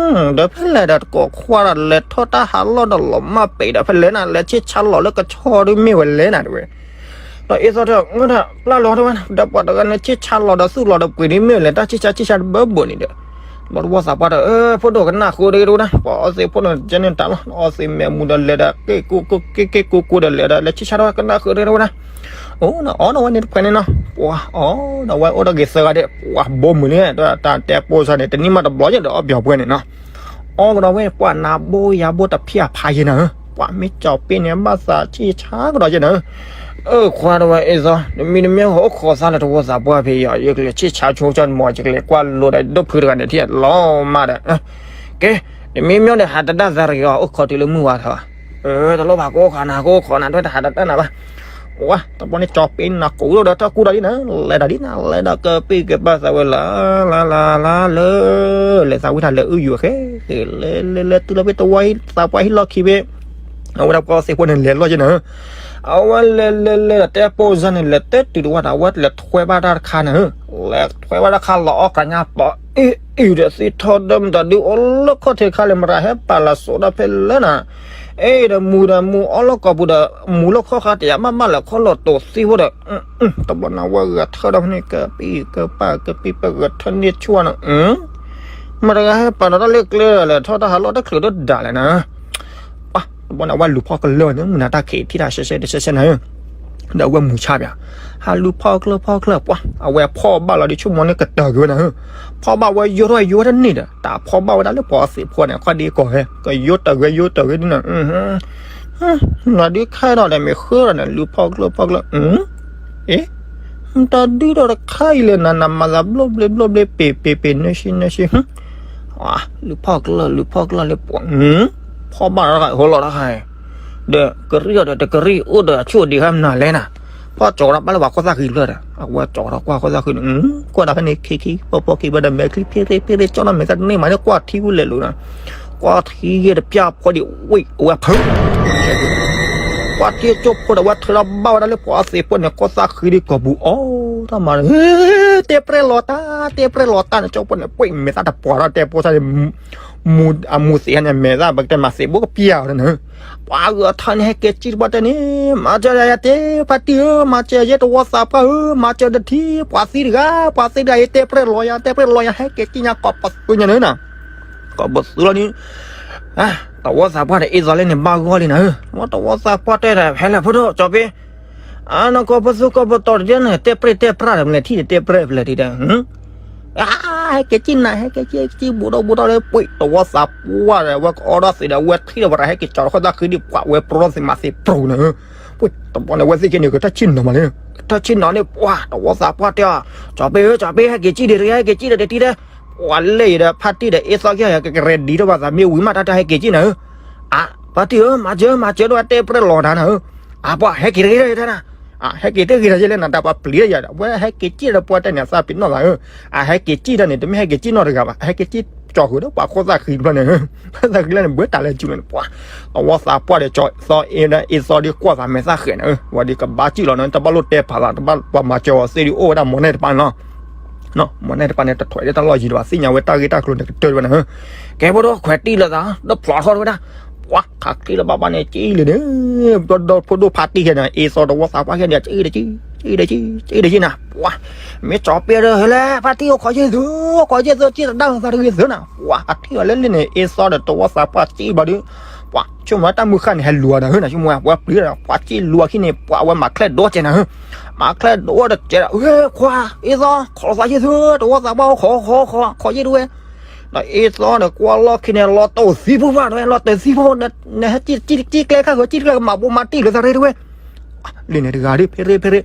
ဒီးဖဲလဲၣ်ဒီးတကိးခွါဒီး လဲၤထီၣ်တၢ်ဟးလီၢ်ဒီးလီၤမၢ်ပဲာ်ဒီး ဖဲလဲၣ်နၤ လဲၤဆ့ၣ်ဆါလီၤလၢကဆီဒ်မ့ၢ်ဝဲလဲၣ်နၤ တဲဝဲ. ဒီးအ့သီတဲ မ့ၢ်ဒၣ်ပျၢ်လီၤတဲဝဲ ဒီးပှၤတဂၤန့ၣ် ဆ့ၣ်ဆါလီၤဒီးသူၣ်လီၤဒီးပှ့ၤဒ်မ့ၢ်လဲၣ် တၢ်ဆ့ၣ်ဆါဆ့ၣ်ဆါတဘၢဘၣ်န့ၣ်ဒီး ဘၣ်တဝီသးပှၢ်ဒီး အၢ ဖိဒိၣ်ကနၣ်ဃုာ်တဂ့ၤတဲဝဲဒၣ် ပှၤအီသံးဖိန့ၣ် ကဲန့ၣ်တၢ်လီၤ အီသံးမဲာ်မူဒီးလဲၤဒီး က့ၢ်ကိၢ်ကိၢ် က့ၢ်ကိၢ်ကိၢ်ဒီးလဲၤဒီး လဲၤဆ့ၣ်ဆါထီၣ်ကနၣ်ဃုာ်တဂ့ၤတဲဝဲဒၣ် အိၣ်နအီၣ်နဝဲန့ၣ်တဖဲန့ၣ်နီၤ ပှၤအီၣ်ဒီးဝဲအိၣ်ဒီးဂ့ၤသၢဂၤဒဲး ပှၤဘိမုၢ်လံ တၢ်တဲပိၢ်စၢ်န့ၣ် တနံၣ်မးတဘျီယဲၢ်ဒီးအီၣ်ပျီၤပှဲၤန့ၣ်နီၤ အီၣ်ကဒီးဝဲ ပှၤနၤဘိယၤဘိတဖံးအဖးယဲၢ်နၤဧၢ ပှၤမ့ၢ်ကၠီၤပ့ၣ်န့ၣ် ဘၣ်သးဆ့ၣ်ဆါကဒီးယဲၢ်နၤဧၢ အၢ ခွါတဝဲအ့သီ တမံၤတမံၤအိၣ်ခိးသးလၢတဝီသးပှၢ်ဖဲယီၤ ယကလဲၤဆ့ၣ်ဆါဆိကၠီမီၤ ယကလဲၤကွၢ်လိဒီးဒိၣ်ဖုတဂၤန့ၣ် ထံၣ်လီၤမးဒီး ကဲ တမံၤမံၤဒီးဟးတဒၣ်သးတဂ့ၤအီၤ အိၣ်ခိးတုၤလၢမုၢ်ဝါထီၣ် အၢ တလိၣ်ဘၣ်ကအိၣ်ခိးနၤ ကအိၣ်ခိးနၤ တဝဲတဟးတဒၣ်နၤဘၣ် ဝါ တဘျီန့ၣ် ကၠီၤပ့ၣ်နၤကိးဒီးတၢ်ကူၣ်ဒီးဒ်နၤ လဲၤဒီးဒ်နၤ လဲၤဒီးကပ့ၢ်ကပာ်သးဝဲလၢ လၢ လၢ လၢ လၢ လဲၤသးဝံၣ်ထီၣ်လဲၤအုယုၤအဃဲ လဲၤ လဲၤ လဲၤတုၤလီၤဖဲတဝီသးပှၢ်ဟံၣ်လီၢ်ခံဖဲ အဝဲဒၣ်ပှၤသ့ၣ်ဖိန့ၣ် လဲၤလီၤက့ၤနၤဧၢ, အဝဲလဲၤလဲၤလဲၤဒီးတဲပိၢ်စၢ်န့ၣ် လဲၤတဲတုၤတဝၢ်ဒီး အဝဲလဲၤထွဲဘၣ်တၢ်တခါနၤဧၢ, လဲၤထွဲဘၣ်တၢ်တခါလီၤအီၣ်ကညါပီၤ အ့ၣ်အ့ၣ်ဒီး သ့ၣ်ထီၣ်ဒီးမတၤဒုးအိၣ်လၢခီၣ်ထံးခါလဲၣ် မတၤဟဲပာ်လီၤစိးဒီးဖဲလၢနၤ, အ့ၣ်ဒီးမူဒီးမူအီၣ်လီၤကိာ်ပူၤဒီး မူလၢခီၣ်ခါတယၤဘၣ်ဘၣ်လၢခီၣ်လီၤတိာ်သံဖိဒီး တဘျီန့ၣ် အဝဲဂဲၤထၢၣ်ဒီးဖဲန့ၣ် ကပံၣ်ကပာ် ကပံၣ်ပဂဲၤထၢၣ်န့ၢ်ဆူၣ်နၤဧၢ, မတၤဂၤဟဲပာ်လီၤတၢ်လၢကျဲလဲၣ် ထီၣ်တၢ်ဟးလီၢ်တချုးဒီးဒၣ်လဲၣ်နၤ, ပှၤ တဘျီန့ၣ် အဝဲလူၤဖီၣ်ကလၢၢ်န့ၣ် မုၢ်နၤတၢ်ခံးထံၣ်တၢ်ရှဲရှဲတရှဲရှဲနၤဧၢ, ဒီးအဝဲမူၤဆါပၠး, ဟးလူၤဖီၣ်ကလၢၢ်ဖီၣ်ကလၢၢ် ပှၤ အဝဲဖီၣ်ဘၣ်လီၤဒီး ဆိကမိၣ်န့ၣ်ကတၢၢ်က့ၤဝဲနၤဧၢ, ဖီၣ်ဘၣ်ဝဲယိထီၣ်ယိဝဲတန့ၢ်ဒီး တၢ်ဖီၣ်ဘၣ်ဝဲဒၣ်လၢပှၤအီသံးဖိန့ၣ် ခီၣ်ဒ့ကီၢ်ဝဲ ကယိတၢၢ်ဝဲယိတၢၢ်ဝဲဒ်နၤ နၤဒုးခါဒီးဒီးမ့ၢ်ဃၢဒီးန့ၣ် လူၤဖီၣ်ကလၢၢ်ဖီၣ်ကလၢၢ်, အ့ မတၤဒုးဒီးတခါအံၤလဲၣ် နၤနမၤသးဘျီဘျီဘျီဘျီ ပ့ၤပ့ၤပ့ၤ နၢဆံနၢဆံ, လူၤဖီၣ်ကလၢၢ်လူၤဖီၣ်ကလၢၢ်လၢပှၤ, ဖီၣ်ဘၣ်တခါ ဟိလီၤတခါ, ဒီးကရံၣ်အီၤဒီးတကရံၣ်အိၣ်ဒီးအဆူၣ်ဒံးဟဲမနုၤလဲၣ်နၤ, ဖီၣ်ကၠီၤဒီးဘၣ်လၢပှၤခိၣ်သၣ်ဃံဖျၢၣ်ဒီး အဝဲကၠီၤဒီးကွၢ်ခိၣ်သၣ်ဃံန့ၣ်, ကွၢ်ဒီးဖဲန့ၣ် ခံခံဖီဖီခံဘၣ်ဒီးမဲာ်ချံဖ့ရ့ဖ့ရ့ ကၠီၤဒီးမဲာ်သၣ်တန့ၢ်မးန့ၣ် ကွၢ်ထံဝဲလဲၤလိာ်နၤ, ကွၢ်ထံယဲၢ်တပျၢ်ဖီဒံးဝံၣ်အဝဲဖုး ကွၢ်ထံကၠိဖိဒီး အဝဲထုးထီၣ်ဘၣ်ဝဲဒၣ်လၢပှၤအီသံးဖိန့ၣ် ခိၣ်သၣ်ဃံဒံးကိာ်ပူၤအီၤ, တၢ်မၤန့ၣ် တဲပြဲၢ်လီၤတၢ် တဲပြဲၢ်လီၤတၢ်န့ၣ် ကၠိဖိန့ၣ် ပှ့ၤမဲာ်သၣ်တပှၢ်ထီၣ် တဲဖိသၣ်န့ၣ်, အမူသံးဟဲန့ၣ် မဲာ်သၣ်ပကတဲမၤသံးဘိကပျၢ်အီၤန့ၣ်, ပှၤဂုၤအထါန့ၣ် ဟဲက့ၤစံၣ်တဘၣ်တဲန့ၣ် မၤစၢၤယၤယတဲ ဖါတံၢ်ဧၢ မၤစၢၤယဲတဝီသးပှၢ်ဧၢ မၤစၢၤတထံၣ် ပှၤသံတဂၤ ပှၤသံတဂၤအံၤ တဲပြဲၢ်လီၤယၤ တဲပြဲၢ်လီၤယၤ ဟဲက့ၤစံၣ်ညါကိးပသူညါန့ၣ်နၤ ကိးပသူလီၤန့ၣ်, တဝီသးပှၢ်ဒီးအ့ၣ်သီလၢန့ၣ်ဘၣ်ဂီၢ်လံနၤဧၢ, ဝဲတဝီသးပှၢ်တဲဒီး ဖဲလဲၣ်ဖိဒိၣ်ကၠီၤပ့ၣ်, အနီၢ်ကီၢ်ပသူကီၢ်ပတီၤတဒၣ်န့ၣ် တဲပြဲၢ်တဲပြဲၢ်ဒီး မလဲၤထံၣ်ဒီးတဲပြဲၢ်ဖဲလဲၣ်ထံၣ်ဒီး ဟဲက့ၤစံၣ်နၤ ဟဲက့ၤစံၣ် ဟဲက့ၤစံၣ်ဘူးဒီးဘူးဒီးလၢပှ့ၤ တဝီသးပှၢ်ဒီး အဝဲကအီဒီးသံးဒီး အဝဲထံၣ်ဒီးပှၤတၢ်ဟဲက့ၤကၠီၤဒီးခိၣ်သၣ်ဃံဒံး ပှၤဝဲပြီသံးမၤသံးပြိၤနၤဧၢ, ပှ့ၤတဘျီန့ၣ် အဝဲသ့ၣ်က့ၤန့ၣ် ကထၢၣ်ဆ့ၣ်နီၤမးလၢ, ကထၢၣ်ဆ့ၣ်နီၤန့ၣ် ပှၤတဝီသးပှၢ်တဲအီၤ, ကၠီၤပ့ၣ်ဧၢ ကၠီၤပ့ၣ် ဟဲက့ၤစံၣ်ဒံးတဂ့ၤ ဟဲက့ၤစံၣ်ဒီးတထံၣ်ဒီး, ပှၤလဲၤအံၤဒီးဖါတံၢ်ဒီးအ့ၣ်သီက့ၤ ကရဲဒံးထီၣ်ဘၣ်သးမ့ၢ်ဝံၤမးတၢ်တၢ်ဟဲက့ၤစံၣ်နၤဧၢ, အါ ဖါတံၢ်ဧၢ မၤစၢၤ မၤစၢၤဒီးတဲပြဲၢ်လီၤတၢ်နၤဧၢ, အါ ပှၤဟဲက့ၤတဂ့ၤတၢ်နၤ အဟဲက့ၤတဂ့ၤဒီးယဲလဲၣ်နၤ တၢ်ပှၤပျံၤဒီးယၤဒီး အဝဲဟဲက့ၤစံၣ်ဒီးပှၤတဲန့ၣ် အသးပ့ၤနီၣ်သးဧၢ, အဟဲက့ၤစံၣ်ဒီးန့ၣ် တမ့ၢ်ဟဲက့ၤစံၣ်နီတဂၤဘၣ် ဟဲက့ၤစံၣ်ကၠီၤဃုာ်ဒီးပှၤခိၣ်သၣ်ဃံတဖျၢၣ်န့ၣ်, ခိၣ်သၣ်ဃံလၢန့ၣ် ဘၣ်တၢ်လဲၤစူၤန့ၣ် ပှၤ တဝီသးပှၢ်ဒီးကၠီၤသီအ့ၣ်ဒီးအ့ၣ်သီဒီးကွၢ်သးမဲာ်သၣ်ဃဲးန့ၣ်ဧၢ, ဝဲဒ်ကဘၣ်စံၣ်လီၤန့ၣ် တဘၣ်လိၣ်တဲပာ်သး တဘၣ်ပှၤမၤစၢၤအီၤသ့ၣ်ဒံးအိၣ်ဝဲဒၣ်မီၢ်နဲၣ်တပၤန့ၣ်လီၤ မီၢ်နဲၣ်တပၤန့ၣ် တထွဲးလၢတၢ်လီၢ်ယံၤဒံးဘၣ် သ့ၣ်ညါဝဲတၢ်ဂ့ၢ်တၢ်ကျိၤန့ၣ်ကတၢၢ်ဝဲနၤဧၢ, ကဲဖိဒိၣ်ခွဲးတံၢ်လိာ်သး ဒီးဖျိးထီၣ်ဝဲဒၣ်, ပှၤခးချံလီၤဘၣ်ဘၣ်န့ၣ် ကံလံန့ၣ်, ဒီးဖိဒိၣ်ဖါတံၢ်ခဲန့ၣ် အ့ၣ်သီတဝီသးပှၢ်ခဲန့ၣ် ကံဒီးကံ, ကံဒီးကံနၤ, ပှၤ မ့ၢ်ကၠီၤပ့ၣ်ဒီး ဟဲလဲၣ် ဖါတံၢ်အိၣ်ခိးယ့ၢ်သု, အိၣ်ခိးယ့ၢ်သု ကံတဒၣ်သးတဂ့ၤသုနၤ, ပှၤအထံၣ်အီၤလၢလံန့ၣ် အ့ၣ်သီဒီးတဝီသးပှၢ်ကံဘၣ်ဒီး, ပှၤ ဆိကမိၣ်တၢ်မုၢ်ဃၢ်န့ၣ် ဟဲလူၤအီၤဒီး ဟၢနၤဆိကမိၣ် ပှၤပျံၤဒီး ပှၤကံလူၤအခံန့ၣ် ပှၤအဝဲမၤချဲၣ်ဒိစဲးနၤဧၢ, မၤချဲၣ်ဒိတစဲးဒီး ဟဲခွါ အ့ၣ်သီ ခိးသးယ့ၢ်သု တဝီသးပှၢ်အိၣ်ခိး ခိးခိး ခိးယ့ၢ်တဝဲ, ဒီးအ့ၣ်သီဒီးကွၢ်လီၢ်ခံန့ၣ် လီၤတိာ်သံဖိဘၣ်တဝဲ လီၤတိာ်သံဖိ, နဟဲကံကံကံကျဲခါဂီၤ ကံတခါကမၤဘိမၤတံၢ်လိာ်သးရ့တဝဲ, လံန့ၣ်တဂၤဒ် ဖဲရ့ဖဲရ့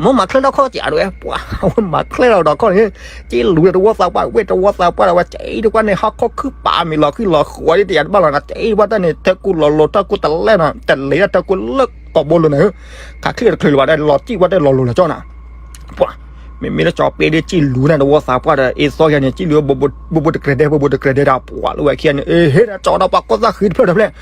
မ့ၢ်မၤချဲၣ်ဒီးခီၣ်ကးတဝဲ ပှၤ အဝဲမၤချဲၣ်လီၤဒီးခီၣ်န့ၣ်, က့လူၤဒီးတဝီသးပှၢ် ဝဲတဝီသးပှၢ်ဒီး ဝဲက့တကွၢ်န့ၣ် ဟီၣ်ခိၣ်ခုၣ်ပာ်မံၤလီၤဃံလီၤဃီဒ်တယၤတဘၣ်လီၤနၤ က့တဝီတၢ်န့ၣ် တၢ်ကူလီၤလိၤ တၢ်ကူတလဲၣ်နၤ တလဲၤဒၣ်တၢ်ကူလၢကိာ်ဘိလိၤနၤဧၢ, ခးချံတချုးလၢၤဘၣ်ဒီး လီၤကံဝဲတၢ်လီၤလိၤလီၤကၠီနၤ, ပှၤ မ့မ့ၢ်လၢကၠီၤပ့ဒ်ကံၣ်လူၤန့ၣ် တဝီသးပှၢ်ဒီး အ့စီယၤန့ၣ် ကံၣ်လူၤ ဘိဘိတကြဲးဒဲး ဘိဘိတကြဲးဒဲးဒီး ပှၤလၢဝဲခံဂၤန့ၣ် အ့ ဟ့ၣ်ဒီးကၠီဒီးပှၤခိၣ်သၣ်ဃံတဖျၢၣ်တဖျၢၣ်,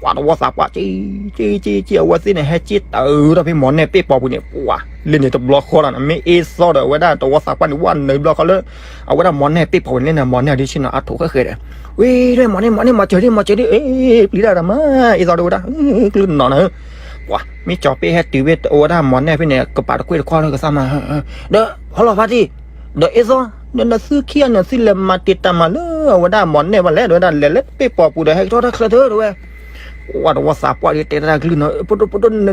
ပှၤတဝီသးပှၢ် ကံၣ် ကံၣ် ကံၣ် ကံၣ် အဝဲသ့ၣ်န့ၣ် ဟဲကံၣ်တၢ်အုးထီၣ်ဖဲမီၤနဲၣ်ပ့ၢ်ပီၤပူၤန့ၣ် ပှၤလၢန့ၣ်တဘျီဃီလီၤနီၤ. မ့ၢ်အ့စီဒီးအဝဲဒၣ်တဝီသးပှၢ်န့ၣ် ဝဲနုာ်ဘျီဃီလၢ အဝဲဒၣ်မီၤနဲၣ်ပ့ၢ်ပီၤပူၤန့ၣ် မီၤနဲၣ်ဒ်ဆ့ၣ်နီၤအါထိၣ်ဃဲဃဲဒီး ဝ့ၢ် မီၤနဲၣ် မီၤနဲၣ် မၤစၢၤဒံး မၤစၢၤဒံး အ့ ပျံၤတၢ်ဒီးမး အ့စီဒီးဝဲဒၣ် ကျုနီၤနီၤ ပှၤ မ့ၢ်ကၠီၤပ့ဟဲတုၤဖဲအဝဲဒၣ်မီၤနဲၣ်ဖဲန့ၣ် ကပၤတကွ့ၢ်တခွါလၢကသးမး ဒီး ဟီလီၤဖါတံၢ် ဒီးအ့စီ ဒီးနသုခံဂၤန့ၣ် သုလဲၤမၤတံာ်တာ်မးလၢအဝဲဒၣ်မီၤနဲၣ်ဘၣ်လဲၣ် ဒီးဝဲဒၣ်လဲၤလၢပ့ၢ်ပီၤပူၤဒီး ဟဲကထီၣ်တၢ်ချၢသၢ တဲဝဲ ပှၤတဝီသးပှၢ်ဒ်တဲတၢ်တၢ်ကလုၢ်နီၤ ပဒိၣ်ပဒိၣ်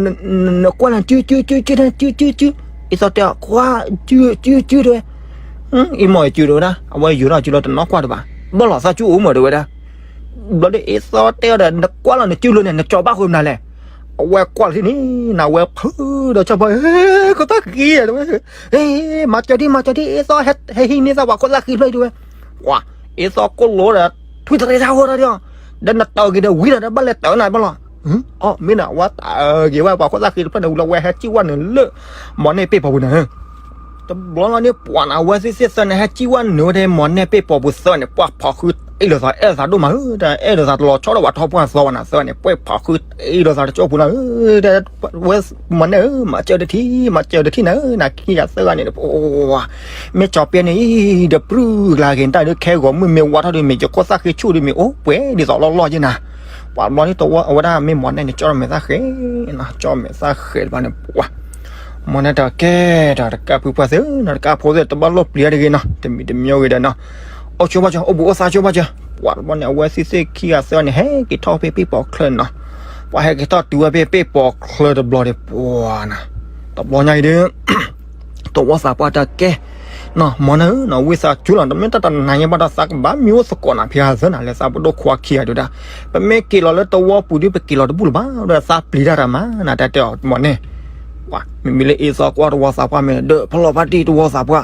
နကွၢ်လၢ စုစုစုစုစုစု အ့စီတဲအီၤ ခွါ စုစုစု တဲဝဲ အံၤမီၢ်စုစု တဲဝဲဒၣ် အဝဲယိၤထီၣ်စုလီၤတနီၤကွၢ်တဘၣ် ဘၣ်လီၤ သးစုအိၣ်မး တဲဝဲဒၣ် ဘျီဒီးအ့စီတဲအီၤဒီး နကွၢ်လီၤနစုလိၤန့ၣ် နကၠီၤဘၣ်ဃိမနုၤလဲၣ် အဝဲကွၢ်လီၤထံၣ်န့ၣ် နဝဲဖုဒီးကၠီၤပှၢ် ခိၣ်သၣ်ဃံ တဲဝဲ မၤစၢၤဒံး မၤစၢၤဒံး အ့စီ ဟဲဟံးန့ၢ်သးပှၤခိၣ်သၣ်ဃံတဖျၢၣ် တဲဝဲ ပှၤ အ့စီကိၢ်လိာ်ဒီး ထွံၣ်တရံးတၢ်ဂီၢ်တၢ်ဒီး ဒီးနတၢၢ်က့ၤဒီးဝံၤဒီး ဘၣ်လဲၤတၢၢ်နၤဘၣ်လီၤ အီၣ်မ့ၢ်နၤ အဝဲတၢၢ်က့ၤဝဲပှၤခိၣ်သၣ်ဃံတဖျၢၣ်န့ၣ် ဝံၤလီၤဝဲဟဲစံၣ်ဝဲနုာ်လၢ မီၤနဲၣ်ပ့ၢ်ပီၤပူၤန့ၣ် တဘျီလီၤန့ၣ် ပှၤန့ၣ် အဝဲသ့ၣ်သ့ၣ်သၢန့ၣ် ဟဲစံၣ်ဝဲနုာ်ဝဲထဲမီၤနဲၣ်ပ့ၢ်ပီၤပူၤသၢန့ၣ် ပှၤဖီၣ်ဃုတ့ၢ်လိာ်သး အဲၣ်လိာ်သးဒိၣ်မးဧၢ တၢ်အဲၣ်လိာ်သးတလီၤဆီဒီးပှၤထီၣ်ပှၢ်သီဘၣ်နၤသၢန့ၣ် ပှၤဖီၣ်ဃုတ့ၢ်လိာ်သးတကၠိပူၤနၤဧၢ ဝဲမီၤနဲၣ်ဧၢ မၤစၢၤတထံၣ် မၤစၢၤတထံၣ်နၤဧၢ နခံဂၤသၢဂၤန့ၣ် မ့ၢ်ကၠီၤပ့န့ၣ် ဒီးပြုၢ်ကျါက့ၤတၢ်ဒုးခဲဂီၤမုၢ်မ့ၢ်ဝါထီၣ်ဒုးမ့ၢ် ယခိၣ်သၣ်ဃံဆူၣ်ဒုးမ့ၢ် အိၣ်ပှဲၤဒ်သိးလီၢ်လီၢ်ယဲနၤ ပှၤဘျီန့ၣ်တဝီအဝဲဒၣ်မ့ၢ်မီၤနဲၣ်န့ၣ် ကၠီၣ်မဲာ်သၣ်ဃဲနီၤ ကၠီၣ်မဲာ်သၣ်ဃဲတဘျီန့ၣ် ပှၤ မီၤနဲၣ်တၢ်ကဲဒီးတကးဖုပှၢ်သ့ၣ်နီၤ တကးဖိသ့ၣ်တဘၣ်လိၣ်ပျံၤတဂ့ၤနီၤ တမံၤတမံၤဂ့ၤဒီးနီၤ အိၣ်ဆိဘၣ်စၢၤ အိၣ်ဘူးအိၣ်သါဆိဘၣ်စၢၤ ပှၤတဘျီန့ၣ် အဝဲသ့ၣ်သ့ၣ်ခံဂၤသၢဂၤန့ၣ် ဟဲက့ၤထီၣ်ဖဲပ့ၢ်ပီၤချၢန့ၣ်နီၤ ပှၤဟဲက့ၤထီၣ်တုၤဝဲဖဲပ့ၢ်ပီၤချၢတဘျီဒီး ပှၤနီၤ တဘျီညါအံၤဒီး တဝီသးပှၢ်တၢ်ကဲ နီၤ မီၤနဲၣ်ဧၢနီၤ ဝံသးစူၤလီၤ တမ့ၢ်တၢ်တနၤညါဘၣ်ဒီး သးကဘၣ်မံအိၣ်သကိးနၤ ဖဲဟးသၢနၤ လဲၤသးပဒိၣ်ခွါခံဂၤဒုးဒၣ် ပမ့ၢ်က့ၤလီၤလၢတဝီပူၤဒုး ပက့ၤလီၤတဘူၣ်လၢၤဘၣ် ဒီးသးပျံၤတၢ်တၢ်မး နတၢ်တဲအီၤ မီၤနဲၣ် ပှၤ မ့မ့ၢ်လၢအ့စီကွၢ်တဝီသးပှၢ်မ့ၢ် ဒီးဖီလီၤဖါတံၢ်တဝီသးပှၢ်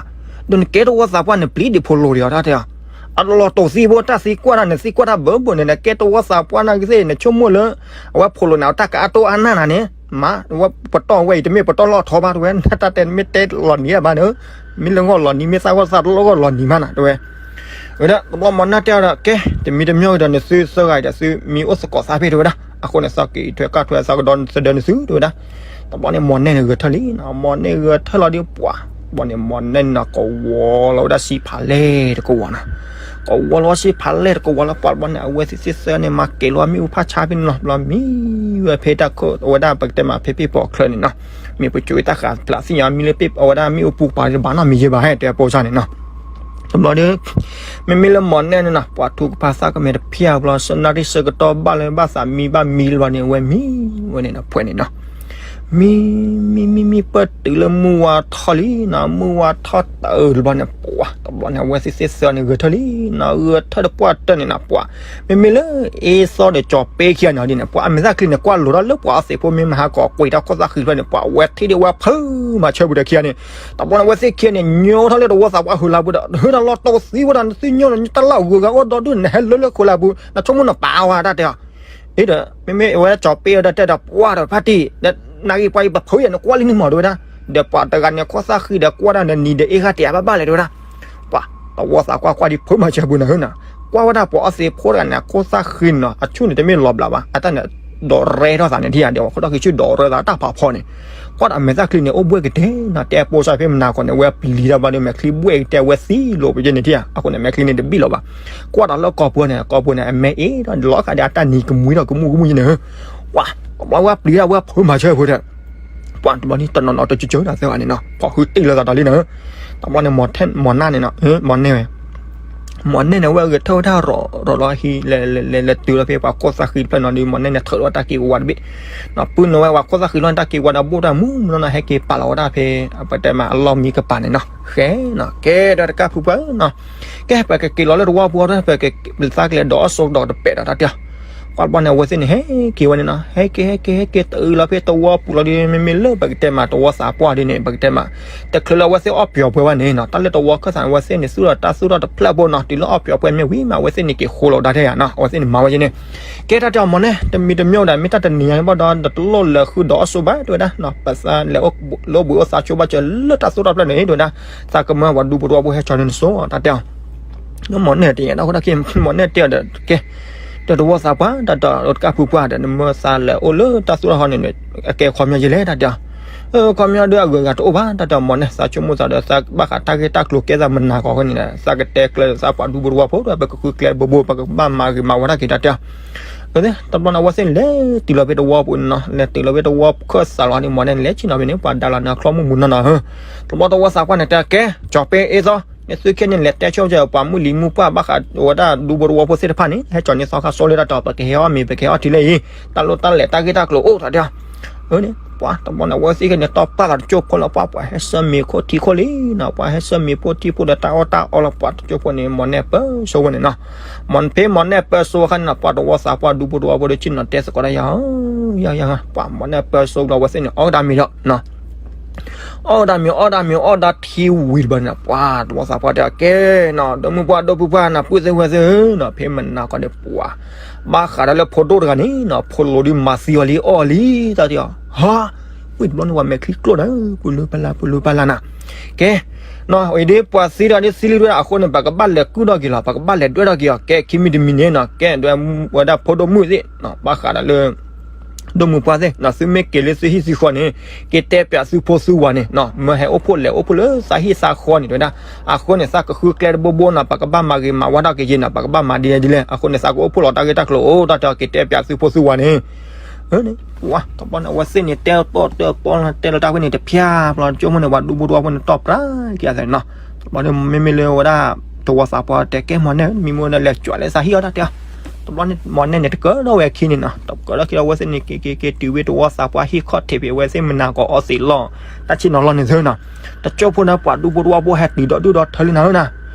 ဒီးနကဲတဝီသးပှၢ်န့ၣ် ပျံၤဒံးဖိလိၤဒံးအီၤတၢ်တဲအီၤ အလီၤတိာ်သံဖိတၢ်သံကွၢ်တၢ် နသံကွၢ်တၢ်ဘၢဘၢန့ၣ် နကဲတဝီသးပှၢ်နာ်က့သ့ၣ် နဆိကမိၣ်လၢ အဝဲဖိလိၤန့ၣ် အတၢ်ကအါတိၢ်အါနၢ်နၤန့ၣ် မၤ ဝဲပတီၢ်ဝဲအံၤ တမ့ၢ်ပတီၢ်လီၢ်ထီဘၣ်တဝဲ နတၢ်တဲမ့ၢ်တဲလီၤနံၤဘၣ်န့ၣ် မ့ၢ်လၢဂီၢ်လီၤနံၤ မ့ၢ်သၣ်ဂီၢ်သၣ်တလီၢ်ဂီၢ်လီၤနံၤမးနၤတဝဲ ဝဲဒၣ် တဘျီမီၤနဲၣ်တဲအီၤဒီး ကဲ တမံၤတမံၤဂ့ၤဒီး နသုသၢဂၤအံၤဒီး သုမံအိၣ်သကိးသးဖဲတဝဲဒၣ် အဃိန့ၣ် သးက့ၤထွဲကၢ်ထွဲသးကဒီးသဒၢနသုတဝဲဒၣ် တဘျီန့ၣ် မီၤနဲၣ်န့ၣ်ဂဲၤထၢၣ်လံနီၤ မီၤနဲၣ်ဂဲၤထၢၣ်လီၤဒီးပှၤ တဘျီန့ၣ် မီၤနဲၣ်န့ၣ်နီၤ ကဝီၤလီၤဝဲဒၣ်စံဖးလဲၢ်တကဝီၤနီၤ ကဝီၤလီၤဝဲစံဖးလဲၢ်တကဝီၤလၢပှၤတဘျီန့ၣ် အဝဲသ့ၣ်သ့ၣ်သၢန့ၣ် မၤက့ၤလီၤမ့ၣ်အူဖးဆါဖဲန့ၣ်နီၤ တဘျီမံဝဲဖဲတၢ်ခိၣ် အဝဲဒၣ်ပကတဲမးဖဲပ့ၢ်ပီၤချၢန့ၣ်နီၤ မ့ၢ်ပစိၤဝဲတၢ်ဃးဖျးသ့ၣ်ညါ မံလၢပ့ၢ် အဝဲဒၣ်မ့ၣ်အူပူၤပာ်တဘၣ်နီတမံၤယဲဘၣ် ဟဲတဲအပိစၢ်န့ၣ်နီၤ တဘျီဒီး မ့မ့ၢ်လၢမီၤနဲၣ်န့ၣ်နီၤ ပှၤထူကဖၣ်သၣ်ကမဲာ်တဖၠၣ်ဘျီ ဆၢနၣ်ရံၣ်ဆၢကတီၢ်ဘၣ်လၢဘၣ်သးမံဘၣ်မံတဘျီန့ၣ် အဝဲမံဝဲန့ၣ်နီၤ ဖှဲးန့ၣ်နီၤ မံ မံ မံ မံ ပၢၢ်တုၤလၢမုၢ်ဝါထီၣ်လံနီၤ မုၢ်ဝါထီၣ်တၢ်အုးတဘျီန့ၣ် ပှၤ တဘျီန့ၣ် အဝဲသ့ၣ်သ့ၣ်သၢန့ၣ် ဂဲၤထၢၣ်လံနီၤ ဂဲၤထၢၣ်ဒီးပှၤတၢၢ်န့ၣ်နီၤ ပှၤ မ့မ့ၢ်လၢအ့စီဒီးကၠီၤပ့ခံဂၤန့ၣ်ဒ်န့ၣ် ပှၤအမဲာ်သၣ်ချံန့ၣ် ကွၢ်လိာ်ထီၣ်လၢပှၤအီသံးဖိမ့ၢ်မဟါကီး ကွံာ်တၢ်ခိၣ်သၣ်ဃံတဖျၢၣ်န့ၣ် ပှၤဝဲထံၣ်ဒံးဝဲဖုမၤဆၢပူၤဒီးခံဂၤန့ၣ် တဘျီန့ၣ် အဝဲသ့ၣ်ခံဂၤန့ၣ် ညိထီၣ်လၢတဝီသးပှၢ်ဃုာ်လၢပူၤဒီး ဟဲဒီးလီၤတိာ်သံဝဲဒီး နသုညိန့ၣ် တၢ်လၢအဂုၤအဂၤအိၣ်ဒီဒူၣ်န့ၣ် ဟဲလၢလၢဃုာ်လၢပူၤ နဆိကမိၣ်နပာ်ဝဲတၢ်တဲအီၤ အံၤဒီး မ့မ့ၢ်အဝဲဒၣ်ကၠီၤပ့အီၤဒီးတဲဒီးပှၤဒီးဖါတံၢ် ဒီးနဂ့ၤပှၤအံၤပဖုယဲၢ်နကွၢ်လံန့ၣ်မီၤတဝဲဒၣ် ဒီးပှၤတဂၤန့ၣ်ခိၣ်သၣ်ဃံဒီးကွၢ်ဒၣ်နနံၤဒီးအ့ၣ်ဃၣ်တယၤဘၣ်ဘၣ်လဲၣ်တဝဲဒၣ် ပှၤ တဝီသးကွၢ်ကွၢ်ဒံးဖုမၤဆၢပူၤနၤဧၢနီၤ ကွၢ်ဝဲဒၣ်ပှၤအီသံးဖိတဂၤန့ၣ် အခိၣ်သၣ်ဃံန့ၣ်နီၤ အဆူၣ်န့ၣ်တမ့ၢ်လီၤဘျးဘၣ် အတၢ်န့ၣ် ဒိးရဲထီၣ်သးန့ၣ်ထံၣ်ဧါ ဒီးခိၣ်သၣ်ဃံဆူၣ်ဒိးရဲသးတၢ်ဖးဖီန့ၣ် ကွၢ်ဒီးအမဲာ်သၣ်ချံန့ၣ် အိၣ်ဘှဲၣ်ကတဲာ်နီၤ တဲပိစၢ်ဖဲမနၤကီးန့ၣ် ဝဲပျံၤထီၣ်ဘၣ်ဒီးမဲာ်ချံဘှဲၣ်ကတဲာ်ဝဲသံလိာ်ပယဲၢ်န့ၣ်ထံၣ်ဧါ အဃိန့ၣ် မဲာ်ချံန့ၣ်တဘံၣ်လီၤဘၣ် ကွၢ်ဒီးလၢကီၢ်ပူၤန့ၣ် ကီၢ်ပူၤန့ၣ် အမဲာ်အ့ၣ်ဒီးလီၤဃာ်ဒီးအတၢ်နံၤကမှံဒီးကမူၣ်ကမူၣ်ယဲၢ်န့ၣ် ပှၤ တဘျီဝဲပျံၤဒၣ်ဝဲဖုမၤဆၢဖိဒီး ပှၤတဘျီန့ၣ် တနီၤနီၤတကၠိကၠိတၢ်သၢဂၤန့ၣ်နီၤ ဖီၣ်ဃုတ့ၢ်လိာ်သးဒီးလံနီၤ တဘျီန့ၣ် မီၤနဲၣ်န့ၣ်နီၤ မီၤနဲၣ်ဝဲ မီၤနဲၣ်န့ၣ် ဝဲဂဲၤထၢၣ်ဝဲဒၣ်ရီၤရီၤလီၤဟံၣ် လဲၤလဲၤလဲၤတုၤလီၤဖဲပှၤခိၣ်သၣ်ဃံတဖျၢၣ်နီၤဒီး မီၤနဲၣ်န့ၣ် ထုးလီၤဝဲတၢ်က့ၤဝါတဘ့ၣ် ပုၢ်နုာ်ဝဲပှၤခိၣ်သၣ်ဃံလီၤန့ၣ် တၢ်က့ၤဝါဒီးဘိၣ်တၢ်မူနီၤနီၤ ဟဲက့ၤပာ်လီၤဝဲဒၣ်ဖဲ ပတဲမးအလီၢ်မံကပၤန့ၣ်နီၤ ဃဲနီၤ ကဲဒီးတကးဖုပှၢ်နီၤ ကဲ ပကက့ၤလီၤလၢတဝီပူၤဒီး ပကသးကလဲၤဒီးအစိဒီးတပဲာ်ဒီးတၢ်တဲအီၤ ပှၤတဘျီန့ၣ် အဝဲသ့ၣ်န့ၣ် ဟဲက့ၤဝဲန့ၣ်နီၤ, ဟဲက့ၤ ဟဲက့ၤ ဟဲက့ၤ တအုးလီၤဖဲတဝီပူၤလီၤဒီး မ့မ့ၢ်လၢပကတဲမး တဝီသးပှၢ်ဒ်န့ၣ် ပကတဲမး တချုးလၢအဝဲသ့ၣ်အီၣ်ပျီၤပှဲၤဘၣ်န့ၣ်နီၤ, တၢ်လၢတဝီခၢၣ်သးန့ၣ် အဝဲသ့ၣ်န့ၣ် သူၣ်ထီၣ်တၢ်သူၣ်ထီၣ်တဖျၢၣ်ဖိနီၤ, တုၤလၢအီၣ်ပျီၤပှဲၤမ့ၢ်ဝံၤမး အဝဲသ့ၣ်န့ၣ်က့ၤဃိလီၤဒၣ်ထဲယၤနီၤ, အဝဲသ့ၣ်န့ၣ်မၤဝဲယဲန့ၣ်, ကဲတၢ်တဲအီၤမ့ၢ်န့ၣ် တမံၤတမံၤဒီး မ့ၢ်တၢ်တနံၤညါဘၣ်ဒီး တလိၣ်လဲၤဃုဒီးအီၣ်ဆိဘၣ် တဲဝဲဒၣ်နီၤ, ပသးလဲၤအိၣ်ဘှံးအိၣ်သါဆိဘၣ်စၢၤလၢတၢ်သူၣ်ထီၣ်ဖျၢၣ်န့ၣ် တဲဝဲဒၣ်, သးကမၢပှၤဒူဖိတဝီဖိဟဲကၠီၤန့ၣ်တစိၤ တၢ်တဲအီၤ မ့ၢ်န့ၣ်တယဲၢ် တၢ်ဃိတၢ်ခံး မ့ၢ်န့ၣ်တဲအီၤဒီး ကဲ ဒီးတဝီသးပှၢ် တၢ်တဲအီၤ တကၢ်ဖုပှၢ်ဒီး နမ့ၢ်သးလဲၤအိၣ်လၢတၢ်သူၣ်ထီၣ်ဟီန့ၣ် အကဲခီပညီယဲလဲၣ် တၢ်တဲအီၤ, ခီပညီဒီးအဂုၤအဂၤတအိၣ်ဘၣ် တၢ်တဲအီၤ မ့ၢ်န့ၣ် သးဆိကမိၣ်သးဒီး သးဘၣ်ဃးတၢ်ဂ့ၢ်တၢ်ကျိၤကဲသးမနၤကီၢ်ဃိန့ၣ်ဒီး သးကတဲကျၢၤသးပှၤဒူဖိတဝီဖိဒီး ပကဃုကျဲတဘိဘိ ပကဘၣ်မၤဂ့ၤမၤဝါတၢ်က့ၤ တၢ်တဲအီၤ တဘျီန့ၣ် အဝဲသ့ၣ်န့ၣ် လဲၤတုၤလီၤဖဲတဝီပူၤန့ၣ်နီၤ, လဲၤတုၤလီၤဖဲတဝီခၢၣ်သးလီၤန့ၣ် မ့ၢ်န့ၣ် လဲၤဆ့ၣ်နီၤဖဲန့ၣ် ပှၤဒါလီၤန့ၣ် အချီမုၢ်မူနီၢ်နီၢ်ဧၢ, တဘျီတဝီသးပှၢ်န့ၣ် တဲကဲ ကၠီၤပ့အ့ၣ်သီ န့ၣ်သုခဲန့ၣ် လဲၤတဲဆိကမိၣ်ပှၤမုၢ်လံၤမုၢ်ပှၢ်ဘၣ်ဃးဝဲဒၣ်ဒူဖိတဝီဖိသ့ၣ်တဖၣ်န့ၣ် ဟဲကၠီၤန့ၢ်သီခါစိလၢတၢ်တဲအီၤ ပကဟဲအီၣ်မ့ၤ ပကဟဲအီၣ်ထံလၢအံၤ တၢ်လိၣ်တၢ်လဲၤတၢ်ဂ့ၢ်တၢ်ကျိၤအိၣ် တၢ်တဲအီၤ အန့ၣ် ပှၤတဘျီန့ၣ် အဝဲသ့ၣ်ခဲန့ၣ် တီၢ်ပာ်သးတကၠိၢ်ဖိလီၤ ပှၤပှၤဟဲဆၢမ့ၤခိၣ်ထံခိၣ်လံနီၤ, ပှၤဟဲဆၢမ့ၤဖိထံဖိဒီးတၢ်အီၣ်တၢ်အီလီၤ ပှၤတကၠိၢ်ဖိန့ၣ် မ့ၢ်န့ၣ်ပၢဆိဝဲန့ၣ်နီၤ, မ့ၢ်ဖဲမ့ၢ်န့ၣ်ပၢဆိခါန့ၣ်နီၤ ပှၤတဝီသးပှၢ်ဒူဖိတဝီဖိဒီး ဆ့ၣ်နီၤတဲသကိးတၢ်ယၤ ယၤယၤ ပှၤမ့ၢ်န့ၣ်ပၢဆိလီၤ အဝဲသ့ၣ်န့ၣ် အီၣ်ကဒါမ့ၤဒီး အီၣ်ကဒါမ့ၤ အီၣ်ကဒါမ့ၤ အီၣ်ကဒါထံဝံၤတဘျီန့ၣ် ပှၤတဝီသးပှၢ်တဲအီၤ ကဲနီၤ ဒီမုၢ်ပှၢ်ဒိၣ်ဖုပှၢ်နီၤ ပုၢ်သ့ၣ်ဝဲၢ်သ့ၣ်ဧၢနီၤ ဖဲမနၤကီၢ်ဒီးပှၤ ဘၣ်ဃးဒီးလၢဖိဒိၣ်တဂၤန့ၣ်နီၤ ဖိလိၤဒုးမၤသံအီၤလံအီၣ်လံ တၢ်တဲအီၤ ဟါ ဝံၤတဘျီန့ၣ် ပှၤမဲာ်ချံကျိၣ်ဒီး ပလူၤပလၤ ပလူၤပလၤနၤ ကဲ နီၤ အံၤဒ်ပှၤသံဒီးဒ်သံလံ အဃိန့ၣ် ပကဘၣ်လဲၤကုၢ်ထီၣ်က့ၤလီၤ ပကဘၣ်လဲၤဒွဲၣ်ထီၣ်က့ၤအီၤ ကဲ ခံမံၤတမံၤန့ၣ်နီၤ ကဲ ဒွဲၣ်ဝဲဒၣ်ဖိဒိၣ်မုၣ်သ့ၣ် ဘၣ်ဃးဒီးလၢ ဒိၣ်မုၢ်ပှၢ်သ့ၣ်နီၤ သုမ့ၢ်က့ၤလၢသုဟံၣ်သုဃီန့ၣ် က့ၤတဲပၠးသုဖိသုဝၤန့ၣ်နီၤ မ့ၢ်ဟဲအိၣ်ဖှိၣ်လဲၤအိၣ်ဖှိၣ်လၢသးဟံၣ်သးဃီန့ၣ် တဲဝဲဒၣ် အဃိန့ၣ် သးကဃုကျဲတဘိဘိနီၤ ပကဘၣ်မၤဂ့ၤမၤဝါထီၣ်က့ၤယဲနီၤ ပကဘၣ်မၤဒ်လဲၣ်ဒ်လဲၣ် အဃိန့ၣ် သးကအိၣ်ဖှိၣ်လီၤတၢ်ဂ့ၢ်တၢ်ကျိၤအိၣ် တၢ်တဲအီၤ က့ၤတဲပၠးသုဖိသုဝၤန့ၣ် ဝဲတဘျီန့ၣ် အဝဲသ့ၣ်န့ၣ် တဲတီၢ်တဲတီၢ် တဲလီၤတၢ်ဝဲန့ၣ် တဖၣ်ဘျီ ကၠိမိၣ်န့ၣ် ပှၤဒူဖိတဝီဖိန့ၣ် တီၢ်ပြးက့ၤအသးန့ၣ်နီၤ တဘျီန့ၣ် မ့မ့ၢ်လၢဝဲဒၣ် တဝီသးပှၢ်တဲကဲမ့ၢ်န့ၣ် မံမ့ၢ်ဝဲဒၣ်လဲၤကွၢ်လၢသးဟံၣ်အီၤတၢ်တဲအီၤ တဘျီန့ၣ် မ့ၢ်န့ၣ်န့ၣ် တကၢထီၣ်ဝဲအခံန့ၣ်နီၤ တကၢထီၣ်ခံဒီး အဝဲသ့ၣ်န့ၣ် က့ၤက့ၤက့ၤတုၤဝဲတဝီသးပှၢ်ဟံၣ်ခီၣ်ထံးဖဲ အဝဲသ့ၣ်မနၤကီၢ်အီသံးလီၢ် တၢ်ဆ့ၣ်နီၤလီၢ်န့ၣ်သ့နီၤ တကၠိဖိန့ၣ် ပှၤဒူဖိတဝီဖိဟဲတုၤဒီးဒုၣ်ဒီးထၢလံနၤဧၢနၤ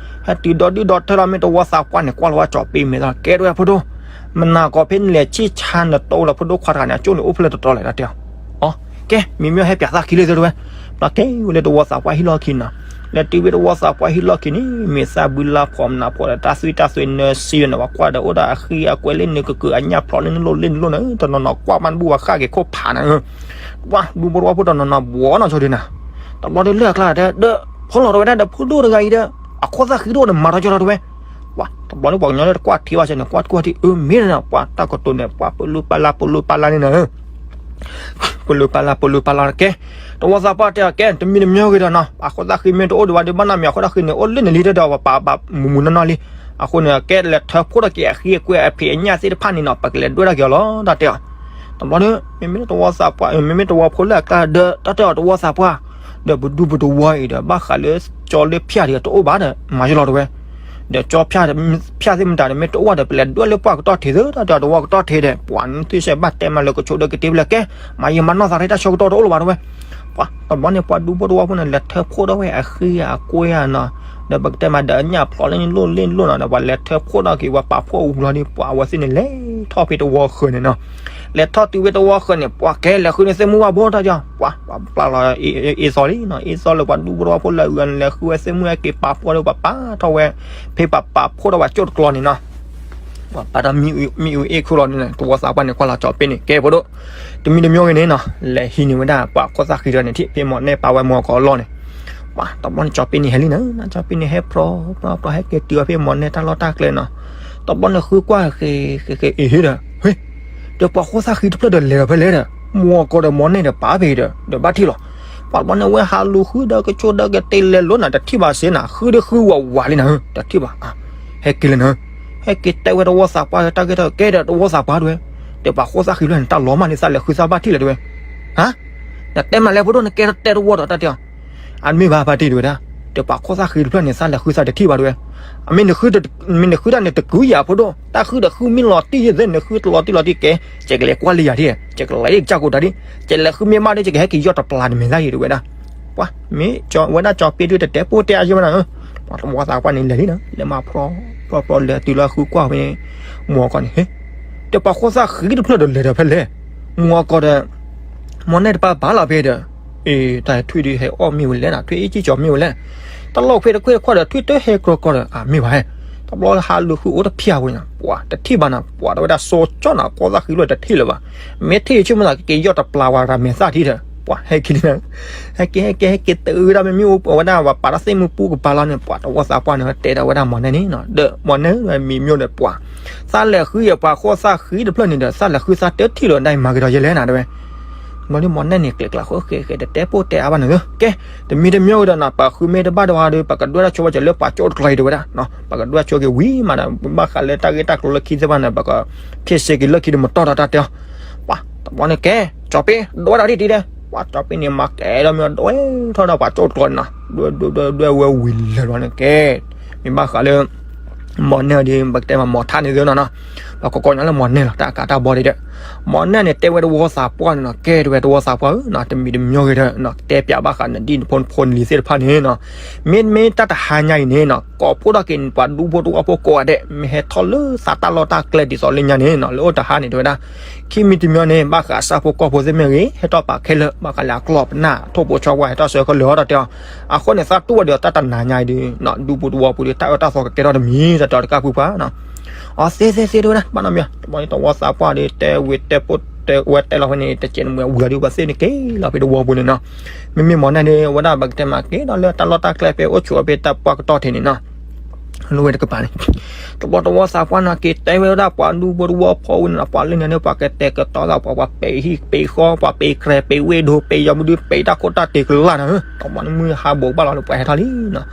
ဟဲတုၤဒီးဒုၣ်ဒီးထၢလီၤ မ့ၢ်တဝီသးပှၢ်န့ၣ် ကွၢ်လီၤဝဲကၠီၤပ့မ့ၢ်သီ ကဲတဝဲဖိဒိၣ် မနၤကီၢ်ဖဲနလဲၤဆ့ၣ်ဆါနတိလီၤ ဖိဒိၣ်ခွါတဂၤန့ၣ် အကၠိန့ၣ်အိၣ်ဖဲလဲၣ်တတီၤလဲၣ် တၢ်တဲအီၤ အကဲ မ့မ့ၢ်ဟဲပၠးသးခံလၢသ့တဝဲ ဘျီကဲဝဲလၢတဝီသးပှၢ်ဟံၣ်လီၢ်ခံနီၤ လဲၤတုၤဝဲတဝီသးပှၢ်ဟံၣ်လီၢ်ခံန့ၣ် မ့ၢ်သးဘုလါဖှီၣ်မနၤဖှီၣ်ဒီး တၢ်သွံၣ်တၢ်သွဲးနၢၤစံဝဲန့ၣ် ပှၤကွၢ်ဒီးအိၣ်ဒီးအဃံအကွဲလၢနကကၢၤအညၣ်ဖျိးလၢနလိၣ်လၢနလိၣ်န့ၣ် တနီၤနီၤကွၢ်မးနဘူၣ်ဝဲဃၣ်က့ၤခိၣ်ဖးန့ၣ် ပှၤဒူဖိတဝီဖိတနီၤနီၤဘှီနီၤဆိဒ်န့ၣ် တဘျီဒုးလၢအကျါဒီး ဒီးဖီလီၤတဝဲဒၣ်ဒီးဖိဒိၣ်တဂၤအံၤဒီး အခိၣ်သၣ်ဃံတအိၣ်န့ၣ် မၤထီၣ်ကၠီထီၣ်တဝဲ ပှၤတဘျီဒုးပှၤကညီလၢတကွၢ်ထံဘၣ်စ့ၢ်န့ၣ် ကွၢ်တကွၢ်ထံ အၢ မ့ၢ်န့ၣ် ပှၤတၢ်ကတိၤန့ၣ် ပှၤပလူပလါပလူပလါန့ၣ်နၤ ပလူပလါပလူပလါကဲ တဝီသးပှၢ်တဲအီၤကဲ တမံၤတမံၤဂ့ၤဒီးနီၤ အခိၣ်သၣ်ဃံမ့ၢ်တအိၣ်ဒံးဘၣ်ဒီး ဘၣ်နီတမံၤ အခိၣ်သၣ်ဃံန့ၣ် အိၣ်လၢနလံတဲဒီး ပပာ်ဘၣ်မုၢ်မုၢ်နီၢ်နီၢ်လံ အဃိန့ၣ် ကဲလဲၤထၢဖှိၣ်ထီၣ်က့ၤအဃံအကွဲအဖံးအညၣ်သ့ၣ်တဖၣ်န့ၣ်နီၤ ပကလဲၤဒွဲၣ်ထီၣ်က့ၤအီၤလီၤ တၢ်တဲအီၤ တဘျီဒုး မ့မ့ၢ်တဝီသးပှၢ် မ့မ့ၢ်တဝီဖိလၢအကျါဒီး တၢ်တဲအီၤတဝီသးပှၢ် ဒီးပဒူပတဝီအံၤဒီး ဘၣ်ဃးလၢကၠီလၢဖၠၣ်ဒီးတအိၣ်ဘၣ်ဒီး မၤယလီၤတဝဲ ဒီးကၠီဖၠၣ်သ့ၣ်မတၤဒီး မ့ၢ်တအိၣ်ဘၣ်ဒီး ပလဲၤဒွဲၣ်လၢပှၢ်ကတီၢ်ထံးသၢ တၢ်တဲအီၤ တဝီကတီၢ်ထံးဒီး ပှၤနသုဆဲးဘၣ်တဲမးလၢကဆိးဒီးကတ့ဝဲလၢကဲ မၤယံာ်မၤနီၢ်သးထဲတၢ်ဆၢကတီၢ်တအိၣ်လၢၤဘၣ်တဝဲ ပှၤတဘျီန့ၣ် ပှၤဒူဖိတဝီဖိန့ၣ် လဲၤထၢဖှိၣ်ထီၣ်ဝဲအဃံအကွဲဧါနီၤ ဒီးပကတဲမးဒီးအညၣ်ဖျိးလၢနလိၣ်လၢနလိၣ်နီၤ ဒီးပှၤလဲၤထၢဖှိၣ်ထီၣ်က့ၤဝဲပာ်ဖှိၣ်အူလီၤန့ၣ် ပှၤအဝဲသ့ၣ်န့ၣ် လဲၤထီၣ်ဖဲတဝီဃၢၤန့ၣ်နီၤ လဲၤထီၣ်တုၤဝဲတဝီဃၢၤန့ၣ် ပှၤကဲလဲၤဃုန့ၢ်သ့ၣ်မူဘၣ်ဘိတၢ်တဲအီၤ ပှၤ ပှၤပျၢ်လီၤအ့ၣ်သီလံနီၤ အ့ၣ်သီလၢပှၤဒူဖိတဝီဖိလၢအဂၤန့ၣ် လဲၤဃုဝဲသ့ၣ်မူဟဲက့ၤပာ်ဖှိၣ်ဒီး ပှၤပာ်ထီၣ်ဝဲ ဖဲပှၤပာ်ဖှိၣ်ထီၣ်ဝဲကၠိၣ်တကျီန့ၣ်နီၤ ပာ်ဒီးမ့ၣ်အူအ့ၣ်ခိၣ်လီၤန့ၣ် တဝီသးပှၢ်န့ၣ် ကွၢ်လီၤကၠီၤပ့န့ၣ် ကဲဖိဒိၣ် တမံၤတမံၤဂ့ၤန့ၣ်နီၤ လဲၤဟံးန့ၢ်ဝဲဒၣ်ပှၤခိၣ်သၣ်ဃံတဂၤန့ၣ်ထံၣ် ဖဲမ့ၢ်န့ၢ်ပာ်ဝဲမ့ၢ်ကီးလီၢ်န့ၣ် ပှၤတဘျီန့ၣ် ကၠီၤပ့န့ၣ်ဟဲလံနီၤ ကၠီၤပ့န့ၣ်ဟဲ ဖြီဖြီဖြီ ဟဲက့ၤတုၤအီၤဖဲမ့ၢ်န့ၢ်တၢ်လီၢ်တၢ်ကျဲနီၤ တဘျီန့ၣ်ဃုကွၢ်ဃ့ဃ့ဃ့ အ့ဟ့ဒီး ဟ့ ဒီးပှၤခိၣ်သၣ်ဃံတဖျၢၣ်ဒီးလဲၤဒီးဖဲလဲၣ်ဒီး မ့ၢ်ကီးဒီးမ့ၢ်န့ၢ်ဒီးပာ်ဖဲဒီး ဒီးဘၣ်ထံၣ်လီၤ ပှၤတဘျီန့ၣ် ဝဲဟးလူၤဃုဒီးကဆိးဒီးကတ့လဲၤလိာ်နၤ တထံၣ်ဘၣ်စ့ၢ်နၤ ဃုဒုးဃုဝးဝးလံနၤ တထံၣ်ဘၣ် ဟဲက့ၤလၢနၤ ဟဲက့ၤတဲဝဲတဝီသးပှၢ်တၢ်ဂ့ၢ်တၢ်ကဲဒီး တဝီသးပှၢ်တဝဲ ဒီးပှၤခိၣ်သၣ်ဃံတဖျၢၣ်န့ၣ် တၢ်လီၤမၢ်န့ၣ် သးလဲၤဃုသးဘၣ်ထံၣ်လၢၤတဝဲ ဟါ နတဲမးလဲၤဖိဒိၣ် နကဲတဲတဝီဒီးတၢ်တဲအီၤ အမ့ၢ်ဘၣ်ဖါတံၢ်တဝဲဒၣ် ဒီးပှၤခိၣ်သၣ်ဃံတဖျၢၣ်န့ၣ် သးလဲၤဃုသးတထံၣ်ဘၣ်တဝဲ အမ့ၢ်နဃုတၢ်န့ၣ်တကုၤယၤဖိဒိၣ် တၢ်ဃုဒီးဃုမ့ၢ်လီၤတံၢ်ယဲၢ်သ့ၣ် နဃုတလီၤတံၢ်လီၤတံၢ်ကဲ ကဲကလဲၤကွၢ်လၢယၤထံၣ် ကဲကလဲၤလၢကစၢ်ကိးတၢ်ဒ် ကဲလဲၤဃုမ့ၢ်မးဒီး ကဲကဟဲက့ၤယီၢ်တပျၢ်တမဲာ်သၣ်ယဲၢ်တဝဲဒၣ် ပှၤ မ့ၢ်ကၠီဝဲဒၣ်ကၠီၤပ့ဒုးတတဲပိၢ်တဲအယိမးနၤ ပှၤတဝီသးပှၢ်န့ၣ်လဲၤလံနၤ လဲၤမးဖြီ ဖြီဖြီလဲၤတုၤလၢဃုကွၢ်ဖဲ မ့ၢ်ကီးန့ၣ် ဟ့ ဒီးပှၤဃိသၣ်ဃံတဖျၢၣ်ဒီးလဲၤဒီးဖဲလဲၣ်, မူအီကီဒီး မီၢ်နဲၣ်တပၢ်ဘၣ်လီၤဖဲဒီး, အ့ တၢ်ထွံၣ်ဒုးဟဲအီၣ်မ့ၢ်ဝဲလဲၣ်နီၤ, ထွံၣ်အ့ၣ်ကံၣ်ကီၤမ့ၢ်ဝဲလဲၣ်, တၢ်လီၢ်ခွ့တခွ့တခွ့ဒီး ထွံၣ်တဟဲကြီကြီဒီး အမ့ၢ်ဘၣ်ဟဲ, တဘျီဟးလိာ်ဃုာ်အိၣ်တဖျၢၣ်ဝဲနီၤ, ပှၤတထံၣ်ဘၣ်နီၤ, ပှၤတဝဲဒၣ်စီၤကၠီနီၤ, ဃိသၣ်ဃံလီၤတထံၣ်လၢၤဘၣ်, မ့ၢ်ထံၣ်ဆ့ၣ်မုၢ်သးကက့ၤယီၢ်တပျၢ်ဝဲဒၣ်မဲာ်သၣ်ထံဒီး ပှၤဟဲက့ၤန့ၣ် ဟဲက့ၤ ဟဲက့ၤ ဟဲက့ၤတုၤဝဲဒၣ်မ့မ့ၢ်အိၣ်ဝဲဒၣ် ပှၤပာ်တၢ်သ့ၣ်မုၢ်ပူၤကပၤလီၤန့ၣ် ပှၤတဝီသးပှၢ်န့ၣ် တဲဒီးဝဲဒၣ်မီၢ်နဲၣ်န့ၣ်နီၤ, ဒီးမီၢ်နဲၣ်မံၤမျိၣ်ဒီးပှၤ သးလဲၤဃုယဲၢ်ပှၤဃိသၣ်ဃံတဖျၢၣ်န့ၣ်ဒီး သးလဲၤဃုသးတထံၣ်လီၤဒၣ်အံၤ မၤက့ၤဒီးယဲလဲၣ်နၤတဲဝဲ, ဘျီဒုးမီၢ်နဲၣ်န့ၣ် ကျဲးကျဲးဃဲဃဲဃဲ တတဲပိၢ်တဲအါဘၣ်န့ၣ်လၢ ကဲ, တမံၤတမံၤဝဲဒီးနီၤ ပှၤဃုမ့ၢ်တဘၣ်ဒီးဝဲဒီး ပှၤကဒွဲၣ်တၢ်ဆိဝဲက့ၤလၢပှၤကၠိတကျီအံၤတဲဝဲဒၣ်, ပှၤကဒွဲၣ်ဆိက့ၤဝံၤမးဒီး ဘၣ်ဃးလၢတၢ်ဂ့ၢ်တၢ်ကျိၤလၢခံသ့ၣ်တဖၣ်န့ၣ် ပှၤကဖျဲးစ့က့ၤလၢခံဒီးမတီၢ်ဒီးတၢ်တဲအီၤ ပှၤတဘျီန့ၣ်ကဲ, ကၠီၤပ့ ဒွဲၣ်ဒီးဒ်တံၤဒီး, ပှၤကၠီၤပ့န့ၣ် မၤကဲဒီးမ့ၢ်ဒွဲၣ်ထီၣ်ဒီးပှၤကၠိတကျီန့ၣ်နီၤ, ဒွဲၣ်ဒွဲၣ်ဒွဲၣ်ဒွဲၣ်ဝဲဝံၤလၢာ်ဘျီန့ၣ်ကဲ, မ့ၢ်ဘၣ်ဃးလၢ မီၢ်နဲၣ်ဒီး ပကတဲမးမီၢ်ထါန့ၣ်သ့နီၤနီၤ, ပှၤကိးကိးညါလၢမီၢ်နဲၣ်လီၤ တၢ်အကါတၢ်ဘီဒံးဒီး, မီၢ်နဲၣ်န့ၣ် တဲဝဲတဝီသးပှၢ်န့ၣ်နီၤ, ကဲတဲဝဲတဝီသးပှၢ်ဧၢနီၤ, တမံၤတမံၤဂ့ၤဒီး တဲပၠးဘၣ်ဃးနဒ်နဖိနဖိနလံၤသ့ၣ်တဖၣ်န့ၣ်နီၤ, မ့မ့ၢ်တၢ်တဟါညါအံၤန့ၣ်နီၤ ကိးဖှိၣ်ထီၣ်က့ၤပှၤဒူဖိတဝီဖိကိးဂၤဒဲး မ့ၢ်ဟဲထီၣ်လၢသးတၢ်လီၢ်တၢ်ကျဲဒ်သိးလၢညါန့ၣ်နီၤ လၢအိၣ်တဟါန့ၣ်တဲဝဲဒၣ်, ခံမံၤတမံၤန့ၣ် ဘၣ်ဃးဆၣ်ဖိကီၢ်ဖိသ့ၣ်မ့ၢ်ဂ့ၤ ဟဲထီၣ်ပာ်ခဲလၢာ် ဘၣ်ဃးလၢအကျီၢ်ပနၢ်ထိၣ်ဖိဆီဝါ ဟဲထီၣ်ဆၢကလၢာ်အီၤတၢ်တဲအီၤ, အဃိန့ၣ် သးတူၢ်ဝဲဒီးတၢ်တနၤညါအံၤဒီး ဒူဖိတဝီဖိဒီး တၢ်အၢတၢ်သီကကဲထီၣ်တမံၤ တၢ်တဲအီၤတကးဖုပှၢ်နီၤ အီ သ့သ့သ့တဲဝဲဒၣ် ဘၣ်နီတမံၤ တဘျီန့ၣ် တဝီသးပှၢ်ဒီး တဲဝဲတဲပိၢ်တဲဝဲတဲလီၤဖဲန့ၣ် တကဲးနမှဲဝံၤအီၤဒီး ပှၤသ့ၣ်န့ၣ်က့ၤလီၤဖဲတဝီပူၤန့ၣ်နီၤ, မ့မ့ၢ်မီၢ်နဲၣ်န့ၣ် ဝဲဒၣ်ပကတဲမးက့ၤဒီးလၢတၢ်လီၢ်တၢ်ကျဲဖဲအိၣ်ဆိးဖဲတၢ်ပှၢ်ကတီၢ် ထံးန့ၣ်နီၤ လၢဝဲတကပၤန့ၣ် တဘျီတဝီသးပှၢ်န့ၣ် က့ၤတဲဝဲဒၣ်ပှၤဒူဖိတဝီဖိဝဲန့ၣ်နီၤ ပှၤလၢန့ၣ်န့ၣ် ပှၤကတဲာ်ကတီၤသး ပှၤပှၤပဲာ်ဟံၣ်ပဲာ်ဃီ ပှၤပဲာ်ကြဲၤ ပဲာ်ဝ့ၢ်ဒိ ပဲာ်ယီၤမုၢ်ဒု ပဲာ်တၢ်ခိၣ်တၢ်တ့ၤကလၢ်န့ၣ် တဘျီန့ၣ်မုၢ်ဟးဘိးဘၣ်လီၤန့ၣ် ပှၤဟဲထီၣ်လံနီၤ,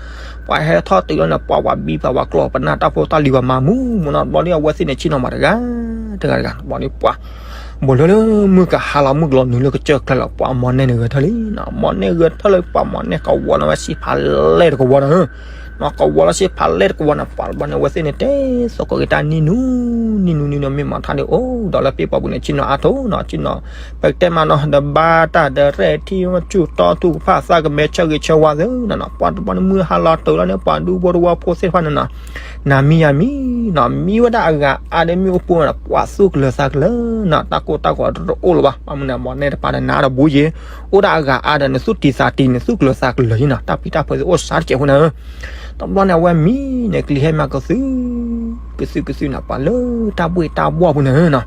ပှၤဟဲထီၣ်တုၤလီၤန့ၣ် ပှၤပှၤဘံပှၤပှၤကျီၢ်ပနၢ်တၢ်ဖိတၢ်လံၤပှၤမၤမူမူနီၤ တဘျီန့ၣ် အဝဲသ့ၣ်န့ၣ် ဆ့ၣ်နီၤမးတဂၤ တဂၤတဂၤ တဘျီန့ၣ်ပှၤ ဘူးလၢလၢမုၢ်ကဟါလီၤ မုၢ်ကလီၤနုာ်လၢကစၢၢ်ကျဲလီၤ ပှၤမီၢ်နဲၣ်န့ၣ်ဂဲၤထၢၣ်လံနီၤ, မီၢ်နဲၣ်ဂဲၤထၢၣ်လၢပှၤမီၢ်နဲၣ်ကဝီၤန့ၣ်ဝဲဆံးဖးလဲၢ်တကဝီၤန့ၣ် နီၤ ကဝီၤလၢဆံးဖးလဲၢ်တကဝီၤန့ၣ် ပှၤတဘျီန့ၣ် အဝဲသ့ၣ်န့ၣ် တဲသကိးက့ၤတၢ်နံၣ်နူ နံၣ်နူနံၣ်နူ မ့ၢ်မၤထါဒီး အိၣ်ဒီးလၢပ့ၢ်ပှၤပူၤန့ၣ် ဆ့ၣ်နီၤအါထီၣ်နီၤ ဆ့ၣ်နီၤ ပကတဲမးနီၤ ဒီးဘါတၢ်ဒီးရဲၣ်ထံၣ်ဆူၣ်တီထူၣ်ကဖၣ်သးကမဲာ်ဆၢဂ့ၤဆၢဝါသ့နီၤနီၤ ပှၤတဘျီန့ၣ် မုၢ်ဟါလီၤတုၤလီၤန့ၣ် ပှၤဒူဖိတဝီဖိသ့ၣ်တဖၣ်န့ၣ်နီၤ နၤမံယၤမံနီၤ မံဝဲဒၣ်အဂၤအါဒီးမ့ၣ်အူပူၤနီၤ ပှၤသူၣ်ကလၢၤသးကလၢၤနီၤ တၢ်ကိၢ်တၢ်ဂီၤတအိၣ်လၢၤဘၣ် ဘၣ်မနုၤန့ၣ် မီၢ်နဲၣ်တပၤဒီးနၤဒီးဘူးယ့ၤ အိၣ်ဒၣ်အဂၤအါဒီးနသူၣ်တံၤသးတံၤ နသူၣ်ကလၢၤသးကလၢၤလံနီၤ တၢ်ပံတၢ်ဖုးသ့ၣ်အိၣ်စှၤတစဲးဖိန့ၣ် တဘျီန့ၣ် အဝဲမံန့ၣ် ကလံၤဟဲမၤကသု ကသုကသုန့ၣ် ပှၤလၢတၢ်ဘှ့ၣ်တၢ်ဘှီၣ်ပူၤန့ၣ်နီၤ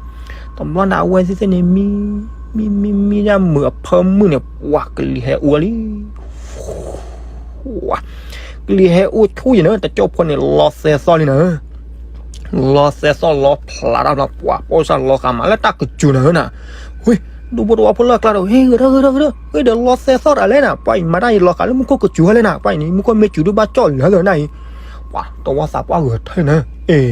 တဘျီန့ၣ် အဝဲသ့ၣ်သ့ၣ်န့ၣ် မံ မံမံမံဒၣ်မုာ်အဖၢမုၢ်န့ၣ် ပှၤကလံၤဟဲအိၣ်လံ ကလံၤဟဲအိၣ်ဆူၣ်ယံၤန့ၣ် တကၠိၢ်ဖိန့ၣ် လီၤသဲသီၣ်လံန့ၣ် လီၤသဲသီၣ်လီၤဖျးတၢ်ဘျီ ပှၤပိာ်စၢ်လီၤဃာ်မးလၢတၢ်ကစူၤန့ၣ်နီၤ ဝ့ၢ် ဒူဖိတဝီဖိလၢအကျါဒီး ဟ့ၣ်ဂဲၤထၢၣ်ဂဲၤထၢၣ်ဂဲၤထၢၣ် ဝ့ၢ်ဒီးလီၤသဲသီၣ်တၢ်လဲၣ်နၤ ပှၤအံၤမၤတၢ်အံၤလီၤဃာ်လၢမူခိၣ်ကစူၤဟဲလဲၣ်နၤ ပှၤအံၤန့ၣ် မူခိၣ်မ့ၢ်စူၤဒုးဘၣ်ကၠီၣ်လၢာ်လၢနၤအံၤ ပှၤတဝီသးပှၢ်ဂဲၤထၢၣ်န့ၣ် အ့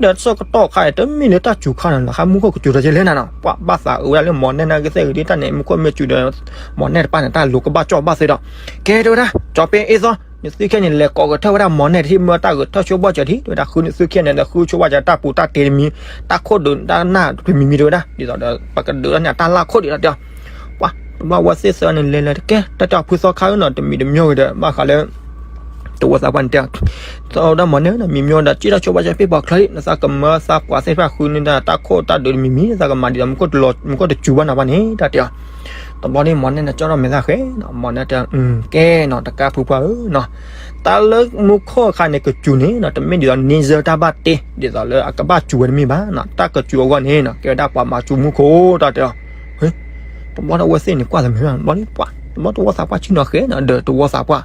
ဒီးဆၢကတီၢ်ခါအံၤ တမ့ၢ်လၢတၢ်စူၤခါန့ၣ် လီၤဃာ်မူခိၣ်ကစူၤတၢ်ကဲလဲၣ်နၤနီၤ ပှၤဘၣ်သးအုးဝဲဒၣ်လၢမီၢ်နဲၣ်နာ်က့သ့ၣ်ဂ့ၤဒ်တၢ်န့ၣ် မူခိၣ်မ့ၢ်စူၤဒီး မီၢ်နဲၣ်တပၣ်န့ၣ် တၢ်လိၤကဘၣ်ကၠီၣ်ဘၣ်သ့ဒီး ကဲတဲဝဲဒၣ် ကၠီၤပ့အ့ၣ်သီ နသုခဲန့ၣ် လဲၤကိးဂဲၤထၢၣ်ဝဲဒၣ်မီၢ်နဲၣ်တထံၣ်မၢတၢ်ဂဲၤထၢၣ်ဆိဘီၣ်စၢၤထံၣ် တဲဝဲဒၣ် ဃုနသုခဲန့ၣ်ဒီး ဃုဆိဘၣ်စၢၤတၢ်ပူၤတၢ်တ့တမံၤ တၢ်ခိၣ်ဒုးတၢ်နၢ်တမံၤမံၤတဲဝဲဒၣ် ဒ်သိးဒီး ပကဒုးလီၤန့ၣ် အတၢ်လၢခိၣ်ဒံးလီၤတဲအီၤ ပှၤ တဘျီဝဲသ့ၣ်သၢန့ၣ် လဲၤလဲၤတကဲ တၢ်တဲအီၤဖုသီခါဧၢနီၤ တမံၤတမံၤဂ့ၤဒီး ဘၣ်ဃးလၢ တဝီသးပှၢ်န့ၣ်တဲအီၤ သီဝဲဒၣ်မီၢ်နဲၣ်နီၤ မံၤမံၤဒီး ကၠံၣ်ထီၣ်ဆိဘၣ်စၢၤပ့ၢ်ပှၤချၢလံ နသးကမၢသးပှၤသ့ၣ်တဖၣ်ဃုန့ၢ်ဒၣ်တၢ်ခိၣ်တၢ်ဒုးတမံၤမံၤ နသးကမၤဒ်သိး မူခိၣ်တစူၤဘၣ်နၤဘၣ်န့ၣ် တၢ်တဲအီၤ တဘျီန့ၣ်မီၢ်နဲၣ်န့ၣ် ကၠီထီၣ်မဲာ်သၣ်ဃဲနီၤ မီၢ်နဲၣ်တဲ ကဲနီၤ တကးဖုပှၢ်ဧၢနီၤ တၢ်လၢမူခိၣ်အခါန့ၣ် ကစူၤန့ၣ်နီၤ တမ့ၢ်ဒ်သိး နံၤစၢၤတၢ်ဘၣ်တ့ ဒ်သိးလၢအကဘၣ်စူၤဝဲတမ့ၢ်ဘၣ်နီၤ တၢ်ကစူၤအဂီၢ်န့ၣ်နီၤ ကဲဝဲဒၣ်ပှၤမၤစူၤမူခိၣ် တၢ်တဲအီၤ တဘျီန့ၣ်အဝဲသ့ၣ်န့ၣ် ကွၢ်သမဲာ်ဘၣ် တဘျီန့ၣ်ပှၤ တဘျီတဝီသးပှၢ်ဆ့ၣ်နီၤဃဲနီၤ ဒီးတဝီသးပှၢ်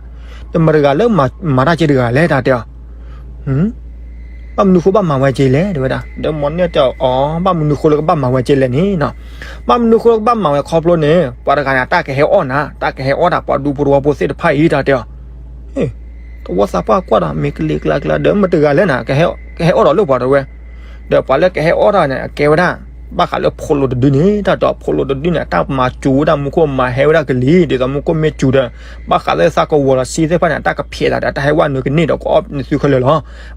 တမတဂၤလၢမၤတၢ်က့တဂၤလဲၣ် တၢ်တဲအီၤ ဘၣ်မနုၤဃိဘၣ်မၤဝဲက့လဲၣ် တဲဝဲဒၣ် ဒီးမီၢ်နဲၣ်တဲအီၤ ဘၣ်မနုၤဃိလၢကဘၣ်မၤဝဲက့လဲၣ်န့ၣ်နီၤ ဘၣ်မနုၤဃိလၢကဘၣ်မၤဝဲခီဖျိန့ၣ် ပှၤတဂၤန့ၣ် တၢ်ကဟဲအီၣ်နၤ တၢ်ကဟဲအီၣ်တၢ်ပှၤဒူဖိတဝီဖိသ့ၣ်တဖၣ်အံၤ တၢ်တဲအီၤ တဝီသးပှၢ်ကွၢ်ဒီး မ့ၢ်ကလံၤကျါကျါ ဒီးမတဂၤလဲၣ်နၤ ကဟဲအီၣ်ဒီးလၢပှၤတဝဲ ဒီးပှၤလၢကဟဲအီၣ်တၢ်န့ၣ် အကဲဝဲဒၣ် ဘၣ်ဃးလၢဖိးလိာ်တဒုန့ၣ် တၢ်တဲအီၤ ဖိးလိာ်တဒုန့ၣ် တၢ်မၤစူၤဝဲဒၣ်မူခိၣ်မၤဟဲဝဲဒၣ်ကလံၤ ဒ်သိးမူခိၣ်မ့ၢ်စူၤဒီး ဘၣ်ဃးလၢသးကဝီၤလီၤဆံသ့ၣ်တဖၣ်န့ၣ် တၢ်ကဖျဲးသးဒီး တၢ်ဟဲဝဲနုာ်ကန့ၢ်ဒီးကအီၣ်နသုခဲလၢာ်လီၤ.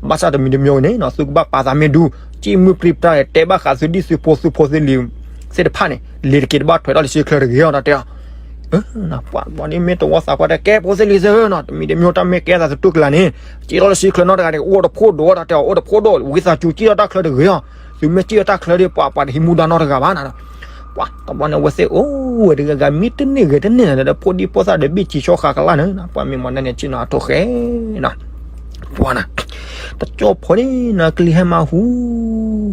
ဘၣ်ဆၣ်တမံၤတမံၤန့ၣ်နီၤ သုကဘၣ်ပာ်သးမ့ၢ်ဒူ ကံၣ်မုၢ်ပြံပြါ တဲဘၣ်ဃးသုဒ်သုဖိသုဖိသ့ၣ်လံၤသ့ၣ်တဖၣ်န့ၣ် လ့ၤတက့ၤတဘၣ်ထွဲးထီၣ်လၢဆံချၢတဂ့ၤအီၤ တၢ်တဲအီၤ ပှၤဘၣ်န့ၣ်မ့ၢ်တဝီသးပှၢ်တဲ ကဲဖိသ့ၣ်လံၤသ့ၣ်နီၤ တမံၤတမံၤတၢ်မ့ၢ်ကဲသးသတူၢ်ကလာ်န့ၣ် က့ၤထီၣ်လၢဆံချၢနီတဂၤန့ၣ် အိၣ်တဖိဒိၣ်တၢ်တဲအီၤ အိၣ်တဖိဒိၣ် ဝံသးစူၤက့ၤထီၣ်တၢ်ချၢတဂ့ၤအီၤ တုၤမ့ၢ်စံၣ်အီၣ်တၢ်ချၢဒီး ပှၤပှၤတဟံးမူဒါနီတဂၤဘၣ်နီၤ. ပှၤတဘျီန့ၣ် အဝဲသ့ၣ်အိၣ်ဝဲတဂၤဂၤ မ့ၢ်တန့ၢ်ဂ့ၤတန့ၢ်န့ၣ်ဒီး ဖိဒံဖိသၣ်ဒီး ဘ့ၣ်စံၣ်ဆီဃာ်ကလၢ်န့ၣ် ပှၤမ့ၢ်မၤန့ၢ်န့ၣ် ဆ့ၣ်နီၤအထိၣ်ဃဲနီၤ. ပှၤနီၤ, တကၠိဖိန့ၣ်နီၤ ကလံၤဟဲမၤဟူ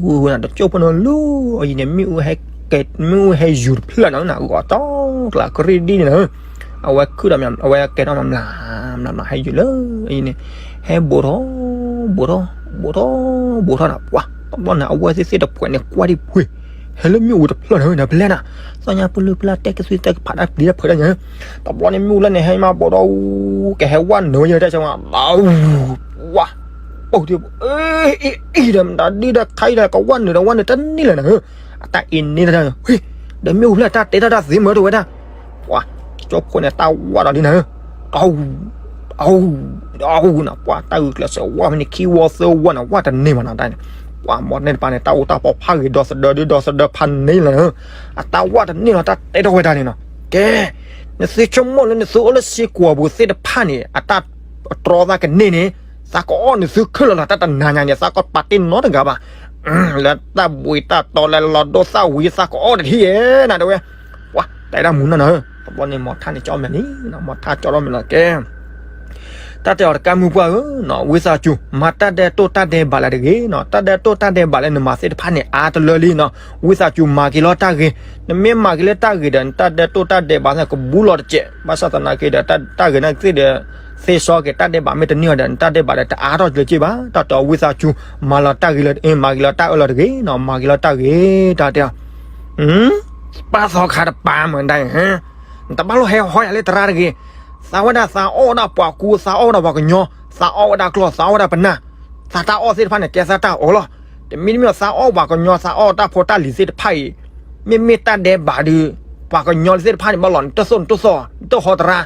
ဟူဟူနီၤ, တကၠိဖိန့ၣ်လၢအံၤန့ၣ် မ့ၣ်အူဟဲယူၤတဖျၢၣ်နီၤ, ဂီၤတီကျါကရံၣ်ဒ်န့ၣ်နီၤ, အဝဲခုၣ်ဒီး အဝဲကဲထီၣ်မး မျးမျးမျး ဟဲယူၤလၢအံၤန့ၣ် ဟဲဘူးထီၣ် ဘူးထီၣ် ဘူးထီၣ် ဘူးထီၣ်နီၤ. ပှၤတဘျီန့ၣ် အဝဲသ့ၣ်သ့ၣ်တဖှဲးန့ၣ် ကွၢ်ဒံးပှ့ၤ ဟဲလၢမ့ၣ်အူတဖျၢၣ်န့ၣ် နပလဲၣ်နီၤ, သီၣ်ညါပလူၢ်ပလူၢ် တဲကသွံတဲကဖးတၢ်ပျံၤတၢ်ဖုးတၢ်ညါ. တဘျီန့ၣ် မ့ၣ်အူလၢန့ၣ် ဟဲမၤဘူးထီၣ် ကဟဲဝဲနုာ်ဝဲယဲၢ်တၢ်ဆၢဝါ ဝါ ပှၤ အံၤဒီး မတၤဒုဒီးခါအံၤဒီး ကဝဲနုာ်ဒီးဝဲနုာ်တန့ၢ်လၢၤနီၤ, အတၢ်အ့န့ၢ်တၢ် ဒီးမ့ၣ်အူဖျၢၣ် တၢ်တဲတၢ်တၢ်သ့မၢတဝဲဒၣ်. ပှၤ ကၠိဖိန့ၣ် တၢ်ဝဲဒီးလံနီၤ, အ အ အ နီၤ, ပှၤတၢ်ဂုာ်ကျဲးစၢးဝဲဖဲန့ၣ် ခံဝီသၢဝီနီၤ, ဝဲတန့ၢ်ဘၣ်နီၤတၢ်န့ၣ်. ပှၤမၤန့ၢ်တပၤန့ၣ် တၢ်အိၣ်တၢ်ပီဖးဂ့ၤ ဒီသဒၢဒုဒီသဒၢဖးန့ၢ်လီၤနီၤ, အတၢ်ဝဲတန့ၢ်လီၤ တၢ်တဲထီၣ်ဝဲဒၣ်န့ၣ်နီၤ. ကဲ နသုဆိကမိၣ်လၢနသုအိၣ်လၢစ့ၢ်ကီးပူၤသ့ၣ်တဖၣ်န့ၣ် အတၢ်တြီသးကန့ၢ်န့ၣ် သးကအီၣ်နသုခဲလၢာ်လီၤ တၢ်တနၤညါန့ၣ် သးကပာ်တ့ၢ်နီတဂၤဘၣ်. လၢတၢ်ဘှံးတၢ်တီလၢလီၤဒိသၣ်ဝံၤ သးကအီၣ်တထံၣ်ဧဲနၤ တဲဝဲ. ပှၤ တဲဒၣ်မူနီၤနီၤ, တဘျီန့ၣ် မီၤထၣ်န့ၣ်ကၠီမဲာ်လံ, မီၤထၣ်ကၠီထီၣ်မဲာ်လီၤ ကဲ တၢ်တဲအီၤတကးမုၢ်ပှၢ်ဧၢ, ဝံသးစူၤ မၤတၢ်ဒဲးတိၢ်တၢ်ဒဲးဘးလၢတဂ့ၤနီၤ, တၢ်ဒဲးတိၢ်တၢ်ဒဲးဘးလၢနမၤသ့ၣ်တဖၣ်န့ၣ် အါတလၢလံနီၤ, ဝံသးစူၤမၤက့ၤလီၤတၢ်ဂ့ၤ, နမ့ၢ်မၤက့ၤလၢတၢ်ဂ့ၤဒီး နတၢ်ဒဲးတိၢ်တၢ်ဒဲးဘးန့ၣ် ကဘူးလီၤတစဲး, ဘၣ်ဆၣ်သနာ်က့ဒီး တၢ်ဂ့ၤန့ၣ်သ့ၣ်ဒီး သ့စီက့ၤ တၢ်ဒဲးဘးမ့ၢ်တန့ၢ်အီၤဒီး နတၢ်ဒဲးဘးဒီးတအါထီၣ်လၢၤက့ၤဘၣ်, တၢ်တဲအီၤဝံသးစူၤ မၤလီၤတၢ်ဂ့ၤလၢ မၤက့ၤလီၤတၢ်အၢလီၤတဂ့ၤနီၤ, မၤက့ၤလီၤတၢ်ဂ့ၤ တၢ်တဲအီၤ ပၢ်သီခါတပၤမၢဒၣ်အံၤ, နတဘၣ်လိၣ်ဟဲဟီယၤလၢသရၣ်တဂ့ၤ, သးဝဲဒၣ်သးအီၣ်ဝဲဒၣ်ပှၤကူ သးအီၣ်ဝဲဒၣ်ပှၤကညီ, သးအီၣ်ဝဲဒၣ်ကျီၢ် သးအီၣ်ဝဲဒၣ်ပနၢ်, သးတၢ်အီၣ်သ့ၣ်တဖၣ်န့ၣ် ကဲသးတၢ်အီၣ်လီၤ. တမ့တမ့ၢ်သးအီၣ်ပှၤကညီ သးအီၣ်တၢ်ဖိတၢ်လံၤသ့ၣ်တဖၣ်အံၤ, မ့မ့ၢ်တၢ်ဒဲးဘးဒီး ပှၤကညီသ့ၣ်တဖၣ်န့ၣ် ဘၣ်လီၤနတသိၣ်နတသိၣ် နတဟီတရါ,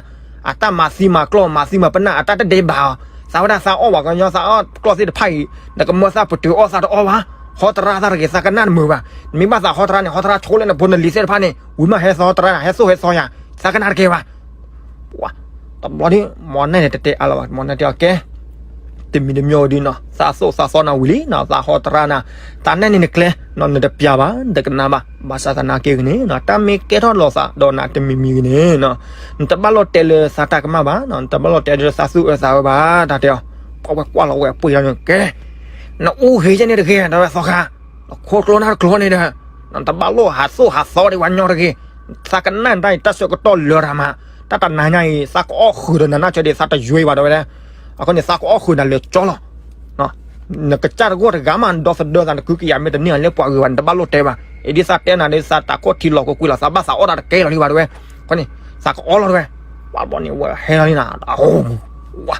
အတၢ်မၤသံမၤကျီၢ် မၤသံမၤပနၢ် အတၢ်တဒဲးဘးအီၤ, သးဝဲဒၣ်သးအီၣ်ပှၤကညီ သးအီၣ်ကျီၢ်သ့ၣ်တဖၣ်အံၤ, နကမၢသးပတုာ်အီၣ်သးတအီၣ်ဘၣ်, ဟီတရါသးတဂ့ၤ သးကနၣ်တမုာ်ဘၣ်, နမ့ၢ်ဘၣ်သးဟီတရါန့ၣ် ဟီတရါဆိလၢနဖိနလံၤသ့ၣ်တဖၣ်န့ၣ် ဝံၤမးဟဲသီတရါန့ၣ် ဟဲသိၣ်ဟဲသီယၤ, သးကနၣ်တကဲဘၣ်. ပှၤ တဘျီဒ် မီၤနဲၣ်န့ၣ် တတဲအါလီၤဘၣ်, မီၤနဲၣ်တဲအီၤကဲ တမံၤတမံၤဒ်နီၤ သးသိၣ်သးသီနၤဝံၤလံနီၤ, သးဟီတရါနၤ, သးနဲၣ်န့ၣ်နကျဲနီၤ နတပျၢ်ဘၣ် နတကနၣ်ဘၣ်, ဘၣ်ဆၣ်သနာ်က့ဂ့ၤန့ၣ်နီၤ တၢ်မ့ၢ်ကဲထီၣ်လိာ်သးဒီးနၤတမံၤမံၤဂ့ၤန့ၣ်နီၤ, နတဘၣ်လိၣ်တဲလၢသးတၢ်ကမၣ်ဘၣ်နီၤ, နတဘၣ်လိၣ်တဲဒ်သးသူၣ်အၢသးအၢဘၣ်, တၢ်တဲအီၤ, ပှၤဝဲကွၢ်လီၤဝဲအပှ့ၤလီၤန့ၣ် ကဲ နအူဂ့ၤယဲၢ်န့ၣ်တဂ့ၤ တဲဝဲသီခါ, နခိၣ်ကျိနၢ်တကျိန့ၣ်ဒီး နတဘၣ်လိၣ်ဟးသိၣ်ဟးသီဒံးဝဲညီတဂ့ၤ, သးကနၣ်တၢ်အံၤ တၢ်ဆၢကတီၢ်လၢၤတၢ်မး, တၢ်တနၤညါအံၤ သးကအီၣ်ဃုာ်ဒီးနၤနၢ်ဆၢဒံး သးတယွဲဘၣ်တဲဝဲဒၣ်, အဃိန့ၣ် သးကအီၣ်ဃုာ်နၤလၢာ်ကၠီလီၤ. နကစၢ်တဂီၢ်တဂၤမး ဒီသဒၢသး နကုကယာ်မ့ၢ်တန့ၢ်လၢပှၤဂ့ၤဘၣ် နတဘၣ်လိၣ်တဲဘၣ်, အ့ၣ်ဒ်သးတဲနၤဒီး သးတၢ်ခိၣ်ထံလီၤကွံာ်ကွံာ်လီၤ သးဘၣ်သးအီၣ်တၢ်တကဲလီၤလံဘၣ်တဲဝဲ, အဃိန့ၣ် သးကအီၣ်လီၤတဲဝဲ, ပှၤဘျီန့ၣ် ဝဲဟဲလီၤလံနၤ ဝါ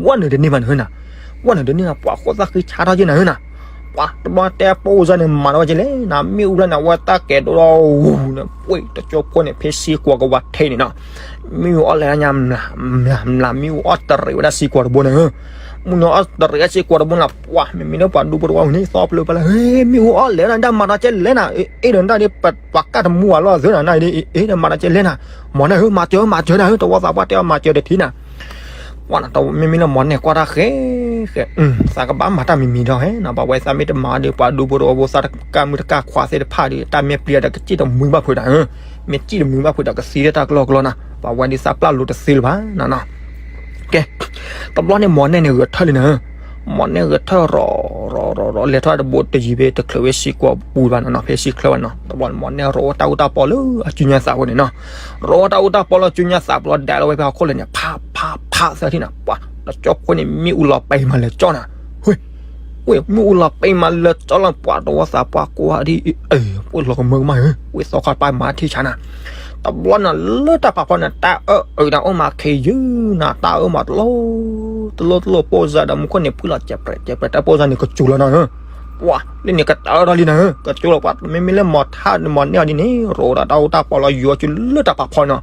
ဝဲနုာ်တန့ၢ်ဘၣ်နဟၢနၤ, ဝဲနုာ်တန့ၢ်နၤ ပှၤဃိသၣ်ဃံဆါထီၣ်က့နၤဟၢနၤ, ပှၤတဘျီတဲပိၢ်စၢ်န့ၣ် မၤတဝဲက့လဲၣ်နၤ, မ့ၣ်အူဖျၢၣ်န့ၣ် အဝဲတၢ်ကဲဒိၣ်ဒီးဝူၤန့ၣ် ပှ့ၤတကၠိဖိန့ၣ် ဖဲစ့ၢ်ကီးကဝၤထဲန့ၣ်နီၤ, မ့ၣ်အူအီၣ်လဲၤညါမျးမျးမျး မ့ၣ်အူအီၣ်တရံးဝဲဒၣ်စ့ၢ်ကီးတဘိန့ၣ်, မ့ၣ်အူအီၣ်တရံးဝဲစ့ၢ်ကီးတဘိန့ၣ် ပှၤမ့မ့ၢ်လၢပှၤဒူဖိတဝီန့ၣ် သီဖျၢၣ်ဖျၢၣ်လၢ ဟ့ မ့ၣ်အူအီၣ်လဲၤနၤ ဒၣ်မၤတၢ်ကဲလဲၣ်နၤ, အ့ၣ်ဒီးနတၢ်ဒ် ပှၤကၢ်တမူအလီၢ်သၢနၤနၤဒ် အ့ၣ်ဒီးမၤတၢ်ကဲလဲၣ်နၤ, မၤနၤဟၢ မၤစၢၤမၤစၢၤနၤဟၢ တဝီသးပှၢ်တဲအီၤမၤစၢၤတထံၣ်နၤ ပှၤနတမ့မ့ၢ်လၢမီၤနဲၣ်ကွၢ်တၢ်ဃဲဃဲ, သးကဘၣ်မၤတၢ်မံၤမံၤဒီးဟဲနီၤ, ပှၤဝဲသးမ့ၢ်တမၤဒီး ပှၤဒူဖိတဝီဖိသးတကၢ်မုၢ်တကၢ်ခွါသ့ၣ်တဖၣ်ဒီး တၢ်မ့ၢ်ပျံၤဒီးကစံၣ်တမှံဘၣ်ဖုးတၢ်, မ့ၢ်စံၣ်တမှံဘၣ်ဖုးတၢ် ကသံဒၣ်တၢ်ကျီၢ်ကျီၢ်နၤ, ပှၤဝဲဒ်သးပျၢ်လိာ်တသ့လၢၤဘၣ်နီၤနီၤ. ကဲ, တဘျီန့ၣ်မီၤနဲၣ်န့ၣ်ဂဲၤထၢၣ်လံနၤ, မီၤနဲၣ်ဂဲၤထၢၣ်ရီၤ ရီၤ ရီၤ ရီၤ လဲၤထီၣ်တဘိတယံၤဖဲတချုးဝဲစ့ၢ်ကီးပူၤဘၣ်နီၤနီၤ, ဖဲစံၣ်ချၢဘၣ်နီၤ, တဘျီန့ၣ်မီၤနဲၣ်ရီၤတၢ်အူတၢ်ပီလၢအစုညါသးဖိန့ၣ်နီၤ, ရီၤတၢ်အူတၢ်ပီလၢအစုညါသးဖိလီၤ ဒၣ်လီၤဝဲဖဲဟီၣ်ခိၣ်လၢန့ၣ် ဖးဖးဖးသၢထံၣ်နၤ, ပှၤ တကၠိဖိန့ၣ် မ့ၣ်အူလီၤပံးမးလၢာ်ကၠီနၤ, ဟ့ ဝ့ၢ်မ့ၣ်အူလီၤပံးမးလၢာ်ကၠီလီၤ ပှၤတဝီသးပှၢ်ကိးဂၤဒ်အံၤ, ပှ့ၤလီၤကမၢကမၣ်ဧၢ, ဝ့ၢ်သီခါပၢ်မၤထံၣ်ဆါနၤ, တဘျီနၤလၢတၢ်ဖးဖီန့ၣ် တၢ်အၢအုးနၤအိၣ်မးခ့ယုၢ်နၤ, တၢ်အၢမးတလိၣ် တလိၣ်တလိၣ်ပိၢ်စၢ်ဒီးမူခိၣ်န့ၣ် ဖှံလီၤစဲးပြဲးစဲးပြဲး တၢ်ပိၢ်စၢ်န့ၣ် ကစူၤလီၤနၤဧၢ, ပှၤလၢန့ၣ်ကတၢၢ်ထီၣ်လံနၤဧၢ, ကစူၤလီၤပှၤ မ့မ့ၢ်လၢမီၤထၣ်မီၤနဲၣ်အီၤဒ်န့ၣ် ရိးဒီးတၢ်အူတၢ်ပီလီၤ ယိၤကၠူလၢတၢ်ဖးဖီန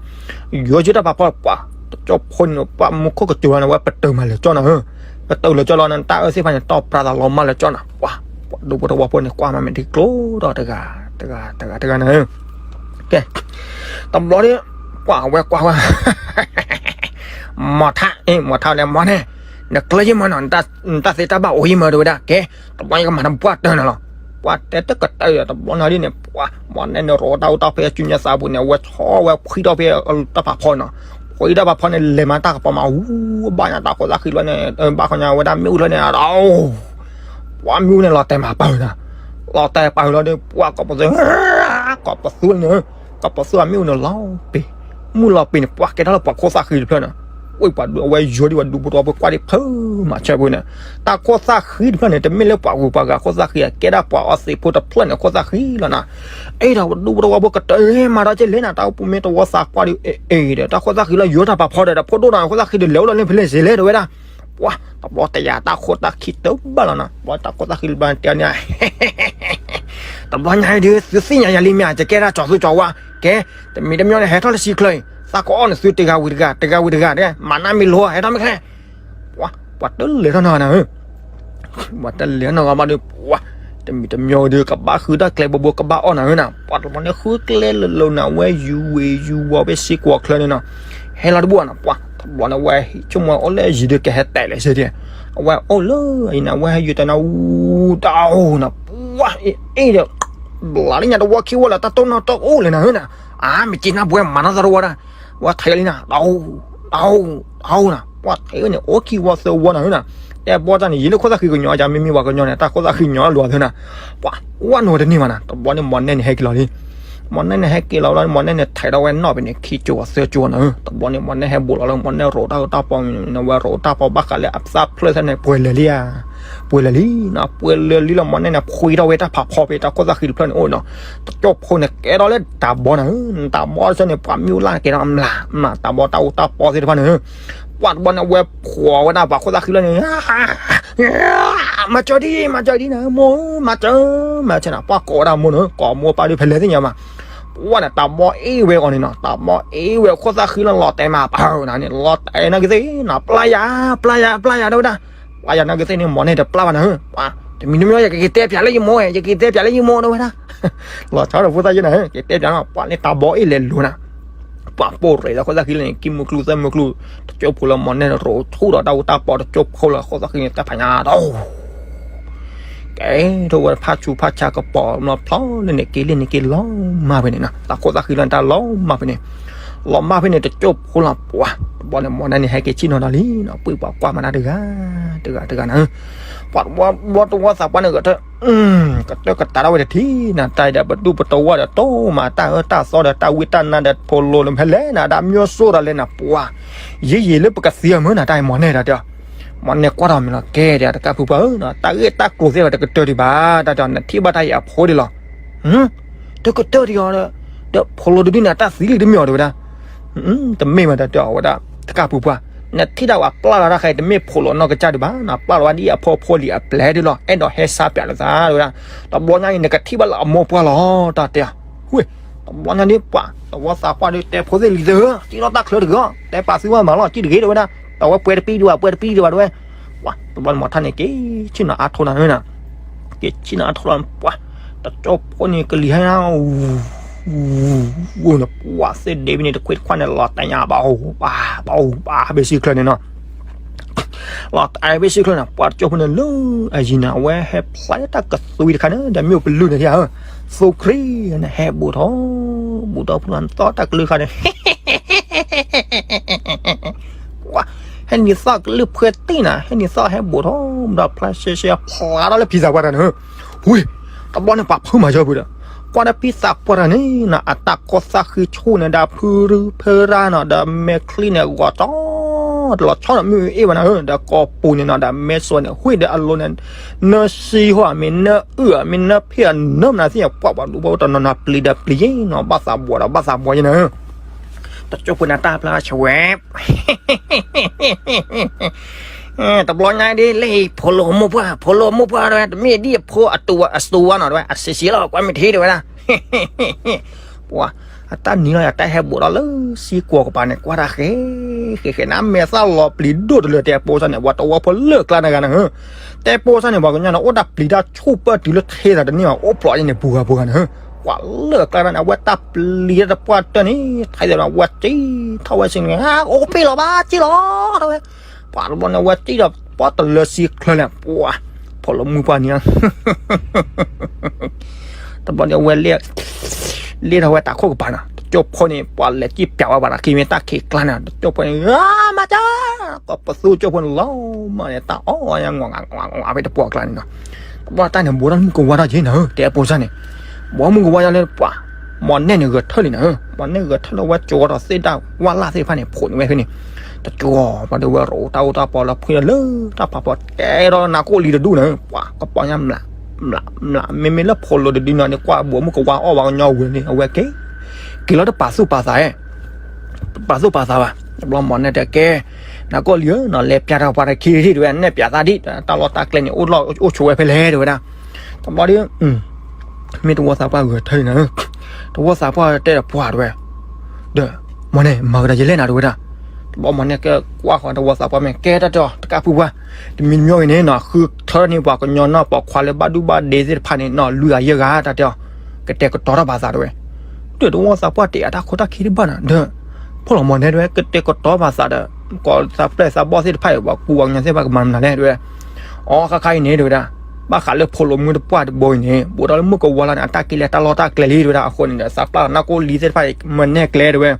ီၤ, ယိၤကၠူတၢ်ဖးဖီ ပှၤ တကၠိဖိန့ၣ် ပှၤမူခိၣ်ကစူၤလီၤန့ၣ် ဝဲပတုာ်မးလၢာ်ကၠီနၤဧၢ, ပတုာ်လၢာ်ကၠီလီၤန့ၣ် တၢ်အၢသ့ၣ်တဖၣ်န့ၣ် တီၢ်ပြးသးလီၤမၢ်လၢာ်ကၠီနၤ, ပှၤ ပှၤဒူဖိတဝီဖိန့ၣ် ကွၢ်မးမ့ၢ်ထံကျိဒီးတဂၤ တဂၤ တဂၤ တဂၤနၤဧၢ ကဲ, တဘျီဒီး ကွၢ်ဝဲကွၢ်ဝဲ မီၤထါ အ့ၣ် မီၤထါလဲၣ် မီၤနဲၣ်, နကျၢၤယမၢနီၤ, နတၢ်သ့တၢ်ဘၣ်အိၣ်ယမၢတဲဝဲဒၣ်, ကဲ, တဘျီယကမၤတဘၣ်တၢၢ်နၤလီၤ, ပှၤတဲတကတၢၢ်ဒီး တဘျီန့ၣ်ဒ်န့ၣ် ပှၤ မ့ၢ်နဲန့ၣ် ရိးတၢ်အိၣ်တၢ်ဖဲအစုညါသးပူၤန့ၣ် အဝဲဆီၣ်ဝဲဖှံထီၣ်ဖဲတၢ်ဖးဖီနီၤ, ဖှံတၢ်ဖးဖီန့ၣ် လဲၤမၤတၢ်ကပီၤမး အူ ဘၣ်ညါတၢ်ခိၣ်သၣ်ဃံလီၤန့ၣ် ဘၣ်ခီညါဝဲဒၣ်မ့ၣ်အူလီၤန့ၣ် ပှၤမ့ၣ်အူန့ၣ် လီၤတဲာ်မၤပၢၢ်နီၤ, လီၤတဲာ်ပာ်လီၤဒီး ပှၤကိးပသူ ကိးပသူအမ့ၣ်အူန့ၣ်လီၤ ကိးပသူအမ့ၣ်အူန့ၣ်လီၤပ့ၤ, မုၢ်လီၤပ့ၤန့ၣ် ပှၤကဲထီၣ်လၢပှၤခိၣ်သၣ်ဃံတဖျၢၣ်နီၤ, ဝဲပှၤဒုးအဝဲယိၤဒ်ပှၤဒူဖိတဝီဖိကွၢ်ဒံးဖျၢၣ်မၤဆၢပှၤန့ၣ်, တၢ်ခိၣ်သၣ်ဃံတဖျၢၣ်န့ၣ် တမ့ၢ်လၢပှၤဂုၤပှၤဂၤခိၣ်သၣ်ဃံ အကဲဒၣ်ပှၤအီသံးဖိတဖျၢၣ်န့ၣ် ခိၣ်သၣ်ဃံလီၤနီၤ, အဲၣ်ဒိးပှၤဒူဖိတဝီဖိကတၢၢ်မၤဒီးကလဲၤနၤ တၢ်အိၣ်ပူၤမ့ၢ်တဝီသးကွၢ်ဒီး အဲၣ်ဒီး တၢ်ခိၣ်သၣ်ဃံလီၤ ယိၤတၢ်ပာ်ဖီဒီး တဖိဒိၣ်နီၤ ခိၣ်သၣ်ဃံဒီး လဲၤအိၣ်လီၤန့ၢ်ဖဲလဲၣ်စ့လဲၣ်တဲဝဲဒၣ်, ပှၤ တဘျီတယာ်တၢ်ခိၣ်တၢ်ခံတဘၣ်လီၤနီၤ, ဘျီတၢ်ခိၣ်သၣ်ဃံတဘျီတဲန့ၣ် တဘျီညါအံၤဒုး သုသ့ၣ်ညါယၤလံမ့ၢ်ဧါ, ယကဲဒၣ်ကၠီၤသူကၠီၤဝါ, ကဲ, တမံၤတမံၤန့ၣ် ဟဲထီၣ်လၢစံချၢအံၤ, သးကအီၣ်န့ၢ်သုတဂၤဝံၤတဂၤ, တဂၤဝံၤတဂၤ, မၤနၢ်မ့ၢ်လိၤ ဟဲထီၣ်မ့ၢ်ချ့, ပှၤ ပှၤတလဲၤထီၣ်နီတဂၤနီၤဧၢ, ပှၤတလဲၤနီတဂၤဘၣ်ဒီး ပှၤ တမံၤတမံၤဒီး ကဘၣ်ဃုတၢ်ကျဲဘိဘိ ကဘၣ်အီၣ်နီၤဧၢနီၤ, ပှၤတဘျီန့ၣ် ဃုကျဲလၢာ်လၢာ်နီၤ, ဝဲယူၤဝ့ၤယူၤဝီၤဖဲစ့ကွီၤချၢန့ၣ်နီၤ, ဟဲလီၤတဘူၣ်နီၤ, ပှၤ တဘျီန့ၣ် ဝဲဟံးဆိကမိၣ်အိၣ်လၢယံၤဒီး ကဟဲတဲာ်လဲၣ်စ့ဒံး, အဝဲအိၣ်လၢအံၤနီၤ, ဝဲဟဲယူၤတဲာ်နီၤ အူတၢ်အိၣ်နီၤ, ပှၤ အ့ၣ်ဒီး ဘျးလၢညါတဝီခံဝီလၢ တၢ်တိၢ်နီၣ်တၢ်အိၣ်လဲၣ်နီၤဧၢနီၤ, အါ မ့ၢ်က့ၤနၢ်ဘှဲမၤနီၢ်သီတဝီဒၣ်, ဝဲထဲးလံနီၤ, တၢ်အိၣ် တၢ်အိၣ် တၢ်အိၣ်နီၤ, ပှၤထဲးန့ၣ် အိၣ်ခံဝီသၢဝီနီၤဧၢနီၤ, တဲဘီတၢ်န့ၣ် ယံၤလၢခိၣ်သၣ်ဃံကညီ ယမ့မ့ၢ်ပှၤကညီန့ၣ် တၢ်ခိၣ်သၣ်ဃံကညီလီၤသၢနီၤ, ပှၤ ဝဲနီၤတန့ၢ်ဘၣ်နီၤ, တဘျီန့ၣ် မီၢ်နဲန့ၣ် ဟဲက့ၤလီၤလံ မီၢ်နဲန့ၣ် ဟဲက့ၤလီၤလီၤ, မီၢ်နဲန့ၣ် ထဲးထီၣ်ဝဲနီၣ်ဖဲန့ၣ် ခံကၠိသၢကၠိနီၤ, တဘျီန့ၣ် မီၢ်နဲဟဲဘူးလီၤလၢ မီၢ်နဲရိးတၢ်အၢတၢ်ပီန့ၣ် ဝဲရိးတၢ်ပီဘၣ်ဃးလၢအသၣ်ဖျၢၣ်သၢန့ၣ် ပှဲၤလၢာ်လံဧါ, ပှဲၤလၢာ်လံနီၤ, ပှဲၤလၢာ်လံလီၤ, မီၢ်နဲန့ၣ် ဖှံထီၣ်ဝဲတၢ်ဖးဖီဖဲတၢ်ခိၣ်သၣ်ဃံတဖျၢၣ်န့ၣ်အိၣ်နီၤ, တကၠိဖိန့ၣ် ကဲထီၣ်လၢတၢ်ဘီနီၤ, တၢ်ဘီဆၢန့ၣ် ပှၤမ့ၣ်အူလၢ်ကဲထီၣ်အမျးမျး, တၢ်ဘီတၢ်အူတၢ်ပီသ့ၣ်တဖၣ်န့ၣ် ပှၤတဘျီန့ၣ် ဝဲဖှီၣ်ဝဲဒၣ်ပှၤခိၣ်သၣ်ဃံလီၤန့ၣ်, မၤစၢၤဒံး မၤစၢၤဒံးနီၤ မိၢ်ဧၢ, မၤစၢၤ မၤစၢၤနီၤ, ပှၤကိးဝဲဒၣ်မိၢ်န့ၣ် ကိးမိၢ်ပၢ်ဒုးဖဲလဲၣ်သ့ၣ်ညါမး, ပှၤန့ၣ် တၢ်ဘီအ့ၣ်ဝဲအီၤန့ၣ်နီၤ, တၢ်ဘီအ့ၣ်ဝဲခိၣ်သၣ်ဃံလီၤ လီၤတဲာ်မးပၢၢ်နီၤန့ၣ် လီၤတဲာ်နာ်က့သ့ၣ်နီၤ, ပျၢ်ယၤ ပျၢ်ယၤ ပျၢ်ယၤ တဲဝဲဒၣ်, ပျၢ်ယၤနာ်က့သ့ၣ်န့ၣ် မီၢ်နဲတပျၢ်ဘၣ်နီၤ, ပှၤ တမံၤတမံၤ ယကက့ၤတဲပၠးလၢယမိၢ်, ယက့ၤတဲပၠးလၢယမိၢ် တဲဝဲဒၣ်, လီၤဆီဒီးဖိသၣ်ယဲၢ်နီၤ, က့ၤတဲပၠးနီၤ, ပှၤန့ၣ် တၢ်ဘီအ့ၣ်လဲၤလိၤနီၤ ပှၤပိာ်ရ့ၣ်လၢခိၣ်သၣ်ဃံလၢန့ၣ် ခံမုၢ်ကျူသၢမုၢ်ကျူ, တကၠိဖိလၢမီၢ်နဲရိးဆူၣ်ဒီးတၢ်အူတၢ်ပီတကၠိဖိလၢခိၣ်သၣ်ဃံန့ၣ် တၢ်ဖးညါဒီး ကဲထီၣ်ဝဲဖးဆူးဖးဆါကပီၤလီၤဖျီလၢန့ၣ်က့ၤလံန့ၣ်က့ၤလီၤမၢ်ဖဲန့ၣ်နီၤ, တၢ်ခိၣ်သၣ်ဃံလၢန့ၣ်တၢ်လီၤမၢ်ဖဲန့ၣ်, လီၤမၢ်ဖဲန့ၣ် တကၠိဖိလီၤပှၤ, တဘျီန့ၣ် မီၢ်နဲန့ၣ် ဟဲက့ၤဆ့ၣ်နီၤဒီးလံနီၤ, ပှ့ၤပှၤကွၢ်မၤတၢ်တဂၤ တဂၤတဂၤနီၤ, ပှၤတဘျီတဝီသးပှၢ်န့ၣ် ကတၢၢ် ကတၢၢ်ကတၢၢ်ထီၣ်ဝဲတထံၣ်နီၤ, တၢ်အံၤဒီးပဒူၣ်ပတဝီဒီး တိၢ်မၤတၢ်အၢတၢ်သီဒီးတၢ်ဝံတၢ်နါဒီးဖိလိၤလၢဖဲလဲၣ်နီၤ, ဒီးမၠိစိၣ်ဒီးလဲၣ်နီၤ, ပှၤ ယံာ်ယံာ်လၢပကသံအီၤမုၢ်နီၤ, တၢ်အံၤမီၢ်နဲဒီးတဲအီၤ, မီၢ်နဲကွၢ်ထီၣ်မ့ၢ်လီၤ, ကဲဒီးတကၢ်ဖုပှၢ်ဧၢနီၤ, တၢ်ဂ့ၢ်တၢ်ကျိၤသ့ၣ်တဖၣ်တကတၢၢ်ဒံးဘၣ်, တၢ်တဲအီၤ နထံၣ်ဘၣ်တၢ်အံၤအဖိဒံးလီၤ, တကတၢၢ်ဒံးအီၤဒီး ဒီးဖိလိၤတဒုန့ၣ် တၢ်သံလံတမ့ၢ်အီၤတဲဝဲဒၣ်, တမ့ၢ်ဘၣ် တၢ်တဲအီၤဝဲဒၣ်, တကၢ်ဖုပှၢ်, နထံၣ်ဒၣ်ဝဲပျၢ်လီၤတၢ်ခါအံၤ တမ့ၢ်ဖိလိၤနီၢ်ကစၢ်ဒံးဘၣ်နီၤ, ပျၢ်လီၤဝဲဒ်အဖိအဖိလံၤအပျဲၢ်ဒံးလီၤ, အဲၣ်ဒိးဟဲဆါပၠးလိာ်သးတဲဝဲဒၣ်, တဘျီညါအံၤ နကထံၣ်ဘၣ်လၢအမိၢ်ပှၢ်လီၤ တၢ်တဲအီၤ, ဝ့ၢ်, တဘျီညါဒ်ပှၤ တဝီသးပှၢ်ဒီး တဲဖိသ့ၣ်လံၤသ့ၣ်ဧၢ, စံၣ်ထီၣ်တၢ်ချၢတဂ့ၤ, တဲပာ်သုမးမးလီၤ စံၣ်တဂ့ၤတဲဝဲဒၣ်, တဝဲပှဲၤတပံဒံးဘၣ် ပှဲၤတပံဒံးဘၣ်တဲဝဲ, ပှၤ တဘျီန့ၣ် မီၢ်ထါန့ၣ် က့ၤဆ့ၣ်နီၤအါထီၣ်နၤနီၤ က့ၤဆ့ၣ်နီၤအါထီၣ်လီၤပှၤ, တကၠိဖိန့ၣ်ကလံၤဟဲနၤ, ဝူၤ ဝူၤ ပှၤသ့ၣ်ဒ့ဖဲန့ၣ် တခွ့တခွါန့ၣ် လီၤတဲာ်ညါ ဘၣ်အိၣ် ဘၣ် ဘၣ်အိၣ် ဘၣ် ဖဲစံချၢန့ၣ်နီၤ, လီၤတဲာ်ဖဲစံချၢန့ၣ် ပှၤတကၠိဖိန့ၣ်လၢအယံၤန့ၣ် အဝဲဟဲဖျါတၢ်ကသွံတခါန့ၣ် ဒီးမ့ၣ်အူပလုၢ်န့ၣ်ဧၢ, သူခရံာ်န့ၣ် ဟဲဘူးထီၣ် ဘူးထီၣ်ဖုလီၤ နသီၣ်တၢ်ကလုၢ်ခါန့ၣ် ပှၤ ဟဲနံၤသီၣ်ကလုၢ်ဖှဲတ့ၢ်နၤ, ဟဲနံၤသီၣ်ဟဲဘူးထီၣ် ဘူးထီၣ်ဖျါရှဲရှဲ ဖျါထီၣ်လၢဖံသးပှၢ်တၢ်န့ၣ်, ဝ့ၢ်, တဘျီန့ၣ် ပှၤဖုမၤစၢၤဖုဒီး, ကွၢ်ဒီးဖံသးပှၢ်တၢ်န့ၣ်နီၤ အတၢ်ခိၣ်သၣ်ဃံဆူၣ်န့ၣ် ဒီးဖုရူဖဲရၣ်နီၤ ဒီးမဲာ်ချံန့ၣ် ဂီၤထီၣ် တလီၤဆီဒီး မ့ၣ်အူအ့ၣ်ဘၣ်နၤဧၢ, ဒီးကိာ်ပူၤန့ၣ်နီၤ ဒီးမဲစိန့ၣ် ဝ့ၢ်ဒီးအလိၤန့ၣ် နၢစံဟီၣ် မ့ၢ်နၢအုၣ် မ့ၢ်နၢဖ့ၣ်အနၢမနၤသ့ၣ် ပှၤပှၤဒူဖိတနီၤနီၤ ပျံၤဒီးပျံၤနီၤ ဘၣ်သးဘှီဒီးဘၣ်သးဘှီယဲနၤဧၢ တကၠိဖိန့ၣ်တၢ်ဖျါဆဝဲ, တဘျီညါဒ်လဲၣ် ဖိလိၤမိၢ်ပှၢ် ဖိလိၤမိၢ်ပှၢ် တမ့ၢ်ဒ်အဖိအစတူဝါနီၤ တဲဝဲ အစံးစံးလီၤ ကွၢ်မ့ၢ်ထံတဲဝဲဒၣ်, ပှၤ အတၢ်နံၤလီၤ အတၢ်ဟဲဘူးဒီးလၢစံကွီၤကပၤန့ၣ် ကွၢ်တၢ်ဃဲ ဃဲဃဲ နမဲာ်သၣ်လီၤပျံၤဒိၣ်တလၢ တဲပိစၢ်န့ၣ် ပှၤတဝီဖိလၢကျါနဂၤနၤဧၢ, တဲပိစၢ်န့ၣ် ပှၤကညီန့ၣ် အိၣ်တၢ်ပျံၤတၢ်ဆူၣ်ပၢၢ်တုၤလၢထဲသးတန့ၢ်ဘၣ် အိၣ်ဖျိးယဲန့ၣ် ပူၤဂၤပူၤဂၤနၤဧၢ, ပှၤလၢကျါန့ၣ် အဝဲတၢ်ပျံၤတၢ်တပှၢ်တၢၢ်န့ၣ် ထဲသးန့ၣ် အဝဲစံၣ်ထီၣ်ဝဲစ့ၢ်န့ၣ် အိၣ်ဖ့ၣ်လီၤဘၣ်စ့ၢ်လီၤ တဲဝဲ, ပှၤတဘျီန့ၣ် အဝဲစံၣ်ဒီးပှၤတလၢစံချၢလဲၣ် ပှၤ ဖိးလိာ်မုၣ်ပှၢ်န့ၣ် တဘျီန့ၣ်ဝဲ လ့ၣ်ထီၣ်ဝဲတၢ်ခိၣ်ကပၤနီၤ, တကၠိၢ်ဖိန့ၣ် ပှၤလဲၤစံၣ်ပျးဝဲဘၣ်ဒီး က့ၤမ့ၢ်တၢ်ခံးကျါန့ၣ် တကၠိၢ်ဖိန့ၣ် မၤကၠီ, ကပသူကၠိၢ်ဖိန့ၣ်လီၤမးန့ၣ် တၢ်အီၣ်ဝဲ ငွးငွးငွးဖဲတပှီၢ်ကျါန့ၣ်နီၤ. တဘျီတၢ်န့ၣ် ဘူးထီၣ်မုၣ်ကဝါထီၣ်က့ၤနီၤဧၢ, တဲအပိစၢ်န့ၣ်, ဘူးမုၣ်ကဝါယီၤလၢပှၤ မီၢ်နဲၣ်န့ၣ်ဂဲၤထၢၣ်လံနီၤဧၢ, မီၢ်နဲၣ်ဂဲၤထၢၣ်လၢဝဲကၠိဒီးသ့ၣ်ဒၣ်ဝၣ်လၢ်သ့ၣ်တဖၣ်န့ၣ် ဖိးန့ၢ်ဝဲဖဲန့ၣ်, တကၠိၢ် ပှၤဒီးဝဲရိးတၢ်အိၣ်တၢ်ပီလီၤ ဖှံလီၤလၢတၢ်ဖးဖီ တဲဒီးနၤကိၣ်လံတဒူၣ်န့ၣ် ပှၤကပီၤညါမျး မျးမျး မ့မ့ၢ်လၢဖိးလိာ်တဒုနီၤန့ၣ် ကွၢ်ဘူးမုၣ်ကဝါအီၣ်ဝဲကညီဝံၤန့ၣ် အဝဲက့ၤ က့ၤလီၤတပာ်သူၣ်ပာ်သးဧါ, တပာ်သူၣ်ပာ်သးဘၣ်. တဘျီမီၢ်နဲၣ်တဲကဲ နၤကိၣ်လံဧၢနီၤ လဲၤပျးတၢ်ပှၤတခ့ဒံးတဲဝဲ နဲၣ်ပျးသးဒံး တၢ်လီၢ်တၢ်ကျဲန့ၣ် အိၣ်လီၢ်အိၣ်ဆိးဝဲဖဲလဲၣ်တဲဝဲဒၣ်. တဘျီဒီး မ့ၢ်တဝီသးပှၢ်ဂဲၤထၢၣ်လံနီၤဧၢ, တဝီသးပှၢ်တဲဒီးပှၤတဲဝဲ ဒီး မီၢ်နဲၣ် မၤကဒီးယလဲၣ်နၤတဲဝဲဒၣ်. တဘျီမီၢ်နဲၣ်ကကွၢ်ဃီတဝီသးပှၢ်မ့ၢ် ကဲတၢ်တဲအီၤ တကးဖုပှၢ်, တမံၤတမံၤဂ့ၤန့ၣ်နီၤ ဃုထၢန့ၢ်ပှၤကညီနီၢ်ပိာ်ခွါလၢဘၣ်ဒူဘၣ်ဒ့သ့ၣ်တဖၣ်န့ၣ်နီၤ လွံၢ်ဂၤယဲၢ်ဂၤတၢ်တဲအီၤ, ကတဲာ်ကတီၤထီၣ်ဘၣ်သးတဲဝဲ. ဒီးတဝီသးပှၢ်တဲအတၢ်ခိၣ်တၢ်ခံတဘၣ်နီၤ ဒီး ဖိးလိာ်မီၢ်နဲၣ်တဲဝဲ ကတဲာ်ကတီၤဘၣ်သးဒီး ကိးသးပျဲၢ်သးဘီၣ်သ့ၣ်တဖၣ်အံၤ ပှၤကူပှၤကညီသ့ၣ်တဖၣ်ကမၤမနုၤလဲၣ်တဲဝဲ. အီ ခါခါအံၤန့ၣ်တဲဝဲဒၣ် ဘၣ်ဃးလၢဖိးလိာ်မုၣ်တပှၢ်တဘိအံၤန့ၣ် ဘူးထီၣ်လၢမုၣ်ကဝါလီၤန့ၣ် အတၢ်က့ၤလဲၤတၢ်လီၢ်တၢ်ကျဲလံတဲဝဲဒၣ်. အဃိန့ၣ်ဒီး သးပျၢ်နၢ်ကိၣ်လံသ့ၣ်တဖၣ်အံၤ မီၢ်နဲၣ်ကျဲတဲဝဲ.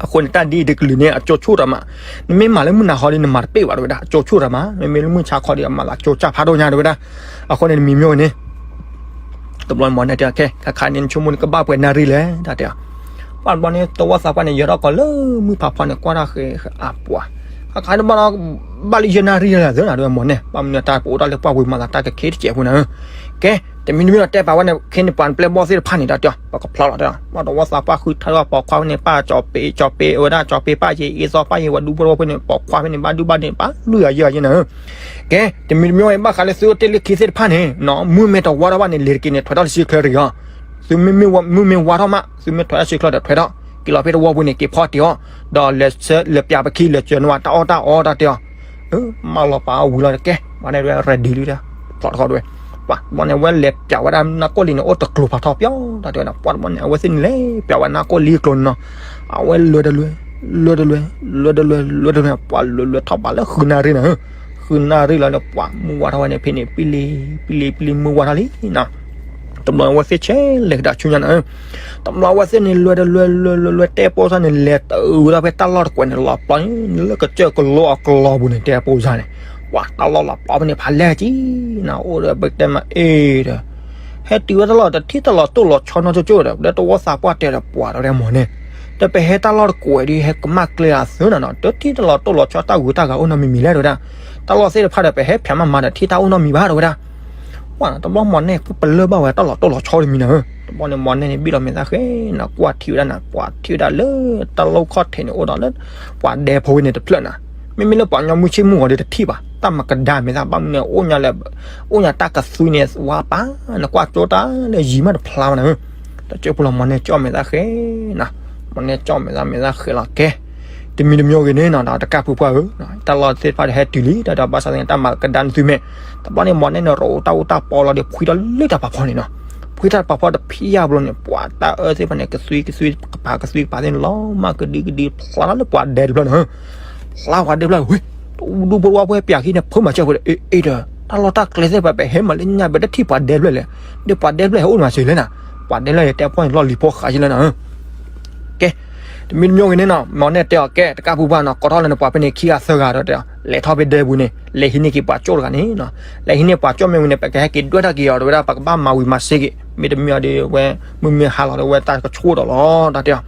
အဃိန့ၣ် တၢ်ဒ်အံၤတကလုာ်န့ၣ် အကၠိဆိၣ်တၢ်မး, နမ့ၢ်မၤလၢမုၢ်နၤခီဒီး နမၤတပ့ၢ်ဘၣ်တဲဝဲဒၣ် အကၠိဆိၣ်တၢ်မး, မ့မ့ၢ်လၢမုၢ်ဆါခီဒီး အမၤသးကၠိစၢ်ဖးဒိၣ်ညါတဲဝဲဒၣ်. အဃိန့ၣ် တမံၤမ့ၢ်ဂ့ၤန့ၣ် တဘျီမီၢ်နဲၣ်တဲ ခဲ ခါခါန့ၣ် နဆိကမိၣ်န့ၣ် ကဘၣ်ပှဲၤနၣ်ရံၣ်လဲၣ် တၢ်တဲအီၤ. ဘၣ်တဘျီန့ၣ် တဝီသးပှၢ်န့ၣ် ယၢၤထီၣ်ကီးလၢမုၢ်ဖးဖီန့ၣ် ကွၢ်တၢ်ဃဲၤအပှၤ, ခါခါတဘၣ်ဒီး ဘၣ်လၢယဲၢ်နၣ်ရံၣ်လၢသၢနၤတဲဝဲမီၢ်နဲၣ်, ဘၣ်မနုၤတၢ်ပအိၣ်တၢ်လၢပှၢ်ဝံၤမၤသးတၢ်ကခ့တစဲးဖိနၤဧၢ. ကဲ တမံၤတမံၤဒီးတဲပာ်ဝဲန့ၣ် ခဲန့ၣ်ပှၤပျဲၢ်ဘီၣ်သ့ၣ်တဖၣ်န့ၣ် တၢ်တဲအီၤ ပကဖျီလီၤတဲအီၤ. ဘၣ်တဝီသးပှၢ်ဃုထၢထီၣ်ပိာ်ခွါဖဲန့ၣ် ပၢ်ကၠီၤပ့း ကၠီၤပ့းဝဲဒၣ် ကၠီၤပ့းပၢ်ယ့အ့သီပၢ်ယ့ဝဲဒူဖိတဝီဖိန့ၣ် ပိာ်ခွါဖဲန့ၣ် ဘၣ်ဒူဘၣ်ဒ့န့ၣ် ပာ်လွံၢ်ဂၤယဲၢ်ဂၤယဲၢ်နၤဧၢ. ကဲ တမံၤတမံၤအံၤ ဘၣ်ဃးလၢသုအိၣ်တ့ၢ်လၢခံသ့ၣ်တဖၣ်န့ၣ်နီၤ မုၢ်မ့ၢ်တဝါထီၣ်ဘၣ်န့ၣ် လဲၤတက့ၤန့ၣ် ထွဲထီၣ်လၢစုချၢတဂ့ၤအီၤ. သုမ့မ့ၢ်ဝါထီၣ်မး သုမ့ၢ်ထွဲထီၣ်စုချၢဒီးထွဲထီၣ် က့ၤလီၤဖဲတဝီပူၤန့ၣ် က့ၤဖီတ့ၢ်အီၤ, ဒီးလဲၤပျးပခံ လဲၤစၢၤနဝဲတၢ်အီၣ်တၢ်အီတၢ်တဲအီၤ. မၢလီၤပာ်အီၤဝံၤလီၤတကဲ မီၢ်နဲၣ်တဲဝဲ ready လံဒီး ဖျီတခီတဲဝဲ. ပှၤတဘျီန့ၣ် အဝဲလဲၤပျးဝဲဒၣ်နၢ်ကိၣ်လံန့ၣ် အိၣ်တကျိၤဖးထီပၠီ တၢ်တဲဝဲဒၣ်. ပှၤတဘျီန့ၣ် အဝဲသ့ၣ်န့ၣ်လဲၤပျးဝဲနၢ်ကိၣ်လံအကျိၤန့ၣ်နီၤ အဝဲလဲၤတလဲၤ လဲၤတလဲၤ လဲၤတလဲၤ လဲၤတလဲၤ ပှၤလဲၤလဲၤထီၣ်ဘးလၢဃုနၣ်ရံၣ်နၤဧၢ. ဃုနၣ်ရံၣ်လီၤန့ၣ် ပှၤမုၢ်ဝါထီၣ်ဝဲန့ၣ် ဖဲန့ၣ် ပံလံ ပံလံ ပံလံ မုၢ်ဝါထီၣ်လံနီၤ. တဘျီန့ၣ် အဝဲသ့ၣ်ဆဲးလဲၤကဒါဆူညါနၤဧၢ. တဘျီအဝဲသ့ၣ်န့ၣ် လဲၤတလဲၤ လဲၤလဲၤ လဲၤတဲပိာ်စၢ်န့ၣ် လဲၤတဝံၤထီၣ်ဖဲတၢ်လီၢ်တကွဲးန့ၣ် လီၤပျီန့ၣ် လၢကစၢၢ်ကလိအကလီပူၤန့ၣ် တဲပိာ်စၢ်န့ၣ် ပှၤတၢ်လီၢ်လီၤပျီဖဲန့ၣ် ဖးလဲၢ်ကံနီၤ အိၣ်ဒီးပတဲမၤအ့ၣ်ဒီး ဟဲတုၤဝဲတၢ်လီၢ်တထံၣ်တၢ်လီၢ်တိၢ်လီၤဆီနီတကၠိၣ်ဒီး လၢတဝီသးပှၢ်တဲဒီးပှၤဒီးမီၢ်န့ၣ် ဒီးပဟဲတၢ်လီၢ်တကွဲးဒီး ဟဲကမၣ်ကျဲအသၢနၤနီၤ တထံၣ်တၢ်လီၢ်တိၢ်လီၤဆီတၢ်ဂုၤတၢ်ဂၤအိၣ်နီတမံၤမံၤလဲၣ်တဲဝဲဒၣ်. တၢ်လီၢ်သ့ၣ်တဖၣ်ဒီး ပဟဲဖၠးမးမၤဒီး ထံၣ်တၢ်အိၣ်နီတမံၤဘၣ်တဲဝဲဒၣ်. ပှၤတဘျီမီၢ်နဲၣ် ပလၢၢ်ဘၣ်ဝဲတၢ်လီၢ်တိၢ်လီၤဆီတမံၤနၤဧၢ. တဘျီန့ၣ် မီၢ်နဲၣ်န့ၣ် ဘံၣ်လီၤမဲာ်သၣ်ဃဲနၤ ကွၢ်ထံၣ်ဝဲဒၣ်နၤ ကွၢ်ထံၣ်ဝဲဒၣ်လၢတၢ်လီၢ်ခီၣ်ထံးန့ၣ် အိၣ်ဒီးလၢ ပှၤဒဲဖိဝဲန့ၣ်တဖျၢၣ်နၤ. မ့မ့ၢ်လၢပှၤကညီမုၢ်ဆ့ၣ်မုၢ်ဂီၤဒီးတထံၣ်ဘၣ် တၢ်မၤကဒါမဲာ်သၣ် ဘၣ်မနုၤန့ၣ် အိၣ်ညါလၢ အိၣ်ညါတၢ်ကသွံန့ၣ် ဝါပာ် နကွၢ်ကၠိတၢ်လၢယံၤမးတဖျါဘၣ်နၤဧၢ. တကၠိၢ်ဖိလီၤ မီၢ်နဲၣ်ကၠီၣ်မဲာ်သၣ်ဃဲနၤ မီၢ်နဲၣ်ကၠီၣ်မဲာ်သၣ်မဲာ်သၣ်ဃဲလီၤကဲ တမံၤတမံၤဂ့ၤန့ၣ်နီၤ တကးဖုပှၢ်ဧၢ, တၢ်လီၢ်သ့ၣ်တဖၣ်ဒီးဟဲတုၤလံ တၢ်ဒီးဘၣ်ဆၣ်သနာ်က့ တၢ်မၤကဒါနသုမဲာ်, တဘျီန့ၣ် မီၢ်နဲၣ်န့ၣ် ရိးတၢ်အိၣ်တၢ်ပီလီၤဒီး ဖှံထီၣ်လၢတၢ်ဖးဖီန့ၣ်နီၤ, ဖှံထီၣ်တၢ်ဖးဖီတဖံးယၢ်ဘျီန့ၣ် ပှၤတၢ်အၢသ့ၣ်တဖၣ်န့ၣ် ကသွံကသွံကပၤကသွံကပၤသ့ၣ်န့ၣ် လီၤမၢ်ကဒံကဒံ ဖျါထီၣ်လၢပှၤဒဲတဖျၢၣ်န့ၣ်ဧၢ, ဖျါပှၤဒဲတဖျၢၣ်ဝံၤ ဒူဖိဝါဖိဟဲပျးခံန့ၣ် ဖုမၤစၢၤဖိဒီး အ့ၣ်ဒီး တၢ်လီၢ်တၢ်ကျဲသ့ၣ်တဖၣ် ပဟဲမၤလၢညါ ပတထံၣ်ပှၤဒဲတဖျၢၣ်လဲၣ်, ဒီးပှၤဒဲတဖျၢၣ်ဟဲအိၣ်မးစ့ၢ်လဲၣ်နၤ, ပှၤဒဲတဖျၢၣ်ဟဲတဲပှၢ်န့ၣ် လီၢ်လံၤဖိဃာ်စ့ၢ်လဲၣ်နၤဧၢ. ကဲ, တမံၤတမံၤဂ့ၤန့ၣ်နီၤ မီၢ်နဲၣ်တဲအီၤ ကဲ တကးဖုပှၢ်နီၤ ကိးထီၣ်လၢနပှၤဖဲန့ၣ်ခံဂၤသၢဂၤဒီးတဲအီၤ လဲၤထီၣ်ဖဲဒဲပူၤန့ၣ် လဲၤဟံးန့ၢ်က့ၤပှၤကၠိၣ်တဂၤန့ၣ်နီၤ, လဲၤဟံးန့ၢ်ပှၤကၠိၣ်မ့ၢ်ဝံၤန့ၣ် ပကဟဲက့ၤဒွဲၣ်ထီၣ်က့ၤအီၤတဲဝဲဒၣ် ပကဘၣ်မၤဝံၤမၤစ့ၢ်က့ၤ မ့တမ့ၢ်အီၤဒီးဝဲ မုၢ်မ့ၢ်ဟါလီၤဒီးဝဲတၢ်ကဆိၣ်ဒီးလီၤ တၢ်တဲအီၤ.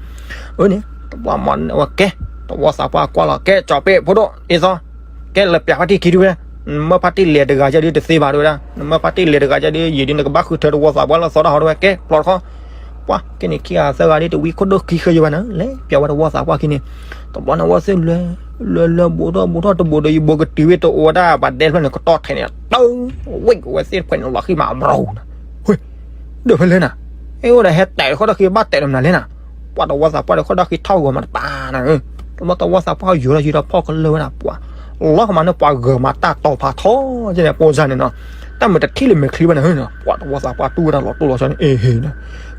အၢန့ၣ် တဘျီမီၢ်နဲၣ်ဝဲကဲ, တဝီသးပှၢ်ကွၢ်လီၤ ကဲ ကၠီၤပ့း ဖိဒိၣ် အ့ၣ်သီ ကဲ လဲၤပျးဖါတံၢ်ခံဒုဝဲ, နမၢဖါတံၢ်လဲၤတဂၤယဲဒုတသ့ဘၣ်တဲဝဲဒၣ်, နမၢဖါတံၢ်လဲၤတဂၤယဲဒု ယံာ်ဒု နကဘၣ်ဃုထၢတဝီသးပှၢ်လၢသီတၢ်ဟီတဲဝဲ ကဲ ဖျီတခီ, ပှၤ ကဲန့ၣ်ခံဂၤသၢဂၤဒု တဝံခိၣ်ဒိၣ်ခံဃၢယဲဘၣ်နၤ လဲၤပျးဝဲတဝီသးပှၢ်ခံန့ၣ်, တဘျီန့ၣ်ဝဲသ့ၣ်လဲၤ, လဲၤလဲၤဘူးထီၣ်ဘူးထီၣ်တဘူးဒီးယဘူးကတုၤဝဲတအိၣ်ဝဲဒၣ် ပှၤဒဲတဖျၢၣ်န့ၣ် ကတီၢ်ထဲန့ၣ် တၢ်, ဝ့ၢ်ကဝဲသ့ၣ်တဖျၢၣ်န့ၣ် လီၤဃံမးအဘြီနၤ, ဟ့ၣ် ဒၢးဖဲလဲၣ်နၤ, အဲၣ်အိၣ်ဒီးဟဲတဲာ်တခီဒီးဃံဘၣ်တဲာ်တမနုၤလဲၣ်နၤ, ပှၤတဝီသးပှၢ်ဒီးခီဒီးဃံထီၣ်ဂီၤမးတပၤနၤ, တဘျီတဝီသးပှၢ်ယိၤထီၣ်ယိၤထီၣ်ဖီၣ်ကလၢာ်ဝဲဒၣ် ပှၤ လီၤကမၤန့ၣ် ပှၤဂၢၤမၤတၢ်တီၤဖးထီ ကဲန့ၣ် ပိစၢ်န့ၣ်နီၤ, တၢ်မုာ်တထံၣ်လၢမဲာ်ချံဘၣ်နၤဧၢ, ပှၤတဝီသးပှၢ်တူၢ်ဝဲဒၣ်လီၤတိၢ်လီၤဆီန့ၣ် အ့ၣ်ဟ့ၣ်နၤ,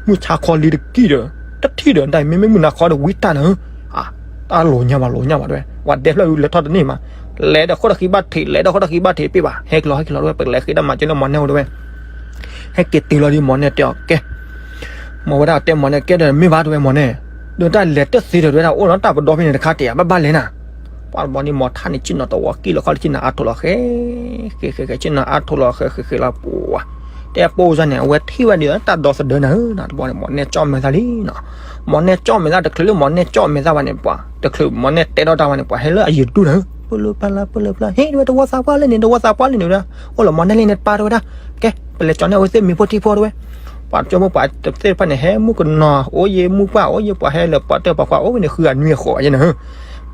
မုၢ်ဆါခီလံတကံၢ်ဒီး တထံၣ်ဒီး တၢ်မ့မ့ၢ်မုၢ်နၤခီဒီးဝံတၢ်နၤဧၢ, တၢ်လီၤညါဘၣ်လီၤညါဘၣ်တဲဝဲ ပှၤဒဲဖျၢၣ်လဲၤထီၣ်တန့ၢ်မး, လဲၤဒီးဃိတၢ်ဃံဘၣ်ထံး လဲၤဒီးဃိတၢ်ဃံဘၣ်ထံးတပ့ၢ်ဘၣ် ဟဲကလီၤ ဟဲကလီၤတဝဲ ပလဲၤဃ့တၢ်မၤကၢန့ၣ် မီၢ်နဲၣ်အိၣ်တဝဲ ဟဲက့ၤတုၤလီၤဒီးမီၢ်နဲၣ်တဲအီၤကဲ မ့ၢ်ဝဲဒၣ်တဲမီၢ်နဲၣ်ကဲဒီး မ့ၢ်ဘၣ်တဝဲမီၢ်နဲၣ် ဒီးတၢ်လဲၤတသ့ဒီးတဝဲဒၣ် အိၣ်လီၤတၢ်ပဒီဖဲန့ၣ်တခါတ့ၢ် ဘၣ်ဘၣ်လဲၤနၤ ပှၤတဘျီန့ၣ် မီၢ်ထါန့ၣ် ကံၣ်နီၤတဝီကံၣ်လီၤခီလၢကံၣ်နီၤအါထိးလီၤဃဲ ဃဲဃဲဃဲ ကံၣ်နီၤအါထိးလီၤဃဲဃဲဃဲလီၤ ပှၤ တဲပိၢ်စၢ်န့ၣ် အဝဲထံၣ်ဝဲဒီးတၢ်ဒီသဒၢနၤဧၢ တဘျီန့ၣ် မီၢ်နဲၣ်ကၠီၣ်မဲာ်သးလံနီၤ မီၢ်နဲၣ်ကၠီၣ်မဲာ်သး တချုးလၢမီၢ်နဲၣ်ကၠီၣ်မဲာ်သးဘၣ်န့ၣ် ပှၤ တချုးမီၢ်နဲၣ်တဲဒီးတၢ်ဘၣ်န့ၣ် ပှၤဟဲလၢအယံၤဒူၣ်နၤဧၢ ပလၢဖျါလၢ ပလၢဖျါ ဟ့ၣ်တဝဲတဝီသးပှၢ်လၢန့ၣ် တဝီသးပှၢ်လၢန့ၣ်ဝဲဒၣ် အိၣ်လီၤမီၢ်နဲၣ်လံန့ၣ်တပၢ်တဝဲဒၣ် ကဲ ပလဲၤကၠီၤန့ၢ်အဝဲသ့ၣ်မံၤဖိထံဖိတဝဲ ပှၤကၠိဖိပှၤသ့ၣ်တဖၣ်န့ၣ် ဟဲမုၣ်ကနီၤ အိၣ်ယ့ၣ်မုၣ်ပှၢ် အိၣ်ယ့ၣ်ပှၤဟဲလၢပှၤတၢ်ပှၤကွၢ် အိၣ်ဝဲန့ၣ် ဃုအနွံအဃိးယဲနၤဧၢ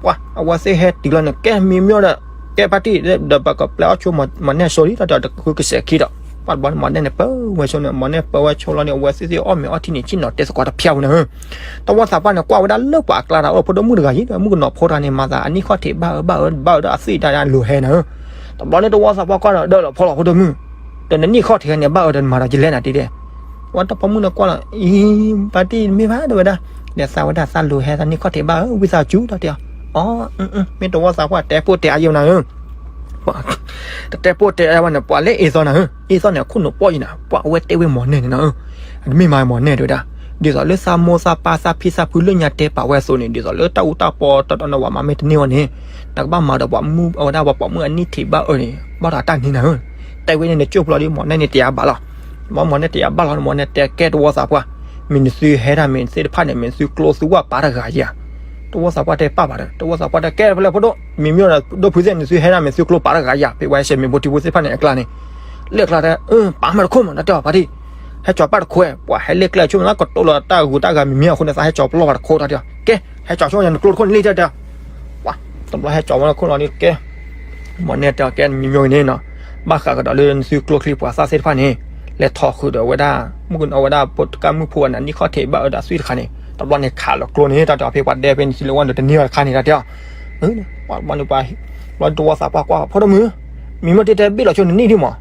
ပှၤ အဝဲသ့ၣ်ဟဲတုၤလီၤန့ၣ် ကဲမံၤမ့ၢ်ဒီး ကဲဖါတံၢ် ဒီးပကပျဲအီၣ်ဆိမီၢ်နဲၣ်စိလံ တၢ်တဃုကစဲးခံဒီး ပှၤတဘျီန့ၣ် မီၢ်နဲၣ်န့ၣ် ပၢဝဲဆိန့ၣ် မီၢ်နဲၣ်ပၢဝဲဆိလီၤန့ၣ် အဝဲသ့ၣ်သ့ၣ်အီၣ်မ့ၤအီထံန့ၣ် ကံၣ်နီၤတဲသကိးတဖျါဝဲနၤဧၢ တဝီသးပှၢ်န့ၣ် ကွၢ်ဝဲဒၣ်လၢပှၤအကျါဒီး အိၣ်ဖိဒိၣ်မုၣ်တဂၤယံၤဒီး မုၣ်ကနီၤဖိတဂၤန့ၣ် မၤသးအနံၣ်ခီၣ်ထံးဘၣ်အၢ ဘၣ်အၢ ဘၣ်အၢဒီးအသွံၣ်တၢ်လိၤဟဲနၤဧၢ တဘျီန့ၣ် တဝီသးပှၢ်ကွၢ်ဒီး ဒၢးလီၤဖီလီၤဖိဒိၣ်မုၣ် ဒီးနနံၣ်ခီၣ်ထံးန့ၣ် ဘၣ်အၢဒီးနမၤဒီးယလဲၣ်နၤတံၢ်ဒဲး ဝဲတၢ်ပိာ်မုၣ်န့ၣ်ကွၢ်လီၤ အံၤ ပှၤတံၢ်မ့ၢ်ဘၣ်တဝဲဒၣ် ဒီးသးဝဲဒၣ်သးလိၤဟဲသးနံၣ်ခီၣ်ထံးဘၣ်အၢ ဝံသးစူၤတၢ်တဲအီၤ အီ မ့ၢ်တဝီသးပှၢ်တဲပိၢ်တဲအါယဲနၤဧၢ တတဲပိၢ်တဲအါဘၣ်န့ၣ် ပှၤလၢအ့သိးနၤဧၢ အ့သိးန့ၣ် အခိၣ်နူာ်ပီၢ်ယံၤနၤ ပှၤအဝဲတဲဝဲမီၢ်နဲၣ်န့ၣ်နၤဧၢ အတမ့ၢ်မၤမီၢ်နဲၣ်တဝဲဒၣ် ဒ်သိးလၢသးမိၢ်သးပၢ်သးဖံသးဖုလၢညါတဲပာ်ဝဲအသိးန့ၣ် ဒ်သိးလၢတၢ်အူတၢ်ပီတတီန့ၣ် ဝဲမၤမ့ၢ်တန့ၢ်ဝဲန့ၣ် နကဘၣ်မၤဒီးပှၤမုၣ်အဝဲဒၣ်ပှၤပိာ်မုၣ်အနံၣ်ထံးဘၣ်အၢန့ၣ် ဘၣ်ဒီးအတၢ်န့ၣ်နၤဧၢ တဲဝဲန့ၣ် နကၠိၣ်ဖျီဒီး မီၢ်နဲၣ်န့ၣ်တယာ်ဘၣ်လီၤ မီၢ်နဲၣ်တယာ်ဘၣ်လီၤ မီၢ်နဲၣ်တဲကဲတဝီသးပှၢ် မ့ၢ်နသုဟဲဒၣ်မ့ၢ်သ့ၣ်တဖၣ်န့ၣ် မ့ၢ်သုကျိသုဝၣ်ပာ်တဂၤယၤ တဝီသးပှၢ်တဲပာ်ဘၣ်ဒီး တဝီသးပှၢ်တဲကဲဖဲလဲၣ်ဖိဒိၣ် မ့ၢ်မ့ၢ်ဒီးဒိၣ်ဖုသ့ၣ် နသုဟဲဒၣ်မ့ၢ်သုကျိပာ်တဂၤယၤ ဖဲဝဲစဲးမ့ၢ်ဖိထံဖိသ့ၣ်တဖၣ်န့ၣ်အကျါန့ၣ် လၢအကျါတဲ ပာ်မးတခိၣ်မး တၢ်တဲအီၤပာ်ဒံး ဟဲကၠီၤပာ်တခိၣ်ဝဲ ပှၤဟဲလ့ကျဲဆိမးလၢကတိၤလီၤတၢ်ဂုၤတၢ်ဂၤမံၤမံၤအဃိန့ၣ် သးဟဲကၠီၤပလီၢ်ပာ်တခိၣ်တၢ်တဲအီၤ ကဲ ဟဲကၠီၤဆိယၤနကျိတခိၣ်န့ၣ်လံတၢ်တဲအီၤ ပှၤ တဘျီဟဲကၠီၤဝဲလၢခိၣ်လီၤန့ၣ်ကဲ မီၢ်နဲၣ်တဲအီၤကဲ မံၤမံၤန့ၣ်နီၤ ဘၣ်ဃးကဒီးလၢနသုကျိချံပှၤသၣ်သ့ၣ်တဖၣ်န့ၣ် လဲၤထီၣ်ဃုာ်ဒီးဝဲဒၣ် မုၣ်ကနီၤဝဲဒၣ် ပကါမုၣ်ဖိအနံၣ်ခီၣ်ထံးဘၣ်အၢဒီးအသွံၣ်တခါန့ၣ် တဘျီန့ၣ်ခးလီၤကျိန့ၣ် တၢ်တဲအီၤဖဲပှၤဒဲဖဲန့ၣ် စံးလၢဝဲဒီးတန့ၢ်ဝဲတခါန့ၣ် တၢ်တဲအီၤ ပှၤဘျီန့ၣ် ပှၤ ဘျီတဝီသးပှၢ်ကွၢ် ဖိဒိၣ်မုၣ် မံၤမ့ၢ်တတဲဘ့ၣ်လီၤဆိနနံၣ်ဒံးမး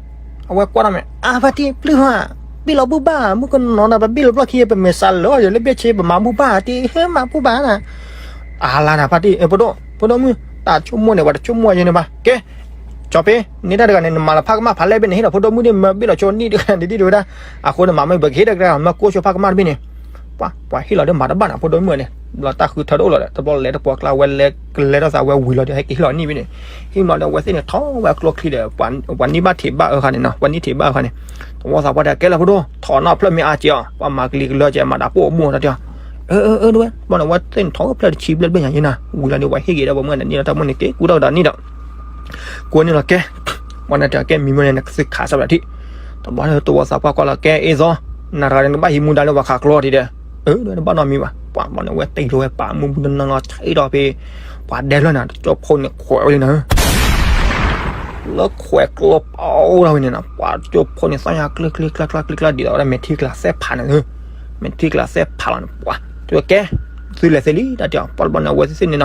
အဝဲကွၢ်တၢ်မ့ၢ် အါ ဖါတံၢ် ပျုၢ်ဟါ ဘ့ၣ်လီၤဘူၣ်ဘၣ် မုၣ်ကနီၤဒီး ပဘ့ၣ်လီၤဘျီၣ်ခံ ပမဲာ်စးလၢအီၤယိာ်လၢဘ့ၣ်ဆ့ ပမၤဘူၣ်ဘၣ်တံၢ် ဟဲမၤဘူၣ်ဘၣ်နၤ အါလါနၤ ဖါတံၢ် ဖိဒိၣ် ဖိဒိၣ်မုၣ် တၢ်ဆိကမိၣ်န့ၣ် ပှၤတဆိကမိၣ်ယဲန့ၣ်ဘၣ် ကဲ ကၠီၤပ့ န့ၢ်တၢ်တဂၤန့ၣ် နမၤလီၤဖးကမၣ်ဖးလဲၣ်ဘ့ၣ်န့ၣ် ဟ့ၣ်လီၤဖိဒိၣ်မုၣ်ဒ်မၢဘ့ၣ်လီၤဆိနံၣ်တဂၤန့ၣ်ဒ်တဝဲဒၣ် အဃိန့ၣ် မၤမ့ၢ်ပကဟ့ၣ်တၢ်တဂၤ မၢကိၢ်ဆိဖးကမၣ်တဘ့ၣ်န့ၣ် ပှၤ ပှၤဟ့ၣ်လီၤဒီးမၤတဘၣ်နၤ ဖိဒိၣ်မုၣ်န့ၣ် ဘျီတၢ်ဃုထၢတအိၣ်လီၤဒီး တဘျီလဲၤတပှီၢ်ကျါ ဝဲလဲၤကလဲၤထီၣ်သးဝဲဝံၤလီၤဒီး ဟဲက့ၤဟ့ၣ်လီၤနံၣ်ဘ့ၣ်န့ၣ် ဟ့ၣ်ဘျီဒီး အဝဲသ့ၣ်န့ၣ်ထီၣ်ဝဲကျိချံဒီး ပှၤနံၣ်ဘၣ်ထံးဘၣ်အၢခါန့ၣ်နီၤ ပှၤနံၣ်ထံးဘၣ်အၢခါန့ၣ် တဝီသးပှၢ်တဲကဲလၢဖိဒိၣ် ထီၣ်နီၣ်ဖျၢၣ်မ့ၢ်အါက့ၤအီၤ ပှၤမၤကလံၤကလၢကဲ မၤဒၣ်ပိာ်အမိၢ်တၢ်တဲအီၤ အၢ အၢ အၢ တဝဲ ဘျီန့ၣ် အဝဲသ့ၣ်န့ၣ်ထီၣ်ဝဲဖျၢၣ်တဆံဘျဲၣ်တဘ့ၣ်ညါယဲနၤ ဝံၤလီၤန့ၣ် ပှၤဟ့ၣ်က့ၤဒီးပှၤမုၣ်န့ၣ် နံၣ်လီၤတၢ်မုၣ်န့ၣ် က့ၤကူတၢ်ကဒီးနံၣ်ဒီး ကိးန့ၣ်လီၤကဲ ပှၤန့ၣ်တဲကဲမံၤမ့ၢ်န့ၣ် နကသုခးစၢ်ဘၣ်ထံၣ် တဘျီန့ၣ် တဝီသးပှၢ်ကွၢ်လီၤကဲ အ့သိး နၤတဂၤန့ၣ် နကဘၣ်ဟံးမူဒါလၢပှၤခးကျိတံၢ်ဒီး အၢ တဘၣ်နီတမံၤဘၣ် ပှၤဘျီန့ၣ် အဝဲတ့ၢ်လီၤဝဲပာ်မူပူၤတနီၤလီၤ ဆံးဒီးဖဲ ပှၤဒဲဖျၢၣ်န့ၣ် တကၠိဖိန့ၣ်ခွဲးဝဲလံနၤ လၢခွဲးကျိပာ်ဝဲဒၣ်ဝဲန့ၣ်နီၤ ပှၤတကၠိဖိန့ၣ် သီၣ်ညါကျၢကျၢကျၢကျၢကျၢ ဒ်သိးဝဲဒၣ်မဲာ်ထံကလၤသဲဖးန့ၣ်လၢ မဲာ်ထံကလၤသဲဖးလီၤန့ၣ် ပှၤ တဲကဲ သုလဲၤသ့လံ တၢ်တဲအီၤ ပှၤတဘျီန့ၣ် အဝဲသ့ၣ်သ့ၣ်န့ၣ်နီၤ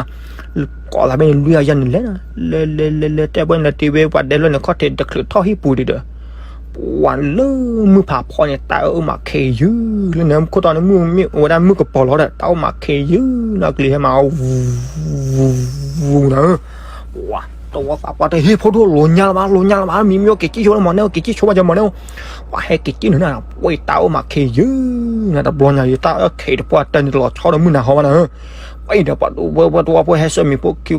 ကိးသးဖဲန့ၣ် လွံၢ်အယၤန့ၣ်လဲၣ်နီၤ လဲၤလဲၤလဲၤလဲၤ တဲဘၣ်န့ၣ်လီၤ တ့ၢ်ဝဲပှၤဒဲဖျၢၣ်န့ၣ် ခီၣ်ထံးတချုးထီၣ်ဟံၣ်ပူၤဒံးဒီး ပှၤလၢမုၢ်ဖးဖီန့ၣ် တၢ်အၢမးခ့ယုၢ် လၢန့ၣ်မူခိၣ်တီန့ၣ် မုၢ်မ့ၢ်အိၣ်ဝဲဒၣ်မုၢ်ကပီၤလီၤဒီး တၢ်အၢမးခ့ယုၢ်နီၤ ကလံၤဟဲမး ဝူၤ ဝူၤ ဝူၤနၤဧၢ ပှၤ တဝီသးပှၢ်တဲ ဟ့ၣ်ဖိဒိၣ် လိၤညါလၢၤဘၣ် လိၤညါလၢၤဘၣ် မံၤမ့ၢ်အိၣ်က့ၤကံၣ်ဆိဝဲမီၢ်နဲၣ် က့ၤကံၣ်ဆိဘၣ်ကမီၢ်နဲၣ် ပှၤဟဲက့ၤကံၣ်နုာ်နၤ ပှၤတၢ်အၢမးခ့ယုၢ်နၤ တဘျီညါအံၤ တၢ်အၢခ့တပှၢ်တၢ်န့ၣ်တလီၤဆီဒီးမုၢ်နၤဟီဘၣ်နၤဧၢ ပှၤအံၤဒီးပှၤဒိၣ်ဝဲဝဲတဝီဖိဟဲဆၢမံၤဖိ မံၤခိၣ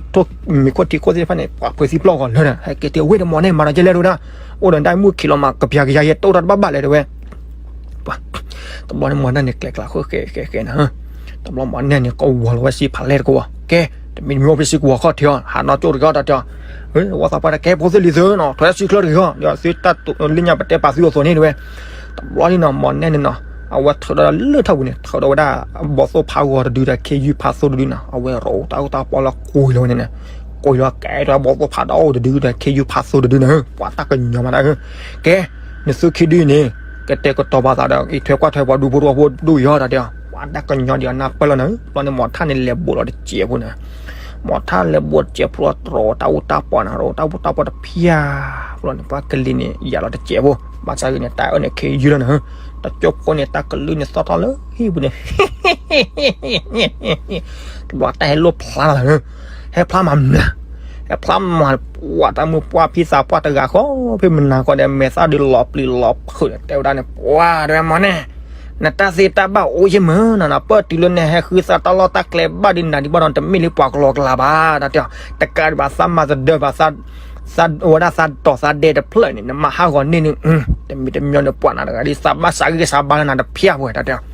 ်ထံခိၣ်သ့ၣ်တဖၣ်န့ၣ် ပှၤဖှဲးသံပျီၢ်ဂီၤလၢာ်ဒီး ဟဲက့ၤတဲဝဲဒီးမီၢ်နဲၣ်မၤဒီးကဲလဲၣ်ဒိၣ်ဒၣ် အိၣ်ဒီးဒၣ်မုၢ်ခံးလီၤမး ကပျၤကယၤယဲ တအိၣ်တၢ်တဘၣ်ဘၣ်လဲၣ်တဲဝဲ ပှၤ တဘျီန့ၣ်မီၢ်နဲၣ်န့ၣ် ကျဲၤကျါဃုဃဲဃဲဃဲနၤဧၢ တဘျီမီၢ်နဲၣ်န့ၣ် ကဝီၤလီၤဝဲစံဖးလဲၣ်တကဝီၤ ကဲ တမံၤတမံၤအိၣ်ဖဲစံကဝီၤခီၣ်ထံးအီၤ ဟးနီၢ်ကၠိတဂ့ၤအီၤတၢ်တဲအီၤ ဝီသးပှၢ်တဲကဲ ဖိသ့ၣ်လံၤသ့ၣ်နီၤ ထွဲစံချၢတဂ့ၤအီၤ ဒီးသုတၢ်လၢညါပတဲပာ်သုအသိးန့ၣ်တဲဝဲ တဘျီန့ၣ်နီၤ မီၢ်နဲၣ်န့ၣ်နီၤ အဝဲထုးဒီးလၢထီၣ်ပူၤန့ၣ် ထုးဒီးဝဲဒၣ် ဘီသိၣ်ဖးဂီၤတဒုဒီး ခ့ယုၢ်ဖးသိတဒုနီၤ အဝဲရိးတၢ်အိၣ်တၢ်ပီလၢကွံာ်လီၤဝဲန့ၣ်န့ၣ် ကွံာ်လီၤကဲဒီးဘီသိၣ်ဖးဒိၣ်တဒုဒီး ခ့ယုၢ်ဖးသိတဒုန့ၣ် ပှၤတၢ်ကညီၤမးတၢ်ဧၢ ကဲ နသုခံဒုန့ၣ် ကတဲာ်ကတီၤပာ်သးဒီး အံးထွဲကွၢ်ထွဲပှၤဒူဖိတဝီဖိဒိၣ်ယီၤတၢ်တဲအီၤ ပှၤတၢ်ကညီၤဒံးအနၢ်ပၢၢ်လီၤနၤဧၢ ဘျီန့ၣ် မီၢ်ထၣ်န့ၣ်လဲၤဘိးလီၤတစဲးဖိန့ၣ် မီၢ်ထၣ်လဲၤဘိးတစဲးဖိလီၤ တရိးတၢ်အိၣ်တၢ်ပီန့ၣ် ရိးတၢ်အိၣ်တၢ်ပီတဖျၢၣ် ဘျီန့ၣ် ပှၤကလံၤန့ၣ် ယၤလီၤတစဲးဖိ ဘၣ်ဆၣ်ဂ့ၤန့ၣ် တၢ်အၢန့ၣ်ခ့ယုၢ်လီၤနၤဧၢ တကၠိဖိန့ၣ် တၢ်ကလုၢ်န့ၣ်သီၣ်ထီၣ်လၢဟံၣ်ပူၤန့ၣ် ဘျီတၢ်ဟဲလိၣ်ဖျါလီၤနၤဧၢ ဟဲဖျါမးမျး ဖျါမး ပှၤတၢ်မုၢ်ပှၢ်ဖံသးပှၢ်တဂၤဃီ ဖဲမနၤဃီဒီး မဲာ်သၣ်ဒုးလီၤပျံၤလီၤဖုး တဲဝဲဒၣ်န့ၣ် ပှၤတဲဝဲမီၢ်န့ၣ်, နတၢ်သ့တၢ်ဘၣ်အိၣ်ယမုာ်နီၤ, နပၢၢ်တုၤလၢနဟဲဃုသးတၢ်လီၢ်တၢ်ကျဲဘၣ်ဒုးနၤဒံးဘၣ်ဒီး တမ့ၢ်လၢပှၤကလီကလီဘၣ် တၢ်တဲအီၤ, တကးဒံးဘၣ်သးမၤသဒၢဘၣ် သးဝဲဒၣ်သးတီၤသးဒဲတဖျၢၣ်န့ၣ် နမၤဟးဂီၤန့ၢ်န့ၣ် တမံၤတမံၤန့ၣ် ပှၤနၤတဂၤဒ်သးဘၣ်စးဂ့ၢ်စးဘါလၢနၤတဖျၢၣ်ပှဲၤ တၢ်တဲအီၤ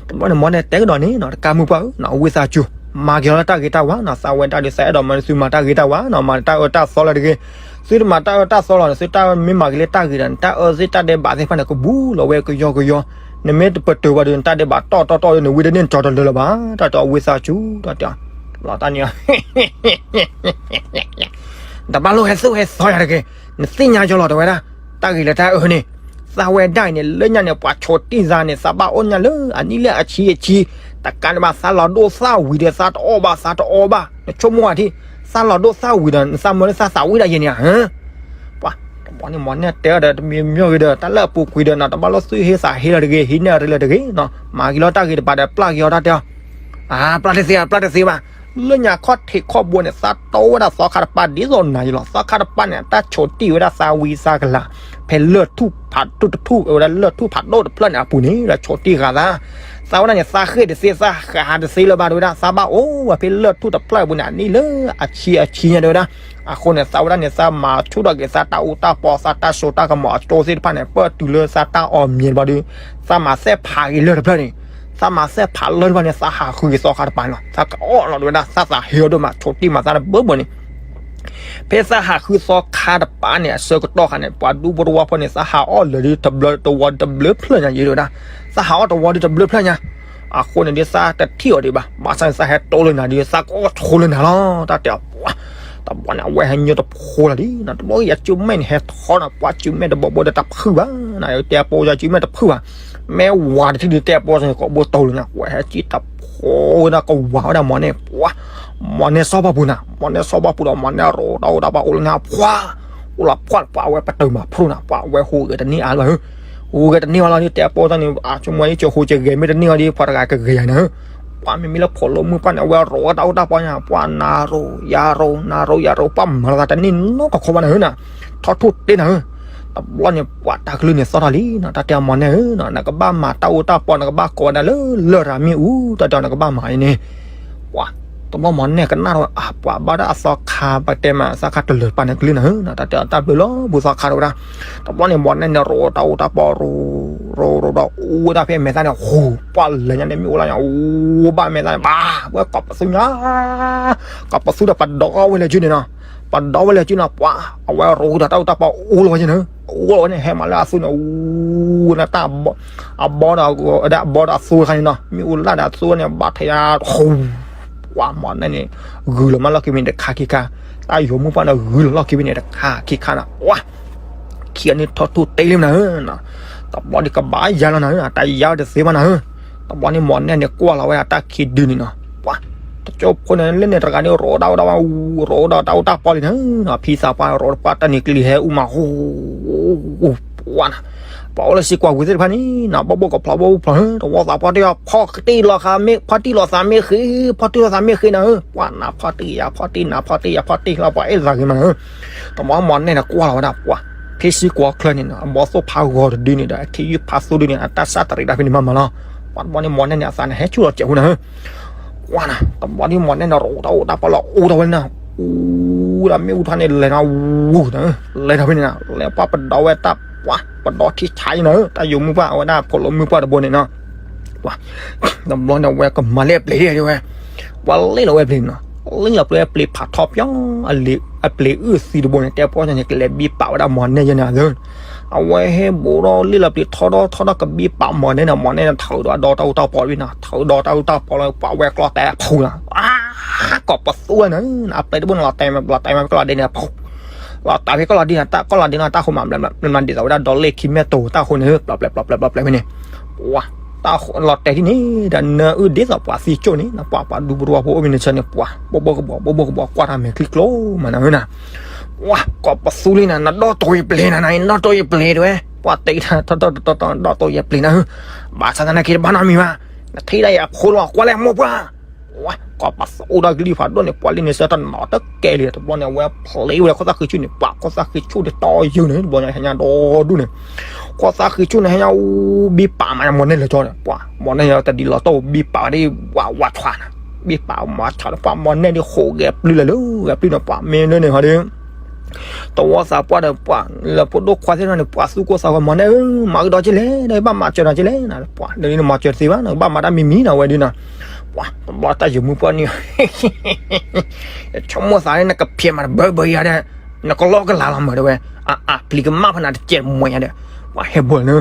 တဘျီန့ၣ်မီၢ်န့ၣ်တဲကဒီးန့ၣ်နီၤ တကးမုၢ်ပှၢ်ဧၢနီၤ ဝံသးစူၤ မၤက့ၤလီၤတၢ်ဂ့ၤတၢ်ဝါနီၤ သးဝဲဒၣ်ဒီး သးအဲၣ်ဒိးမၤသုမၤတၢ်ဂ့ၤတၢ်ဝါနီၤ မၤတၢ်အၢတၢ်သီလၢတဂ့ၤ, သုတမၤတၢ်အၢတၢ်သီလီၤန့ၣ် သုတၢ်မ့ၢ်မၤက့ၤလၢတၢ်ဂ့ၤဒီး နတၢ်အၢသ့ၣ်တၢ်ဒဲးဘးသ့ၣ်တဖၣ်န့ၣ် ကဘူးလီၤဝဲကယီကယီ, နမ့ၢ်တပတုာ်ဘၣ်ဒီး နတၢ်ဒဲးဘးတီၢ်တီၢ်တီၢ်ဒီး နဝံတန့ၢ်ကၠီတလၢလၢၤဘၣ် တၢ်တဲအီၤ ဝံသးစူၤ တၢ်တဲအီၤ, လီၤတၢ်န့ၣ် တဘၣ်လိၣ်ဟဲသိၣ်ဟဲသီယၤတဂ့ၤ, နသ့ၣ်ညါယီၤလီၤ တဲဝဲဒၣ်, တၢ်ဂ့ၤလၢတၢ်အၢန့ၣ်, သးဝဲဒၣ်အံၤန့ၣ် လၢညါန့ၣ် ပှၤဆိးတံၢ်သးန့ၣ် သးဘၣ်အီၣ်ညၣ်လၢအနံၣ်လၢအဆံအဆံ, တကးဒံးဘၣ်သးလီၤဒိၣ်သၣ်ဝံၤဒီး သးတအီၣ်ဘၣ် သးတအီဘၣ်, နဆိကမိၣ်အထံ, သးလီၤဒိၣ်သၣ်ဝံၤဒီး နသးမၢလၢသးသးဝံၣ်ဒၣ်ယဲၢ်န့ၣ်ဧါ, ပှၤ တဘျီန့ၣ်မီၢ်နဲၣ်တဲအီၤဒီး တမံၤမီၢ်ဂ့ၤဒီး တၢ်လၢအပူၤကွံာ်ဒီးနီၤ တဘၣ်လိၣ်သုဟ့သးဟ့လီၤတဂ့ၤ ဟံးန့ၢ်အီၤတလၢတဂ့ၤနီၤ မၤက့ၤလီၤတၢ်ဂ့ၤတဘးဒီး ပျၢ်က့ၤအီၤတၢ်တဲအီၤ, အါ ပျၢ်တသ့ ပျၢ်တသ့ဘၣ်, လၢညါခီၣ်ထံးခီၣ်ဘိန့ၣ် သးတီဝဲဒၣ်သီခါတပၤဒ်သိးနၤယလီၤ သီခါတပၤန့ၣ် အတၢ်ဆိးတံၢ်ဝဲဒၣ်သးဝံသးကလၤ, ဖဲလၢၢ်ထူၣ်ဖးထူၣ်တထူၣ် ဝဲဒၣ်လၢၢ်ထူၣ်ဖးဒိၣ်တဖျၢၣ်န့ၣ်အပူၤန့ၣ် ဒီးဆိးတံၢ်ဃာ်သး, သးဝဲဒၣ်န့ၣ် သးဃ့ၢ်တသ့ သးဃာ်တသ့လၢၤဘၣ် တဲဝဲဒၣ် သးဘၣ်အိၣ်ဝဲဖဲလၢၢ်ထူၣ်တဖျၢၣ်အပူၤန့ၣ် အနံၣ်လၢအဆံအဆံညါတဲဝဲဒၣ်, အဃိန့ၣ် သးဝဲဒၣ်န့ၣ် သးမၤဆူၣ်ထီၣ်က့ၤသးတၢ်အူတၢ်ပီ သးတၢ်စိတၢ်ကမီၤအကၠိသ့ၣ်တဖၣ်န့ၣ် ပၢၢ်တုၤလၢသးတၢ်အီၣ်မံၤတဘျီဒီး, သးမၤသဲၣ်ဖးက့ၤလၢၢ်တဖျၢၣ်န့ၣ်, သးမၤသဲၣ်ဖးလၢၢ်တဖျၢၣ်န့ၣ် သးဟးဃုက့ၤသီခါတပၤန့ၣ်လီၤ သးကအီၣ်လီၤတဲဝဲဒၣ် သးသးဟ့အီၤဒိၣ်မး ဆိးတံၢ်မၤသးတဘၢဘၢန့ၣ် ဖဲသးဟးဃုသီခါတပၤန့ၣ် အဆၢကတီၢ်ခါန့ၣ် ပှၤဒူဖိတဝီဖိန့ၣ် သးဟးအီၣ်လၢာ်ဒ်တဘျီတဝီတဘျုးဖျၢၣ်ညါ ယံၤတဲဝဲဒၣ်, သးဟးအီၣ်တဝီဒ်တဘျုးဖျၢၣ်ညါ, အဃိန့ၣ်ဒ်သးတထံၣ်အီၤဒံးဘၣ်, ဘၣ်ဆၣ်န့ၣ် သးဟဲတိလၢနၤဒီး သးကအိၣ်ဆိလၢနၤလီၤ တၢ်တဲအီၤပှၤ, တဘျီန့ၣ် အဝဲဟဲညိတဖိလီၤဒ်နီၤ, တဘျီယစုမဲာ်န့ၣ် ဟဲထီနီၤ ပှၤစုမဲာ်တဘိဘိဒီးတဖုၣ်ဘၣ်, တဲအပီယစုမဲာ်တဖုၣ်ဘၣ်, မ့ၢ်ဝၤတထံၣ်ဒုးတဲအပီန့ၣ် ကိးဘိတိၤလၢနၤ ပှၤဟဲကံၣ်တဖိဝဲဒၣ်ကဝၤဝဲဒၣ်မီၢ်န့ၣ် ပှၤ မီၢ်န့ၣ်စီၤဘီပူၤနၤ, မီၢ်န့ၣ်စီၤဘီပူၤဒီး မီၢ်န့ၣ်ရိးတၢ်အိၣ်တၢ်ပီအိၣ်လၢနၤ ပှၤ, အိၣ်လီၤပှၢ် ပှၤအဝဲပတုာ်မၤဖျိနၤ ပှၤအဝဲဟူးဂဲၤတန့ၢ်အါလၢၤဘၣ်ဧၢ, ဟူးဂဲၤတန့ၢ်အါလီၤဒ်တဲအပီန့ၣ် အဆိကမိၣ်ယကၢဃိကဂဲၤမ့ၢ်တန့ၢ်အီၤဒ် ပှၤတဂၤကဂဲၤယၤန့ၣ်ဧၢ, ပှၤမ့မ့ၢ်လၢဖိးလိာ်မုၢ်ပှၢ်န့ၣ် အဝဲရိးဝဲတၢ်အိၣ်တၢ်ပီညါ ပှၤနၤရိး ယၤရိး နၤရိး ယၤရိး ပှၤမၤလီၤသးတန့ၢ်နီတခီဘၣ်နၤဧၢနၤ, ထီၣ်ထူၣ်တ့နၤဧၢ တဘျီန့ၣ် ပှၤတၢ်ကလုၢ်န့ၣ်သီၣ်ထီၣ်လံနီၤ, တၢ်တဲအမီၢ်န့ၣ်ဧၢနီၤ နကဘၣ်မၤတၢ်အူတၢ်ပီ နကဘၣ်ကိးဝဲဒၣ်လၢလၢၢ်တၢ်မ့ၣ်အူ တၢ်တဲအီၤ နကဘၣ်မၤအံၤန့ၣ်, ပှၤ တဘျီမီၢ်န့ၣ်ကနၣ်ထီၣ်ဝဲ အါ ပှၤဘၣ်ဒၣ်အသီခါ ပတဲမးသီခါတလၢာ်တပၤန့ၣ်ကလုၢ်နၤဧၢနီၤ, တၢ်တဲအီၤတၢ်ဘျုးလီၤ ဘူးသီခါတဲဝဲဒၣ်, တဘျီန့ၣ်မီၢ်န့ၣ်န့ၣ် ရိးတၢ်အူတၢ်ပီ ရိး ရိး ရိးဒီး အူဝဲဒၣ်ဖဲမဲာ်သၣ်န့ၣ် ဟူး ပှၤလဲၤညါန့ၣ် မ့ၣ်အူလၢညါ အူဘၣ်မဲာ်သၣ်န့ၣ် ဘၣ် ဝဲကိးပသူညါ ကိးပသူဒီးပဒီဝဲလဲၤကုန့ၣ်နီၤ, ပဒီဝဲလဲၤကုနီၤ ပှၤ အဝဲရိးဒီးတၢ်အူတၢ်ပီအိၣ်လီၤဝဲန့ၣ်, အိၣ်လီၤဝဲန့ၣ် ဟဲမၤလၢအသူန့ၣ် အူ နတၢ် အဘီဒီး အဘီဒီးအသူတခါန့ၣ်နီၤ မ့ၣ်အူလၢ်ဒီးအသူန့ၣ် ဘၣ်ထဲယါ ဟူး ပှၤမီၢ်န့ၣ်န့ၣ် ဂုၤလီၤမးလီၢ်ခံဘ့ၣ်န့ၣ်တခါခံခါ, တၢ်ယိၤမုၢ်ပှၢ်န့ၣ် ဂုၤလီၤလီၢ်ခံဘ့ၣ်န့ၣ်တခါခံခါနီၤ ပှၤ ခံဂၤန့ၣ်ထီၣ်ထူၣ်တ့လံနၤဧၢ, တဘျီန့ၣ်ကဘၣ်ယါလီၤနၤဧၢ, တၢ်ယါဝဲတသ့ဘၣ်နၤဧၢ, တဘျီန့ၣ်မီၢ်နဲၣ်န့ၣ်ကွၢ်လီၤဝဲဒၣ်တၢ်ခံဒုန့ၣ်နီၤ, ပှၤ တကၠိဖိန့ၣ်လၢန့ၣ်တဂၤန့ၣ် ရိးဒၣ်ဝဲဒၣ်ဝဲ ရိးဒီးတၢ်အူတၢ်ပီလံနၤဧၢ, ဖံသးပှၢ်ရိးတပှၢ်တၢ်နံၤကျံၤဟဲအူမး ဟူး ပှၤနၤ ပှၤအိၣ်လၢစ့ၢ်ကီးဝံၤသ့ၣ်တဖၣ်န့ၣ်နီၤ ဘီၣ်ဘီၣ်ကဖျီဘီၣ်ဘီၣ်ဖျီ တဝီသးပှၢ်တ့ၢ်အီၤ ဖီတံၢ်လီၤသးမ့ၢ် ဖီတံၢ်လီၤသးမ့ၢ်ဃ့ ဖီတံၢ်လီၤသးမ့ၢ်ဃ့နၤဧၢ, ပှၤနၤဖီတံၢ်ယၤဖီတံၢ်နၤဖီတံၢ်ယၤဖီတံၢ်လီၤ ပှၤအဲၣ်သးဂ့ၤမးနၤဧၢ, တမီၢ်မီၢ်နဲၣ်န့ၣ်ကွၢ်လီၤဝဲဒၣ်ပှၤ ဖဲစ့ၢ်ကီးချၢန့ၣ်နီၤ အဘီသိၣ်ဖးဂီၤတဒုန့ၣ်ဒီး အထံယုၢ်ဖးသူဒုန့ၣ် အတၢ်စၢ်တရံးတၢ်ဖဲန့ၣ်မးမးလီၤ, ပှၤတဘျီန့ၣ်မီၢ်နဲၣ်န့ၣ် အသးန့ၣ်ဟဲဆူၣ်လီၤစဲးဟူနၤဧၢ ကွၢ်နၤ တဘျီန့ၣ်မီၢ်နဲၣ်န့ၣ် ရိးတၢ်အူတၢ်ပီလီၤ အူထီၣ်ဝဲန့ၣ် အူဒီးမ့ၣ်အူထီၣ်န့ၣ် လဲၤနၤ ဝူနၤဧၢ, လဲၤထီၣ်ဖဲန့ၣ်နၤ လဲၤပှၤပဒီဝဲတၢ်ပှၤ ပဒီထံဆါအံၤနၤဧၢ, တၢ်ယိၤမုၢ်ပှၢ် အဝဲဒၣ်ဖိးလိာ်မုၢ်ပှၢ်တဘိန့ၣ်နီၤ, ပှၤ တဘျီန့ၣ် အဝဲကမၤလၢအပျ့ၤဒၣ်ဝဲ, ပှၤလ့ၣ်လီၤဝဲပျ့ၤနီၤ, လ့ၣ်လီၤပျ့ၤပျ့ၤဖးထီပၠီ အပျ့ၤအုၣ်သံတဘိန့ၣ် တဲပီၢ်န့ၣ် ကလဲၤဘံပာ်ဝဲဒၣ်မီၢ်နဲၣ်ယဲန့ၣ်ဧၢ အဝဲဟဲဘိးထီၣ်လ့ၣ်လီၤပျ့ၤထီထီၣ်ထီထီၣ်ကဘံပာ်မီၢ်နဲၣ်န့ၣ် မီၢ်နဲၣ်န့ၣ် ထုးဒီးဒီတၢ်အူတၢ်ပီလံနီၤ, ထုးဒီးတၢ်အူတၢ်ပီလီၤ ပှၤဝဲကျီၢ်တဲဖူနၤ, ကိးပသူဝဲန့ၣ် အပျ့ၤတဘိန့ၣ် လီၤတဲာ်မး လီၤတဲာ်မးဖဲကီၢ်လီၤဒ့န့ၣ် လီၤတဲာ်ဖဲကီၢ်လီၤဒ့န့ၣ် တၢ်ကီၢ်လီၤဒ့န့ၣ် တၢ်ဃိမး ဘျဲၣ်ဘျဲၣ်ဒ်သိးဝဲဒၣ်ဒီးလ့ၣ်ခံမဲာ်တိၤတၢ်ဃိန့ၣ် ပျီပျဲၣ်ပျီပျဲၣ်ပျီပျဲၣ်ဖဲန့ၣ်, ပှၤ လီၤတဲာ်ဒ်န့ၣ်ဒီး နၢအုၣ်ဒ်သိးပှၤသံကၠိၣ်န့ၣ် ပှၤပှၤဒူပရူအဖိအိၣ်မ့ၢ်နဆၢန့ၣ် ပှၤ ဘိၣ်ဘိၣ်ကဘီ ဘိၣ်ဘိၣ်ကဘီ ကွၢ်တၢ်မဲာ်ချံကျိမးနၤဧၢနၤ, ပှၤ ကိးပသူလံနၤ နဒီတိၢ်ယပျ့ၤနၤ နဒီတိၢ်ယပျ့ၤတဲဝဲ ပှၤတဲတၢ်ထီၣ်ထီၣ်တီတီတီ နဒီတိၢ်ယပျ့ၤနၤဧၢ, ဘၣ်ဆၣ်သနာ်က့တဘၣ်နီတမံၤဘၣ်, နထံၣ်ဒၣ်ယၤဖိလီၤ ကွၢ်လဲၣ်မိၢ်ပှၢ်, ပှၤ ကိးပသူဒၣ်ကလံၤဖးဒိၣ်န့ၣ် ပှၤလံန့ၣ် ဆၢတနီၤတကဲလံ တဘျီန့ၣ် အဝဲဖျ့ဝဲဒၣ်ခိၣ်သၣ်ဃံဆူၣ်န့ၣ် ပှၤခိၣ်သၣ်ဃံဆူၣ်န့ၣ် တီယုၢ်န့ၣ် တဘျီညါဟဲညါဒီဒူၣ်န့ၣ် ခိၣ်သၣ်ဃံဆူၣ်န့ၣ် ဟဲညါအူဘံပာ်မး မီၢ်နဲၣ်လဲၤကၠီန့ၣ် ပှၤမီၢ်နဲၣ်တဒ်လီၤတီၢ် ဘံပာ်ဝဲဒၣ် ဝးဝးထွးန့ၣ် ဘံပာ်မၤဆးဒီး ပှၤမီၢ်နဲၣ်ဒ်ဃိးဂဲၤပျုၢ်လၢာ်လၢဂဲၤပျုၢ်န့ၣ် ပှၤမ့ၢ်လၢန့ၣ်ဟီဒီး တဝီသးပှၢ်ဒီး ပှၤလၢဖိဒိၣ်ခွါသ့ၣ်တဖၣ်န့ၣ် ပှၤသူၣ်ကိၢ်သးဂီၤ မီၢ်နဲၣ်ဧၢ မၤကဒီးက့လဲၣ် နဘၣ်မၤစၢၤနၤက့လဲၣ် ပှၤလၢန့ၣ်မၤစၢၤတသ့ဘၣ် နကဘၣ်မၤတၢ်မံၤမံၤနီၤ ဝဲဒ်နီၤ ပှၤတဘျီတၢ်ယုာ်မုၢ်ပှၢ်န့ၣ် ဆိကမိၣ်သးန့ၣ် နကဖျဲးမးတဘၢဘၢယၤဒီး နကလီကလးလီၤမးဒီးဝဲ အအပျံၤကမၣ်ဖဲနၤတကဲးမွဲညါဒီး ပှၤဟဲဘိလၢ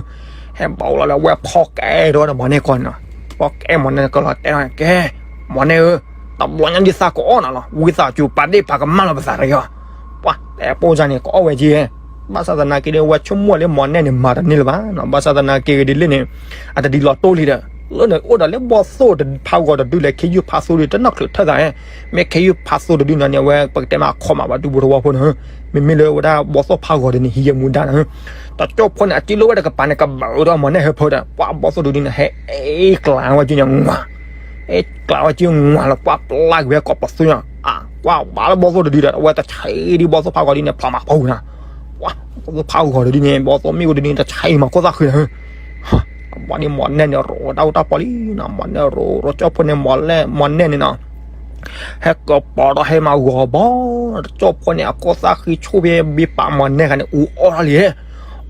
ဟဲဘိလီၤလၢဝဲဖီကအဲၣ်ဒီးမီၢ်နဲၣ်ကီၢ်န့ၣ်နီၤ ဖီကအဲၣ်မီၢ်နဲၣ်ကလီၤတဲလီၤ ကဲ မီၢ်နဲၣ်ဧၢ တဘျီညါဒ်သးကအီၣ်နၤလီၤ ဝံသးစူၤ ပာ်ဒ့ၣ်ပာ်ကမၣ်လီၤပသးတယီၤ ပှၤတဲပိၢ်စၢ်န့ၣ် ကအီၣ်ဝဲက့ ဘၣ်ဆၣ်သနာ်က့ဒီး ဝဲဆိကမိၣ်လၢမီၢ်နဲၣ်န့ၣ် မၤတန့ၢ်လၢၤဘၣ်နီၤ ဘၣ်ဆၣ်သနာ်က့ဂ့ၤဒ်လဲၣ်န့ၣ် အတဒ်လီၤတိၢ်လံဒီး လၢန့ၣ်အိၣ်ဒီးလၢဘီၣ်သိၣ်တဖးဂီၤတဒုလဲၣ် ခ့ယုၢ်ဖးသိဒု တနီၣ်ချုးထၢၣ်သး မ့ၢ်ခ့ယုၢ်ဖးသိတဒုနီၤန့ၣ် အဝဲပကတဲမးအခီမး ပှၤဒူဖိတဝီဖိန့ၣ် မ့မ့ၢ်လၢဝဲဒၣ်ဘီၣ်သိၣ်ဖးဂီၤဒ်န့ၣ် ဟံးယဲမူဒါန့ၣ် တကၠိၢ်ဖိန့ၣ် အတံၢ်လိာ်ဝဲတကပၤန့ၣ် ကဘၢဒီးမီၢ်နဲၣ်ဟၢဖၢဒီး ပှၤဘီၣ်သိၣ်တဒုန့ၣ် ဟဲအ့ကျးဝဲက့န့ၣ် အ့ကျးဝဲက့ ငွၤလီၤ ပှၤပျၢ်က့ၤဝဲကိးပသူညါ အကွၢ်ဘၣ်လၢဘီၣ်သိၣ်တဒုဒီး အဝဲတဆံးဒ်ဘီၣ်သိၣ်ဖးဂီၤဒ်န့ၣ် ဖျီမးဖိနီၤ ပှၤဘီၣ်သိၣ်ဖးဂီၤတဒုန့ၣ် ဘီၣ်သိၣ်မ့ၣ်အူတဒုန့ၣ် တဆံးမးခိၣ်သၣ်ဃံန့ၣ် ဘၣ်ဒ်မီၢ်နဲၣ်န့ၣ် ရိးတၢ်အိၣ်တၢ်ပီလံနီၤ မီၢ်နဲၣ်ရိး ရိးကၠိၢ်ဖိန့ၣ် မီၢ်နဲၣ်န့ၣ်နီၤ ဟဲကပီၤဒီးဟဲမၤဂီၤဘီ တကၠိၢ်ဖိန့ၣ် အခိၣ်သၣ်ဃံဆူၣ်ဖဲဘံပာ်မီၢ်နဲၣ်ခါန့ၣ် အူအီၣ်ထီၣ်လံ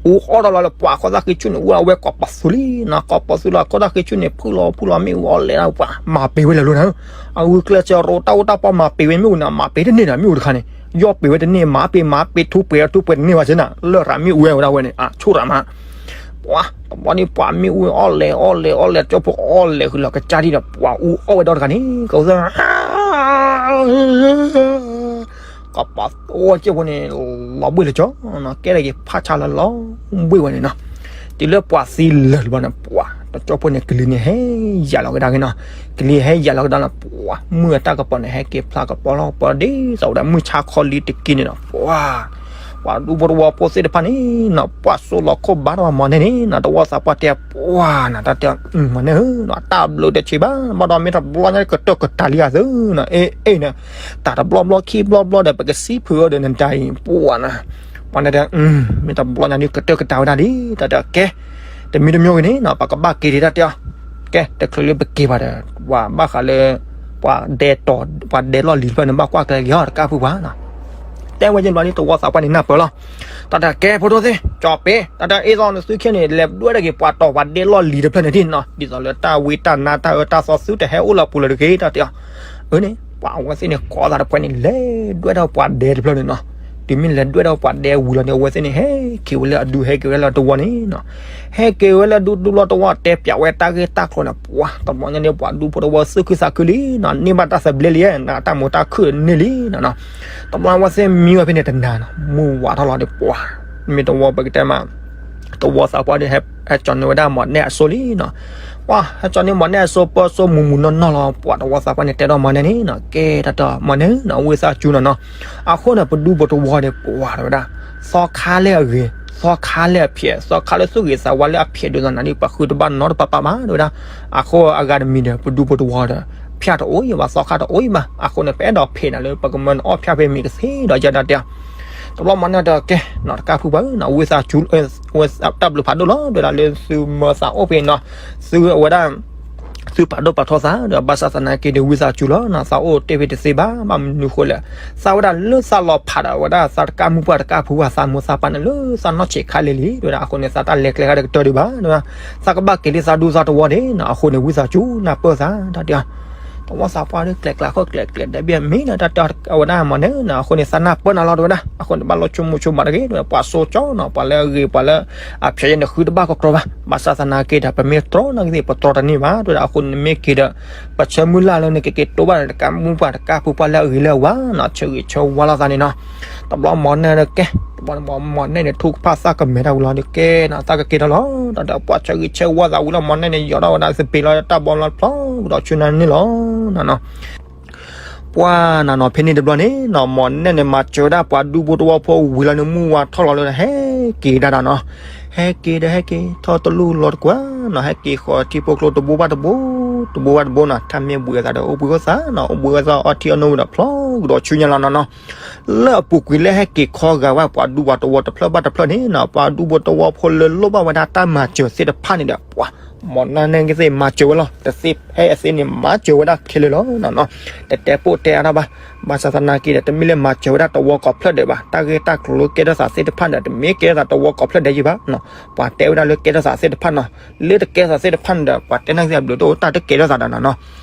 အူအီၣ်ထီၣ်လီၤလၢပှၤခိၣ်သၣ်ဃံဆူၣ်န့ၣ် အူအဝဲကိးပသူလံနီၤ ကိးပသူလီၤ ခိၣ်သၣ်ဃံဆူၣ်န့ၣ် ဖုၣ်လီၤဖုၣ်လီၤမ့ၣ်အူအီၣ်လဲၣ်ဒၣ်ပှၤ မၤပ့ၤဝဲလၢာ်လီၤနီၤ အဂုာ်ကျဲးစၢးရိးတၢ်အိၣ်တၢ်ပီ မၤပ့ၤဝဲမ့ၣ်အူန့ၣ် မၤပ့ၤတန့ၢ်ဒီးမ့ၣ်အူတခါန့ၣ် ယီၢ်ပ့ၤဝဲတန့ၢ် မၤပ့ၤမၤပ့ၤ ထူပှဲၤထူပှဲၤတန့ၢ်ဘၣ်စ့နီၤ လၢရၤမ့ၣ်အူဝဲဝဲဒၣ်ဝဲန့ၣ် အဆိၣ်ရၤမး ပှၤ တဘျီန့ၣ် ပှၤမ့ၣ်အူအီၣ်လဲၣ်အီၣ်လဲၣ်အီၣ်လဲၣ် ကၠိၢ်ဖိအီၣ်လဲၣ်ဃုာ်လီၤ ကစၢ်ဒ်ဒီး ပှၤအူအီၣ်ဝဲဒီတဂၤန့ၣ် ကသ ကပၤသီကၠိၢ်ဖိန့ၣ် လီၤဘှ့ၣ်လၢကၠီ ကဲထီၣ်က့ၤဖးဆါလၢလီၤဘှ့ၣ်ဝဲန့ၣ်နီၤ တုၤလၢပှၤသံလၢာ်တဘျီန့ၣ် ပှၤ တကၠိၢ်ဖိန့ၣ် ကလံၤန့ၣ် ဟဲယၢ်လီၤကဒါက့ၤနီၤ ကလံၤဟဲယၢ်လီၤကဒါလီၤ ပှၤ မုၢ်အတၢ်ကပီၤန့ၣ် ဟဲက့ၤဖျါကပီၤလီၤ ပှၤဒ်သိးဝဲဒၣ်မုၢ်ဆါခီလံတက့ၢ်န့ၣ်နီၤ ပှၤ ပှၤဒူဖိတဝီဖိသ့ၣ်တဖၣ်န့ၣ်နီၤ ပှၤစိလီၤခိၣ်ဘါထီၣ်မီၢ်နဲၣ်န့ၣ်နီၤ တဝီသးပှၢ်တဲ ပှၤနီၤ တၢ်တဲ မီၢ်နဲၣ်ဧၢနီၤ တၢ်ဘျုးတဆံးဘၣ် ဘၣ်ဒီးမ့ၢ်တဘျီညါကတၢၢ်ကတၢၢ်လံဧါသုနီၤ အ့ အ့န့ၣ် တၢ်တဘျီဘျီခံဘျီဘျီဒီး ပကစံးဖုးအီၤဒီးနတၢ်အံၤ ပှၤနီၤ ပှၤတဲ မ့ၢ်တဘျီညါဒ်ကတၢၢ်ကတၢၢ်ဝဲဒၣ်လံ တၢ်တဲကဲ တမံၤတမံၤဂ့ၤန့ၣ်နီၤ ပကဘၣ်က့ၤဒံးတၢ်တဲအီၤ ကဲ တချုးလၢပက့ၤဘၣ်ဒီး ပှၤဘၣ်ဃးလၢ ပှၤဒဲတီၤ ပှၤဒဲလီၢ်လံၤတဖျၢၣ်န့ၣ် ဘၣ်ကွၢ်ကျဲက့ၤအီၤတကးဖုပှၤနီၤ တဲဝဲယဲၢ်ဘျီန့ၣ် တဝီသးပှၢ်န့ၣ်နၢ်ပၢၢ်လီၤ တၢ်တဲကဲဖိဒိၣ်သ့ၣ် ကၠီၤပ့ၤ တၢ်တဲအ့ၣ်သီနသုခဲန့ၣ် လဲၤဒွဲၣ်တၢ်က့ၤပှၤတီၤပှၤဒဲလီၢ်လံၤတဖျၢၣ်န့ၣ်ဒ်နီၤ ဒ်သိးလၢတၢ်ဝံတၢ်နါတၢ်အၢတၢ်သီသုတဟဲအိၣ်လၢပူၤလၢၤတဂ့ၤ တၢ်တဲအီၤ အၢန့ၣ် ပှၤအဝဲသ့ၣ်န့ၣ် ကိးသးတဖှဲန့ၣ် လဲၤဒွဲၣ်ထီၣ်ပှၤဒဲတဖျၢၣ်န့ၣ်နီၤ တုၤမ့ၢ်လဲၤဒွဲၣ်ထီၣ်ပှၤဒဲဝံၤလီၤန့ၣ် အဝဲသ့ၣ်န့ၣ် ဟဲက့ၤဝဲလၢအဒူ ဟဲက့ၤဝဲလၢတဝီန့ၣ်နီၤ ဟဲက့ၤဝဲလၢဒူဒူလီၤတဝီ တဲပၠးဝဲတၢ်ဂ့ၢ်တၢ်ကျိၤန့ၣ် ပှၤ တဘျီညါန့ၣ် ပှၤဒူဖိတဝီ သူၣ်ခုသးခုလံနီၤ န့ၢ်ဘၣ်တၢ်သဘျ့လံ နတၢ်မိၢ်တၢ်ခုၣ်န့ၢ်လံနီၤ တဘျီဝဲသ့ၣ်မံဝဲဖဲန့ၣ်တနၤနီၤ မုၢ်ဝါထီၣ်လီၤဒီးပှၤ မ့ၢ်တဝီပကတဲမး တဝီသးပှၢ်ဒီး ဟဲကၠီၤန့ၢ်ဝဲဒၣ်မီၢ်နဲၣ်အစိလံနီၤ ပှၤ ဟဲကၠီၤန့ၢ်မီၢ်နဲၣ်အစိ ပၢစိမူးမူးနီၢ်နီၢ်လီၤ ပှၤတဝီသးပှၢ်န့ၣ် တဲဒီးမီၢ်နဲၣ်န့ၣ်နီၤ ကဲတၢ်တဲမီၢ်နဲၣ်နီၤ ဝံသးစူၤနီၤနီၤ အဃိန့ၣ် ပဒူဖိတဝီဒီး ပှၤတဝဲဒၣ် သီခါလၢအဂ့ၤ သီခါလၢအဖျဲး သီခါလၢသူၣ်ဂ့ၤသးဝါလၢအဖျဲးဒ်သိးနၤန့ၣ် ပဃုတဘၣ်နီတပၤပၤမးတဝဲဒၣ် အဃိအဂၤတမံၤဒီး ပဒူဖိတဝီဒီး ဖၠၣ်တအိၣ်ယံၤဘၣ် သီခါတအိၣ်ယံၤဘၣ် အဃိန့ၣ် ပအဲၣ်ဒိးဖံးနၤလၢ ပကမၢနအီၣ်ဖၠၣ်ဖဲမ့ၢ်ကသ့ဒီးယဲဒၣ်တဲ တဘျီမီၢ်နဲၣ်ဒီးကဲ နီၢ်တကးဖုပှၤဧၢ နီၢ်ဝံသးစူၤ ဝဲတၢ်ဘျုးဖးဒိၣ်လီၤ ဒ်ဝဲဒၣ်လၢသုမၢသးအိၣ်ဖဲနီၢ် သုအဝဲဒၣ် သုပာ်ဒိၣ်ပာ်ထီသးဒီး ဘၣ်ဆၣ်သနာ်က့ဒီး ဝံသးစူၤလီၤ နီၢ်သးအိၣ်တ့ၢ်ဖဲတသ့ဘၣ် ဘၣ်မနုၤဃိလဲၣ် သးဝဲဒၣ်လၢသးလီၤဖးဒီး အဝဲဒၣ်သးတကးမုၢ်ပှၢ်တကးဖုပှၤ သးမိၢ်သးပၢ်န့ၣ် လၢသးနီၢ်ဆံးခါလံလံ ဒ်ဝဲဒၣ်အဃိန့ၣ် သးတၢ်လဲၤကျဲခါဒီးကတၢၢ်ဒံးဘၣ် သးကဘၣ်က့ၤလၢသးဒူသးတဝီန့ၣ်နီၢ် အဃိန့ၣ် ဝံသးစူၤ နၢ်ပၢၢ်သး တၢ်တဲ တဝီသးပှၢ်ဒီး ကျဲးကျဲးဃီကျဲးကျဲး ဒီးဘၣ်မ့ၢ်ဒီးတၢ်တဲအဝဲဒၣ်မီၢ်နဲၣ်နီၢ် အဃိန့ၣ် သးနၢ်ပၢၢ်နၤလီၤ တဝဲဒၣ် အဃိန့ၣ် ဘၣ်လိၣ်ဆိကမိၣ်ဆိကမးတဂ့ၤ တဝဲဒၣ် ပှၤစိကၠီနီၢ် ပှၤလၢအဂ့ၤ ပှၤလၢအဖျဲးယဲန့ၣ် ဃုတဘၣ်ကီကီဘၣ် ဘၣ်ဆၣ်သနာ်က့ဒီး ပမ့ၢ်တြီနီၢ်ကသ့ၣ် ပတြီတန့ၢ်ဘၣ် တဝဲဒၣ် အဃိန့ၣ် နမ့ၢ်က့ၤဒီး ပဆၢမုၢ်လၢ်လၢနကက့ၤတိဘၣ်နတကးမုၢ်ပှၢ်တကးဖုပှၢ်လၢအဂ့ၤလၢအဝါနီၢ် ဆၢဂ့ၤဆၢဝါလိာ်သးန့ၣ်နီၢ် တဘျီမီၢ်နဲၣ်ဒီးကဲ တဘျီမီၢ်နဲၣ်န့ၣ် ထူကဖၣ်သးကမဲာ်တၢ်ဝံၤလီၤဒီးကဲနီၢ် သးကက့ၤဒီးလီၤ တၢ်ဒီးပှၤဆၢဂ့ၤဆၢဝါသးဝံၤလီၤ မီၢ်နဲၣ်န့ၣ် ယီၤထီၣ်ဝဲဒၣ်သပ့ၤလီၤတၢ်ဘီလီၤဖျီ ကဒီးဆူနၤန့ၣ်လီၤနီၢ်နီၢ် ပှၤနီၢ်နီၢ် ဖဲန့ၣ်တဘျီန့ၣ်နီၢ် မီၢ်နဲၣ်န့ၣ် မၤစၢၤဝဲဒၣ်ပှၤဒူဖိတဝီဖိဝံၤလီၤန့ၣ် မုၢ်ဝါထီၣ်လီၤလၢ ဟဲက့ၤဒၣ်ဒီးနီၢ် ဟဲက့ၤဒီးဟဲက့ၤ ထီၣ်တလူၢ်လီၤတကွၢ်နီၢ် ဟဲက့ၤဃီၤထံဖိကျိတဘိဘၣ်တဘိ တဘိဘၣ်တဘိနီၤ တၢ်မ့ၢ်ဘှံးအသးဒီး အိၣ်ဘှံးအိၣ်သါနီၤ အိၣ်ဘှံးအိၣ်သါအီထံအီနိဝံၤဒီး ဖျီကဒီးဆူညါလီၤနီၤနီၤ. လၢအပူၤကွံာ်လၢဟဲက့ၤခီဂာ်ဝဲ ပှၤဒူပှၤတဝီတဖျၢၣ်ဘၣ်တဖျၢၣ်န့ၣ်နီၤ ပှၤဒူပှၤတဝီဖိလၢလိၣ်ဘၣ်ဝဲဒၣ်တၢ်မၤစၢၤသ့ၣ်တဖၣ်န့ၣ်ဒီး ပှၤ မီၤနၢ်န့ၣ်ကသ့ၣ်မၤစၢၤဝဲလီၤ. တသ့ဖဲအသ့န့ၣ် မၤစၢၤဝဲဒၣ်ခဲလၢာ်လီၤနီၤနီၤ. တတဲပိၢ်တဲအါထီၣ်ဘၣ်. ဘၣ်ဆၣ်သနာ်က့ဒီး တမ့ၢ်လၢမၤစၢၤဝဲဒၣ်တဝီကိးဖျၢၣ်ဒဲးဘၣ်. တၢ်ဂ့ၢ်တၢ်ကျိၤလၢကဲထီၣ်သးသ့ၣ်တဖၣ်န့ၣ်ဒီး တမ့ၢ်ကဲထီၣ်သးတဝီကိးဖျၢၣ်ဒဲးယံၤဘၣ်နီၤ. ပှၤတဲဝဲဒၣ်လၢကဲထီၣ်သးသ့ၣ်တဖၣ်နီၤ. လၢတကဲထီၣ်သးသ့ၣ်တဖၣ်န့ၣ်ဒီး ပှၤတဲနၢ်ကသ့ၣ်အဘျုးတအိၣ် တၢ်တကဲထီၣ်သးဒီးနီၤနီၤ.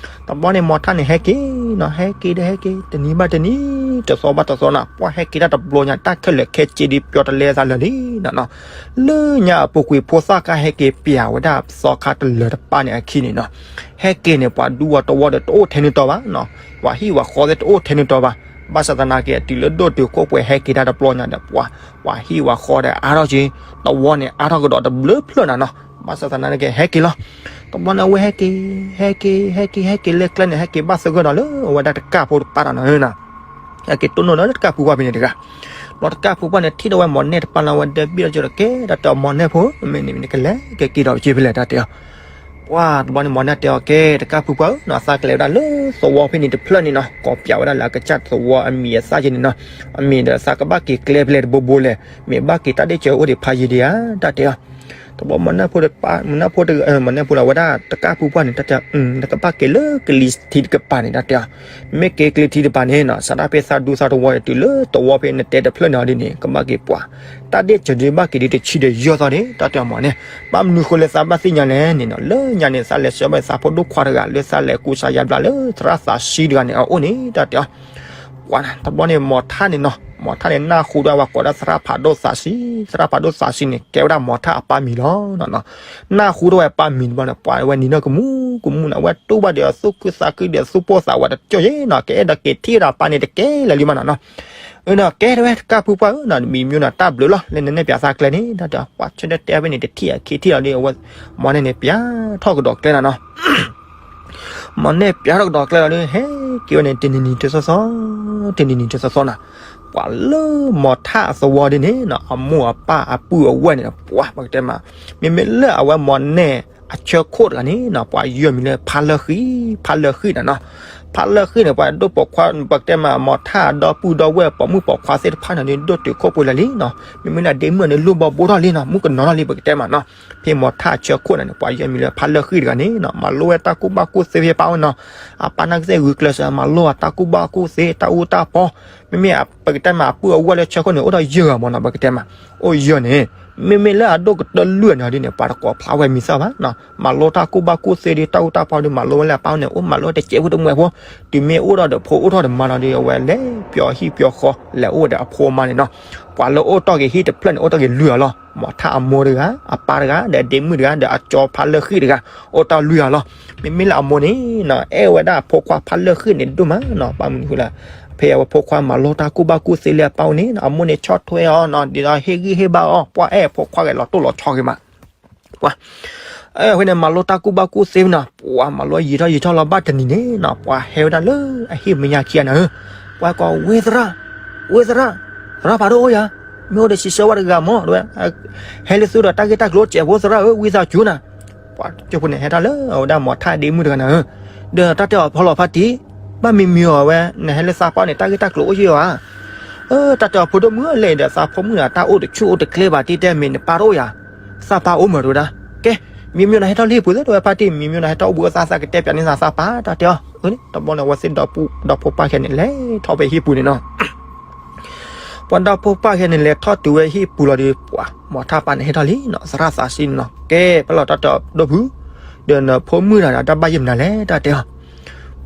တဘျီန့ၣ် မီၤထၣ်န့ၣ်ဟဲက့ၤနီၤ ဟဲက့ၤဒီးဟဲက့ၤ တနံၤဘၣ်တနံၤ တသီဘၣ်တသီနီၤ ပှၤဟဲက့ၤတၢ်တဘျီညါ တၢ်ခဲလၢာ်ခဲဆ့ဒ်ပျီတလဲသးလၢာ်လံနီၤနီၤ. လၢညါအပူၤကွံာ် ဖိသၣ်ခါဟဲက့ၤပျးဝဲဒၣ်သီခါတလၢတပၢ်န့ၣ်အခံန့ၣ်နီၤ. ဟဲက့ၤန့ၣ် ပှၤဒူပှၤတဝီဒီးတအိၣ်ထဲန့ၣ်တီဘၣ်နီၤ. ပှၤဟံၣ်ပှၤဃီသ့ၣ်တအိၣ်ထဲန့ၣ်တီဘၣ်. ဘၣ်ဆၣ်သနာ်က့ တုၤလၢဒိၣ်တုာ်ခိၣ်ပှဲၤဟဲက့ၤတၢ်တဘျီညါဒီး ပှၤ ပှၤဟံၣ်ပှၤဃီဒီးအါထီၣ်က့ၤ တဝီန့ၣ်အါထီၣ်ကဒီးတဘျုးဖျၢၣ်နီၤနီၤ. ဘၣ်ဆၣ်သနာ်က့ ဟဲက့ၤလီၤ. တဘျီန့ၣ်အဝဲဟဲက့ၤ ဟဲက့ၤ ဟဲက့ၤ ဟဲက့ၤလၢကျဲန့ၣ် ဟဲက့ၤဘၣ်သဂၢၢ်ဒီးလၢအဝဲဒၣ်တကၢ်ဖိတပၢ်တနီၤနီၤ. ဟဲက့ၤတိၢ်နီၣ်ဒီးတကၢ်ဖုပှၢ်ဖဲန့ၣ်တဂၤ. ဘျီတကၢ်ဖုပှၢ်န့ၣ် ထံၣ်ဒီးဝဲမီၤနဲၣ်တပၢ်လီၤ ဝဲဒၢဘ့ၣ်ဒီးကၠိဒီး ကဲ တၢ်တဲအီၤ မီၤနဲၣ်ဖိ မ့ၢ်န့ၣ် နကလဲၤက့ၤက့ၤဒီးက့ၤဖဲလဲၣ် တၢ်တဲအီၤ. ပှၤတဘျီန့ၣ် မီၤနဲၣ်တဲအီၤ ကဲ တကၢ်ဖုပှၢ်ဧၢနီၤ သးကလဲၤဝဲဒၣ်လၢသဝီဖဲန့ၣ်တဖျၢၣ်န့ၣ်နီၤ ကိးပျးဝဲဒၣ်လၢအကစၢ်သဝီအမံၤအသၣ်က့န့ၣ်နီၤ. အမ့ၢ်ဒီးသးကဘၣ်က့ၤကျဲဖဲလဲၣ်တဘိဘိလဲၣ် မ့ၢ်ဘၣ်က့ၤတၢ်ဒ့ၣ်စၢၤအိၣ်ဒံးဖးယံၤဒံးဧါ တၢ်တဲအီၤ. တဘျီမီၤနဲၣ်ဖိတပၢ် မီၤနဲၣ်ဖိတဂၤ မီၤနဲၣ်ဖိလီၤ ဝဲဒၣ်တကၢ်ဖုပှၢ်န့ၣ် တၢ်တဲ နကဘၣ်က့ၤလၢကလံၤထံးတကပၤန့ၣ် တၢ်တဲအီၤ. မ့ၢ်က့ၤကလံၤထံးတကပၤန့ၣ်နီၤ စးဒၣ်ဖဲသးဒူသးတဝီန့ၣ် တုၤလၢသဝီဖဲနတဲတဖျၢၣ်န့ၣ်ဒ်န့ၣ် ကဘၣ်က့ၤပှၤ တၢ်ဒ့ၣ်စၢၤဒံးဘၣ်က့ၤဒံးတဆံဒီးယဲၢ်သီန့ၣ် တၢ်တဲအီၤမီၤန့ၣ်. ဘၣ်မနုၤဃိလၢသးဘၣ်သ့ၣ်ညါလဲၣ်န့ၣ်နီၤ လၢညါန့ၣ် သးလဲၤဆှၢဘၣ်သးဖိဒိၣ်ခွါတဂၤ လၢသးလဲၤကူစါယါဘျါလၢသရၣ်သးဆှံတဂၤန့ၣ် အအိၣ်န့ၣ် တၢ်တဲအီၤ. ပှၤတဘျီန့ၣ် မီၤထၣ်န့ၣ်နီၤ မီၤထၣ်န့ၣ် နၢ်ဟူဒီးဝဲကိးဒၣ်သရၣ်ဖးဒိၣ်သးဆှံ သရၣ်ဖးဒိၣ်သးဆှံန့ၣ် ကဲဝဲဒၣ်မီၤထၣ်အပၢ်မံၤလီၤနီၤနီၤ. နၢ်ဟူဒီးဝဲပၢ်မံၤတဘျီန့ၣ် ပှၤဝဲနံၤနီၢ်ကမူကမူန့ၣ် အဝဲတူၢ်ဘၣ်ဒီးသူၣ်ခုသးခုဒီးသူၣ်ပိၢ်သးဝးတကၠိၢ်ယဲနီၤ ကအဲၣ်ဒိးက့ၤထံၣ်ဝဲဒၣ်အပၢ်န့ၣ်တကဲလၢာ်လံမးနီၤနီၤ. အၢနီၤ ကဲတဲဝဲတကၢ်ဖုပှၢ်ဧၢနီၤ မံၤမံၤနီၤ တၢ်ဘျုးလီၤ လၢနနဲၣ်ပၠးသးကျဲန့ၣ် တၢ်တဲ ပှၤဆၢတဲာ်တဲဖဲန့ၣ် တထံၣ်အခံထံၣ်လီၤဒီး အဝဲ မီၤနဲၣ်န့ၣ် ပၠးထီၣ်ကဒီးကျဲနီၤနီၤ. မီၤနဲၣ်ပၠးထီၣ်ကဒီးကျဲလီၤဒီး ဟဲက့ၤဝဲန့ၣ် တနံၤနံၤတသီသီ တနံၤနံၤတသီသီနီၤ. ပှၤလၢမီၤထၣ်အသဝီဒ်န့ၣ်နီၤ အမိၢ်အပၢ်အပုၢ်အဝဲၢ်န့ၣ် ပှၤပကတဲမး မ့မ့ၢ်လၢအဝဲမီၤနဲၣ်အဆၢခိၣ်တဂၤန့ၣ်နီၤ ပှၤယၢမံၤလၢဖါလၢဃံ ဖါလၢဃံနီၤနီၤ. ဖါလၢဃံန့ၣ် ပှၤဒိၣ်ပိာ်ခွါ ပကတဲမး မီၤထၣ်အဒီပုၢ်ဒီဝဲၢ်ပိာ်မုၣ်ပိာ်ခွါသ့ၣ်တဖၣ်န့ၣ် ဒိၣ်တုာ်ခိၣ်ပှဲၤလၢာ်လံနီၤ. မ့မ့ၢ်လၢအဒ့မုၣ်န့ၣ် လူၢ်ဘီဘိထီၣ်လံနီၤ မုၣ်ကနီၤထီၣ်လံ ပကတဲမးနီၤ. ဖဲမီၤထၣ်အဆၢခိၣ်န့ၣ် ပှၤယၢမံၤလၢဖါလၢဃံတဂၤန့ၣ်နီၤ မၤလိဝဲတၢ်ကူၣ်ဘၣ်ကူၣ်သ့ဖဲပၢ်အိၣ်နီၤ. အပၢ်နၢ်ကသ့ၣ်ဂုာ်ကျဲးစၢး မၤလိအတၢ်ကူၣ်ဘၣ်ကူၣ်သ့ တၢ်အူတၢ်ပီ. မ့မ့ၢ်ပကတဲမး အပုၢ်အဝဲၢ်လၢဆၢခိၣ်န့ၣ် အိၣ်ဒီးယဲၢ်ဂၤမးနီၤ ပကတဲမး အိၣ်ယဲၢ်န့ၣ် မ့မ့ၢ်လၢအဒိၣ်ကတၢၢ်လွံၢ်န့ၣ်ဒ်န့ၣ် ပှၤတကိးဖျါဝဲမံၤသၣ်ဘၣ်နီၤ. မၤလိတၢ်ကူၣ်ဘၣ်ကူၣ်သ့ဒီး တၢ်အူတၢ်ပီဒီး မၤလိဝဲလၢအပၢ်အိၣ်န့ၣ် အိၣ်မၤလိတစဲးဖိတမှဲးဖိ. တုၤမ့ၢ်အိၣ်ထီၣ်ဒီးဖိအိၣ်ထီၣ်ဒီးမါလီၤဒီး အဝဲလဲၤပျီဟံၣ်ပျီဃီ လဲၤအိၣ်ဝဲဒီးအဖိအမါန့ၣ်နီၤ. ပှၤလၢအိၣ်တ့ၢ်က့ၤဟံၣ်တဖျၢၣ်န့ၣ် အိၣ်တ့ၢ်က့ၤလွံၢ်ဂၤလီၤ. မီၤထၣ်အမိၢ်တဂၤ အပၢ်တဂၤ ဒီးအဒ့မုၣ်တဂၤ ဒီးအကၠီဖါလၢဃံတဂၤ အိၣ်တ့ၢ်လွံၢ်ဂၤလီၤ. မ့မ့ၢ်လၢအမိၢ်န့ၣ်နီၤ အဲၣ်ဝဲဒၣ်အဖိခွါဖါလၢဃံန့ၣ်ဒိၣ်မးနီၤ ဘၣ်မနုၤဃိလဲၣ် ဖဲအဝဲဖိခွါမၤလိတၢ်ကူၣ်ဘၣ်ကူၣ်သ့လၢအပၢ်အိၣ်န့ၣ် အမိၢ်န့ၣ်ဆီၣ်ထွဲအီၤနီၤ ဒ်သိးဟ့ၣ်ဂံၢ်ဟ့ၣ်ဘါအီၤ ပှၤအဲၣ်အဖိခွါဂဲၤလီၤတိၢ်လီၤဆီဂ့ၤမး. ပှၤ အဝဲန့ၣ် မၤလိတၢ်ကူၣ်ဘၣ်ကူၣ်သ့နီၤ ပှၤမၤလိယံာ်ထီၣ်ယံာ်ထီၣ်လီၤ ဘၣ်တနံၤန့ၣ်နီၤ ပှၤဟဲဝဲဒၣ်လၢအဟံၣ်မဲာ်ညါခံဂၤန့ၣ်ဧၢ. ပှၤကိး ဝ့သရၣ် ဝ့သရၣ် သရၣ်ဖးဒိၣ်အိၣ်ဧါ. မ့ၢ်အိၣ်ဒီးစံးဆၢဝဲတဂၤမး တဲဝဲ ဟဲလၢသုဒီးတၢ်ဂ့ၢ်တၢ်ကျိၤအိၣ်စဲးဖိသရၣ်ဧၢ ဝံသးစူၤနၤ. ပှၤကၠိဖိန့ၣ် ဟဲထီၣ်လၢအဝဲဒၣ်မီၤထၣ်ဒ့မုၣ်တဂၤန့ၣ်ဧၢ. ဒီးတၢ်တဲအီၤဖီလီၤဖါတံၢ် ဘၣ်မံမံအီၤဝဲ နဟဲလၢသးပှၢ်န့ၣ် တၢ်ဂ့ၢ်တၢ်ကျိၤအိၣ်ယံာ်ဧါ. တၢ်တဲအီၤဖိဒိၣ်မုၣ်လဲၣ်ဒီး သးဖိမုၣ်ဒီးတၢ်အိၣ်တဆူၣ်အိၣ်တကျဲဘၣ် တံၢ်တဲမ့ၢ်နပၢ်တအိၣ်ယၤ သးပၢ်အိၣ်မး တဲဝဲဒၣ်. ကဲ မံမံနဟဲထီၣ်လၢဟံၣ်ပူၤသ့ တဲဝဲဖါတံၢ် မံမံနဟဲထီၣ်အိၣ်ဘှံးအိၣ်သါသးကတဲပၠးန့ၢ်သးသးပၢ် တၢ်တဲအီၤ. တဘျီန့ၣ် အဝဲသ့ၣ်ဒီပုၢ်ဒီဖိပၢ်ခဲန့ၣ် လဲၤထီၣ်ဖဲဟံၣ်ပူၤန့ၣ်နီၤ. ပှၤဒီဖိပၢ်ခဲန့ၣ် လဲၤထီၣ်တုၤဝဲဟံၣ်ပူၤလီၤဒီး ပှၤမီၤထၣ်ပၢ်န့ၣ်ဟဲထီၣ်လံနီၤ သရၣ်သးစံန့ၣ်နီၤ. ကဲ ဖဲလီၤတၢ်တဲအီၤဒိၣ်ဖု ဒီးနဖိမုၣ်တဂၤဒီးတၢ်ဘၣ်ယဲၢ်မနုၤလဲၣ် တၢ်တဲအီၤ.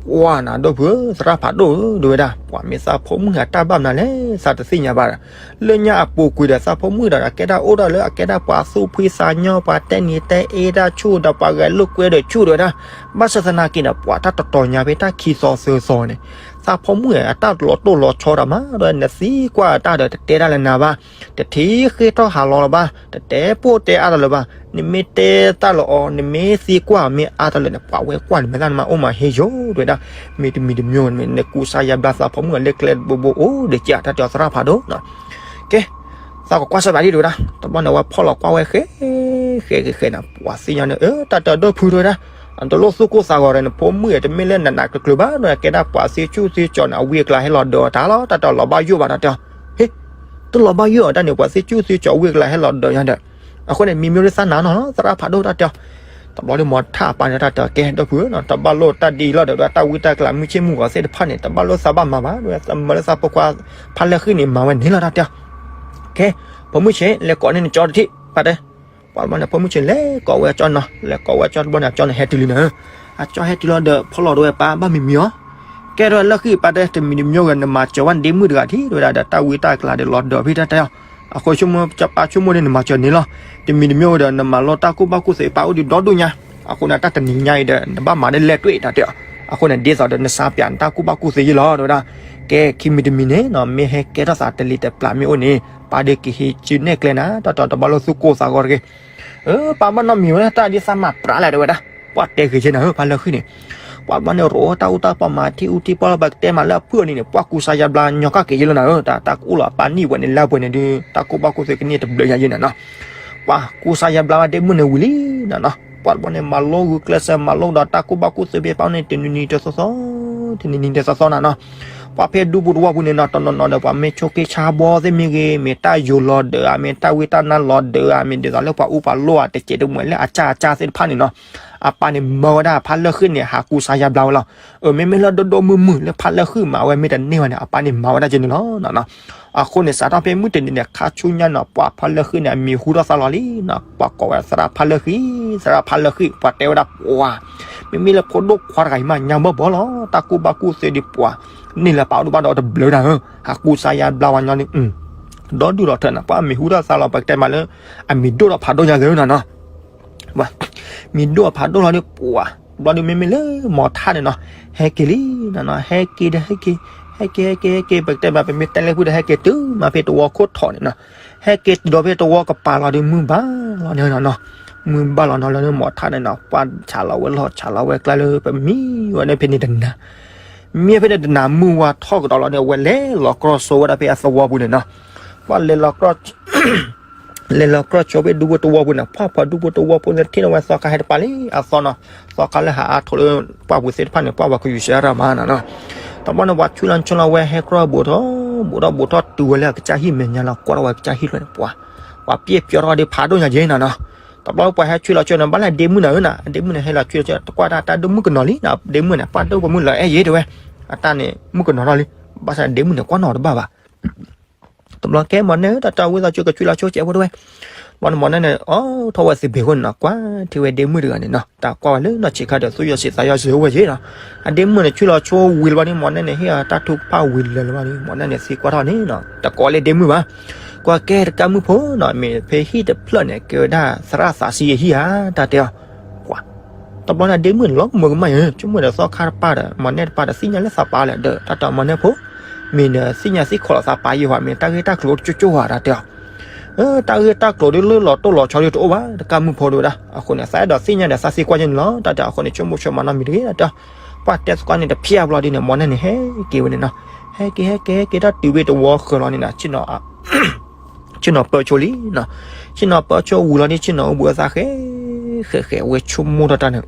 ပှၤနီၤဒိၣ်ဖုဧၢ သရၣ်ဖးဒိၣ်ဧၢ တဲဝဲဒၣ် ပှၤမ့ၢ်သးဖိမုၣ်ဂၤတၢ်ဘၣ်မနုၤလဲၣ် သးတသ့ၣ်ညါဘၣ်ဒီး လၢညါအပူၤကွံာ်ဒီးသးဖိမုၣ်ဒီး အကဲဒၣ်အိၣ်ထီၣ်လၢအကဲဒၣ်ပှၤသူၣ်ဖှံသးညီ ပှၤတဲနံၤတဲအ့တၢ်ဆူၣ်ဒီးပှၤဂဲၤလိာ်ကွဲဒီးဆူၣ် တဲဝဲဒၣ်. ဘၣ်ဆၣ်သနာ်က့ဒီး ပှၤတၢ်တတီၤညါဖဲတၢ်ခံသီသၢသီန့ၣ် သးဖိမုၣ်အတၢ်လီၤတိၢ်လီၤဆီတၢ်မး ဒီးနသံကွၢ်အတၢ်ဒီးတတဲတၢ်လၢနၤဘၣ်, တထံၣ်ဃ့ထီၣ်ဟးလီၤလၢၤဘၣ်, တတဲပိၢ်တဲအါတၢ်လၢၤဘၣ်. နမ့ၢ်တဲတၢ်လၢအီၤ နမ့ၢ်သံကွၢ်မ့ၢ်အါတၢ်လၢာ်န့ၣ် ပှၤဝဲကွၢ်န့ၣ် မ့ၢ်သးနမၤအိၣ်မၤဟ့ယိာ် တဲဝဲဒၣ်. မ့တမံၤတမံၤန့ၣ် နကူစါယါဘျါသးဖိမုၣ်အလၢကျဲတဘိဘိအိၣ်ဒီးကး တၢ်တဲအီၤသရၣ်ဖးဒိၣ်. ကဲ သးကကွၢ်စၢၤဘၣ်ဒံး တဲဝဲဒၣ်. တဘျီန့ၣ် အဝဲဖီၣ်လီၤကွၢ်ဝဲဃဲ ဃဲဃဲဃဲန့ၣ် ပှၤသ့ၣ်ညါန့ၣ် အၢ တၢ်တဲအီၤဒိၣ်ဖု တဲဝဲဒၣ်. တလိၣ်သူၣ်ကိၢ်သးဂီၤဒီး နဖိမုၣ်တမ့ၢ်လၢနနးကျၢၤကျၢၤဘၣ်, ကဲဒၣ်ပှၤသ့ၣ်ဆူၣ်သ့ၣ်ကၠီၤန့ၣ် အဝံအကျါဟဲလီၤဒၢးအီၤတၢ်လီၤ, တၢ်တလီၤဘၣ်ယိၣ်ဘၣ်တၢ်တဲအီၤ, ဟ့, တလီၤဘၣ်ယိၣ်အီၤတၢ်န့ၣ် ပှၤသ့ၣ်ဆူၣ်သ့ၣ်ကၠီၤဝံအကျါဟဲလီၤဒၢးညါဒီး, အဃိန့ၣ် မံမံလၢသးနၤနီၤလီၤ သရၣ်ဖးဒိၣ်တၢ်တဲအီၤ, တဘျီဒီးမ့ၢ်ထၣ်အပၢ်န့ၣ်တၢ်တဲအီၤ ကဲဒီပုၢ်ဧၢနီၤ တဘၣ်လိၣ်တၢ်ဒ်အံၤလီၤဒီး တၢ်ဝံတၢ်ကျါမုၢ်ဆ့ၣ်မုၢ်ဂီၤသ့ၣ်တဖၣ်န့ၣ် တဘၣ်လိၣ်သးဘၣ်မၤဘၣ်, မၤလၢသးဖိခွါ ဖါလၢဃံၣ်န့ၣ် မၤဝဲန့ၣ်လီၤတၢ်တဲအီၤ, ကဲ, ဖိမုၣ်ဆ့း လဲၤကိးန့ၢ်နကၠီတထံၣ် ပှၤတဲ, ပှၤတဘျီန့ၣ် ဖိမုၣ်ဆ့းလဲၤကိးဝဲအကၠီနီၤ လဲၤကိးဝဲအကၠီတဘျီန့ၣ် အကၠီန့ၣ်ဟဲတုၤလံနၤဧၢ, အကၠီဟဲတုၤလီၤဒီး ဖီလီၤဒဝဲပၢ်ဘၣ်မံမံအီၤ, ကဲထီၣ်လၢဃံၣ်ပၢ်တဲ တမံၤတမံၤဂ့ၤ နမၤစၢၤဝဲနဒ့မုၣ်တဂၤထံၣ် တဲဝဲဒၣ်ဒီး တၢ်ဝံတၢ်ကျါဒီးလီၤဒၢးဖဲတၢ်တဲအီၤ, အဃိဆိကမိၣ် ပၢ်ဆိကမိၣ်န့ၣ် နမၤစၢၤန့ၣ်လီၤ, တမံၤတမံၤဂ့ၤဒီး နမၤလိတၢ်ကူၣ်ဘၣ်ကူၣ်သ့ပၢ်အိၣ်ဒံးဒီဒူၣ်ညါ, အဃိန့ၣ် တၢ်တနံၤညါအံၤဒီး နဘၣ်မၤဒ်လဲၣ်တွံၢ်တၢ်တဲအီၤ, အဃိန့ၣ် ဒ်သိးဒီး နစါပၠးနတၢ်ကူၣ်ဘၣ်ကူၣ်သ့ယ့ၣ်လီၤ တဲဝဲဒၣ်, ကဲ ခံမံၤတမံၤန့ၣ်နီၤ မ့ၢ်ဟဲကဲထီၣ်သးတလံၤတပျၢ်မ့ၢ်အိၣ်န့ၣ် ပၢ်ဒီးကဟ့ၣ်စုနဲၣ်ကျဲနၤ တၢ်တဘၣ်လိၣ်သူၣ်ကိၢ်သးဂီၤတဂ့ၤ ပၢ်ဘၣ်နီတမံၤဝဲ တၢ်ဒ်သးမၤပြးလဲၣ်တဲဝဲဒၣ်, ပှၤတဲဂ့ၤက့နၤဧၢ ဖါလၢဃံၣ်န့ၣ်, ပှၤဘျီန့ၣ် ရိၣ်တၢ်အူတၢ်ပီမၤထံၣ်အူထံၣ်ပီလၢပကတဲမးလၢအဖုၣ်အီၤန့ၣ်န့ၣ် ပှၤကူစါယါဘျါညီကၣ်က့ၤယ့ၣ်လီၤနၤဧၢ, တၢ်တၢ်ကအိၣ်လီၤအပၢ်နံၣ်ဝဲန့ၣ် လၢပှဲၤန့ၣ်ဒုး တၢ်ကူၣ်ဘၣ်ကူၣ်သ့ကန့ၢ်တဘျုးညါယ့ၣ်နၤနီၤ, ပှၤကူစါယါဘျါဝဲဒ့မုၣ်န့ၣ်ဝံၤလံနၤနီၤ, ပှၤဘျီန့ၣ် မၤလိဂုာ်ကျဲးစၢးမၤလိဒီးတၢ်ကူၣ်ဘၣ်ကူၣ်သ့ဖဲပၢ်န့ၣ် တနံၤနံၤတသီသီ, တနံၤနံၤတသီသီနၤနီၤ ပှၤဖဲဒူပူၤသဝီပူၤန့ၣ်နီၤ တနီၤနီၤဒီး ပှၤမ့ၢ်ဆိးက့ဆါဘီသ့ၣ်မ့ၢ်ဂ့ၤ, မ့ၢ်တၢ်ယိၤလီၤဒၢးဧါ, မ့ၢ်တၢ်ဝံတၢ်နါလီၤဒၢးဧါ, မ့ၢ်ဒ်သိးလၢပှၤအူပှၤလိၣ်ဧါ, တစဲးတမှဲးလၢအကၢ်အကၢ်သ့ၣ်တဖၣ်န့ၣ်နီၤ, အပၢ်န့ၣ်မၢဝဲဒၣ်ဖါလၢဃံၣ်န့ၣ် ဟးကူစါယါဘျါဝဲလီၤ. အမ့မ့ၢ်လၢဒိၣ်ဒိၣ်မုၢ်မုၢ်လၢဖါလၢဃံၣ်မၤဝဲမ့ၢ်တန့ၢ်ဝဲန့ၣ် အပၢ်န့ၣ်မၤဝဲဒၣ်က့န့ၣ်လီၤ. အဃိန့ၣ် စးထီၣ်ဖဲမုၢ်တနံၤန့ၣ် ခါဆူညါနီၤ ပှၤဖါလၢဃံၣ်န့ၣ် အမံၤဟူထီၣ်သါလီၤလံနီၤ, ပှၤကိးဝဲသရၣ်ဖါလၢဃံၣ်, သရၣ်ဖါလၢဃံၣ်, ပှၤတဲဝဲဒၣ်ပှၤ, မ့မ့ၢ်လၢဖိဒိၣ်ခွါတဂၤအံၤမး ညါဘီဘီလီၤ, တၢ်ကူၣ်ဘၣ်ကူၣ်သ့ဒ်ပှၤ န့ၢ်လၢပာ်အိၣ်ဒံးဘၣ်ဒီးတဘျုးတၢ်ဧၢ, ဟးကူစါယါဘျါဝဲညီန့ၣ်, ဒီဒူၣ်ဒီးထၢၣ်န့ၣ် ပှၤအမံၤဟူထီၣ်သါလီၤ ပကတဲမးလၢ အမံၤဒိၣ်ဒီးဖးဒိၣ်ညါသ့နီၤနီၤ မံၤဒိၣ်အဖးဒိၣ်လီၤဒ်ပှၤ, ဘျီဒုးမ့မ့ၢ်လၢမီၤထၣ်န့ၣ်နီၤ, ဟဲက့ၤလံနီၤနီၤ, ဟဲက့ၤဒီးဟဲက့ၤ, ဟဲက့ၤ ဟဲက့ၤ ဟဲက့ၤ ပကတဲမး ပမ့ၢ်တဲလၢဖုဒီး ဟဲက့ၤတုၤမးဖဲသဝီခိၣ်ထီၣ်န့ၣ်နီၤ, ဟဲက့ၤတုၤဒီးဖဲသဝီကပၤလီၤဒုး မုၢ်ဘၣ်လီၤန့ၣ်နီၤ, မုၢ်ဘၣ်လီၤနီၤ လၢမီၤထၣ်န့ၣ်နီၤ ပှၤဆးလီၤဝဲလီၢ် ဆးလီၤဝဲကျါလၢပမံဝဲန့ၣ်ဖဲန့ၣ်တနၤ, မ့ၢ်ဖဲန့ၣ်တနၤမုၢ်ဝါထီၣ်ကဒီးလီၤန့ၣ် အဝဲလဲၤလီၤကြီဆိဝဲဒၣ်ဖဲအသဝီပူၤန့ၣ်နီၤ, ပှၤလဲၤလီၤကြီ လဲၤလီၤကြီဆိဖဲဒူပူၤသဝီပူၤန့ၣ် ပှၤဖီဒူပူၤသဝီဖိသ့ၣ်ထံၣ်န့ၢ်ဝဲသီခါဟဲတပၤလံ အသီနီၤ, သီခါလၢဟးအါထီၣ်လၢပှၢ်ပူၤသ့ၣ်တဖၣ်န့ၣ် ပှၤဝဲကယူၤစဲရၣ်မးနီၤနီၤ, တဘျီန့ၣ် ပှၤဆူၣ်လီၤဆူၣ်လီၤဝဲဟဲကြီဘူးထီၣ်, ဘူးထီၣ်ဘူးထီၣ်တုၤဝဲလၢအကစၢ်ဟံၣ်မဲာ်ညါလီၤ ကွၢ်ထီၣ်ဝဲကစၢ်ဟံၣ်ဖျၢၣ်န့ၣ် ပှၤ, ပှၤပျဲၢ်ပျီထီၣ်ဒ်ဖးဒိၣ်ညါက့နီၤနီၤ, တဘျီပှၤဟဲဆူၣ်လီၤဆူၣ်န့ၣ် ဘၣ်လဲၣ်ဒ့မုၣ်နၤဧၢနီၤ, ဒ့မုၣ်န့ၣ် ဟဲလီၤဆူၣ်လီၤဆူၣ် တကွၢ်တၢ်တၢ်ဒိၣ်မုၣ်ကနီၤလံနီၤ, ဒ့မုၣ်န့ၣ် ပှၤဒိၣ်ပှၤမုၣ်လီၤအဲၣ်ယ့ၤတဲဝဲ, အတၢ်န့ၣ်မုၣ်ကနီၤထီၣ်လံ, ဘၣ်ဆၣ်ဒ့မုၣ်န့ၣ် ကွၢ်နီၤတဘၣ်ဘၣ် တဘျီကဲမီၤနဲၣ် တၢ်တၢ်ဝံသးစူၤကဆူၣ်လီၤဆိကဲးဖိတဝဲ, ဘျီန့ၣ်မီၤနဲၣ်န့ၣ် အိးထီၣ်ဝဲသဘ့ၣ်အဃိန့ၣ်နီၤ ကွၢ်ထံဝဲဒ့မုၣ်တဂၤန့ၣ်နီၤ တၢ်ကွၢ်ဝဲလၢနီၢ်ဆံးခါဒီး သူၣ်ယီၤဆံးသးယီၤဆံးအိၣ်ဝဲက့နီၤ, အဒ့မုၣ်န့ၣ် ဆူၣ်လီၤဆိဝံၤလီၤဘၣ်န့ၣ် မီၤနဲၣ်န့ၣ် ဟ့ၣ်အတၢ်ထုကဖၣ်ဝံၤလၢာ်လီၤဘၣ်န့ၣ် မီၤနဲၣ်န့ၣ် သံကွၢ်ထီၣ်န့ၣ်နီၤ တကိးလၢဒ့မုၣ်ဘၣ်, ကွၢ်ကဲတကးမုၣ်ဖိနီၤ မ့ၢ်ဖဲဟံၣ်တဖျၢၣ်န့ၣ် ကဲဝဲဒၣ်သရၣ်သးဆံးအဟံၣ်ဧါ တၢ်တဲအီၤ, ကွၢ် တဘျီန့ၣ် ဒ့မုၣ်န့ၣ် လီၤကမၢကမၣ်ယဲ ဆိကမိၣ်ဒီးသီခါတပၤဒီး မီၤနဲၣ်တပၤဒီး သ့ၣ်ညါလၢသးပာ်လဲၣ်ဒီး တၢ်တမီၤနဲၣ်ဖိ မ့ၢ်ဒီးသ့ၣ်ညါသံခီၣ်လီၤသးပာ်ယဲၢ်ဟီ မ့ၢ်တၢ်ဂ့ၢ်တၢ်ကျိၤတကၠိကၠိဧါ တၢ်တဲအီၤ, တၢ်ဂ့ၢ်တၢ်ကျိၤဒ်လၢလီၤတိၢ်လီၤဆီဒ်တအိၣ်ဘၣ် တကးမုၣ်ဖိဒ်ဝဲဒၣ် အဃိန့ၣ် သးအဲၣ်ဒိးသ့ၣ်ညါဒီးသးသံကွၢ်ယဲၢ်န့ၣ်လီၤ တၢ်တဲအီၤ အဃိန့ၣ် ဆိကမိၣ်ဆိကမးနီတမံၤတဂ့ၤ တၢ်တဲအီၤ, ပှၤတဲသကိးန့ၣ်တဖျၢၣ်ဘျီဒ်န့ၣ် မီၤနဲၣ်န့ၣ် ဟဲက့ၤဝဲန့ၣ်နီၤ, ဟဲက့ၤ ဟဲက့ၤ ဟဲက့ၤ တၢ်တုၤဝဲတဝီဃၢၤလီၤန့ၣ်နီၤ ဆ့ၣ်နီၤပၢဆိလံနီၤ, ဆ့ၣ်နီၤပၢဆိဝံၤလီၤဒ်ဆ့ၣ်နီၤအိၣ်ဘှံးအသးဃဲ ဃဲ ဃဲ ဝဲဆိကမိၣ်ထီၣ်တၢ်န့ၣ်,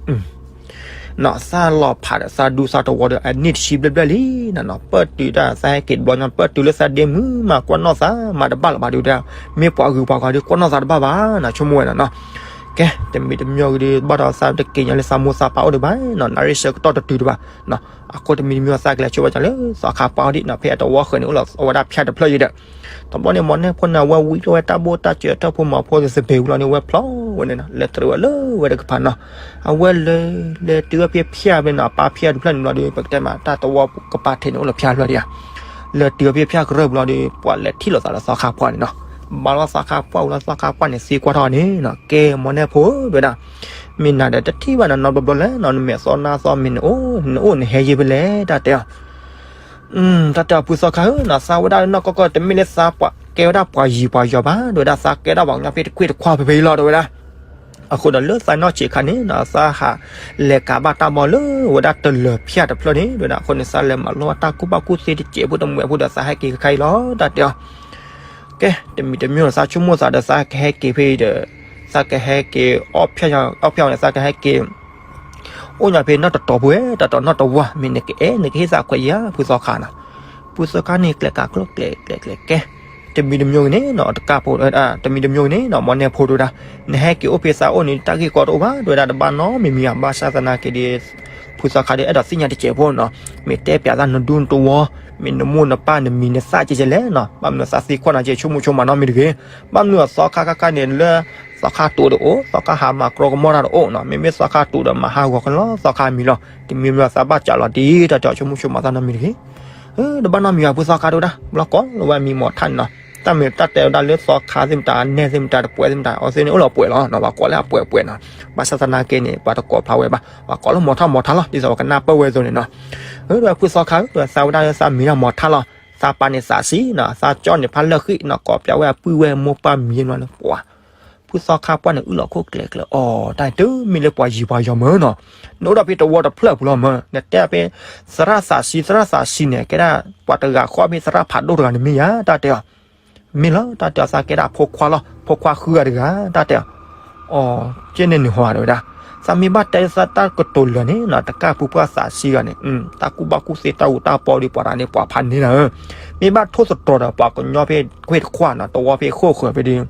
နီၤ သးလီၤဖးဒီးသးဒူသးတဝီဒီး အနံၣ်တဆံဘျဲၣ်ဘျဲၣ်လံနီၤနီၤ ပၢၢ်တုၤတၢ်သးဟဲက့ၤတဘျီညါ ပၢၢ်တုၤလၢသးဒ့မုၣ်မး ကွၢ်နီၣ်သးမးတဘၣ်လၢၤဘၣ်ဒုးဒၣ်, မ့ၢ်ပှၤဂုၤပှၤဂၤဒုး ကွၢ်နီၣ်သးတဘၣ်ဘၣ်နီၤ ဆိကမိၣ်ဝဲနီၤနီၤ, ကဲ တမံၤတမံၤဂ့ၤဒုး ဘၣ်ဒီးသးတက့ၤညါလၢသးမိၢ်သးပၢ်အိၣ်ဒံးဘၣ်နီၤ နၣ်ရံၣ်ဆၢကတီၢ်တတုၤဒံးဘၣ်နီၤ, အဃိတမံၤတမံၤသးကလဲၤဆိဝဲဒၣ်လၢသီခါပှၢ်အီၤဒံးနီၤ ဖဲအတဝီဃၢၤန့ၣ် အိၣ်လီၤအဝဲဒၣ်ဖၠၣ်တဖျၢၣ်ယံၤဒီး တဘျီန့ၣ် မီၤနဲၣ်ဖိန့ၣ်အဝဲဝံၤလီၤဝဲတၢ်ဘိၣ်တၢ်စၢၤတၢ်ဖိမၤဖိသ့ၣ်သဘ့ၣ်ဝံၤလီၤန့ၣ် အဝဲဖျီဝဲန့ၣ်နီၤ လဲၤတရံးဝဲလၢဝဲတကပၤနီၤ, အဝဲလဲၤ လဲၤတုၤဝဲဖဲဖၠၣ်ဖဲနီၤ အပၢ်ဖၠၣ်တဖျၢၣ်န့ၣ်ဘျီဒီး ပကတဲမး တၢ်တဝီကပၤထဲန့ၣ်အိၣ်လၢဖၠၣ်တဖျၢၣ်ဒံးဧါ, လဲၤတုၤဝဲဖဲဖၠၣ်ကရၢၢ်ဘျီဒီး ပှၤလဲၤထံၣ်လိာ်သးလၢသီခါပှၢ်န့ၣ်နီၤ, ဘၣ်လီၤသီခါပှၢ်ဝံၤလီၤသီခါပှၢ်န့ၣ် သံကွၢ်ထီၣ်န့ၣ်နီၤ ကဲမီၤနဲၣ်ဖိဧၢ တဲဝဲဒၣ် မ့ၢ်နၤဒီးတထံၣ်ဘၣ်နၤ နီတဘျီဘျီလဲၣ်နီၤ နမဲာ်သီနါသီမ့ၢ်နအိၣ် နအိၣ်နဟဲယ့ၢ်ဖဲလဲၣ် တၢ်တဲအီၤ တၢ်တဲအီၤဖုသီခါဧၢနီၤ သးဝဲဒၣ်နီၢ်ကီၢ်ကီၢ် တမ့ၢ်လၢသးပှၤကဲဝဲဒၣ်ပှၤယံၤပှၤယီၤဘၣ် ဒ်ဝဲဒၣ်သးကဲဒၣ်ပှၤကညီဖဲတခွ့တခွါဖဲဖဲအံၤလီၤ တဲဝဲဒၣ်, အဃိဒီးလၢသးနီၢ်ဆံးခါန့ၣ်နီၤ သးဟးလဲၤကးဘၣ်တၢ်မီၤလၢဝဲဒၣ်တလၢၤဖၠၣ်တဖျၢၣ်န့ၣ် တဲဝဲဒၣ် အဃိန့ၣ် သးလဲၤမၤလိတၢ်ကူၣ်ဘၣ်ကူၣ်သ့တစဲးဖိတမှဲးဖိဒီး သးဟဲက့ၤခဲခါအံၤလီၤ တၢ်တဲအီၤ ကဲ တမံၤတမံၤဒီး သးဆိကမိၣ်သးဒီး သးကဟဲက့ၤဖဲအံၤဒီး သးကဟဲက့ၤ အီၣ်ဖၠၣ် အီၣ်ဖၠၣ်န့ၣ် သးကဟဲက့ၤ အိၣ်ညါဖဲနီၢ်တတီၤပူၤဝဲ တၢ်တီနီၢ်တဝါ မ့ၢ်နကအဲၣ် နကဟ့ၣ်သးခွဲးယၤ ဖုသီခါနီၤ. ဖုသီခါန့ၣ် ကျဲၤကးကျိကျဲၤကျဲၤကျဲၤကဲ တမံၤတမံၤဂ့ၤန့ၣ်နီၤ တကးဖိ တမံၤတမံၤဂ့ၤန့ၣ်နီၤ မီၢ်နဲၣ်ဖိတဲဝဲဒၣ် နဟဲက့ၤအိၣ်ဖဲသးအိၣ်န့ၣ် တၢ်ဂ့ၢ်ကီတအိၣ်ဘၣ် တဲဝဲဒၣ် တဘၣ်နီတမံၤမံၤဧါ ဘၣ်ဆၣ်သနာ်က့ဒီး ဖုသီခါဒီး အဲၣ်ဒိးသ့ၣ်ညါတစဲးဖိနီၤ မ့ၢ်တဲပၠးသးနဒူနတဝီ မ့ၢ်နမိၢ်နပၢ်နမံၤနသၣ်ကဲကဲလဲၣ်နီၤ ဘၣ်မနုၤသးသ့ခွါနီၤ ကဲဆိကမိၣ်ဆိမးနီတမံၤတဂ့ၤ ဘၣ်မနုၤအသီခါခါခါန့ၣ်လၢ သီခါတူာ်ဒီးအိၣ် သီခါဟးမၤကြီကမီၣ်တၢ်ဒီးအိၣ်နီၤ မ့မ့ၢ်သီခါတူာ်ဒီးမၤဟးဂီၤကလီသီခါမံၤလီၤ တမံၤမံၤသးဘၣ်ကးလီၤဒ်တၢ်တဲအီၤဆိကမိၣ်ဆိမးသးနီတမံၤတဂ့ၤ တဘၣ်နီတမံၤဘၣ် ဖုသီခါတဲဝဲဒၣ် ဘျီကိးလီၤဝဲအမံၤမီၢ်ထၣ်န့ၣ်နီၤ တၢ်မ့ၢ်တၢ်တဲဝဲဒၣ်လၢသီခါသ့ၣ်မတၤ နဲၣ်သ့ၣ်မတၤ တပှဲၤသ့ၣ်မတၤ အဝဲသ့ၣ်န့ၣ်အိၣ်လၢအပှဲၤလီၤနီၤ ပှၤကိးလၢအပှဲၤပှဲၤနီၤ ဘၣ်ဆၣ်သနာ်က့န့ၣ် ပှၤတကိးဖျါဝဲဘၣ် ပှၤကိးလၢမီၢ်ထၣ်မီၢ်ထၣ်လီၤ ဒ်သိးပှၤကနၢ်ပၢၢ်ဝဲအသိးန့ၣ်နီၤ ဒီးဖုသီခါ ဒီးသးဝဲဒၣ်လၢသးမံၤဒၣ်မီၢ်ထၣ်လီၤ သးပၢ်န့ၣ်သးဆံးနီၤ သးကၠီန့ၣ်ဖးလၢာ်ဃံနီၤ ကိးပၠးဝဲအပုၢ်ဝဲၢ်မိၢ်ပၢ်မံၤန့ၣ်ပှၤ ဖုသီခါပှၢ်န့ၣ် အုၣ်လီၤခိၣ်ကျဲၤကျဲၤ အီၤ တၢ်တမ့ၢ်လၢပှၤယံၤပှၤယီၤမၢနီၤ နအိၣ်ဒီးဖဲတဝီတဖျၢၣ်ပူၤလီၤမၢ နတဲဖဲ သရၣ်သးဆံး သရၣ်သးဆံးန့ၣ် ကဲဒၣ်ပှၤတဂၤဃီဖဲသရၣ်ဖးဒိၣ်တဂၤန့ၣ်မ့ၢ်ယၤ တၢ်တဲအီၤ မ့ၢ်လီၤ တၢ်တဲအီၤသးကဲဒၣ်အဖိခွါလီၤ ဖိခွါဃုဂၤတဂၤ တၢ်တဲအီၤ အီၤ ကဲန့ၣ်န့ၣ်ဟီတဲဝဲဒၣ် သးမ့ၢ်ဘၣ်တဲသးတၢ်ကတိၤလၢာ်န့ၣ်နီၤ တကးပူၤပှၢ်သးဆံးဂၤန့ၣ် တၢ်ကူၣ်ဘၣ်ကူၣ်သ့တၢ်အူတၢ်ပီဒီးပှၤတဂၤန့ၣ် ပှၤဖးန့ၢ်နၤဧၢ မ့ၢ်ဘၣ်ထိၣ်သတြီၤဒီးပှၤကညီဖဲကွ့ၢ်တခွးနီၤ တဝီဖဲဃိၣ်ဃၢၤဖဲဒီး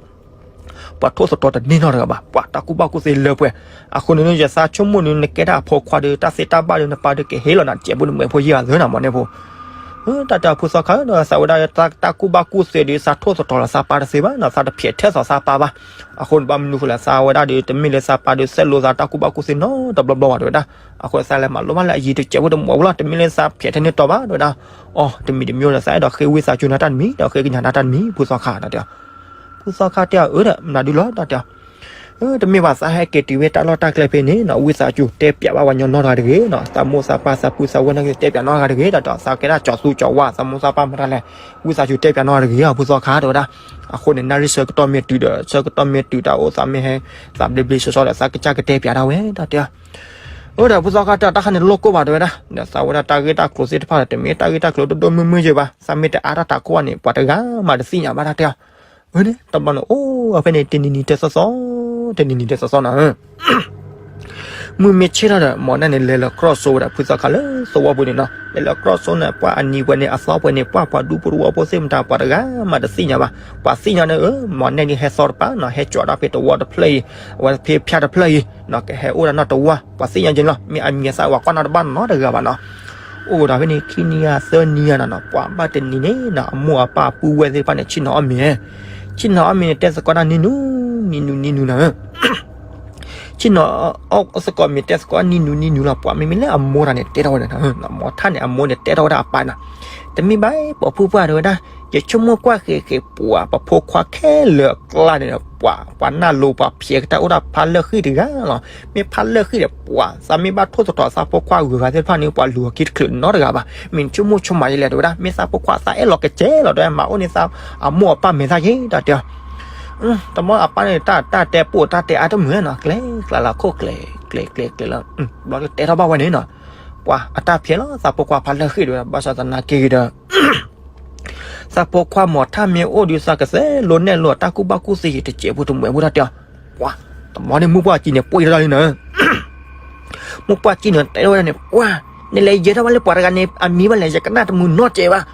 ပှၤထိၣ်သတြီၤတန့ၢ်နီတဂၤဘၣ် ပှၤတၢ်ကူၣ်ဘၣ်ကူၣ်သ့လၢပှဲၤ အဃိန့ၣ် ယသးဆိကမိၣ်န့ၣ် နကဲဒၣ်အဖိခွါဒီး တၢ်သ့တၢ်ဘၣ်ဒီးနပၢ်ဒီးကဟ့ၣ်လီၤနၤ တစဲးဖိတမှဲးဖိယံာ်ဂၤသၢနီၤ မီၢ်နဲၣ်ဖိ တၢ်တဲအီၤဖုသီခါဒီး သးဝဲဒၣ်တၢ်ကူၣ်ဘၣ်ကူၣ်သ့ဒီး သးထိၣ်သတြီၤလီၤသးပၢ်တသ့ဘၣ်နီၤ သးတဖျဲးထဲသိးသးပၢ်ဘၣ် အဃိန့ၣ် ဘၣ်မနုၤဃိလဲၣ် သးဝဲဒၣ်ဒီး တမ့ၢ်လၢသးပၢ်ဒီး ဆဲးလိာ်သးတၢ်ကူၣ်ဘၣ်ကူၣ်သ့နီတဘျီဘျီဘၣ်တဲဝဲဒၣ် အဃိသးလဲၤမၤလိဘၣ်လၢအယံၤတစဲးဖိတမှဲးဖိလီၤ တမ့ၢ်လၢသးဖျဲးထဲန့ၣ်တီဘၣ်တဲဝဲဒၣ် အီၤ တမံၤတမံၤဒီး သးအဲၣ်ဒိးဃ့ဝံသးစူၤနၤတၢ်တမံၤ ဒီးဃ့ကညးနၤတၢ်တမံၤ ဖုသီခါ တၢ်တဲအီၤ ဖုသီခါတဲအီၤ အၢ ဒီး မနုၤဒုလီၤ တၢ်တဲအီၤ တမ့ၢ်ဘၣ်သးဟဲက့ၤတုၤဝဲတၢ်လီၢ်တၢ်ကျဲဖဲန့ၣ်နီၤ ဝံသးစူၤ တဲပၠးဘၣ်ပှၤကညီနီတဂၤတဂ့ၤနီၤ သးမိၢ်သးပၢ်သးပုၢ်သးဝဲၢ်န့ၣ် တဲပၠးနီတဂၤတဂ့ၤ တၢ်တဲအီၤ သးကဲဒၣ်ကၠီၤသူကၠီၤဝါ သးမိၢ်သးပၢ်မတၤလဲၣ် ဝံသးစူၤတဲပၠးနီတဂၤတဂ့ၤ ဖုသီခါ တဲဝဲဒၣ် အဃိန့ၣ် နၣ်ရံၣ်ဆၢကတီၢ်မ့ၢ်တုၤဒီး ဆၢကတီၢ်မ့ၢ်တုၤတၢ်အိၣ်သးမ့ၢ်ဟဲ သးဘျ့ဘျ့ဆှီဆှီဒီး သးကစၢ်ကတဲပၠးဒၣ်ဝဲ တၢ်တဲအီၤ အၢ ဒီးဖုသီခါတဲအီၤ တၢ်ခါန့ၣ်လိၣ်ကိၢ်ဘၣ်တဲဝဲဒၣ် ဒီးသးဝဲဒၣ်တၢ်ဂ့ၢ်တၢ်ကျိၤသ့ၣ်တဖၣ်ဒီး တမ့ၢ်တၢ်ဂ့ၢ်တၢ်ကျိၤဒိၣ်ဒိၣ်မုၢ်မုၢ်ယဲဘၣ် သးမ့ၢ်တအါထီၣ်တၢ်ကိၢ်ဘၣ်န့ၣ် ပှၤတဂၤမးတသ့ၣ်ညါဘၣ် တၢ်တဲအီၤ အၢ န့ၣ် တဘျီန့ၣ် အိၣ်ဝဲဖဲန့ၣ် တနံၤနံၤတသီသီ တနံၤနံၤတသီသီနီၤ မုၢ်မ့ၢ်ဆ့ၣ်ထီၣ်ဒီး မီၢ်နဲၣ်န့ၣ် လဲၤလီၤကြီၣ်ဆိဝဲဒၣ်ဖုသီခါလၢသဝီပူၤန့ၣ်နီၤ လဲၤလီၤကြီၣ်ဆိန့ၣ် ပှၤအနံၤပှဲၤန့ၣ် အသီပှဲၤန့ၣ် ပှၤပှၤဒူပူတဝီဖိသ့ၣ်မတၤ ပှၤတဂၤမးတသ့ၣ်ညါဘၣ် ပှၤသ့ၣ်ညါန့ၣ် အၢ မီၢ်နဲၣ်ဒ်ဟဲသီတပၤနီၤ ဟဲကၠီၤဒၣ်ဖဲတဝီတဖျၢၣ်အံၤ အဝဲဖဲဖၠါတဖျၢၣ်အံၤနီၤ ကဟဲအိၣ်ဒၣ်နီတဝီ ပှၤသ့ၣ်ညါက့ၤလီၤ မ့ၢ်အမံၤအသၣ်ဝဲကွၢ်နီတဘၣ်နီတဂၤဘၣ်နီၤ အိၣ်ဒီးဖဲန့ၣ် ခံနံၤဧါ သၢနံၤဧါနီၤနီၤ ပှၤဘၣ်တနံၤန့ၣ်နီၤ အမိၢ်အပၢ်အပုၢ်ဝဲၢ်သ့ၣ်တဖၣ်န့ၣ် ဆ့ၣ်နီၤအီၣ်မ့ၤ ဆ့ၣ်နီၤအီၣ်မ့ၤန့ၣ် တဲသကိးတၢ်နံၤနူၤ နံၤနူၤ နံၤနူၤနီၤ ဆ့ၣ်နီၤအီၣ်သကိးမ့ၤ တဲသကိးနံၤနူၤ နံၤနူၤလီၤ ပှၤမ့မ့ၢ်လၢအမိၢ်တဂၤန့ၣ် တဲထီၣ်ဝဲဒၣ် မီၢ်ထၣ်န့ၣ် အမိၢ်န့ၣ် တဲထီၣ်ဝဲဒၣ်အပၢ်နီၤ တမ့ၢ်ဘၣ် ပိာ်ဖုပှၢ်တဲဝဲဒၣ် ယဆိကမိၣ်ကွၢ်ဃဲၤဃဲၤ ပှၤ ပဖိခွါခဲလၢာ်အကျါန့ၣ်ဒီး ပှၤ ပှၤနၢ်လိၤ ပှၤဖျဲးကတၢၢ်အိၣ်ဒၣ်ဖးလၢာ်ဃံတဂၤလီၤ မ့ၢ်ဖးလၢာ်ဃံဒီး ပှၤ သးမ့ၢ်ဘၣ်ထိၣ်သတြီၤသးဖိခွါဂုၤဂၤသ့ၣ်တဖၣ်န့ၣ် ပှၤလူၤအခံတချုးနီတဂၤဘၣ် မ့ၢ်နဆိကမိၣ်ဆိကမးယလဲၣ် တဲဝဲဒၣ် မ့ၢ်သးဖိခွါသးအဲၣ်လီၤကစဲးလီၤ တဲဝဲ မၤအိၣ်န့ၢ်သးအမိၢ်အပၢ်မဲာ်သၣ်က့ၤ တၢ်တဲအီၤ တမီအပၢ်န့ၣ် တၢ် တၢ်တဲပိာ်တၢ်တဲအါတမုာ်နီၤ ကျဲၤကျဲၤလီၤခိၣ်ကျဲၤ ကျဲၤကျဲၤကျဲၤလီၤ ဘျီတဲထီၣ်ဘၣ်ဝဲန့ၣ်နီၤ ပှၤအတၢ်ဖျဲးလီၤ သးဖိခွါဖးလၢာ်ဃံတဲဝဲ ဘၣ်ဆၣ်သနာ်က့ဒီး သးဖိခွါမီၢ်ထၣ်မ့ၢ်အိၣ်ဒီးသးကစဲးလိနဲၣ်လိ တၢ်ကူၣ်ဘၣ်ကူၣ်သ့ယံၤတစဲးဖိတမှဲးဖိတၢ်တဲအီၤ ပှၤ တမီန့ၣ်မုၢ်ပှၢ်ကံန့ၣ် ပှ့ၤထီၣ်တၢ်လံနီၤ မုၢ်ပှၢ်ကံန့ၣ် တဲထီၣ်ဝဲဒၣ်န့ၣ် ပှၤ နလဲၤယဲၤထီၣ်ဘၣ်လၢပှၤတဂၤန့ၣ် အမံၤဘၣ်လဲၣ် ယကနၣ်တမုာ်နီတစဲးဘၣ်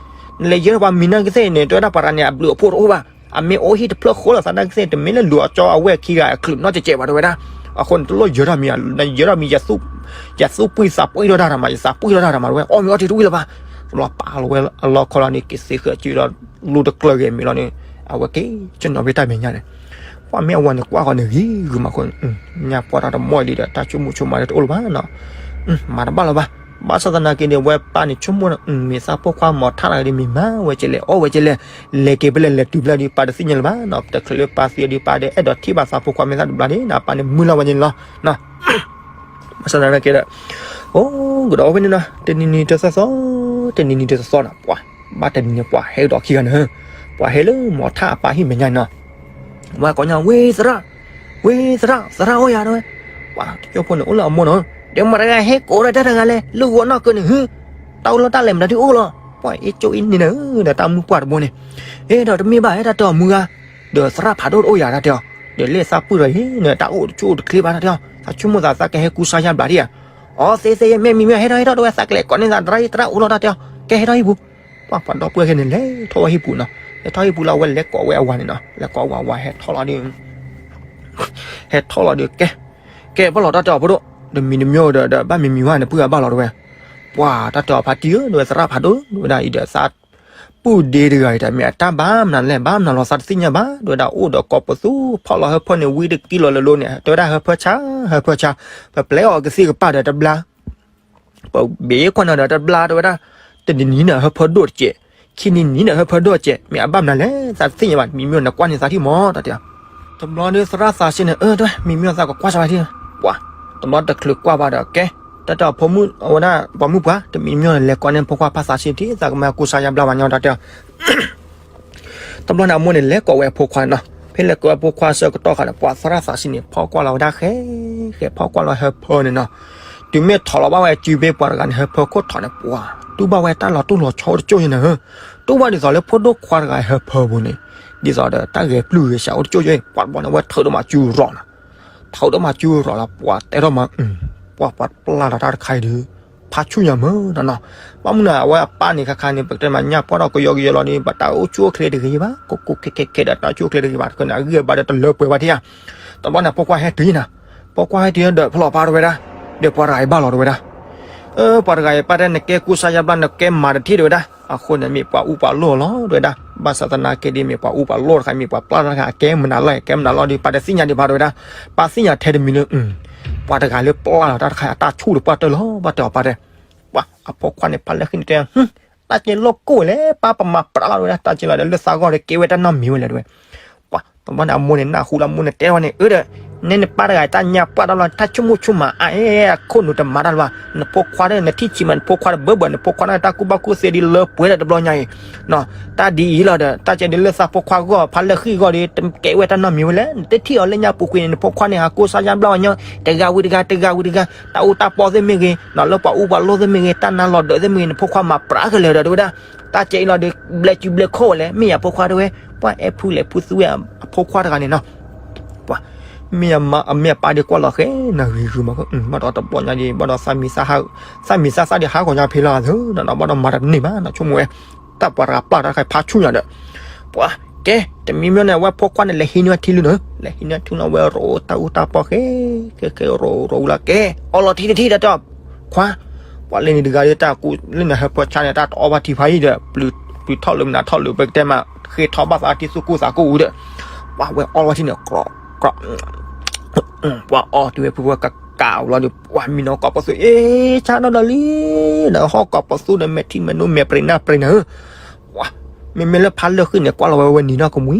နလဲၤယဲၤထီၣ်ပှၤမံၤနာ်က့သ့ၣ်န့ၣ် တဲဝဲဒၣ်ပှၤတဂၤန့ၣ် အဘျုးအဖှိၣ်တအိၣ်ဘၣ် အမ့ၢ်အိၣ်ဟံၣ်တဖျၢၣ်ဃိလီၤ သးနာ်က့သ့ၣ် တမ့ၢ်လၢလူၤအကၠီအဝဲၢ်ခံဂၤအချုးနီတစဲးဘၣ် တဲဝဲဒၣ် အဃိန့ၣ် တလိၣ်ယဲၤထီၣ်မံၤ နယဲၤထီၣ်မံၤ ယသူၣ်ပှံၢ်သးပှ့ၤထီၣ်တၢ်မး ယသးပှံၢ်ထီၣ်တၢ်မး တဲဝဲ အီၣ်မ့ၤအီထံတဝံၣ်လၢၤဘၣ် လီၤပာ်လီၤဝဲအလီခီလီၤန့ၣ် က့ၤသ့ဃဲၤက့ၤဒီး လူတကျၢၤဂ့ၤမ့ၤလီၤန့ၣ် အဝဲက့ၤကနီၤဖဲတၢ်မဲာ်ညါန့ၣ် ပှၤမ့ၢ်အဝဲန့ၣ် ကွၢ်ဃီန့ၣ်ဂ့ၤဂ့ၤမးဃိ ညါပှၢ်တၢ်တမီၢ်အံၤလံဒီး တၢ်ဆိကမိၣ်ဆိကမးလၢတအိၣ်လၢၤဘၣ်နီၤ မၤတဘၣ်လၢၤဘၣ် ဘၣ်ဆၣ်သနာ်က့န့ၣ် ဝဲပၢ်န့ၣ်ဆိကမိၣ် မ့ၢ်သးဖိခွါမီၢ်ထၣ်တဂၤဒီး မ့ၢ်မၤဝဲကလဲၣ် အီၣ်ဝဲကလဲၣ် လဲၤက့ၤဖဲလဲၣ် လဲၤတုၤဖဲလဲၣ်ဒီး ပၢ်တသ့ၣ်ညါလၢၤဘၣ်နီၤ တချုးလၢပၢ်သံဒီး ပၢ်ဒီးအဲၣ်ဒိးထံၣ်ဘၣ်သးဖိခွါမဲာ်သၣ်တဘျီန့ၣ် ပၢ်န့ၣ်မုၢ်လီၤဝဲန့ၣ်လီၤ ဘၣ်ဆၣ်သနာ်က့ဒီး အိၣ်ကဒီးအိၣ်ဖဲန့ၣ်နီၤ တနံၤနံၤတသီသီ တနံၤနံၤတသီသီနီၤ ပှၤ ဘၣ်တနံၤန့ၣ် ပှၤဟဲကဒီးခံဂၤန့ၣ် ပှၤဟဲလၢမီၢ်ထၣ်အပၢ်ဟံၣ်မဲာ်ညါန့ၣ်နီၤ ဝဲကိးညါ ဝ့ၢ်သရၣ် ဝ့ၢ်သရၣ် သရၣ်အိၣ်ယၤတဲဝဲ ပှၤတကၠိဖိန့ၣ်အိၣ်လၢအမိၢ်နီၤ ဒီးမတၤတဂၤဟဲကိးဒီးတၢ်တဂၤလဲၣ် လၢဂီၤနီၢ်ကၢန့ၣ်ဟူ တၢ်အိၣ်လီၤတၢ်လဲၤမတၤဒုအိၣ်လီၤ ပှၤအ့ၣ်ကၠိအ့ၣ်န့ၣ်န့ၣ် ဒီးတၢ်မုၢ်ပှၢ်တဘိန့ၣ် အ့ ဒီးတမ့ၢ်ဘၣ် ဟဲတၢ်တဲအီၤမုၢ်ဂၤ ဒီးသရၣ်ဖးဒိၣ်တအိၣ်ယၤတၢ်တဲအီၤ ဒီးလၢသးပှံၢ်ဒီးဟံၣ်န့ၣ် တၢ်အိၣ်တဆူၣ်အိၣ်တချ့ဘၣ်တၢ်တဲအီၤ သးဆိကမိၣ်သးသးကဟဲကူစါယါဘျးဒ်ဧါ အ အီ သ့သ့ မ့ၢ်မံၤမံၤ ဟဲထီၣ်ဟဲထီၣ် တဲဝဲ သးကလဲၤကိးန့ၢ်သး သရၣ်အံၤ သရၣ်အိၣ်လီၤ တၢ်တဲအီၤ ကဲဟဲထီၣ်ဟံၣ်ပူၤ, ပှၤပှၤဒီပုၢ်ဝဲၢ်ခဲန့ၣ် လဲၤထီၣ်ဝဲဟံၣ်ပူၤနီၤ, လဲၤထီၣ်ဟံၣ်ပူၤလီၤ အဝဲလဲၤကိးဝဲအဝၤန့ၣ်နီၤ, လဲၤကိးဝဲအဝၤဟဲထီၣ်လီၤဒီး ဟဲထီၣ်လီၤဒီး ကဲ, ကဲဘၣ်လီၤ တၢ်တဲအီၤဖိဒိၣ်, တမံၤတမံၤဒီး ဒီးဘၣ်မံၤမံၤဝဲန့ၣ် ပုၢ်အဘၣ်လီၤတဲဝဲ, ပှၤတၢ်တဲအီၤဖါတံၢ်ဧၢ တဲဝဲ သရၣ်ဖးဒိၣ် တဲဝဲဒၣ်အံၤဒီး သးပုၢ်ဒ့တဂၤအံၤဒီး မ့ၢ်အတၢ်ဘၣ်မနုၤလဲၣ် ဘၣ်မနုၤလီၤ သးတသ့ၣ်ညါဘၣ် တဲဝဲဒၣ် အိၣ်ဒီးကိးပသူ ဖီၣ်လီၤဟၢဖၢန့ၣ် ဝံတကံလီၤလၢလိၤန့ၣ် တဲဝဲဒၣ် ဟၢဖၢဆါ ဟၢဖၢဆါ, ပပျဲအီၤကသံၣ်ကပၤဒီးတဘျါ ပဘ့ၣ်ကွၢ်နီၤဒီးတဘျါ တဲဝဲဒၣ်, တနံၤနံၤန့ၣ် ဟၢဖၢဒိၣ်တကဲး, ခံနံၤနံၤန့ၣ် ဟၢဖၢဒိၣ်တကဲး, မ့ၢ်အဘၣ်မနုၤလဲၣ် သးတသ့ၣ်ညါဘၣ် မံၤမံၤနကွၢ်န့ၢ်သးထံၣ်မး တၢ်တဲအီၤ, တဘျီဒီးသရၣ်သးစ့န့ၣ် အၢ တဲဝဲ မံၤမံၤသးကကွၢ်စၢ်ဝဲထံၣ်, ပှၤ, တဘျီတချုးကွၢ်ဘၣ်ဒီး ကဲ, တၢ်တဲအီၤဖိမုၣ် အဝဲဒၣ် ပှၤမုၣ်ပှၢ် တမံၤမံၤန့ၣ် လဲၤကိးန့ၢ်ဖိခွါဖါသးစ့ထံၣ် သးကမၤကူစါယါဘျါဝဲညီ တၢ်တဲအီၤ တဘျီန့ၣ် အမိၢ်န့ၣ် လဲၤကိးဝဲအဖိခွါန့ၣ်နီၤ, ဖဲလဲၤကိးဝဲအဖိခွါဆၢကတီၢ်ဃာ်န့ၣ် ပှၤသရၣ်သးစ့န့ၣ် ဖီၣ်ကွၢ်လီၤဝဲဒၣ်ဃဲ, ဃဲဖီၣ်ကွၢ်လီၤဟၢဖၢန့ၣ်နီၤ, တုၤမ့ၢ်ထိးလီၤဘၣ်ဝဲအစုဖဲပှၤတဂၤန့ၣ် ဟၢဖၢခိၣ်ထိးန့ၣ် ပှၤ, တူၢ်ဘၣ်ဝဲတၢ်လီၤတူၢ်လီၤဆီအိၣ်တကၠိၢ်ယဲန့ၣ်ဧၢ, တူၢ်ဘၣ်ဒ်သိးလၢဖိဒိၣ်ခွါတဂၤဟၢဖၢပူၤန့ၣ်, ဒ်သိးဒီးတၢ်ဂဲၤပျုၢ်ဂဲၤဆှးအိၣ်တကၠိၢ်ယဲ, ပှၤတဘျီန့ၣ် အဝဲထုးထီၣ်မၤစုရီၤနီၤ ထုးထီၣ်မၤစုရီၤလီၤ ပှၤတဲထီၣ်မၤ, ပှၤပှၤပျၢ်လီၤတၢ်တခါအံၤဒီး, ဖးဆူၣ်ညါမးနီၤနီၤ, ဘၣ်မနုၤအဝဲအပၢ်န့ၣ်ခါခါန့ၣ် ပကတဲမးညၣ်ပှၢ်ထီၣ်ကယီကယီလီၤဒီး ဘၣ်တၢ်အိၣ်ဆူၣ်အိၣ်ချ့တဂ့ၤဘၣ်, ကိးကိးခဲခဲခဲဒီးတၢ်အိၣ်ဆူၣ်အိၣ်ချ့တဂ့ၤဘၣ်, တခါန့ၣ် အဂံၢ်အဘါဒီးတလၢပှဲၤဘၣ်ထံၣ်ဧါ, တဘျီန့ၣ် ဖိခွါဟဲတုၤနၤ, ဖိခွါဟဲတုၤဒီးဖီၣ်လီၤပၢ်တဲဝဲဒၣ်, ဒီးပှၤတဂၤအံၤဘၣ်လီၤတဲဝဲဒၣ် ပှၤတဂၤအံၤ ပၢ်တဲ နကဲကူစါယါဘျါ နကဲမၤတထံၣ်တဲဝဲဒၣ်, အဃိန့ၣ် မ့ၢ်ပှၤအူပှၤလိၣ်လီၤတဲဝဲဒၣ်, ဘၣ်ဆၣ်သနာ်က့ဒ်မ့ၢ်ပှၤအူပှၤလိၣ်တခါ မ့ၢ်ပှၤပျၢ်တၢ်တခါ အကဲမနုၤလီၤ ကဲမနုၤလီၤဒီး ပၢ်တသ့ၣ်ညါဒံးဘၣ်တဲဝဲဒၣ်, ပၢ်သ့ၣ်ညါထဲတမံၤလၢ ပှၤတဂၤလၢပျၢ်လီၤတၢ်တခါ အတၢ်ဆူၣ်ဒီးပှၢ်တၢၢ်လီၤ ဘၣ်တဲအီၤပၢ်တဲ, ပှၤအဖိခွါန့ၣ် ဖါလၢဃံန့ၣ်တဲ တၢ်ကဲလိာ်ကိၢ်ဝဲလဲၣ် ပၢ်ပမၤပြးလီၤတဲဝဲဒၣ်, တၢ်ကဲလီၤဒီးလၢသးဂီၢ်ဒီးကဲဝဲတၢ်နီတမံၤဝဲလဲၣ်တဲဝဲ ပှၤတဘျီန့ၣ် အမိၢ်န့ၣ်နၢ်ဟူလီၤ အမိၢ်န့ၣ်တဲဝဲန့ၣ် အၢဒီး နဲနပၢ်တဂၤအံၤ တၢ်ညါပှၢ်တၢ်လီၤ တၢ်ဆိကမိၣ်ဆိကမးအါအါ အခိၣ်နူာ်တမၤတၢ်လၢၤဘၣ်, နဖိခွါဒီး နထံၣ်ဆံးမး နဖိခွါတဘၢဘၢ နဖိခွါန့ၣ် တၢ်ကူၣ်ဘၣ်ကူၣ်သ့ဒ်လၢပှဲၤဒီးတဘျီညါအံၤ, တၢ်ဒ်အံၤလီၤဒီး တၢ်ကဲဒ်လၢသးဖိခွါဂီၢ် ဖါလၢဃံဂီၢ်ဒီး တကဲဝဲတၢ်နီတမံၤဝဲလဲၣ်, နတထံၣ်အီၤလၢညါပူၤကွံာ်န့ၣ် နဖိခွါန့ၣ် ဟးကူစါယါဘျါဝဲညီ တဂၤဝံၤတဂၤ တဂၤဝံၤတဂၤ, တၢ်အူတၢ်ပီသ့ၣ်မ့ၢ်ဂ့ၤ လၢပှၤအူပှၤလိၣ်သ့ၣ်မ့ၢ်ဂ့ၤ တၢ်နါလီၤဒၢးသ့ၣ်မ့ၢ်ဂ့ၤ နဖိခွါမၤပြးခဲလၢာ်ဒီးတဲဝဲဒၣ် တၢ်ကဲအံၤလီၤဒီး ဘျဲးစုဘျဲးခိၣ်ဝဲလဲၣ် မ့ၢ်ယၤဖိခွါတဲဝဲ, ပှၤအဲၣ်ဖုလဲၣ်ဖုသူဝဲအဖိခွါတဂၤန့ၣ်နီၤ, ပှၤ, မ့ၢ်ယမါအမ့ၢ်အပၢ်ဒ်ကွၢ်လီၤဃဲနဂ့ၤဂ့ၤမး, ဘၣ်ဒီးတဘျီညါဒ် ဘၣ်ဒီးသးမံၤသးဟး, သးမံၤသးသးဒ်ဟးဂီၤညါဖဲလီၤသၢနီၤ, ဘၣ်ဒီးမၤတန့ၢ်ဘၣ်နီၤ ဆိကမိၣ်ဝဲ, တၢ်ပှၤတဂၤပျၢ်တၢ်တခါဖးဆူၣ်ညါဒီး ပှၤ, ကဲ, တမံၤမ့ၢ်န့ၣ် အဝဲဖိခွါန့ၣ် လဲၤဟံးန့ၢ်ထံလၢနီၤ, လဲၤဟံးန့ၢ်ထံလၢဝဲရိတၢ်အူတၢ်ပီဃဲ, ဃဲဃဲရိရိဝံၤလီၤကဲ, အီလီၤထံတထံၣ်ဒီးတဲ, ခွါ, ပှၤလၢန့ၣ်တဂၤဒီးတၢ်ကူလၢန့ၣ်ဟၢဖၢဆါန့ၣ် တၢ်တအီဘၣ်ထံဖးယံၤဒီး ပျုၤထီၣ်လၢမနုၤထီၣ်လၢပကတဲမး ဃ့ထီၣ်ဘၣ်သးထံသူၣ်ကိၢ်သးကိၢ်အူဒီး, ပှၤဝဲအီလီၤထံန့ၣ် ကြီ, ကြီ ပှၤအီတုၤဝဲဖုဖုကကးဝဲလီၤဒီး ပှၤမံနီၤကိးပသူ အ့ၣ် ဆါနီၢ်ဒီးလံ, ဒီးဟီၣ်ကိးပသူဒီးမဲာ်ထံမဲာ်နိမဲာ်ပြ့ၤနၢ်ပြ့ၤနၢ်ဧၢ, ပှၤ, မ့မ့ၢ်လၢဖးလၢာ်ဃံန့ၣ် ကွၢ်လီၤဝဲဝဲနံၤနီၢ်ကမှံ,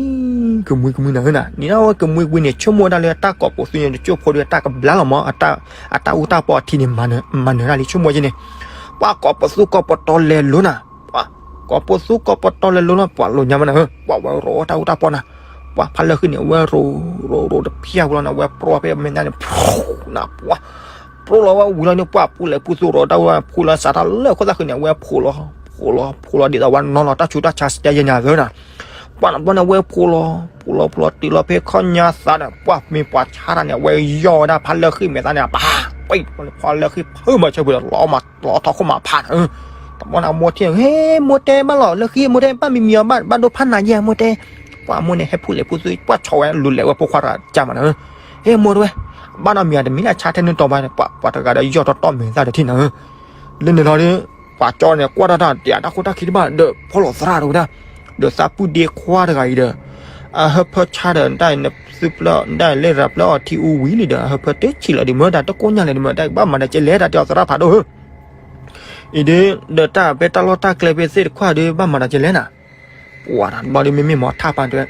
ကမှံကမှံနၤဧၢနၤ, နံၤနီၢ်ဝဲကမှံကမှံန့ၣ် ဆိကမိၣ်ဝဲဒၣ်လၢတၢ်ကိးပသူန့ၣ် တကၠိၢ်ဖိဒီးတၢ်ကဘျါလီၤမး, အတၢ်အူတၢ်ပီအထံန့ၣ် မၤနၢၤဒၣ်လံ ဆိကမိၣ်က့န့ၣ်, ပှၤကိးပသူကိးပတီၤလဲၤလိၤနၤ, ပှၤ, ကိးပသူကိးပတီၤလဲၤလိၤလီၤ ပှၤလိာ်ညါမးနၤဧၢ, ပှၤဝဲရိတၢ်အူတၢ်ပီနၤ, ပှၤဖးလၢာ်ဃံန့ၣ် အဝဲရိ, ရိ, ရိတဖျၢၣ်ဝံၤလီၤန့ၣ် အဝဲပြီဖဲမဲာ်ညါန့ၣ်, နၤပှၤ, ပြီလီၤဝဲဝံၤလီၤန့ၣ် ပှၤဖုလဲၣ်ဖုသူရိၤတၢ်ဝဲဖုလီၤစးထီၣ်လၢခိၣ်သၣ်ဃံန့ၣ် အဝဲဖိလီၤ, ဖိလီၤ, ဖိလီၤဒ်သိးဝဲနီၤလီၤတၢ်ဆူးတၢ်ဆါစတဲယဲၢ်ညါသၢနၤ, ပှၤနဘီန့ၣ် အဝဲဖိလီၤ, ဖိလီၤ, ဖိလီၤ တုၤလီၤဖဲခီၣ်ညါသးဒီး ပှၤမ့ၢ်ပှၤဆါတၢ်န့ၣ် အဝဲယီၢ်ဝဲဒၣ်ဖးလၢာ်ဃံမဲာ်သၣ်န့ၣ် ပှၤ, ပှၤဖးလၢာ်ဃံဖုမၤဆၢပူၤဒီး လီၤထီၣ်ခိၣ်မၤဖးနၤဧၢ, တဘီန့ၣ် အမိၢ်ထံၣ်, ဟ့ မိၢ်တဲဘၣ်လီၤ လၢာ်ဃံမိၢ်တဲ ဘၣ်မံၤမံၤအီၤ ဘၣ်ဒိဖးနၤယဲၢ်မိၢ်တဲ, ပှၤမိၢ်န့ၣ် ဟဲဖုလဲၣ်ဖုသူ ပှၤဆီၣ်ဝဲလူၤလဲၤဝဲဖိခွါတဂၤကၢ်မးနၤဧၢ, ဟ့ မိၢ်တဲဝဲ, ဘၣ်နီတမံၤတမံၤလၢအဆါထဲန့ၣ်တီၤဘၣ်, ပှၤတဂၤဒီးယီၢ်တီတီမဲာ်သၣ်တထံၣ်နၤဧၢ, လၢန့ၣ်လီၤဒီး, ပှၤကၠီန့ၣ် ကွၢ်ထီၣ်တၢ်တၢ်တၢ်ခိၣ်တၢ်ခံတဘၣ်ဒီး ဖီၣ်လီၤသရၣ်တဝဲဒၣ်, ဒီးသးပုၢ်ဒ့ခွါတဂၤအံၤဒီး, အဟၢဖၢဆါဒီး တၢ်နသုပျၢ် တၢ်လၢရၤပျၢ်အီၤထံအူဝံၤလံဒီး အဟၢဖၢတဆံးလီၤဒီး မ့ၢ်တၢ်တကိးညါလဲၣ်ဒီး မ့ၢ်တၢ်ဘၣ်မၤတၢ်ကဲလဲၣ် တၢ်တဲအီၤသရၣ်ဖးဒိၣ်ဧၢ အံၤဒုး ဒီးတၢ်ဖဲတၢ်လီၢ်တၢ်ကျဲဖဲသ့ၣ်တခွါဒီး ဘၣ်မၤတၢ်ကဲလဲၣ်နၤ, ပှၤတဘျီဒီး မ့မ့ၢ်မီၤထၣ်ပာ်တဲဝဲ,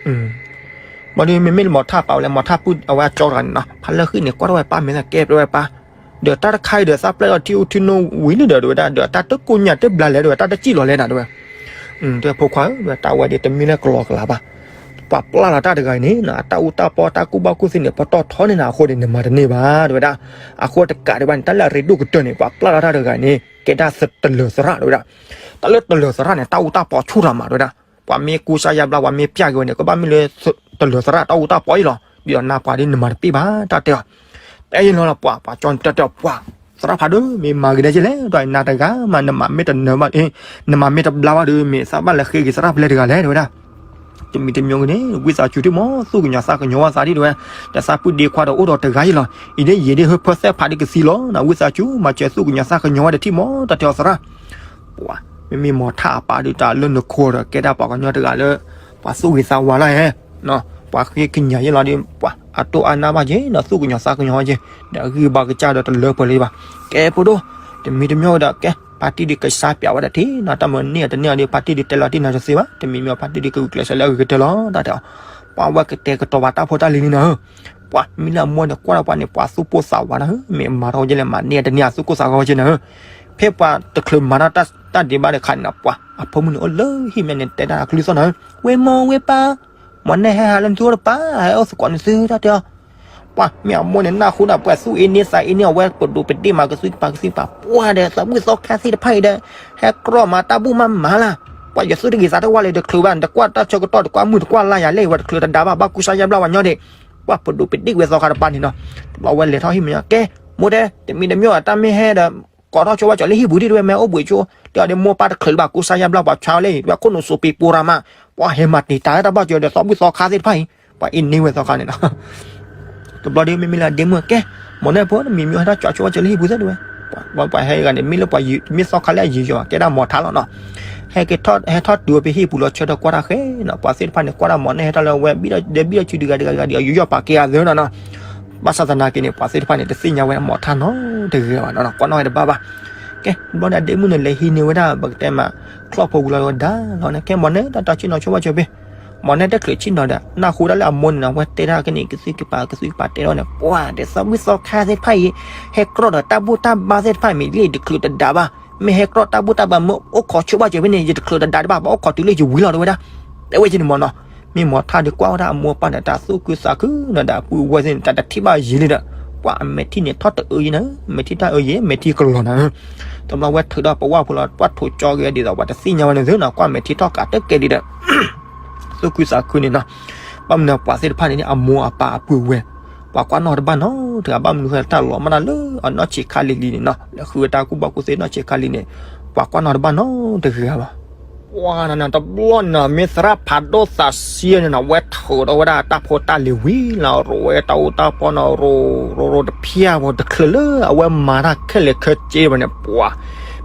ဘျီဒီး မ့မ့ၢ်မီၤထၣ်ပာ်ဝဲလဲၣ် မီၤထၣ်ပုၢ်အဝဲအကၠီတဂၤန့ၣ်နီၤ ဖးလၢာ်ဃံန့ၣ် ကွၢ်ထီၣ်ဝဲပၢ်မဲာ်သၣ်ကဲပျဲဝဲပၢ်, ဒီးတၢ်တခါအံၤဒီး သးပျၢ်အီၤထံအူထံနိဝံၤလံဒီး တဲဝဲဒၣ် ဒီးတၢ်တကိးညါတဘျါလဲၣ် တဲဝဲ တၢ်တဆံးလီၤလဲၣ်နၤ တဲဝဲ တဲဖိခွါဧၢ တဲဝဲ တၢ်ဝဲဒၣ်တမ့ၢ်လၢကလီကလီဘၣ်, ပှၤပျၢ်လီၤတၢ်တဂၤအံၤန့ၣ် အတၢ်အူတၢ်ပီတၢ်ကူၣ်ဘၣ်ကူၣ်သ့န့ၣ် ပတီၢ်ထီန့ၢ်နၤအဃိန့ၣ် နမၤတန့ၢ်ဘၣ် တဲဝဲဒၣ်, အဃိတကးဒံးဘၣ်န့ၣ် တၢ်လၢအရ့ဒိၣ်ကတၢၢ်န့ၣ် ပှၤပျၢ်လီၤတၢ်တဂၤအံၤန့ၣ် ကဲဒၣ်တလၢၤသရၣ် တဲဝဲဒၣ်, တၢ်လၢတလၢၤသရၣ်န့ၣ် တၢ်အူတၢ်ပီဆူၣ်ထီၣ်မး တဲဝဲဒၣ်, ပှၤမ့ၢ်ကူစါယါဘျါ ပှၤမ့ၢ်ပျၢ်က့ၤဝဲန့ၣ် ကဘၣ်မ့ၢ်လၢ တလၢၤသရၣ်တၢ်အူတၢ်ပီအံၤလီၤ, ဒ်သိးနၤပှၤဒ်နမၤတပ့ၢ်ဘၣ် တၢ်တဲအီၤ, တဲအံၤလီၤလီၤ ပှၤ ပှၤကၠီန့ၣ် တၢ်တဲအီၤ ပှၤ သရၣ်ဖးဒိၣ် မ့ၢ်မၤကဒဲက့လဲၣ် ဒီးနၤတဂၤမး နမၤမ့ၢ်တနၢၤဘၣ် နမၤမ့ၢ်တဘျါဘၣ်ဒီး မ့ၢ်သးဘၣ်လဲၤဃ့က့ၤသရၣ်ဖဲလဲၣ်တဂၤလဲၣ် တဲဝဲဒၣ်. တမံၤတမံၤဂ့ၤန့ၣ် ဝံသးစူၤထံၣ်မး သူၣ်ကညီၤသးကညီၤဝဲသးဒ်တဲဝဲ, ဒီးသးပုၢ်ဒ့ခွါဒီးအိၣ်ဒီးတဂၤယံၤလီၤ. အံၤဒ်ယံၤဒ်ဟၢဖၢသဲၣ်ဖးဒ်ကသံလီၤ ဝံသးစူၤ မၤစၢၤသူၣ်ကညီၤသးကညီၤဝဲဒီးထံၣ်မး တၢ်တဲအီၤသရၣ်. ပှၤ မ့မ့ၢ်မီၤထၣ်အပၢ်ဒုးတၢ်လၢနခိဒီး ကဲဒၣ်ပှၤကညီတဂၤလၢ ပှၤသူၣ်ဂ့ၤသးဝါလီၤဧါ. ပှၤဃ့ကညးယဲလီၤဒီး ပှၤအတိၢ်အါနၢ်ဘၣ်က့ၤဒီး သူၣ်ကညီၤသးကညီၤဝဲက့ၤ ဒီးအဂံၢ်ဘါကစၢ်ဒီးတလၢပှဲၤလၢၤဘၣ်. ကဲဖိဒိၣ် တမံၤတမံၤဒီး ကဲ ဖါတံၢ်ဒုးကစါပၠးဝဲဒၣ်ထံၣ်နီၤ တၢ်မၤန့ၢ်အီၤတန့ၢ်အီၤဒီး ဖါတံၢ်ဒုးတဲလီၤတံၢ်နီၤတသ့ဘၣ် တမံၤမံၤဖါတံၢ်ဒုးကဂုာ်ကျဲးစၢးလၢအဂ့ၤကတၢၢ်လီၤ တၢ်တဲအီၤ. ပှၤဝဲကတဲာ်ကတီၤပာ်တၢ်ဖိတၢ်လံၤလံနီၤဧၢ. ပှၤမ့ၢ်လၢအမိၢ်န့ၣ် ကွၢ်ဒီးပှၤန့ၣ် ပှၤသူၣ်ပိၢ်သးဝးနီၤဧၢ မ့ၢ်အမၤထီၣ်ဝဲကဲလဲၣ် မၤန့ၢ်အီၤတန့ၢ်အီၤ သူၣ်ကိၢ်သးဂီၤဝဲကဲနီၤဧၢ. ဖဲပှၤတချုးမၤထီၣ်တၢ်ဒံးဘၣ်တခါန့ၣ်နီၤ ပှၤအဖိမုၣ်န့ၣ်အိၣ်လၢဟံၣ်မဲာ်န့ၣ် တဲတၢ်အကလုၢ်သီၣ်နီၤဧၢ ဝ့ၢ်မိၢ်ဝ့ၢ်ပၢ် မီၤနဲၣ်ဟဲဟးလၢနသုအိၣ်တပၤ ဟဲအိၣ်သကိးနသု တၢ်တဲအီၤ. ပှၤမ့ၢ်အမိၢ်န့ၣ် နၢ်ဟူဒီးပှၤသူၣ်အ့န့သးအ့န့ အဝဲပဒိးပဒ့ၣ်မၤကသုၣ်ကပၤကသုၣ်ကပၤ ပှၤဒီးသးဘုၣ်သီခါသ့ၣ်တဖၣ်အံၤဒီး ဟဲကြီမၤတၢ်ဘူၣ်မးမၤလၢ်. ပှၤယသူၣ်တဂ့ၤသးတဝၢ်လၢၤ တချုးဘၣ် တကွၢ်တၢ်ဆၢကတီၢ် တကွၢ်မုၢ်တကွၢ်လါယၤလဲၣ် ဝဲတချုးတဒါဘၣ် ဘၣ်ကူစါယါဘျါပှၤညီဒံး ပှၤပဒိးပဒ့ၣ်ဝဲသီခါတပၤန့ၣ်နီၤ. တဘျီဝဲလဲၤထီၣ်ဟံၣ်မဲာ်ညါ ကဲ မိၢ်တဲ တမံၤတမံၤအတၢ်မ့ၢ်ဟဲဒီး ကိးထီၣ်ဆိဝဲကၠီၤလၢဟံၣ်ပူၤဒံး တဝဲမ့ၢ်အိၣ်ဘှံးကၠိ တဲအီၤဒ်မိၢ်ပၢ်တချုးလၢၤဘၣ် ကူစါယါဘျါပှၤဆါလၢ တဝဲခိၣ်နူာ်စိပ့ၤပိၤရၤမး ပှၤဟဲမၤတံာ်တာ်လၢတၢ်ဘၣ်ကၠီၤဒီးသီဘုၣ်သီခါသ့ၣ်တဖၣ်အံၤ ပှၤအ့န့ဝဲသီခါန့ၣ်နီၤ. တဘျီဒီးမ့မ့ၢ်လၢအဒ့မုၣ်ကဲ မီၤနဲၣ်ဖိ တမံၤမံၤဟဲထီၣ်ကၠီၤဆိဝဲကၠီၤလၢဟံၣ်ပူၤသ့ၣ်တဝဲ. ပှၤပှၤဟဲဂၤန့ၣ် မ့ၢ်လၢပှၤမ့ၢ်သီခါလၢအယံၤယီၤ ကဲဒၣ်မီၤထါလီၤနီၤ. ဟဲက့ၤထီၣ် ဟဲထီၣ်တုၤဝဲဖဲဟံၣ်ပူၤလီၤ ဆၢထၢၣ်ကွၢ်တၢ်ဃဲနီၤ ပှၤသ့ၣ်တဖၣ်န့ၣ် ကွၢ်တၢ်မီၤနဲၣ်ဟဲထီၣ်လၢဝဲ ဘံၣ်ဒီး ဘံၣ်ဒီးဆူဒုးဂၤဒုးဂၤဒုးဂၤဒုး ယူးယီၣ်ပာ်ကဲအသးနီၤနီၤ. ဘၣ်ဆၣ်သနာ်က့န့ၣ် ပှၤသ့ၣ်တဖၣ်န့ၣ် တသ့ၣ်ညါဝဲမီၤထါနီတဂၤဘၣ်နီၤနီၤ ကွၢ်နီၣ်ဝဲတဘၣ်ဘၣ်. ကဲ တဘျီန့ၣ် အဒ့မုၣ်န့ၣ် လဲၤဟံးန့ၢ်ဝဲဒၣ် ပကတဲမး ချီၣ်ဖိဝံၤလီၤဝဲဒါလီၤန့ၣ် ကဲမီၤနဲၣ် တၢ်တၢ်ဆ့ၣ်နီၤဆိဝဲကၠီၤဖဲ မီၤနဲၣ်တချုးဆ့ၣ်နီၤဒီး နၢ်ဟူဒၣ်လၢအမိၢ်န့ၣ်နီၤ ဝဲတဲဒၣ်ကန့ၣ် ကသုၣ်ကပၤ ကသုၣ်ကပၤတဲထီၣ်န့ၣ် ပှၤဒီးသီဘုၣ်သီခါသ့ၣ်တဖၣ်အံၤ ဟဲကြီဒီးတၢ်ဘူၣ်တၢ်ဘါသ့ၣ်တဖၣ်အံၤ မ့ၢ်လၢယတချုးတဒါဘၣ် မ့ၢ်ဟဲကြီတၢ်ဘူၣ်တၢ်ဘါမ့ၢ်အိၣ်ခိးဆိဘၣ်ကၠီၤဖဲန့ၣ် ယတချုးတဒါတဘၣ် ပှၤအိၣ်ခိးတုၤလၢယဝံၤလီၤတဲဝဲဒၣ်. တဲဝဲကန့ၣ်မီၤနီၤ မ့ၢ်မီၤထါဒီးကွၢ်ဝဲဒၣ်အမိၢ်အပၢ်န့ၣ် တၢ်သူၣ်ခုသးခုနီၤဒီးအပုၢ်အဝဲၢ်သ့ၣ်န့ၣ် တၢ်တထံၣ်ဘၣ်ယံာ်လံဒီး ပှၤအမဲာ်ထံန့ၣ်ထီၣ်တအၢယံၤနီၤ မဲာ်ထံတၢ်အၢယံၤ မဲာ်ထံကလီၤနီၤ. တဘျီဝဲထုးဒီးပဝၢ်ဖိလီၤ ပှၤထိးကၠီက့ၤဒ်သိး ပှၤတသ့ၣ်ညါဝဲန့ၣ်သ့နီၤ ကွၢ်မဲာ်ထံထီၣ်ကးတကဲဒံးဒီး သူၣ်ခုသးခုန့ၣ်နီၤ. ဘၣ်မနုၤပှၤသ့ၣ်တဖၣ်န့ၣ် အမိၢ်အပၢ်အပုၢ်အဝဲၢ် ပှၤကွၢ်နီၣ်တဘၣ်နီတဂၤ ဘၣ်မနုၤဃိတၢ်လီၤမးတၢ်လၢအနီၢ်ဆံးခါလံၤလံၤန့ၣ်နီၤ လဲၤဃုဝဲတၢ်ကူၣ်ဘၣ်ကူၣ်သ့နီၢ်ဆံးခါလံၤန့ၣ် ပှၤကွၢ်နီၣ်တဘၣ်နီတဂၤဘၣ်. ပှၤနၤနၤတဘျီနၤ မ့ၢ်သရၣ်ဖးဒိၣ်သးစံန့ၣ်နီၤ ဝဲထုးဒီးဝဲဒၣ်တၢ်ဖိတၢ်လံၤဝံၤလီၤ ရိးဝဲတၢ်အူတၢ်ပီနီၤ ရိးရိးရိးတဖျၢၣ်ဘၣ် တချုးလၢအဝဲမၤတၢ်ခဲလၢာ်ခဲဆ့ဘၣ်န့ၣ် ပှၤ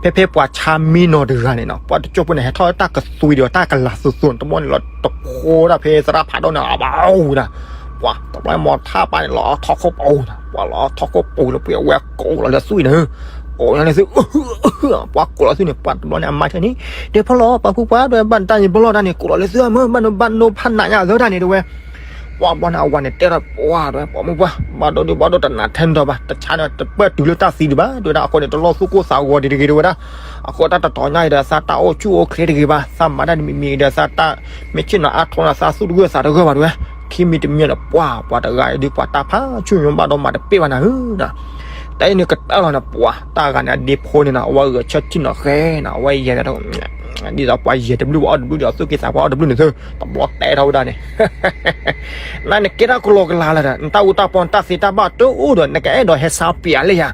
ဖဲဖဲပှၤဆါမံနီၤတဂၤန့ၣ်နီၤ ပှၤတကၠိၢ်ဖိန့ၣ် ဟဲထီၣ်လၢတၢ်ကသွံဒီးတၢ်ကလၤသူသူန့ၣ် တဘျီန့ၣ်လီၤတဖိဒၣ်ဖဲသရၣ်ဖးဒိၣ်န့ၣ် အဘၣ်အိၣ်ဝဲဒၣ် ပှၤတဘျီမီၤထါပၢ်န့ၣ် လီၤထီၣ်ခိၣ်ပူၤန့ၣ် ပှၤလီၤထီၣ်ခိၣ်ပူၤလၢပှဲၤ အဝဲကိးလီၤလၢသွံၣ်န့ၣ် ကိးလီၤလၢသွံၣ် ပှၤကိးလီၤသွံၣ်န့ၣ် ပှၤတဘျီန့ၣ် အမါထဲန့ၣ် ဒ့ဖိလီၤ ပှၤဖုပှၤဒွဲဘၣ်တၢ်န့ၣ်ဘၣ်လီၢ်တၢ်န့ၣ် ကိးလီၤလၢသွံၣ်အမၢ ဘၣ်နိဘၣ်နိဖးနးညါအသၢတၢ်န့ၣ်တဲဝဲ ပှၤဘျီန့ၣ် အဝၤန့ၣ်တဲထီၣ်ပှၤတဲဝဲ ပိာ်မုၣ်ပှၢ် ဘၣ်ဒိဒုဘၣ်ဒိတနးထဲန့ၣ်ဒီးဘၣ် တဆါန့ၣ် တပၢၢ်တုၤလၢတၢ်သံဒံးဘၣ် တဲဝဲဒၣ် အဃိန့ၣ် တလိၣ်သူၣ်ကိၢ်သးဂီၤဒံးတဂ့ၤတဲဝဲဒၣ် အဃိတၢ်တတီၤညါအံၤဒီး သးတၢ်အိၣ်ဆူၣ်အိၣ်ချ့တဂ့ၤဘၣ် သးမၤတၢ်တမံၤမံၤဒီး သးတၢ်မ့ၢ်ဆ့ၣ်နီၤအါထီၣ်န့ၣ် သးသူၣ်တဂၢၢ်သးတဂၢၢ်ဘၣ်တဲဝဲ ခံမံၤတမံၤဒီး ပှၤ ပှၤတဂၤအံၤဒုး ပှၤတၢ်ဖးဆူၣ်ညိဘၣ်ဒီးမၤတပ့ၢ်ဘၣ်နၤဧၢ တၢ်အံၤန့ၣ်ကတၢၢ်လီၤန့ၣ် ပှၤ တၢ်ဂၤန့ၣ် အဒ့ဖိန့ၣ်နီၤ အဝဲဂဲၤဆၢထံၣ်နီၤဃဲနီၤ အဝဲယဲၢ် ဒ်သိးပှၤယဲၢ်တဘျုး ပှၤအီၣ်တဘျုးဒီး သူၣ်က့သးပှၤအီၣ်တဘျုးန့ၣ်သု တဘျီတဲထီၣ်ဝဲဒၣ်န့ၣ် နၤနကဲထီၣ်ကလီကလီလီၤဒီး နတၢ်အူတၢ်ပီ နတၢ်သ့တၢ်ဘၣ်တအိၣ်ဒီး နကအဲၣ်ဒိးဟဲဆါပၠးလၢယၤ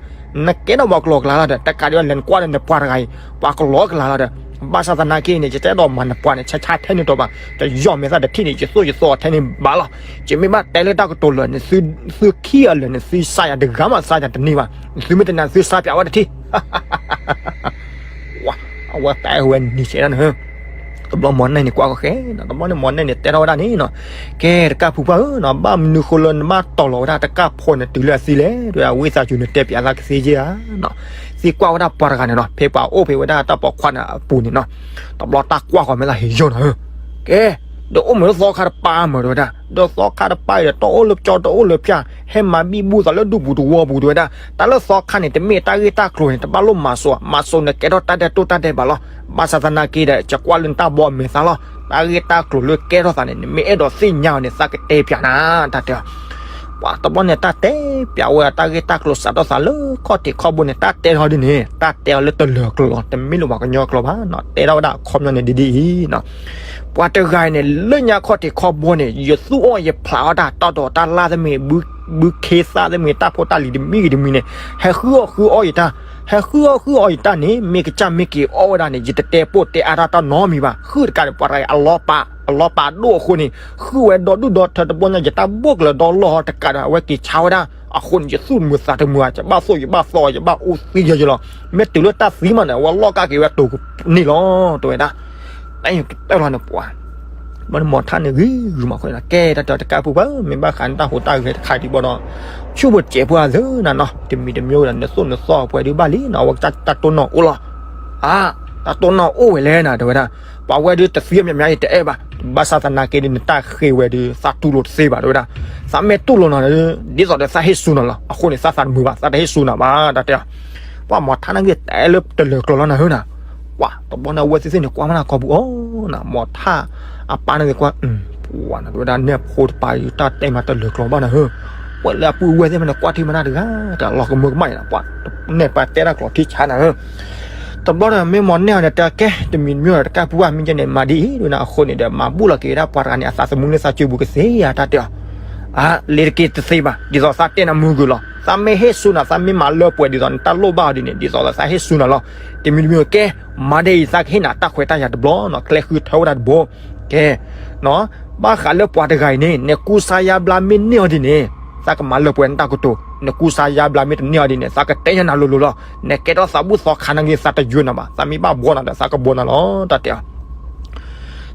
နကဲထီၣ်ပှၤကလီကလီလီၤဒီး တကးဒံးဘၣ်လဲၤနကွၢ်ဒီးနပှၤတဂၤအံၤ ပှၤကလီကလီလီၤဒီး ဘၣ်ဆၣ်သနာ်က့န့ၣ် ယတအဲၣ်ဒိးမၤနပှၤန့ၣ် ဆါဆါထဲန့ၣ်တီးဘၣ် တယီၢ်မဲာ်သၣ်တထံၣ်န့ၣ် ယသိၣ်ယသိးအီၤထဲန့ၣ်ဘၣ်လီၤ ယမ့ၢ်ဘၣ်တဲလၢတၢ်ကတိၤလၢာ်န့ၣ် သုခံဂၤလၢာ်န့ၣ် သုစါယၤတဂၤမး စါယၤတန့ၢ်ဘၣ် သုမ့ၢ်တနာ် သုစါပၠးဝဲတထံၣ် အဝဲတဲဝဲနံၤဆဲးဒၣ်န့ၣ် တဘျီမီၤနဲၣ်န့ၣ်ကွၢ်ကီၢ်ဃဲနီၤ တဘျီန့ၣ်မီၤနဲၣ်န့ၣ်တဲထီၣ်ဝဲဒၣ်န့ၣ်နီၤ ကဲတကၢ်ဖုပှၢ်ဧၢနီၤ ဘၣ်မနုၤဃိလၢနဘၣ်တီၤလီၤဝဲဒၣ်တကၢ်ဖိန့ၣ်တုၤလၢအသံလဲၣ် တဲဝဲဒၣ် ဝံသးစူၤနတဲပၠးသးကသ့က့ဧါနီၤ သံကွၢ်ဝဲဒၣ်ပှၤတဂၤန့ၣ်နီၤ ဖဲပှၤအိၣ်ဖဲဝဲဒၣ်တၢ်ပိာ်ခွါန့ၣ်အပူၤန့ၣ်နီၤ တဘျီတၢ်ကွၢ်ဃီၤမဲာ်သၣ်ဟ့ၣ်ယီၢ်နီၤဧၢ ကဲ ဒီးအိၣ်မ့ၢ်လၢသီခါတပၤမးတဲဝဲဒၣ် ဒီးသီခါတပၤအံၤဒီး တအိၣ်လၢပကၠီတအိၣ်လၢပၠၣ် ဟဲမၤဘံၣ်ဘူသးလၢဒူပူၤတဝီပူၤတဲဝဲဒၣ် တၢ်လၢသီခါန့ၣ် တမ့ၢ်တၢ်ဂ့ၢ်တၢ်ကျိၤန့ၣ် တဘၣ်လိၣ်မၤစိၤ မၤစိၤန့ၣ်ကဲထီၣ်တၢ်ဒဲးတိၢ်တၢ်ဒဲးဘးလီၤ ဘၣ်ဆၣ်သနာ်က့ဒီး ကကွၢ်လၢနတၢ်ဘီအမဲာ်သၣ်လီၤ တၢ်ဂ့ၢ်တၢ်ကျိၤလၢကဲထီၣ်သးန့ၣ် နမ့ၢ်အဲၣ်ဒိးသ့ၣ်ညါအီၤန့ၣ် သးကတဲပၠးနၤ တၢ်တဲအီၤ ပှၤတဘျီန့ၣ် တၢ်တဲပၠးဝဲတၢ်ဂ့ၢ်တၢ်ကျိၤစးထီၣ်သးလၢခီၣ်ထံးခီၣ်ဘိန့ၣ် တၢ်တဲထီၣ်ဒ်န့ၣ် တၢ်တဲအီၤလၢတလၢၤကျိၤလီၤ တမ့ၢ်လၢပှၤကညီကျိၤဘၣ်နီၤ တဲထီၣ်ဝဲဒၣ်အခီပညီန့ၣ်ဒ်ဒ်အံၤနီၤ ပှၤတဂၤအံၤန့ၣ် လၢညါခီၣ်ထံးခီၣ်ဘိန့ၣ် ယသူၣ်အီၣ်ယဖျးအီၣ်တၢ်တီတီၤတၢ်လၢ်တမ့ၢ်ဘု ဘုခ့သၣ်သ့ၣ်မ့ၢ်တၢ်ဖိတၢ်လံၤတမံၤဂ့ၤတမံၤန့ၣ် ဟဲဃုအီၣ်ဃုအီယတၢ်, ဟဲဃုအီၣ်ဃုအီယတၢ်န့ၣ် မ့ၢ်ကစၢ်မ့ၢ်က့ၤအီၣ်ဝဲဒၣ်န့ၣ် ယတတဲပိၢ်တဲအါတၢ်တၢ်နီတမံၤဘၣ်. ဃုတကးန့ၣ် ပှၤတဂၤအံၤအလီၤပာ်, အလီၤပာ်ဒိၣ်အဃိန့ၣ် ဃုဝဲဒီဒူၣ်ဒီထၢတဘျီညါ ယတၢ်ဘိၣ်ကလၢၤဒီလီၢ်ဟီတကးဒီး အဝဲက့ၤဆါဝဲဒၣ်. အဃိန့ၣ် ယသူၣ်တမုာ်သးတမုာ်ဧါ, ယဘၣ်သိၣ်ယဘၣ်သီ ယဘၣ်အူသံယဲယလီၤ. မ့ၢ်တုၤလၢတၢ်သံမးန့ၣ် အဝဲလီၢ်ကၢ်က့ၤဝဲတိၤကန့ၢ်လီၤ တဲဝဲဒၣ်. တၢ်အံၤကတၢၢ်လီၤန့ၣ်ပှၤ ဘၣ်န့ၣ် မီၤထၣ်န့ၣ်ဂ့ၤဂ့ၤမးအဃိန့ၣ် ကဲတၢ်တဲတကးပူၤပှၤ မ့ၢ်ဘၣ်ဃးန့ၣ်တၢ်ဟူးတၢ်ဂဲၤတခါဒံးဘၣ်ဒီး ဆူၣ်ဘိၣ်စဲးပှၤသ့နၤနီၤ တမံၤတမံၤဒီး နသိၣ်နသီပှဲၤဒုးဘၣ်လံနီၤ အဝဲတၢ်တိၢ်နီၣ်အိၣ်လီၤ. အါ တၢ်တိၢ်နီၣ်အိၣ်ဝဲလဲၣ်နၤ တဲဝဲဒၣ်. ပှၤဝဲဒုးတသံမးမးယတအဲၣ်ဘၣ် ဘၣ်ဆၣ်သနာ်က့ဒုး နတၢ်ဃ့ဝဲဒုး သးတူၢ်လိာ်တသ့ဘၣ် တဲဝဲဒၣ်. သးမ့ၢ်တူၢ်လိာ်နီၤ ဒ်သိးဒီးသးဟ့ၣ်စူၤနၤလီၤ. အဃိန့ၣ် သးသးတမုာ်ဘၣ် သးတဟ့ၣ်စူၤနၤဘၣ် တၢ်တဲအီၤ ပှၤမီၤထၣ်န့ၣ်ဂ့ၤတဲလၢတလၢာ်ကျီၤလီၤနၤဟၢနၤ. ပှၤတဘျီန့ၣ် အဝဲသ့ၣ်သ့ၣ်န့ၣ် ကွၢ်မးနၤကီၢ်ပူၤအီၤနၤ မီၤထၣ်အပၢ်န့ၣ်ဂ့ၤကွၢ် ပှၤနၤ တဲဝဲဒၣ် နဲၣ်ဖိတပၤအံၤ တၢ်တဲမးတလၢာ်ကျီၤဘၣ်နၤဟၢ. ဝဲလၢအပုၢ်အဝဲၢ်သ့ၣ်မးန့ၣ် ကွၢ်ထံမးနၤတဂၤ တၢ်လီၤကမၢကမၣ်အံၤနၤ ပှၤနဲၣ်ပှၤတဲတၢ်ကျိာ်ထံဆါနၤဟၢ. တဘျီဒီး မ့ၢ်မီၤနဲၣ်အီၤန့ၣ် တဲကဲ တမံၤတမံၤဒီး တကးပူၤဘၣ် မ့ၢ်ကဲန့ၣ် မၤဒ်အံၤဒ်နၤ အဃိန့ၣ်ဒီး မၤဘူၣ်လီၤက့ၤဝဲဒၣ်ပှၤတဂၤန့ၣ် အသးသမူလၢသးစုပူၤကသ့ဧါ တၢ်တဲအီၤ. အါ လ့ၤတက့ၤတသ့ဘၣ် ဒ်သိးသးတဲနၤမုာ်ဂုာ်လီၤ. သးမ့ၢ်ဟ့ၣ်စူၤနၤ သးမ့ၢ်မၤလၢပှဲၤဒ်သိးနတၢ်လိၣ်ဘၣ်အီၤဒ်န့ၣ် ဒ်သိးသးဟ့ၣ်စူၤနၤလီၤ. တမံၤတမံၤကဲ မၤဒ်အံၤ သးကဟ့ၣ်နၤတၢ်ခွဲးတၢ်ယာ်တဘျီနီၤ ကျဲဃုထၢဝဲဒၣ်တဘိ ကဲ ဘၣ်ဃးလၢပှၤတဂၤအံၤန့ၣ် နကူစါယါဘျါမ့ၢ်န့ၢ်အီၤဒ်န့ၣ် သးကမၤလၢပှဲၤနတၢ်ကတိၤ, နကူစါယါဘျါမ့ၢ်တန့ၢ်အီၤဒ်န့ၣ် သးကတဲညါနၤလိၤလိၤလီၤ. နကဲထီၣ်သးဘူၣ်သီခါနၢ်ဂ့ၤ သးတယိနၤဘၣ်, သးမ့ၢ်ဘၣ်ဘှီနၤဒီး သးကဘှီနၤလီၤ တၢ်တဲအီၤ.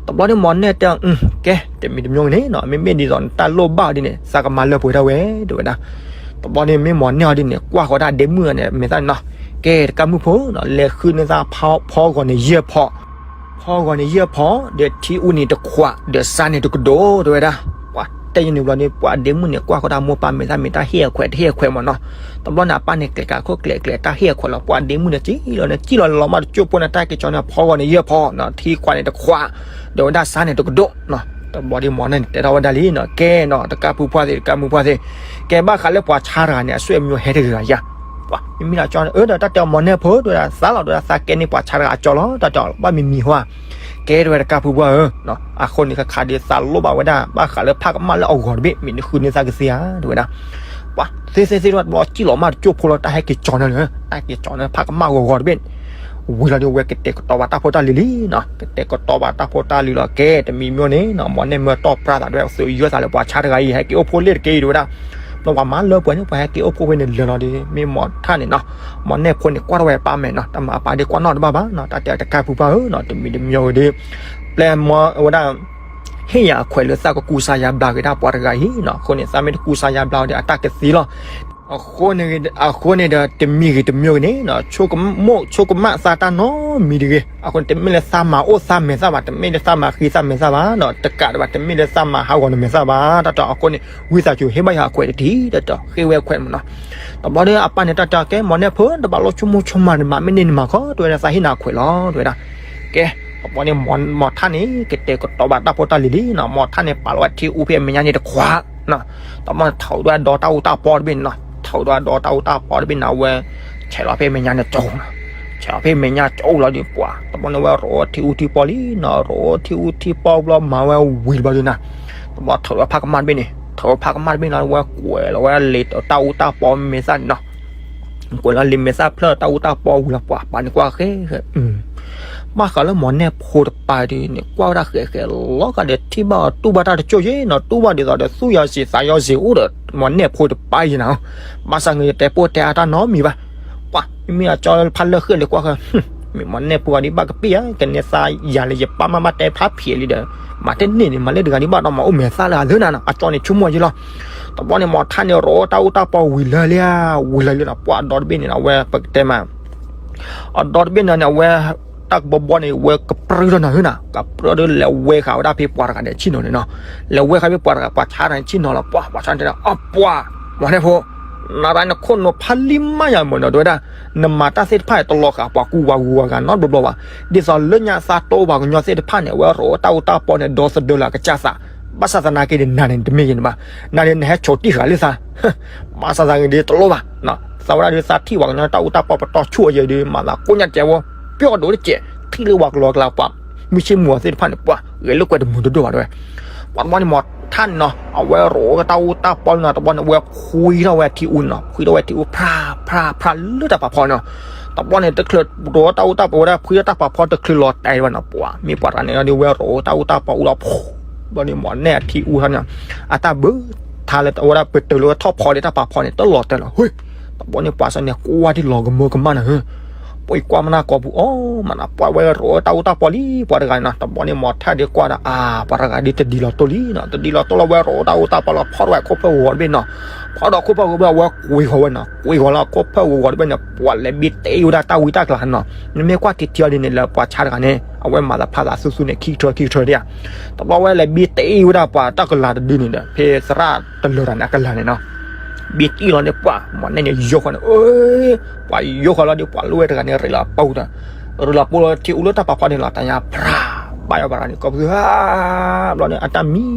တဘျီန့ၣ် မီၤနဲၣ်တဲအီၤ ကဲ တမံၤတမံၤဂ့ၤန့ၣ်နီၤ မ့မ့ၢ်ဒ်သိးနတၢ်လိၣ်ဘၣ်အီၤဒ်န့ၣ် သးကမၤလၢပှဲၤဒၣ်ဝဲ တဲဝဲဒၣ်. တဘျီန့ၣ် မ့ၢ်မီၤနဲၣ်အီၤဒ်န့ၣ် ကွၢ်ဃီၤဒၣ်ဒ့မုၣ်န့ၣ် မဲာ်သၣ်န့ၣ်နီၤ, ကဲ တကးမုၣ်ဖိနီၤ လဲၤဃုန့ၢ်သးဖီဂီၤန့ၣ်ယဲၢ်ဖီ ဖီဂီၤန့ၣ်ယဲၢ်ဖီ ဒီးထံအူန့ၣ်တခွး ဒီးစါန့ၣ်တကဒိၣ် တဲဝဲဒၣ်. ပှၤတဲယန့ၣ်ဘျီန့ၣ် ပှၤဒ့မုၣ်န့ၣ် ကွၢ်ဃီၤတၢ်မိၢ်ပၢ်မဲာ်သၣ်မ့ၢ်တၢ်ဟ့ၣ်အခွဲးတဟ့ၣ်အခွဲးမးနီၤ. တဘျီန့ၣ် အပၢ်န့ၣ် ကျဲၤကးခိၣ်ကျဲၤကျဲၤတၢ်ဟ့ၣ်အခွဲးလီၤ. ပှၤဒ့မုၣ်န့ၣ် စံၣ်လီၤန့ၣ် စံၣ်လီၤလီၤမးတကၠိၢ်ဖိန့ၣ် တၢ်က့ၤကၠီန့ၣ် ဖီဂီၤန့ၣ်ယဲၢ်ဖီနီၤ ထံခွးန့ၣ်တခွး ဒီးဝဲဒၣ်စါန့ၣ်တကဒိၣ်နီၤ. တဘျီဒ်မီၤနဲၣ်န့ၣ် တဲထီၣ်ဝဲဒၣ်လံနီၤ, ကဲနီၤ တကးဖုဖှၢ်သ့ၣ် တကးမုၣ်ဖှၢ်သ့ၣ်, ကဲဘၣ်ဃးလၢပှၤဆါတဂၤန့ၣ် အဆွေမျိုးဟဲတဂၤယၤ. ပှၤမ့မ့ၢ်လၢကၠီန့ၣ် အၢ ဒီးတၢ်တဲအီၤမီၤနဲၣ်ဖိ တဲဝဲဒၣ် သးလီၤ တဲဝဲဒၣ် သးကဲန့ၢ်ပှၤဆါတဂၤအကၠီလီၤ တၢ်တဲအီၤ ဘၣ်မံၤမံၤဟါ. ကဲ တဲဝဲ တကးဖုဖှၢ်ဧၢ, အဃိန့ၣ် ခါခါဒ်သးလိၣ်ဘၣ်ဝဲဒၣ် ဘၣ်ဃးလၢဖးကမၣ်လၢအဂီၤတဘ့ၣ် မ့ၢ်နဃုန့ၢ်သးကသ့ဧါ တဲဝဲဒၣ်. ပှၤသ့သ့သ့ တဘျီစံၣ်လီၤမးတကၠိၢ်ဖိလီၤ တၢ်ဟဲက့ၤကၠီန့ၣ်လၢ တၢ်က့ၤကၠီန့ၣ် ဖးကမၣ်ဂီၤဂီၤတဘ့ၣ် ဝံၤလီၤဒီး ဝဲကတဲာ်ကတီၤဘၣ်တၢ်ဖိတၢ်လံၤလံနီၤ, ကတဲာ်ကတီၤဘၣ်တၢ်ဖိတၢ်လံၤလီၤ. ကဲ တမံၤမံၤန့ၣ်နီၤ မီၤနဲၣ်မၢတီၢ်ပြၢသး တဲဝဲ သုးယိသးလၢပှၤဆါတဂၤအံၤ ဟဲက့ၤအိၣ်ဖှိၣ်လ့ၣ်တက့ၢ် တဲဝဲဒၣ်. ဘျီပှၤမၤလၢပှဲၤန့ၣ် ပှၤဟဲက့ၤအိၣ်ဖှိၣ်ဖဲန့ၣ်လၢာ်လီၤဒီး မ့ၢ်မီၤထၣ်န့ၣ်နီၤ, မီၤနဲၣ်ဖိန့ၣ်ကွၢ်ထီၣ်ဝဲပၢ်မဲာ်နီၤ, တၢ်မၤအပၢ်ဒ်ကွၢ်နီၣ်တဘၣ်ဘၣ်နီၤ, တၢ်တဲတကးဖုဖှၢ်ဧၢနီၤ, တမံၤတမံၤဝဲဒီး ပျဲမီၤဝဲဒၣ် ဟ့ၣ်ယၤအခွဲးလၢသးကကူစါယါဘျါက့ၤဒၣ်ပှၤတဂၤအံၤနီၤ, အဃိန့ၣ် သးမ့ၢ်တကူစါယါဘျါဒီး အတၢ်ကသံလီၤ. အဃိန့ၣ်ဒီး တမံၤဂ့ၤတမံၤဂ့ၤန့ၣ်နီၤ, ဆိကမိၣ်ဆိကမးသးတၢ်နီတမံၤတဂ့ၤ. အဃိန့ၣ် တမ့ၢ်လၢသးမၤအိၣ်သးမဲာ်သၣ်ဘၣ်, တမ့ၢ်လၢသးမၤဃံသးမဲာ်သၣ်ဘၣ်နီၤ, တကးဒံးဘၣ် တမ့ၢ်လၢသးမၤဟးဂီၤနမဲာ်သၣ်ဘၣ်, တၢ်တဲအီၤ. အဃိန့ၣ် ဝံသးစူၤဟ့ၣ်ဘၣ်ယၤအခွဲးတထံၣ်, တၢ်တဲအီၤ ဃ့ဝဲအခွဲးမးနီၤ. တဘျီဒီးအပၢ်န့ၣ် တၢ်တဲအီၤ ကဲ မီၤနဲၣ်ဖိ တဘၣ်လိၣ်ဆိကမိၣ်ဆိကမးန့ၣ် မၤမ့ၢ်န့ၢ်နမၤခီ တဲဝဲဒၣ်, သးဟ့ၣ်နၤအခွဲးလီၤ တဲဝဲဒၣ်. ကဲ တဘျီန့ၣ် မီၤထၣ်န့ၣ် ကတဲာ်ကတီၤဘၣ်တၢ်ဖိတၢ်လံၤလံနီၤ, မီၤထၣ်န့ၣ် ပာ်လီၤဝဲထံအူဖဲအမဲာ်ညါန့ၣ်တခွး တဘျီန့ၣ် ထီၣ်ဝဲဒၣ်ဒီတၢ်အူတၢ်ပီတဘ့ၣ်န့ၣ်နီၤ, ထီၣ်ဝဲဒၣ်ဒီတၢ်အူတၢ်ပီတဘ့ၣ်န့ၣ် အဝဲ ဆဲးလီၤဖဲအမဲာ်ညါန့ၣ်ကၠီနီၤ, ဆဲးလီၤဖဲအမဲာ်ညါကၠီလီၤဒီးပှၤ, တဘျီန့ၣ် အဝဲရိးထံအူထံပီလံနီၤ, ရိးထံအူထံပီဘျီမၤဝဲဝံၤတဘျီဒီးနီၤ, တဘျီထီၣ်ဝဲဖးကမၣ်တဘ့ၣ်န့ၣ်, ထီၣ်ဝဲဖးကမၣ်တဘ့ၣ်န့ၣ် အဝဲကွဲးလီၤဝဲလံာ်တၢ်အူတၢ်ပီမဲာ်သၣ်န့ၣ်နီၤ ကွဲးလီၤလံာ်မဲာ်သၣ်ဖျၢၣ်တၢ်အူတၢ်ပီဝံၤလီၤ, ပှၤပာ်န့ၣ်ကွၢ်ဃဲဃဲ, ဘၣ်ဃးလၢမီၤနဲၣ်ဖိတပၤဒ်န့ၣ် ကွၢ်ဝဲဒၣ်ဃဲဃဲလီၤ, ကဒီးထံၣ်ဘၣ်အီၤတူၢ်ဘၣ်တၢ်တကၠိၢ်ယ့နီၤ, တူၢ်ဘၣ်ဒ်သိးဒီးသူၣ်ယီၤစံးသးယီၤစံးအိၣ်ဒီး မီၤနဲၣ်ဖိတပၤယ့နီၤ, ဘၣ်ဆၣ်န့ၣ် ယတဲပိၢ်တဲအါတၢ်နီတမံၤဘၣ် ပှၤမ့မ့ၢ်အကၠီလၢဖးလၢာ်ဃ့ၢ်လံကွၢ်ဃဲ, မ့ၢ်မီၤနဲၣ်ဖိအံၤဒ်ဘၣ်ကပ့ၢ်ဧါ, ကန့ၢ်သးယၤလၢယပၢ်မးဘၣ်တဲဖျါဖံးလံဒီး, မၤတန့ၢ်န့ၣ် မၤလၢတဂၤဒ်ဘၣ်ဒီး မၤအိၣ်မဲာ်သၣ်လၢအလၢနၤနီၤ, အကၠီန့ၣ်ဆိကမိၣ်ယ့လီၤ. တဘျီန့ၣ် မီၤထၣ်န့ၣ် ရိးတၢ်အူတၢ်ပီဝံၤလၢာ်လံဧါ, ဝံၤလၢာ်လံနီၤ, ပှၤအဒီတဘ့ၣ်န့ၣ် အဝဲပကတဲမး အဒီတဘ့ၣ်န့ၣ်န့ၣ် အဝဲ တၢ်ကဘီဘီန့ၣ် ဝဲကပြုၢ်ထီၣ်နၤဟၢနၤ, ကပြုၢ်ဒီးလဲၤဝဲဃာ်ဝဲဒၣ်ဖဲပှၤတဂၤန့ၣ်ဆ့ၣ်နီၤန့ၣ်နီၤ, လဲၤဝဲဃာ်ဖဲပှၤတဂၤ ပှၤဆါတဂၤန့ၣ်ဆ့ၣ်နီၤလီၤ, ပှၤ ပှၤဆါန့ၣ်တဲဒၣ် အပှၤ မီၤနဲၣ်ဖိ နၤရၣ်နခိၣ်နူာ်ဖးလံမးယၤမ့ၢ်နီၤ တဲဝဲဒၣ်, နမၤတၢ်သ့ၣ်တဖၣ်န့ၣ် တလီၤဃာ်ပှၤကူပှၤဂုၤပှၤဂၤနီတဘျီဘျီဘၣ်, ဒ်သိးလၢညါသးတိပှၤကညီသ့ၣ်တဖၣ်န့ၣ် အဝဲရိးတၢ်အူတၢ်ပီန့ၣ် ဒီသဒၢလၢအကစၢ်သး, ဘၣ်ဆၣ်သနာ်က့ဒီး နၤန့ၣ်တမ့ၢ်ယဲန့ၣ်ဘၣ်, နၤန့ၣ် နဟဲဆိးတံၢ်ဃာ်လၢသး ဘၣ်ဆၣ်သနာ်က့ဒီးတလိၣ်ဘၣ်, သးဝဲဒၣ်ဒီးသးထံၣ်ပှၤကညီတၢ်အူတၢ်ပီပတီၢ်ဆူၣ်အယဲဒီး မၤသးကိးညါတဲဝဲ, ပျီၢ်ဒိၣ်တကဲး ထံၣ်လၢပှၤကလီကလီပှၤ မုၢ်ဆ့ၣ်မုၢ်ဂီၤသ့ၣ်တဖၣ်န့ၣ် ပှၤဂဲၤလိာ်ကွဲတမုာ်တဒိၣ်ဘၣ်တဲဝဲ, ပှၤတဘျီန့ၣ် ထၣ်န့ၣ်နီၤ အဝဲရိးတၢ်အူတၢ်ပီလံနီၤ, တဘျီန့ၣ် အဝဲဖှံထီၣ်ဝဲထံအူနီၤ, ဖှံထီၣ်ဝဲထံအူ ဖြး ဖြး ဖြးလၢတၢ်ပာ်ဖီန့ၣ်နီၤ. တဘျီန့ၣ် တချုးရိးတၢ်အူတၢ်ပီဝဲဒၣ် ဖှံထီၣ်တၢ်ပာ်ဖီ တချုးလီၤတဲာ်ဝဲနီၤ, ပှၤမ့ၢ်ပှၤတဂၤန့ၣ်ဒီး ဝဲရိးတၢ်အူတၢ်ပီအူလီၤဖှိၣ်, ဘျီန့ၣ် မ့ၢ်နဲၣ်အထံအူဟါန့ၣ် အတၢ်ဘၢထါလၢအဝဲဒၣ် ပတုာ်လၢဝဲထီၣ်ဖီဒီးတၢ်ပာ်ဖီန့ၣ် တလီၤတဲာ်လီၤ. တဘျီန့ၣ် ပှၤစၢန့ၣ် ကွၢ်ဒ်လီၤကမၢကမၣ်နၤဧၢ, ပှၤကွၢ်မနၤကိာ်ပူၤအီၤမးနီၤ, ပှၤဝဲရိးတၢ်အူတၢ်ပီလံ ပှၤတဂၤန့ၣ်နီၤ. တဘျီန့ၣ် မ့ၢ်ထၣ်ဒီးကွၢ်ဒီး အါ ပှၤတဂၤဒ်တဒ်လီၤတိၢ်လံနီၤ, တဒ်လီၤတိၢ်လၢဝဲရိးတၢ်အူတၢ်ပီလီၤ, ဖီၣ်ထီၣ်ဝဲခိၣ်ဖၢၣ်ဂီၤဂီၤတဘ့ၣ်နီၤ, ဖီၣ်ဒီးခိၣ်ဖၢၣ်ဂီၤဘ့ၣ် အဝဲကွံာ်ဃီၤဝဲနီၤ, ကွံာ်ဃီၤလၢခိၣ်ဖၢၣ်ဂီၤဂီၤတဘ့ၣ်န့ၣ် ပှၤလဲၤဘံတ့ၢ်ဝဲဒၣ်တၢ်ဝံတၢ်ကျါနီၤ. နမ့ၢ်ကွၢ်ထံထံအီၤဒ်န့ၣ် လၢပှၤဆါတဂၤန့ၣ် အဝဲမၤသးဖးသးဆူၣ်ဆူၣ်န့ၣ် ခံကထၢခံကထၢဒၣ်ဧါ. တဘျီဝဲလဲၤဘံတ့ၢ်ဝဲဒၣ်ပှၤတၢ်ကလၤတဒုန့ၣ်ဒီး ဖဲသရၣ်တလၢာ်တၢ်န့ၣ် အကလၤန့ၣ်နီၤ ဘံတံၢ်လီၤန့ၣ် ပှၤ မ့ၢ်နဲၣ်န့ၣ် ယိဃီၤန့ၣ်, ပှၤယိဃီၤလီၤဒီး ပှၤလၢဝဲတဂၤန့ၣ် ရ့လီၤအပူၤဒီး ရ့လီၤပူၤလီၤထံအူလၢတၢ်ပာ်ဖီန့ၣ်လီၤ, တၢ်ညါဖြး ဘၣ်ယီၤပှၤတဂၤန့ၣ် ကိးပသူ ဘျီန့ၣ် အတၢ်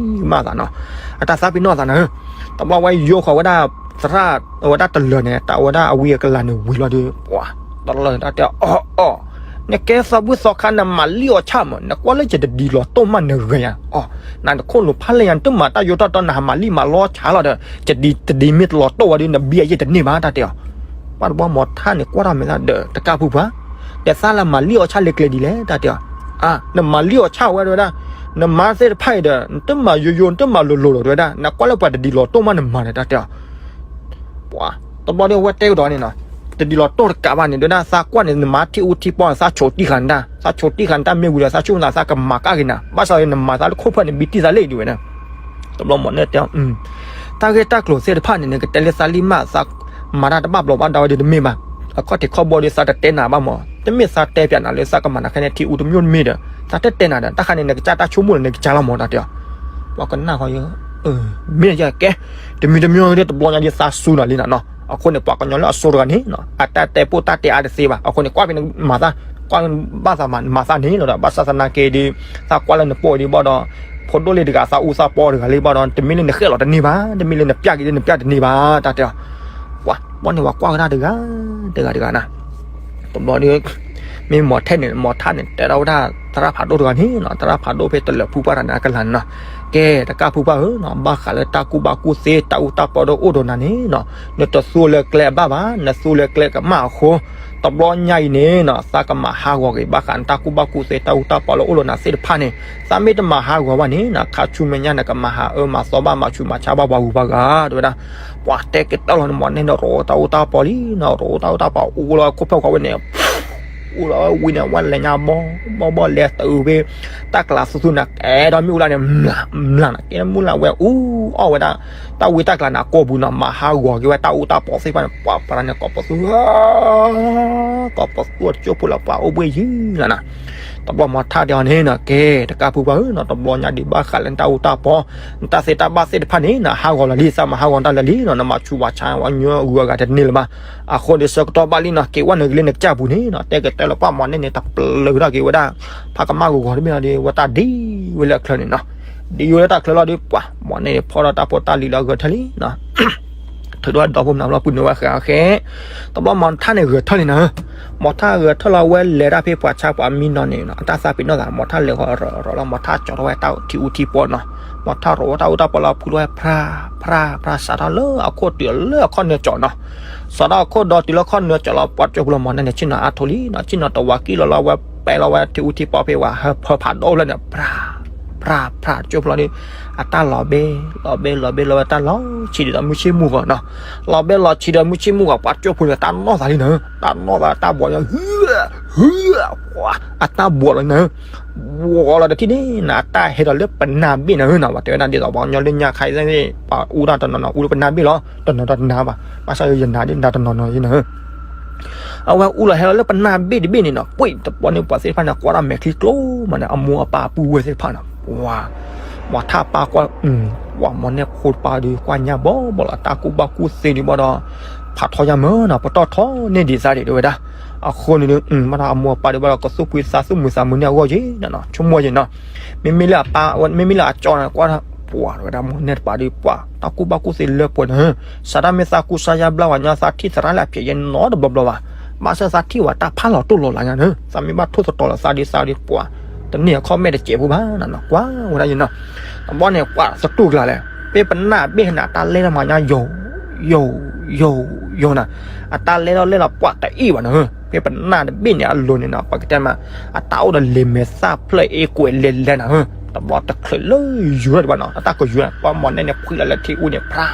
မံမးသးနီၤ, အတၢ်သးပ့ၤနီၣ်သးနီၤ. တဘျီဝဲယိဃီၤဝဲဒၣ် သရၣ်ဝဲဒၣ်တလၢာ်န့ၣ် တၢ်ဝဲဒၣ်အဝံအကလၤန့ၣ်ဝံၤလီၤဒီး ပှၤ တလၢာ်န့ၣ် တၢ်တဲအီၤ အီၣ်အီၣ် နကဲသးဘုၣ်သီခါ နမၤလံအီၤဆၣ်မး, နကွၢ်လၢယတဒ်လီၤတိၢ်မးနဂ့ၤယၤအီၤ, နတခိၣ်လိၤဖးလဲၣ်ယၤ နတမၤတၢ်ယိၤတီတီ နဟးမၤလံမၤလီဆၣ်လီၤဒီး ယတဒ်တဒ်မ့ၢ်တလီၤတိၢ်ဝဲဒီး နဘံအယဲၢ်တန့ၢ်ဘၣ် တၢ်တဲအီၤ. ပှၤတဘျီမ့ၢ်ထၣ်န့ၣ် ကွၢ်ထီၣ်မဲာ်သၣ်ဒီး တကၢ်ဖုပှၤ ဒီးသးလၢမၤလံအီၤဆၣ်လၢကျဲဒ်လဲၣ် တၢ်တဲအီၤ. အါ နမၤလံအီၤဆၣ်ဝဲဒၣ် နမၤသ့ၣ်တဖၣ်အံၤဒီး နတမၤယိယိ နတမၤလိၤလိၤလီၤ တဲဝဲဒၣ် နကွၢ်လၢပှၤတဒ်လီၤတိၢ်မးနမၤန့ၣ် တၢ်တဲအီၤ. ပှၤ တဘျီဒီး အဝဲတဲကဒီးန့ၣ်နီၤ, တဒ်လီၤတိၢ်တကးဘၣ်န့ၣ် တဲဝဲဒၣ် သးကွၢ်န့ၣ် နမၤထံအူထံပီန့ၣ် သးဆိးတံၢ်ဃာ်နတၢ်, သးဆိးတံၢ်ဃာ်နတၢ်မ့ၢ်ဝံၤဒီး သးဆိကမိၣ်သး သးကမၤကၣ်က့ၤနၤ, ဘၣ်ဆၣ်ဒီးနမၤသးလၢခိၣ်ဖၢၣ်န့ၣ် ဘံတံၢ်သးလံ တဲဝဲဒၣ်. တဘျီမ့ၢ်နဲၣ်တဲအီၤ တၢ်ဂ့ၢ်တၢ်ကျိၤသ့ၣ်တဖၣ်န့ၣ် နကတဲလၢသးလံမး သးမၤတၢ်တဘၣ်ဘျီးဘၣ်ဒါဝဲဒီးတမ့ၢ်ဘၣ်. အခီၣ်ထံးခီၣ်ဘိဒီး သးတတဲနၤဘၣ်မး, တမ့ၢ်သးတဲပျးနၤလၢသးကမၤနၤခဲန့ၣ် ထံအူတမံၤတမံၤဒီး သးတတဲနၤဒီး တၢ်ခါန့ၣ် နကစၢ်တၢ်ဆိကမိၣ်လၢနကစၢ်လီၤမး တၢ်တဲအီၤ. ပှၤကနၣ်ဃီ မ့ၢ်ယကဲ တမံၤတမံၤဒီး တဘျီညါဒီး သးစူၤနၤလံနၤနီၤ. အဃိန့ၣ် ပှၤကညီလၢအစိၤတဂၤန့ၣ် အတၢ်တဲပိၢ်တၢ်တဲအါတသ့ဘၣ်. အဃိန့ၣ် ကွၢ်ဖဲနမၤသး ကွၢ်ဘၣ်သးမၤနမၤသးန့ၣ်လီၤဒီး ဘၣ်ဆၣ်သနာ်က့ဒီး သးကွၢ်လၢနပိာ်ဒံးဘၣ်ဒီး ဖိဒိၣ်လံတဂၤ သးအူသးပီတဂၤလံဘၣ်ဒီး တမ့ၢ်လၢနဃဲၣ်လီၤတန့ၢ်ဘၣ်, တမ့ၢ်လၢနပျၢ်က့ၤလၢနပျၢ်တန့ၢ်ဘၣ် တၢ်တဲအီၤ. ပှၤ ဘီန့ၣ် ပှၤကွၢ်ကဒါတဂၤ တဂၤတဂၤနၤ. တဘျီဒီး မ့ၢ်မီၤထဲန့ၣ် မီၤထၣ်န့ၣ် တဲထီၣ်ဝဲဒၣ် သရၣ်ဖးဒိၣ်တဂၤန့ၣ်နီၤ, သရၣ်ဖးဒိၣ်ဖဲတလၢာ်ဖုပှၢ်တၢ်န့ၣ် အကလၤန့ၣ်နီၤ. ကဲ တကၢ်ဖုပှၢ်ဧၢနီၤ, ဘၣ်ဃးလၢတၢ်ကူၣ်ဘၣ်ကူၣ်သ့ တၢ်အူတၢ်ပီဒီးအိၣ်ဒီးနၤန့ၣ်နီၤ, နတသူလၢကျဲအဘၣ်ဘၣ်, နသူလၢကျဲကမၣ်အဃိ တဘျီညါအံၤန့ၣ်နီၤ သးကမၤဟးဂီၤက့ၤ ဘၣ်ဃးနတၢ်ကူၣ်ဘၣ်ကူၣ်သ့ တၢ်အူတၢ်ပီလၢအိၣ်လၢနၤသ့ၣ်တဖၣ်န့ၣ်, သးမ့ၢ်တမၤဟးဂီၤဘၣ်န့ၣ်နီၤ ခါဆူမဲာ်ညါနကမၤဟးအၢမၤသီဘၣ် မၤဆူးမၤဆါဘၣ်ပှၤဂုၤပှၤဂၤ တဲဝဲဒၣ်. ပှၤတဲကတၢၢ်လီၤန့ၣ် မီၤနဲၣ်န့ၣ် ရိးတၢ်အူတၢ်ပီလံနီၤ, ရိးတၢ်အူတၢ်ပီအူလီၤခိၣ်ဖၢၣ်ဃီဝဲန့ၣ် အူလီၤဝံၤန့ၣ် ဝဲလဲၤညါဘီဘီဘီလဲၤတုၤဖဲ တၢ်ကျးသူသူန့ၣ် ကဲဒီးမ့ၣ်အူလၢန့ၣ် မျး မျးန့ၣ် ကဲမုၢ်လၢ်ဝဲအူအီၣ်ဝဲဒၣ် တၢ်ဝံတၢ်ကျးန့ၣ် အကိာ်ပူၤနီၤ မၤဟးဂီၤက့ၤဝဲတၢ်အူတၢ်ပီသ့ၣ်တဖၣ်န့ၣ် ပှၤပှၤန့ၣ် ကိးပသူ ကိးပသူအကၠိဖိလၢ ပှၤအိၣ်ဘှံးယုၢ်လီၤနီၤ. တဘျီမီၤထၣ်တဲအီၤန့ၣ်နီၤ ကဲ တကၢ်ဖုပှၢ်ဧၢနီၤ တဘျီညါဒံးဘၣ်ဃးလၢနတၢ်အူတၢ်ပီ နတၢ်သ့တၢ်ဘၣ်သ့ၣ်တဖၣ်န့ၣ်နီၤ ဟးဂီၤလီၤလံ သးမၤဟးဂီၤတၢ်လၢာ်လံနီၤ နမၤဆူးမၤဆါဝဲညီဂုၤအဂၤတန့ၢ်လၢၤဘၣ်. အဃိဒီးဆၢကတီၢ်ဘၣ်လံနီၤ က့ၤဝဲနုာ်က့ၤလၢနကစၢ်ပူၤန့ၣ်နီၤ တဲကတၢၢ်လီၤပှၤမီၤနဲၣ်န့ၣ် တပျုာ်ထီၣ်က့ၤဝဲဒၣ် ဖးကမၣ်ဂီၤဂီၤတဘ့ၣ်လီၤဒီး ဝဲတၢ်ဒ်ဝဲလၢအချၢန့ၣ်နီၤ ဒ်ဝဲလၢတၢ်ချၢလီၤဒီးပှၤ မီၤနဲၣ်န့ၣ် ဖီၣ်ထီၣ်တၢ်ဖိတၢ်လံၤလၢအဂဲၤထၢၣ်လံနီၤ ထုးထီၣ်ဒီဖိမနုၤလီၤ ပုၢ်နုာ်ဝဲဃဲဃဲ တဘျီမီၤထၣ်န့ၣ်ဂဲၤထၢၣ်လံနီၤ မီၤထၣ်ဂဲၤထၢၣ်လီၤ ဝဲလဲၤတၢ်ဖဲပှၤဆါပှၤမံနီၤန့ၣ်နီၤ အတၢ်သးပ့ၤနီၣ်သး မီၤထၣ်လဲၤဃီၤရၢၢ်ရၢၢ်လီၤ မီၤထၣ်ကၠီထီၣ်ဝဲတၢ်ထံအူထံပီနီၤ မီၤထၣ်ရိးဝဲတၢ်အူတၢ်ပီလီၤ ဖုထီၣ်ဝဲဖြါ ဖြါ ဖြါ စးထီၣ်လၢအခိၣ်တုၤလၢအခီၣ်နၢကၠီနီၤ စးထီၣ်အခိၣ်ဒီးတုၤလၢခီၣ်နၢကၠီလီၤ ပှၤကၠိဖိလီၤ မီၤနဲၣ်န့ၣ် ဆ့ၣ်နီၤအါထီၣ်လံနီၤ ဆ့ၣ်နီၤတဝးကံၣ်လီၤလီၤ ဝဲပဲလီၤဝဲထံအူထံပီဖဲဝဲဟၢဖၢဖးဒိၣ်ဖျၢၣ်န့ၣ် ဖြါ ဖြါ ဖြါ ကၠိဖိလီၤဒီး အတၢ်လီၤဘဲ လီၤဘဲ လီၤဘဲ လီၤဝဲတၢ်လီၤဆံးဒီးမုၢ်ဆ့ၣ်မုၢ်ဂီၤနီၤ လီၤဘဲလီၤဆံးဒီးမုၢ်ဆ့ၣ်မုၢ်ဂီၤ ပှၤကၠိဖိန့ၣ် တၢ်နီၢ်သးလံနီၤ တၢ်နီၢ်သးတၢ်ဘှီးညါ ဟု ဟု အတၢ်ဘှီးလီၤနီၤ ဘှီးလီၤဒီးထံၣ်န့ၣ်နီၤ အတၢ်ဟဲဒီးလၢပနၢ်ဘ့ၣ်နီၤနီၤ ပှၤတဲဝဲဒၣ်ဒ်သိးပှၤကညီလၢညါခါအံၤန့ၣ် ပှၤအူတၢ်တနီၤနီၤ အူလၢပနၢ်ဘ့ၣ်လီၤ တနီၤတနၢ်ဘၣ် ဘၣ်ဆၣ်ယနာ်ဒ်နၤတနီၤနီၤယဲနီၤ အဝဲအူလီၤဟဲလီၤလၢပနၢ်ဘ့ၣ်တဘ့ၣ်န့ၣ်နီၤ ပှ့ၤတဘျီန့ၣ် ပှၤသ့ၣ်တဖၣ်န့ၣ် ကွၢ်တၢ်မဲာ်ချံကျိမးန့ၣ် အမိၢ်အပၢ်အပုၢ်ဝဲၢ်သ့ၣ်တဖၣ်နီၤ ပှၤ မီၤထၣ်ပၢ်ကွၢ် ပှၤမီၤနဲၣ်ဖိတပၢ်ဒီး ကွၢ်ညါဘီဘီလီၤ တၢ်ကူၣ်ဘၣ်ကူၣ်သ့ဒံးဘၣ်ဒီး ဖးထီယါမၢနီၤ ပတီၢ်ထီန့ၢ်ဒံးသးဒံးတဲဝဲဒၣ် အဃိန့ၣ်ဒီး ဘၣ်ဒီးအမိၢ်အပၢ်ဒီး ဘၣ်ဒီးကသူၣ်ဖှံသးသူၣ်မုာ်သးမုာ်န့ၢ်အဂီၢ်ယဲနီၤ ဆိကမိၣ်ယဲနီၤ မ့မ့ၢ်လၢအပၢ် မ့မ့ၢ်လၢအကၠီန့ၣ် ကွၢ် ပှၤတဲဝဲဒၣ် မီၤနဲၣ်တပၢ်ဒီး ပှၤ တၢ်ကူၣ်ဘၣ်ကူၣ်သ့လၢပှဲၤန့ၣ် စးတၢ်မ့ၢ်သးကူစါယါဘျါဝဲညီ သးထံၣ်သရၣ်လၢအဖျဲးယဲနီတဘျီဘျီဘၣ် ဘၣ်ဆၣ်သးထံၣ်ဝဲတၢ်ဖးလီၤတိၢ်လီၤလးညါန့ၣ် သးမ့ၢ်ဘၣ်ထိၣ်သတြီၤလီၤသးဒ်သးဒီး ပှၤ တန့ၢ်အခီၣ်မဲာ်တစဲးဖိဘၣ်နီၤ ကွၢ်ဝဲဒၣ်ယဲနီၤ တဘျီန့ၣ် ပှၤသတူၢ်ကျါလဲၣ်, ဖဲပနၢ်တဘ့ၣ်န့ၣ် အတၢ်လဲၢ်ထီၣ်မၤညါ ယိာ် ယိာ် ယိာ် ယိာ်နၤ, အတၢ်လဲၢ်ထီၣ်လဲၢ်လီၤ ပှၤတအ့ၣ်ဘၣ်နီၤ, ဖဲပနၢ်တဘ့ၣ်န့ၣ်အလိၤန့ၣ်နီၤ ပှၤကတဲမး အတၢ်အိၣ်ဒီးလံာ်မဲာ်သၣ်ဖျၢၣ်အ့ၣ်ကွဲးလဲၤလဲၤနၤ, တဘျီတချုးလၢယိာ်တဘၣ်နီၤ အတၢ်ကယိာ်နၤ ပှၤမီၢ်နဲၣ်န့ၣ် ဖှံလီၤလၢထံအူန့ၣ် ဖြါ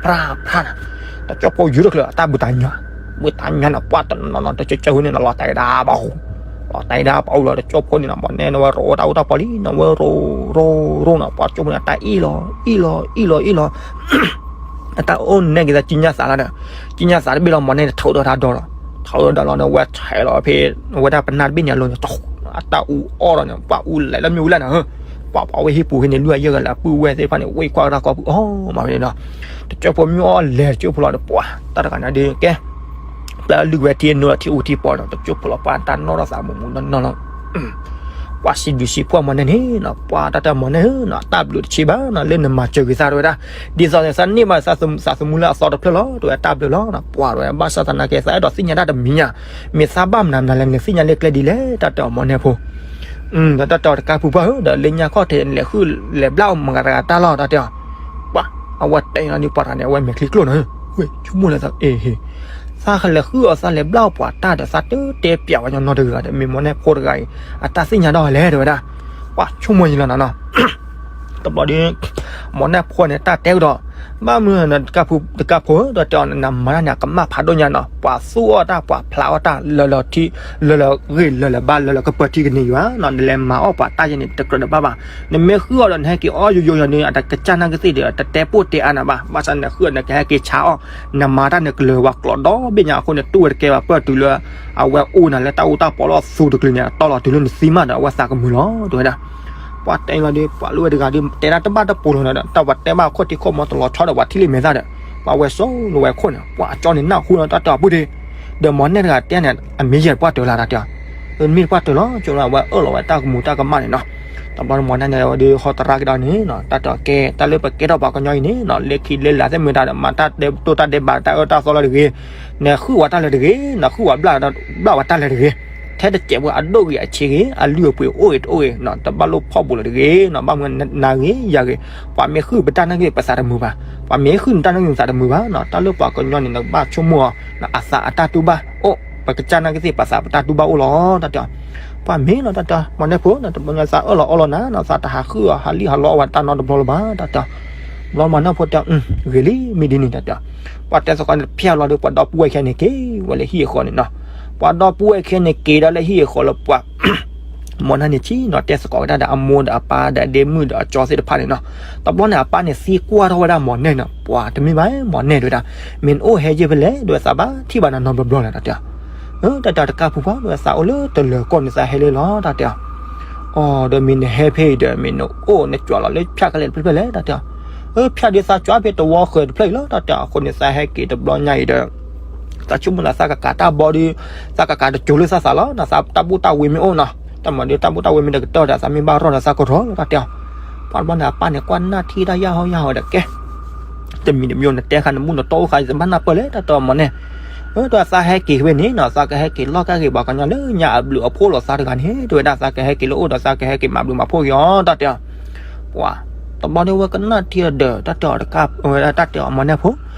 ဖြါ ဖြါနၤ, တကၠိဖိယိာ်တချုး အတၢ်ဘုးတၢ်ညါ, ဘုးတၢ်ညါနၤ ပှၤတနီၤနီၤ တကၠိဖိန့ၣ်နီၤ လီၤတဲာ်ဒၣ်ဘၣ်အူ လီၤတဲာ်ဒၣ်ဘၣ်အူလီၤ တကၠိဖိန့ၣ်နီၤ မီၢ်နဲၣ်န့ၣ် ဝဲရိတၢ်အူတၢ်ပီလံနီၤ ဝဲရိ ရိ ရိနီၤ ပှၤကၠိဖိန့ၣ် အတၢ်အ့ၣ်လီၤ အ့ၣ်လီၤ အ့ၣ်လီၤ အ့ၣ်လီၤ အတၢ်အိၣ်နဲၣ်က့ၤသး ကံညါသးလီၤဒီး ကံညါသးတဘ့ၣ်လီၤ မီၢ်နဲၣ်န့ၣ် ထီၣ်ဒီးတၢ်ဒီလီၤ, ထီၣ်ဒီးလီၤဒီး ဝဲထဲးလီၤဖဲ ဝဲဒၣ်ပနၢ်တဘ့ၣ်န့ၣ်အလိၤန့ၣ် အတၢ်အူအီၣ်လီၤန့ၣ် ပှၤအူလဲၤလၢမ့ၣ်အူလၢ်နၤဧၢ, ပှၤပှၤဝဲဟံၣ်ပူၤဟံၣ်န့ၣ် လွံၢ်အယဲၢ်ဂၤလၢအပုၢ်ဝဲၢ်သ့ၣ်တဖၣ်န့ၣ် ဝဲကွၢ်ကဒါကီၢ်ပူၤအီၣ်မးဝဲန့ၣ်နီၤ, တကၠိဖိမ့ၢ်အီၣ်လဲၤတကၠိဖိလီၤ ဒီးပှၤ တၢ်တဂၤန့ၣ်ဒီးကဲ ပျဲလုၢ်ဝဲထံနိလီၤထံအူထံပီဒီး တကၠိဖိလီၤ ပှၤတၢ်နီၣ်ထီၣ်သးမူးမူးနီၢ်နီၢ်လီၤ, ပှၤစံးဒုးစံးဖှိၣ်မီၢ်နဲၣ်န့ၣ်နီၤ ပှၤတၢ်တဲမီၢ်နဲၣ်ဧၢနီၤ တၢ်ဘျုးတဆံးဘၣ်နီၤ လၢနမၤစၢၤက့ၤသးတဝဲဒၣ်, ဒ်သိးန့ၣ် သးန့ၢ်ဘၣ်သးသမူလၢအသီတဖျၢၣ်လီၤ တဝဲတၢ်ဘျုးလီၤနီၤ, ပှၤတဝဲ ဘၣ်ဆၣ်သနာ်က့ သးအဲၣ်ဒိးသ့ၣ်ညါတၢ်တမံၤညါ, မ့ၢ်သးဘၣ်မနုၤမနုၤလဲၣ် နသ့ၣ်ညါလၢကျဲဒ်လဲၣ် တၢ်တဲအီၤမီၢ်နဲၣ်ဖိ ဒီးတၢ်တဲအီၤတကးဖုပှၢ်ဧၢ ဒီးလၢညါခီၣ်ထံး လဲၤဃုလဲၤဘျၣ်အီၣ်မတၤဂၤတဂၤတၢ်လီၤ တၢ်တဲအီၤ, ပှၤ အဝဲတဲလီၤန့ၣ် ပှၤတဂၤန့ၣ် အဝဲမဲာ်ချံကျိၣ်နီၤ ဝဲ ဆိကမိၣ်လၢသး အ့ဟ့ သးလဲၤဃုအီၣ်သးလဲၤဘျၣ်အီၣ်ပှၤတၢ်ဒီး သးတတဲပျးဝဲညီနီတဂၤဒီး မ့ၢ်မီၢ်နဲၣ်ဖိတဂၤအံၤ အတၢ်သ့ၣ်ညါဒီးလဲၣ် တဝဲဒၣ်, ပှၤဆိကမိၣ်ယံၤလီၤနီၤနီၤ တဘျီဒီး မီၢ်နဲၣ်ဖိန့ၣ် တၢ်တဲကဒီး, ဘၣ်မနုၤ တကးဖုဧၢ တၢ်တဲအီၤ နမၤတၢ်န့ၣ် အကမၣ်ဖးဒိၣ်ညါနီၤ, ပှၤသူၣ်အီၣ်တၢ် ပှၤဖျးအီၣ်တၢ် လၢလၢထံ လၢလၢဂ့ၢ် လၢလၢဘါ လၢလၢကပၢၤထံကန့ၢ်ယွၤနီၤ, နလဲၤမၤအီၣ်ပှၤတၢ်ယဲန့ၣ် တကြၢးတဘၣ်ဘၣ်, နမ့ၢ်ဃုအီၣ်ဒီး နဟဲက့ၤအီၣ်ယိယိယိန့ၣ် အတကစၢ်နာ်က့သ့ၣ်ဒီး တတဲပိၢ်တဲအါနၤဘၣ်, ဘၣ်ဆၣ်နဃုအီၣ် နကဟဲက့ၤဆါအီၣ်, နမၤတၢ်န့ၣ် ကလၢၤဝဲကျိးဒီဘ့ၣ်ညါအဃိန့ၣ် တူၢ်ဝဲတကဲဘၣ် ပၢၢ်တုၤလၢ အဝဲအိၣ်နၤလၢတၢ်အူတၢ်ပီလၢအသူတကလုာ်န့ၣ် အတီလီၤတုၤလၢနသံမးဒီး အဝဲသးကမုာ်လီၤ တဝဲဒၣ် ပှၤတဲလီၤဒီး ပှၤလိၣ်ဝဲတဂၤဒီး တဲဒၣ်တဘၣ်တပိၤလီၤဒီး တၢ်ပှၤတဲဘၣ်အခိၣ်ထံခိၣ်မီတလီၤဆီဒီး ပှၤထံၣ်လံမဲာ်သၣ်ဒီး ပှၤဝဲစိလီၤဝဲခိၣ်န့ၣ် ပှၤအကၠီန့ၣ်နၢ်ဟူလီၤတၢ်တဲအီၤပုၢ်ဒ့, ဒီးမီၢ်နဲၣ်တဂၤတဲန့ၣ် အမ့ၢ်ယဲၢ်ပှၢ်တၢၢ်လၢတၢ်တဲအီၤ, မ့ၢ်ပှၢ်တၢၢ်လီၤ ကၠိလၢအဝဲအၢၣ်လီၤဝဲတၢ်ကမူၤတၢ်ကမၣ်န့ၣ်နီၤ, တဘျီမီၢ်နဲၣ်န့ၣ် အဝဲဒီးဟီတရါကဒီးန့ၣ်နီၤ တၢ်တဲအီၤကဲ တၢ်လၢပကဲထီၣ်ပှၤကညီအံၤန့ၣ်နီၤ လၢခံလၢလာ်သ့ၣ်မ့ၢ်တၢ်ဒီး မၤတၢ်ဒဲးဘးတၢ်အၢတၢ်သီလၢတဂ့ၤ, နဃုဝဲတၢ်လၢတဂ့ၤ, နဃုဝဲဘျၣ်ဝဲတၢ်လၢတဂ့ၤ, ထဲတစဲးဖိအဒိၣ်ဂ့ၤအဆံးဂ့ၤ အလုၢ်အပှ့ၤအိၣ်ဂ့ၤတအိၣ်ဂ့ၤနီၤ တဘၣ်လိၣ်ဖီၣ်ဘူးလၢတဂ့ၤနီၤ ဘၣ်မနုၤနၤဂ့ၤယၤဂ့ၤ, ပှၤမ့ၢ်ဃုပတၢ်နာ်က့သ့ၣ် ပသးတမုာ်ဘၣ်, ပှၤမ့ၢ်ဃုနတၢ်နာ်က့သ့ၣ် နသးတမုာ်ဘၣ်နီၤ တၢ်လၢပှၤကညီန့ၣ် နကဘၣ်ဆိကမိၣ်အီၤ အသးအတၢ်တူၢ်ဘၣ်အိၣ် ပကစၢ်နာ်က့သ့ၣ် ပသးပတၢ်တူၢ်ဘၣ်အိၣ်လီၤ တၢ်တဲအီၤ, ပှၤမ့ၢ်နီၤ တၢ်တဲအီၤ မီၢ်နဲၣ်ဖိ တဘျီညါသးအၢၣ်လီၤအီလီၤနၤနီၤ သးတဟးဃုအီၤ ဟးလံၣ်ဟးလီအီၣ်ဝဲတၢ်နီတဘျီလၢၤဘၣ် တၢ်တဲအီၤ, ဘျီမီၢ်နဲၣ်ဖိတဲအီၤ ဂ့ၤလံ မ့ၢ်ဒ်န့ၣ် တၢ်တဲအီၤ, ပှၤတဲသကိးန့ၣ် ဖျါလီၤဒီး ပှၤဒီပုၢ်ဝဲၢ်ခဲန့ၣ်က့ၤဝဲလၢဟံၣ်အဃီန့ၣ်နီၤ, ပှၤဒီပုၢ်ဝဲၢ်ခဲန့ၣ်က့ၤဒီးလၢဟံၣ်အဃီလၢပှၤ မီၢ်နဲၣ်န့ၣ်ဆံးနီၤ တဲသကိးဝဲဒၣ်ဒီးအမိၢ်ဒီးအပၢ်ဒီးအဒ့မုၣ်ဒီး အကၠီသ့ၣ်တဖၣ်န့ၣ်နီၤ, တဘျီန့ၣ် အပၢ်န့ၣ်သံကွၢ်ထီၣ်ဝဲဒၣ်မီၢ်နဲၣ်နီၤ ပှၤတမ့ၢ်ဘၣ် မီၢ်နဲၣ်တဝဲဒၣ်, မ့ၢ်နအိၣ်ဟဲယဲၢ်ဖဲလဲၣ် တဝဲသးဘၣ်ထံၣ်ဘၣ်နၤနီတဘျီဘျီလဲၣ် တၢ်တဲအီၤ, တၢ်တဲအီၤတကးဖုပှၢ် တဝဲသးအိၣ်လၢတလၢၤကီၢ်န့ၣ် သးဟဲလၢလီၤ တၢ်တဲအီၤ, အိ ဒီးမ့ၢ်နဟဲဖဲအံၤဒီး မ့ၢ်နအိၣ်နကွၢ်လီၤလၢဖၠၣ်ကလဲာ်တဖျၢၣ်ဖဲလဲၣ် တၢ်တဲအီၤ, ဖၠၣ်ဒီးသးကွၢ်ဖဲတဝီဃၢၤတဖျၢၣ်အံၤလီၤ တၢ်တဲအီၤ, အဃိန့ၣ် သးဟဲက့ၤတဘျီညါအံၤဒီး သးဆိကမိၣ်လၢသးကကးတၢ်ဘီဒီး သးကကးတကၠိၤလၢသးသးလီၤ နသးတၢ်ဘူၣ်တၢ်ဝ့မ့ၢ်အိၣ်နီၤ, တၢ်မၤဒီးတၢ်ဘူၣ်တၢ်ဝ့မ့ၢ်တကတၢၢ်ဒီး သးမ့ၢ်ဘၣ်ရီၣ်ဒီးသးကရီလီၤ တၢ်တဲအီၤ, ပှၤတဘျီန့ၣ် အပၢ်န့ၣ် ကွၢ်နၢ်ထံတၢ်ယၢ်ဟီယၢ်ဟီဒီးကဲ တမံၤတမံၤနတဲဃာ်နမုၣ်နတီအိၣ်ဃာ် ယတဘၣ်နၢ်ပၢၢ်လဲၣ် တၢ်တဲအီၤမီၢ်နဲၣ်, ဒီးသးဟဲက့ၤဖဲန့ၣ်နီၤ သးကဟဲက့ၤလီၢ်ကဟဲက့ၤဘၣ်ကညီလၢညါအဘျုးအဖှိၣ်လိာ်သးတဂၤန့ၣ် တဝဲဒၣ်သးကဟဲက့ၤလၢအိၣ်ဒီးသးကဟဲက့ၤမၤဘျုးမၤဖှိၣ်က့ၤအီၤ တၢ်တဲအီၤ ပှၤ တဘျီန့ၣ်ဝဲကနၣ်ထံဒီး တၢ်တဲအီၤတကး တၢ်တဲအီၤမီၢ်နဲၣ်ဖိ,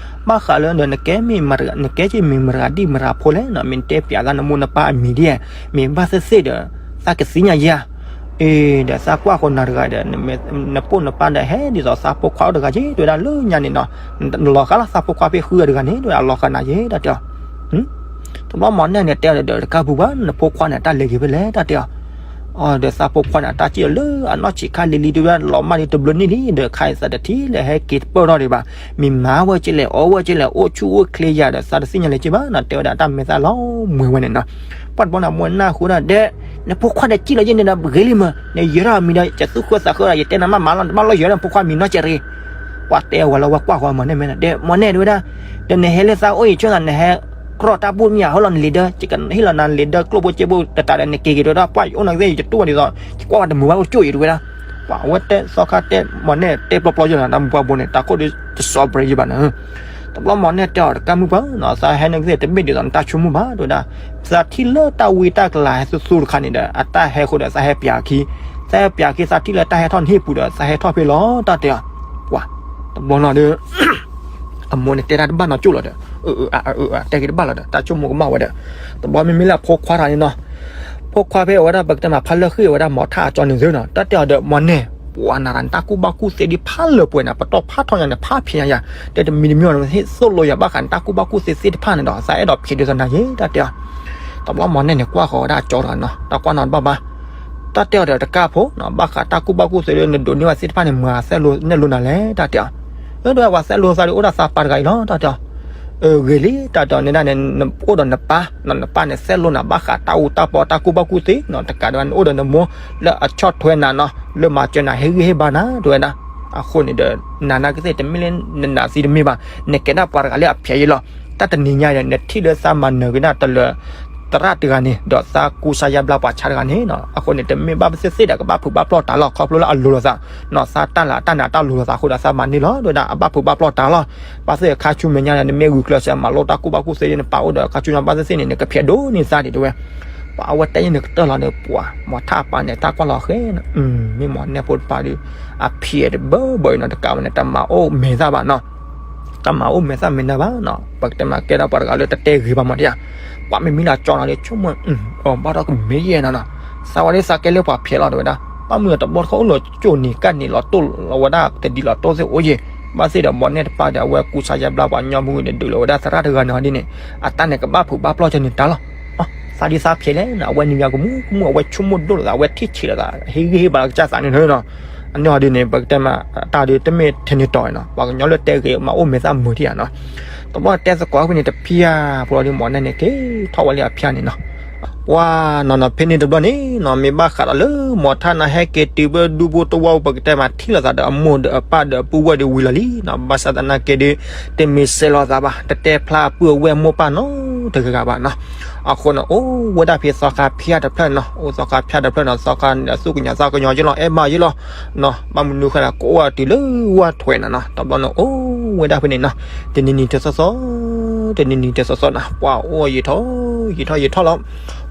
ဘၣ်ဃးလၢဒီးနကဲမ့ၢ်မတဂၤ နကဲက့ၤမ့ၢ်မတဂၤဒ်မတဂၤဖိလဲၣ်နီၤ မ့ၢ်နတဲပျးသးနမိၢ်နပၢ်အမံၤဒ်ဧါ, မ့ၢ်ဘၣ်သ့ၣ်သ့ၣ်ဒီး သးကသ့ၣ်ညါယဲၢ်ဧါ, အ့ ဒီးသးကွၢ်ဃီနၤတဂၤဒီး နမိၢ်နပၢ်ဒီးဟဲဒ်သိးသးဖိခွါအိၣ်တဂၤက့ၤ တဝဲဒၣ်လၢညါန့ၣ်နီၤ, နလီၤဃာ်လၢသးဖိခွါဖဲဃုဂၤတဂၤန့ၣ် တဝဲဒၣ်လီၤဃာ်နၤက့ၤ တၢ်တဲအီၤ တဘျီမီၢ်နဲၣ်န့ၣ်တဲအီၤဒီးတကးပူၤဘၣ် နဖိခွါန့ၣ် အတၢ်လဲၤက့ၤဖဲလဲၣ် တၢ်တဲအီၤ, အဒီးသးဖိခွါန့ၣ် အတၢ်စံၣ်လီၤလၢအနီၢ်ဆံးခါလံၤလံၤ တဝဲဒၣ်လီၤမၢ်လံတဘျုးနံၣ်လံ ဒီးခါအံၤသးတထံၣ်လၢဟဲက့ၤတပၢၢ်ထီၣ်ဒံးဘၣ်, မ့ၢ်မၤဝဲကလဲၣ် အီဝဲကလဲၣ် အိၣ်ဆူၣ်အိၣ်ချ့ယၤဒီး သးတသ့ၣ်ညါလၢၤက့ၤဘၣ်နီၤ တဲဝဲဒၣ်တၢ်မဲာ်သၣ်လီၤမှဲၤဝဲန့ၣ်နီၤ, ပှၤတဘျီန့ၣ် အမိၢ်နၢ်ဟူဒၣ်ဒဲး, နဖိခွါဒီးစံၣ်လီၤယဲၢ်န့ၣ်ဒီး ဂ့ၤလံမး နယဲၤထီၣ်အမံၤဒီး ယသူၣ်ဃၢသးဃၢဒီး ယတဲနၤမးမးလီၤ နတဘၣ်လီၤယဲၤဒီးနဖိခွါမံၤနီတစဲးတဂ့ၤ, ပှၤတဲဝဲလၢဝဲကွၢ်ဃီမီၢ်နဲၣ်မဲာ်န့ၣ် ဒဲး မီၢ်နဲၣ်တဝဲဒၣ်, ဒီးနဟဲလၢသးအိၣ်အံၤ ဆိသးနဟဲ ကြၢးတၢ်ဘူၣ်မ့ၢ်ဧါ ဟဲလီၤနလံၤဒၢ ယကဟ့ၣ်လီၤနၤလံၤဒၢကျိၣ်ဖိစ့ဖိတတးဒီးနက့ၤက့ၤတဝဲဒၣ် ပှၤယအိၣ်နၤကသ့ၣ် ယတတူၢ်ဘၣ်ဒ်သိး ယကွၢ်ဝဲတမုာ်ဘၣ်အိၣ်ကၠိၣ်အံၤတဝဲဒၣ်, ပှၤအဝဲတဲသီခါတဲ မီၢ်နဲၣ်တဲပျီပျီယဲၢ်လီၤ တၢ်မုၢ်ပှၢ်ဘိန့ၣ် တၢ်ခိၣ်ဒီးတစီၤပရ့ယဘၣ်နၤ, တဘျီမီၢ်နဲၣ်တဲအီၤတကးမုၢ်ပှၢ်နီၤ သးဟဲနကသ့ၣ်တမ့ၢ်ဒ်သိးနတၢ်ဆိကမိၣ်ဘၣ်တဝဲဒၣ်, သးထံၣ်လၢတၢ်ဝံတၢ်ကလၤဟဲသူသူတခါန့ၣ်ဒီး အတၢ်ဟဲဃိဒီးသးဟဲပျးအခံ, သးပျးက့ၤသးထံၣ်လၢတၢ်ဟဲထီၣ်နဟံၣ်ပူၤဒီး သးဟဲထီၣ်ဖဲလီၤ တၢ်တဲအီၤ. ပှၤ တဘျီနီၤဒီး အမိၢ်န့ၣ်တဲတၢ်တဘၣ်နီၤကၠိၣ်လီၤဒီး အၢ အၢ အၢ အၢ တဲက့ၤတဘၣ်လီၤဒီး တၢ်ဆိကမိၣ်ကမၣ်ဝဲဒီး တဘျီမ့မ့ၢ်လၢအဖိခွါတဂၤန့ၣ်နီၤ ဖိခွါဖဲအဝဲဒၣ်ပကတဲမးဖါလၢဃ့ၢ်ဝဲဒၣ်မီၤထၣ်အကၠီန့ၣ်သ့နီၤ တၢ်တဲအီၤဒီး မီၤနဲၣ် ပှၤနၤတၢ်ကူၣ်ဘၣ်ကူၣ်သ့ဒ်ဖးလၢပှဲၤနၤ ပတီၢ်ဖးထီညါန့ၣ် ဖးဖျဲးညါယၤ တဲတမံၤတမံၤအီၤ ဟ့ၣ်သိၣ်လိယၤဘၣ်ဃးနတၢ်ကူၣ်ဘၣ်ကူၣ်သ့သ့ၣ်တဖၣ်န့ၣ်ဒီး သးအဲၣ်ဒိးဖျဲးဒုးသးနၤယဲ တၢ်တဲအီၤ. တဘျီမီၤနဲၣ်န့ၣ် ကွၢ်ဃီၤဝဲဒၣ်အကၠီတဂၤနီၤ တၢ်ကွၢ်နီတဘၣ်ဘၣ် တၢ်တဲအီၤဒီးတကၢ်ဖိနီၤ ဘၣ်ဃးတၢ်ကူၣ်ဘၣ်ကူၣ်သ့လၢနဒိးန့ၢ်ဝဲသ့ၣ်တဖၣ်န့ၣ် မၤသဲလိနဲၣ်လိနၤလဲၣ် တၢ်တဲအီၤ. အၢ ဒီးပှၤသဲလိသးဒီးအိၣ်ဒီးသးပၢ်တဂၤအံၤလီၤ တၢ်တဲအီၤ. အၢ ဂ့ၤလံ တၢ်တဲအီၤ နဲဒၣ်န့ၣ် နအိၣ်ဒီးနပၢ်နီၤ နပၢ်န့ၣ်သဲလိနၤဘၣ်ဃးတၢ်အူတၢ်ပီတၢ်ကူၣ်ဘၣ်ကူၣ်သ့နီၤ တကးဒံးဘၣ် နအိၣ်ဒီးနမိၢ်လၢအဆီၣ်ထွဲနၤနီၤ လၢမၤစၢၤနၤဟ့ၣ်ဂံၢ်ဟ့ၣ်ဘါနၤ တဲဝဲဒၣ်. အဃိန့ၣ်ဒီး နၤနာ်က့သ့ၣ်တမ့ၢ်လၢနနာ်သံတမ့ၢ်ဘၣ် နကဲဒၣ်ပှၤတဂၤလၢအဖျဲးယံၤလီၤ. တၢ်တနံၤညါဒီး နထံၣ်လၢသးမၤနၢၤက့ၤဒၣ်တလၢၤ သရၣ်တဂၤန့ၣ် ဒီးသးကူစါယါဘျါပှၤဆါတဂၤန့ၣ်နီၤ အဃိန့ၣ် တမ့ၢ်ဘၣ်သ့ၣ်သ့ၣ်ဒီးကဘၣ်ဖုးဘၣ်ပျီၢ်တၢ်လီၤ ခီဖျိလၢအလိၤလိာ်သးနီၤ သးတၢ်လၢအတၢ်နာ်တၢ်လိၤလိာ်သးအဃိဒီးသးမၤန့ၢ်လီၤ တဲဝဲဒၣ် အဘၣ်ဖုးဘၣ်ပျီၢ်တၢ်လီၤ. ဘၣ်သ့ၣ်ခါဆူမဲာ်ညါဒီး နမ့ၢ်ဂုာ်ကျဲးစၢးမၤလိတၢ်ကူၣ်ဘၣ်ကူၣ်သ့ နပာ်အိၣ်ဒီးခါဆူညါဘၣ်သ့ၣ်သ့ၣ်န့ၣ် နကဖျဲးဒိၣ်န့ၢ်သးဒံး တဲဝဲ. ပှၤအဝဲတဲယဲၢ်န့ၣ်ကတၢၢ်လီၤဒီး ပှၤမီၤထၣ်အပၢ်န့ၣ် တၢ်ကွၢ်လီၤဃဲနီၤ မ့ၢ်မီၤနဲၣ်ဖိတပၢ်ဒီး အဖျဲးတဘၢဘၢအံၤနီၤ တကးဝဲန့ၣ် တမၤအိၣ်မဲာ်သၣ်ဘၣ်နီၤ တမၤအိၣ်မဲာ်သၣ်မဲာ်နၢ်ဘၣ်နီၤ ပကတဲမးကဲထီၣ်ပှၤတဂၤလၢတတဲဂ့ၤဘၣ်မးဒံးဧါ. ပှၤမ့မ့ၢ်လၢအကၠီနီၤဒီး ဆိကမိၣ် အီၤဘၣ်ဒီးကမ့ၢ်ယဲၢ်နီၤနီၤ သးဝဲဒၣ်သးကဲလၢပှၤဖျဲးလီၤ တဲဝဲဒၣ်. ဘၣ်မနုၤတဘျီတခီၣ်အိၣ်လီၤကၠိၣ်န့ၣ် ကၣ်န့ၣ်လီၤတိၢ်လီၤဝဲဒၣ်တဒံးလီၤတိၢ်သ့ၣ်အိၣ်ယဲၢ် ဘၣ်သ့ၣ်ဒီးမီၤနဲၣ်တပၢ်ဒီး အဝဲကူစါယါဘျါပှၤကညီမုၢ်န့ၣ် ဒုးလီၤဝဲဒၣ်သရၣ်တဂၤန့ၣ်ဟီဒ်န့ၣ် အတၢ်န့ၣ်ကဘၣ်ဖုးဘၣ်ပျီၢ်ကဲန့ၣ်တၢ်လီၤ. သးဒ်သးဖျဲးလဲၣ်နီၤ အဝဲန့ၣ်ယၤကမူကမူ အဝဲဆိကမိၣ်ဒိၣ်လိာ်သး အဝဲထံၣ်ဆံးလိာ်သး ဟ့ၣ်ဂံၢ်ဟ့ၣ်ဘါလီၤကစၢ်သးန့ၣ်နီၤ အန့ၣ်ဟီဒ်န့ၣ် ပကတဲမး တၢ်ဒ်တမ့ၢ်ထဲန့ၣ်တီၤနီၤ ပှၤကညီလၢတဲဂ့ၤမၤအိၣ်မဲာ်သၣ်မုာ်ထံၣ်ဧါနီၤ တဘျီတဲသကိးဖဲန့ၣ်တဖၠၣ်ဖိလီၤဒ်မီၤနဲၣ်န့ၣ် က့ၤထီၣ်ဝဲလၢအဖၠၣ်န့ၣ်နီၤ ပှၤနီၤနီၤ ဖဲန့ၣ်တဘျီန့ၣ်နီၤ မ့ၢ်ဘၣ်ဃးဒီးလၢမီၤထၣ်န့ၣ် ဟဲက့ၤတုၤဖဲဒူဖိသဝီဖိ ပကတဲမးထံၣ်လိာ်သးဒီးအမိၢ်ဒီးအပၢ်ဒီးအပုၢ်ဝဲၢ်ဒီးဝံၤလီၤလံနီၤ ဘၣ်ဆၣ်သနာ်က့ဒီး တမ့ၢ်စဲးလိာ်သးဘၣ် တတဲဖျါအပုၢ်အဝဲၢ်မိၢ်ပၢ်နီတဂၤဂၤဘၣ်နီၤ အဃိန့ၣ် အိၣ်ဝဲဒၣ်ဖဲသီခါဖၠၣ်တဖျၢၣ်နီၤ အိၣ်သီခါဖၠၣ်တဖျၢၣ်နီၤ သီခါန့ၣ် သူၣ်ကညီၤသးကညီၤယ့ၢ်လီၤ အဲၣ်ဘၣ်ယ့ၢ်လီၤနီၤ ဘၣ်မနုၤဃိလဲၣ် ကအိၣ်ဝဲတုၤလၢဝၢ်ထွဲနီၤနီၤ တဘျီန့ၣ် အိၣ်ဝဲဒၣ်ဖဲန့ၣ်နီၤ တနံၤနံၤတသီသီ တနံၤနံၤတသီသီနီၤ ပှၤအိၣ်ယံာ်ထီၣ် ယံာ်ထီၣ်ယံာ်ထီၣ်လီၤ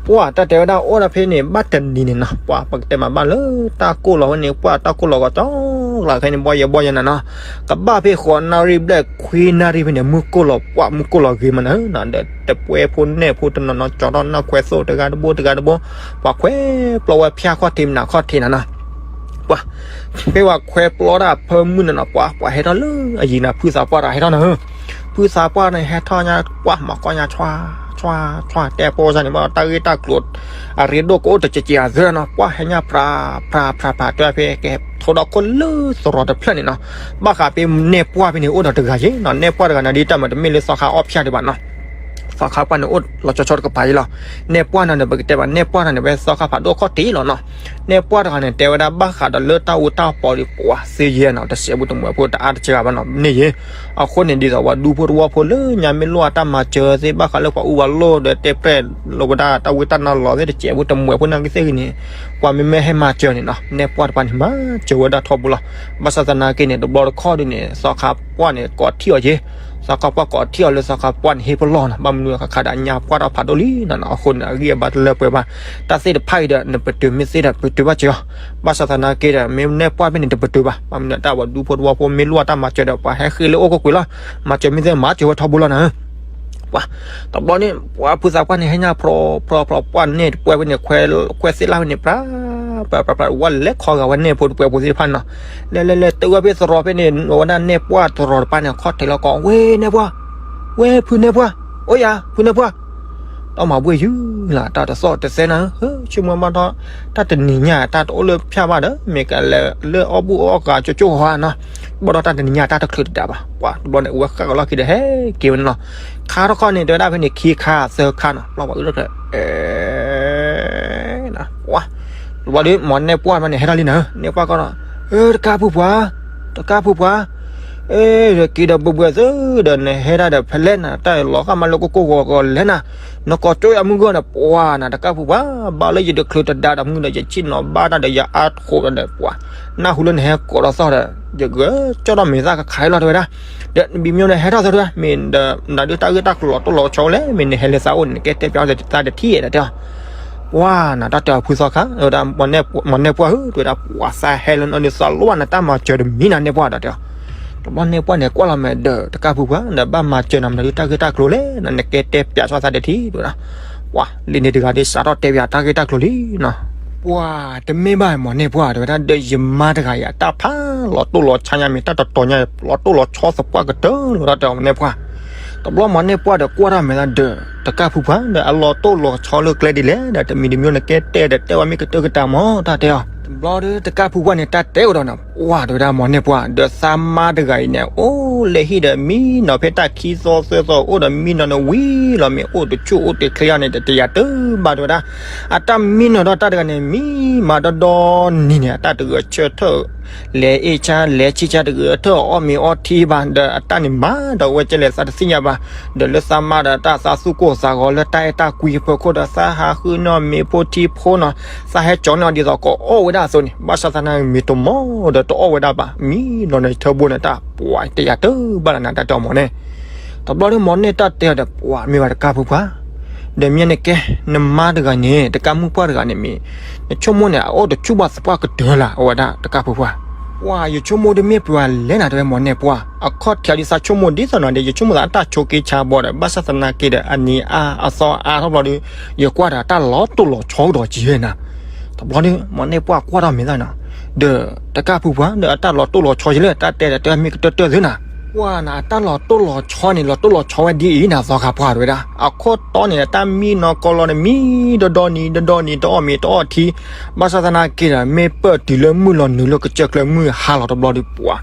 ပှၤတၢ်တဲဝဲဒၣ်အိၣ်ဒၣ်ဖဲန့ၣ် ဘၣ်တနံၤန့ၣ်နီၤ ပှၤပကတဲမးဘၣ်လၢတၢ်ကိၢ်လီၤဖဲန့ၣ် ပှၤတၢ်ကိၢ်လီၤဂီၤကၠီကျါခဲန့ၣ် ဘီယဲဘီယဲနၤနီၤ ကဘၣ်ဖဲဃိးနၣ်ရံၣ်ဘျဲၣ်ခွံနၣ်ရံၣ်ဖဲန့ၣ် မုၢ်ကိၢ်လီၤ ပှၤမုၢ်ကိၢ်လီၤဂ့ၤမးနၤနီၤ ဒီးတပှဲၤဖိနဲၣ်ဖိတနီၤနီၤ ကၠီထီၣ်နၢ်ခွဲးသိၣ်တဂၤတဘိတဂၤတဘိ ပှၤခွဲးပျီဝဲဖၠၣ်ခီၣ်ထံးမနၤခီၣ်ထံးနၤနီၤ ပှၤ ဖဲပှၤခွဲးပျီတၢ်အဖၢမုၢ်န့ၣ်နီၤ ပှၤ ပှၤဟဲထီၣ်လၢအယံၤနၤ ဖုသးပှၢ်တဂၤဟဲထီၣ်နၤဧၢ ဖုသးပှၢ်န့ၣ်ဟဲထီၣ်ညါ ပှၤမၤကီၢ်ညါ ဆွါ ဆွါ ဆွါ တဲဖိစၢ်န့ၣ် ဘၣ်တၢ်ဂ့ၢ်တၢ်ကျိၤ အရ့ဒိၣ်ကအိၣ်တစဲးစဲးအသၢနီၤ ပှၤဟဲညါ ဖြၤ ဖြၤ ဖြၤ ဖြၤ တဲဖဲကဲ ထိဒီးခိၣ်လၢသရိာ်တဖျၢၣ်န့ၣ်နီၤ ဘၣ်ဃးဖဲနဲၣ်ပှၢ်ဖဲန့ၣ် အိၣ်ဒီးတဂၤယ့ၢ်နီၤ နဲၣ်ပှၢ်တဂၤန့ၣ် ဒ်တၢ်မၤတမ့ၢ်လၢသီခါအီၣ်ဖၠၣ်ဒံးဘၣ်နီၤ သီခါပှၢ်န့ၣ်အိၣ်လီၤဆီဆီတကပၤယ့ၢ်လီၤ နဲၣ်ပှၢ်နီၤန့ၣ် ပကတဲဘၣ် နဲၣ်ပှၢ်နီၤန့ၣ် ဖဲသီခါဖးဒိၣ်ခီၣ်ထံးလီၤနီၤ နဲၣ်ပှၢ်တဂၤန့ၣ် တဲဝဲဒၣ်ဘၣ်ဃးဒီးလၢတၢ်အူတၢ်ပီဒီး ပှၤသ့ယဲၢ်နီၤ တစဲးဘူးတမှဲးဖိ တအါတစှၤဘၣ်နီၤန့ၣ်ယ့ၢ် အဃိန့ၣ် ဒ်သိးပှၤဒူဖိသဝီဖိလၢညါမ့ၢ်လိၣ်အတၢ်မၤစၢၤသ့ၣ် ဘၣ်ဃးလၢပှၤအူပှၤလိၣ်ဒီးတဲပျဲၢ်လိာ်ဝဲဒၣ်တၢ်ဝံတၢ်နါလီၤသ့ၣ် တစဲးဘူးတမှဲးဖိနာ်က့သ့ၣ်ဂ့ၤန့ၣ် ပှၤမ့မ့ၢ်ဟဲမၤစၢၤန့ၣ်နီၤ နဲၣ်ပှၢ်တပၤန့ၣ် မၤစၢၤဝဲဒၣ်ထီဘိလီၤ ဘၣ်ဆၣ်သနာ်က့န့ၣ် တဘျီတခီၣ်ဒ်န့ၣ် သီခါပှၢ်န့ၣ် ကိးထံၣ်အီၤယ့ၢ် သီခါပှၢ်ကိးထံၣ်အီၤလၢသီခါပှၢ်န့ၣ် ဟ့ၣ်ပလီၢ်နီၤ ဘၣ်မနုၤခါခါဒီး ညါပှၢ်ထီၣ်ဖးဒိၣ်လံနီၤ အဃိန့ၣ် အဂံၢ်အဘါတလၢပှဲၤဘၣ် တၢ်သ့ၣ်တဖၣ်အံၤဒီး နပတုာ်မ့ၢ်သ့ဒီး ပတုာ်ဘၣ်စၢၤအီၤ ဘၣ်ဆၣ်သနာ်က့ဒီး မ့ၢ်နဲၣ်ပှၢ်ဖဲန့ၣ် တပတုာ်ဘၣ် ဘၣ်မနုၤတၢ်ပှၤဒူဖိသဝီဖိမ့ၢ်လိၣ်အတၢ်မၤစၢၤဒီး ပှၤဟဲဃ့လၢအိၣ်ခိးကွံာ်လီၤ မၤစၢၤမ့ၢ်သ့မၤစၢၤဝဲထီဘိလီၤနၤဧၢ ပှၤ တဘျီန့ၣ် ပှၤဖုသးပှၢ်န့ၣ် ဟဲညါဖြီဖြီဖြီ ပှၢ်နဲၣ်တပှဲၤဖဲန့ၣ် ခွဲးသ့ၣ်လၣ်ဖဲန့ၣ် ပြး ပြး ပြး ပြး ဝဲလဲၤခီဂာ်ဝဲနဲၣ်ဖိတပှဲၤဖိသ့ၣ်တဖၣ်န့ၣ်နီၤ လဲၤလဲၤလဲၤတုၤဝဲဖဲသရိာ်ဖဲန့ၣ် ဝဲဒၣ်နဲၣ်ပှၢ်သရိာ်တပၤန့ၣ် ခီၣ်ထံးလီၤကီး ဝဲနဲၣ်ပှၢ် ဝဲဖုနဲၣ်ပှၢ် အိၣ်ယၤ ဖုနဲၣ်ပှၢ် တၢ်မၤဘှ့ၣ်ယုၢ်လၢ တၢ်တသီၣ်တသဲနၤဧၢ ဆိကမိၣ်ဘၣ်ဒီး တၢ်တနံၤညါ တၢ်တအိၣ်လၢဖၠၣ်ဘၣ်ဒီး မ့ၢ်ကလဲၤလၢအီၣ်ဘူၣ်အီၣ်ကၤကၠိကၠိဟီနီၤ ဘၣ်ဒီးတၢ်တနံၤညါတၢ်တချုးတဒၣ်ဘၣ် ပှၤတဘျီန့ၣ် အဝဲဃၣ်ကလီၢ်ခံဒီးဟဲက့ၤဝဲန့ၣ်လီၤ ခါတခီန့ၣ် တဲဝဲဒၣ်ဖဲန့ၣ် ခံခါသၢခါနီၤ ပျီပှၤအုၣ်ထီၣ် အဲ ပှၤ တဘျီဒီး မီၤနဲၣ်ပှၢ်မးန့ၣ် ဟဲထီၣ်လံနၤဧၢ နဲၣ်ပှၢ်ကီဒီး အၢ တကၢ်ဖုပှၤ တကၢ်ဖုပှၤ အဲ က့ၤဒီးဘှဲးဘှဲးသုဒီး နဟဲဒၣ်ဒီးဖဲလဲၣ်နၤ တၢ်လီၤဃၣ်မးလၢကိၢ်ကိၢ်ဂီၤဂီၤလဲၣ်နၤ နကိးကၠိယၤမုၢ်ဂီၢ်န့ၣ် ပှၤနၤ တကၢ်ဖုပှၤ ဘၣ်လၢယတချုးတဒါဒီးမုၢ်ဒီး ယဆ့ၣ်နီၤဘၣ်တၢ်ဒီးယအါတဃိးဒီး ပှၤ နၢ်ဟူလၢနဟဲကိးထီၣ်သီၣ်ဒီး ယကကၠီၣ်ထီၣ်မဲာ်သၣ်ကခးအံၤလီၤ တဲဝဲဒၣ် ဒီးနဘံမ့ၢ်န့ၣ်ဟဲထီၣ်သီၣ်တဝဲ မ့ၢ်ဒီး နဒုးတၢ်ဂ့ၢ်တၢ်ကျိၤလီၤတိၢ်လီၤဆီလဲၣ် မ့ၢ်နဟဲလၢသးအိၣ်န့ၣ် နကဲတဲပျီသးတထံၣ်ဒီးတဲအီၤ ပှၤနၤတၢ်တဲအီၤဖုသီခါ, ဝဲဒၣ် မီၢ်နဲၣ်ပှၢ်ဧၢ, တဲဝဲဒၣ် ပှၤသးဟဲလၢနအီၤန့ၣ် သးလိၣ်ဘၣ်နတၢ်မၤစၢၤတမံၤနၤနဲၣ်ပှၢ်ဒီးတဲအီၤ. တဘျီနဲၣ်ပှၢ်န့ၣ် ကွၢ်လီၤမဲာ်ဒီးတကၢ်ဖုပှၢ် ဒီးဘၣ်မၤစၢၤနၤမတၤဒုတၢ်ဂ့ၢ်တၢ်ကျိၤလဲၣ်, နကဲတဲပၠးဆီသးဒဲးထံ တဲဝဲဒၣ်. ပှၤလံန့ၣ်တဂၤဒ်စးထီၣ်တဲပၠးတၢ်ဂ့ၢ်တၢ်ကျိၤလံနီၤ. ပှၤတမ့ၢ်ဘၣ်မီၢ်နဲၣ်ပှၢ် တဲဝဲဒၣ် ဒီးယမါတဂၤအံၤ အတၢ်ဖးလီၤတိၢ်လီၤဆီညါမ့ၢ်တၢ်တတီၤညါ လီၤတိၢ်လီၤဆီသပှၢ်ကတၢၢ်လီၤ တၢ်တဲအီၤမီၢ်နဲၣ်ပှၢ်. တဘျီမီၢ်နဲၣ်ပှၢ်ဒီးကွၢ်တၢ်မဲာ်သးဒီးတကၢ်ဖုပှၢ် ဒီးအလီၤတိၢ်လီၤဆီလၢကျဲဒ်လဲၣ်ဒီး တမံၤတမံၤနကဲတဲဒီးတဲဝဲမ့ၢ်ကတၢၢ်ကတၢၢ်မီၢ် တၢ်တဲအီၤ. တဘျီဒီးတကၢ်ဖုပှၢ်န့ၣ် တၢ်တဲအိၣ်ဒီးနၤ ပှၤတဲဝဲဒၣ်မီၢ်နဲၣ်ပှၢ် ဒီးသးမါတဂၤအံၤန့ၣ် အိၣ်လၢဟံၣ်ဒီးမံနီၤဖဲတၢ်ခံသီသၢသီအိၣ်ဒီးမံနီၤန့ၣ်ဝံၤလီၤ မ့ၢ်အိၣ်တဆူၣ်အိၣ်တချ့အီၤန့ၣ် တယၤတၢၢ်ဘၣ်တဲဝဲဒၣ်. အတၢ်မံနီၤဒီးတၢ်တဂၤန့ၣ် မံမၤဒီဒီနံၤန့ၣ် အတၢ်တဂဲၤဆၢထၢၣ် လဲၤအ့ၣ်ဆါလဲၤဆံၣ်ဆါတဂဲၤထၢၣ်အီၣ်မ့ၤအီထံဘၣ် ဒီးအတၢ်န့ၣ်မၤဒီးဝဲကဲလဲၣ်သးတသ့ၣ်ညါဘၣ်. ဒီးလၢသးမါဒီးတၢ်သးသူၣ်ကိၢ်သးဂီၤလၢတၢ်အဲၣ်တၢ်ကွံအဖီခိၣ်ဒီး သးဟးဃုန့ၢ်မ့ၤဖိထံဖိနီၤ သးဟဲကၠီန့ၢ်အီၤဒ်သိးကအီၣ်ဝဲဒၣ်အသိးန့ၣ် ဘၣ်ဆၣ်သနာ်က့မ့ၢ်တမီၢ်ဒီးတအီၣ်ဝဲဒၣ်ဘၣ် မံနီၤန့ၣ်ထၢဘိန့ၣ် တၢ်ပှၤတယၤတၢၢ်ဘၣ်လၢနၤ တၢ်တဲအီၤမီၢ်န့ၣ်. တဘျီဒီးမီၢ်နဲၣ်တၢ်တဲအီၤဒီး ပှၤမ့ၢ်ဘၣ်တကၢ်ဖုပှၢ် ဒီးမ့ၢ်န့ၣ်ကဲ နမါတဂၤန့ၣ် တကၢ်မုၣ်ပှၢ်တဂၤန့ၣ်မ့ၢ် နဆိကမိၣ်န့ၣ် အအိၣ်တဆူၣ်ဘၣ်သပှၢ်ကတၢၢ်လၢ အဝဲဒၣ်တကၢ်ဖုပှၢ်. ပှၤယဆိကမိၣ်ဒ်မ့ၢ်ပှၤလဲၣ်နၤ တဲဝဲမီၢ်နဲၣ်ပှၢ် အခီၣ်ထံးဒ်သးဆိကမိၣ်ဒ်သိးနီၤဒီး ယဆိကမိၣ်သးအတၢ်ဆိးက့ဆါဘီဒီး ဘၣ်ဆၣ်သနာ်က့ဒီး အနံၤအါအသီအါထီၣ်ဘျီဒီး ယကွၢ်ဒီးတၢ်လီၤတိၢ်လီၤဆီကဒီးက့ၤနၤ. တဘျီဒီး မီၢ်နဲၣ်ပှၢ်ကွၢ်ထီၣ်မဲာ်သးနီၤ ဒီးတကၢ်ဖုပှၢ် ဒီးအတၢ်လီၤတိၢ်လီၤဆီယလဲၣ် တၢ်တဲဒီးတဲမ့ၢ်ကတၢၢ်တၢၢ်သ့နၤ. ပှၤနၤအတၢ်လီၤတိၢ်လီၤဆီန့ၣ် လီၤတိၢ်လီၤဆီဝဲဒ်အံၤနၤ သီခါပှၢ်တဲဝဲဒၣ် အခိၣ်တီန့ၣ် အတၢ်မံနီၤကီလီၤန့ၣ် မံဒီဒီနံၤ ဒီဒီနံၤ တအီၣ်မ့ၤတအီၣ်ထံ ဘၣ်ဆၣ်သနာ်က့ဒီး မ့ၢ်ပၢၢ်တုၤလၢမုၢ်လီၤနုာ်လၢကစၢၢ်ကျၢၤမုၢ်ဟါလီၤတဘျီဒီး ပှၤ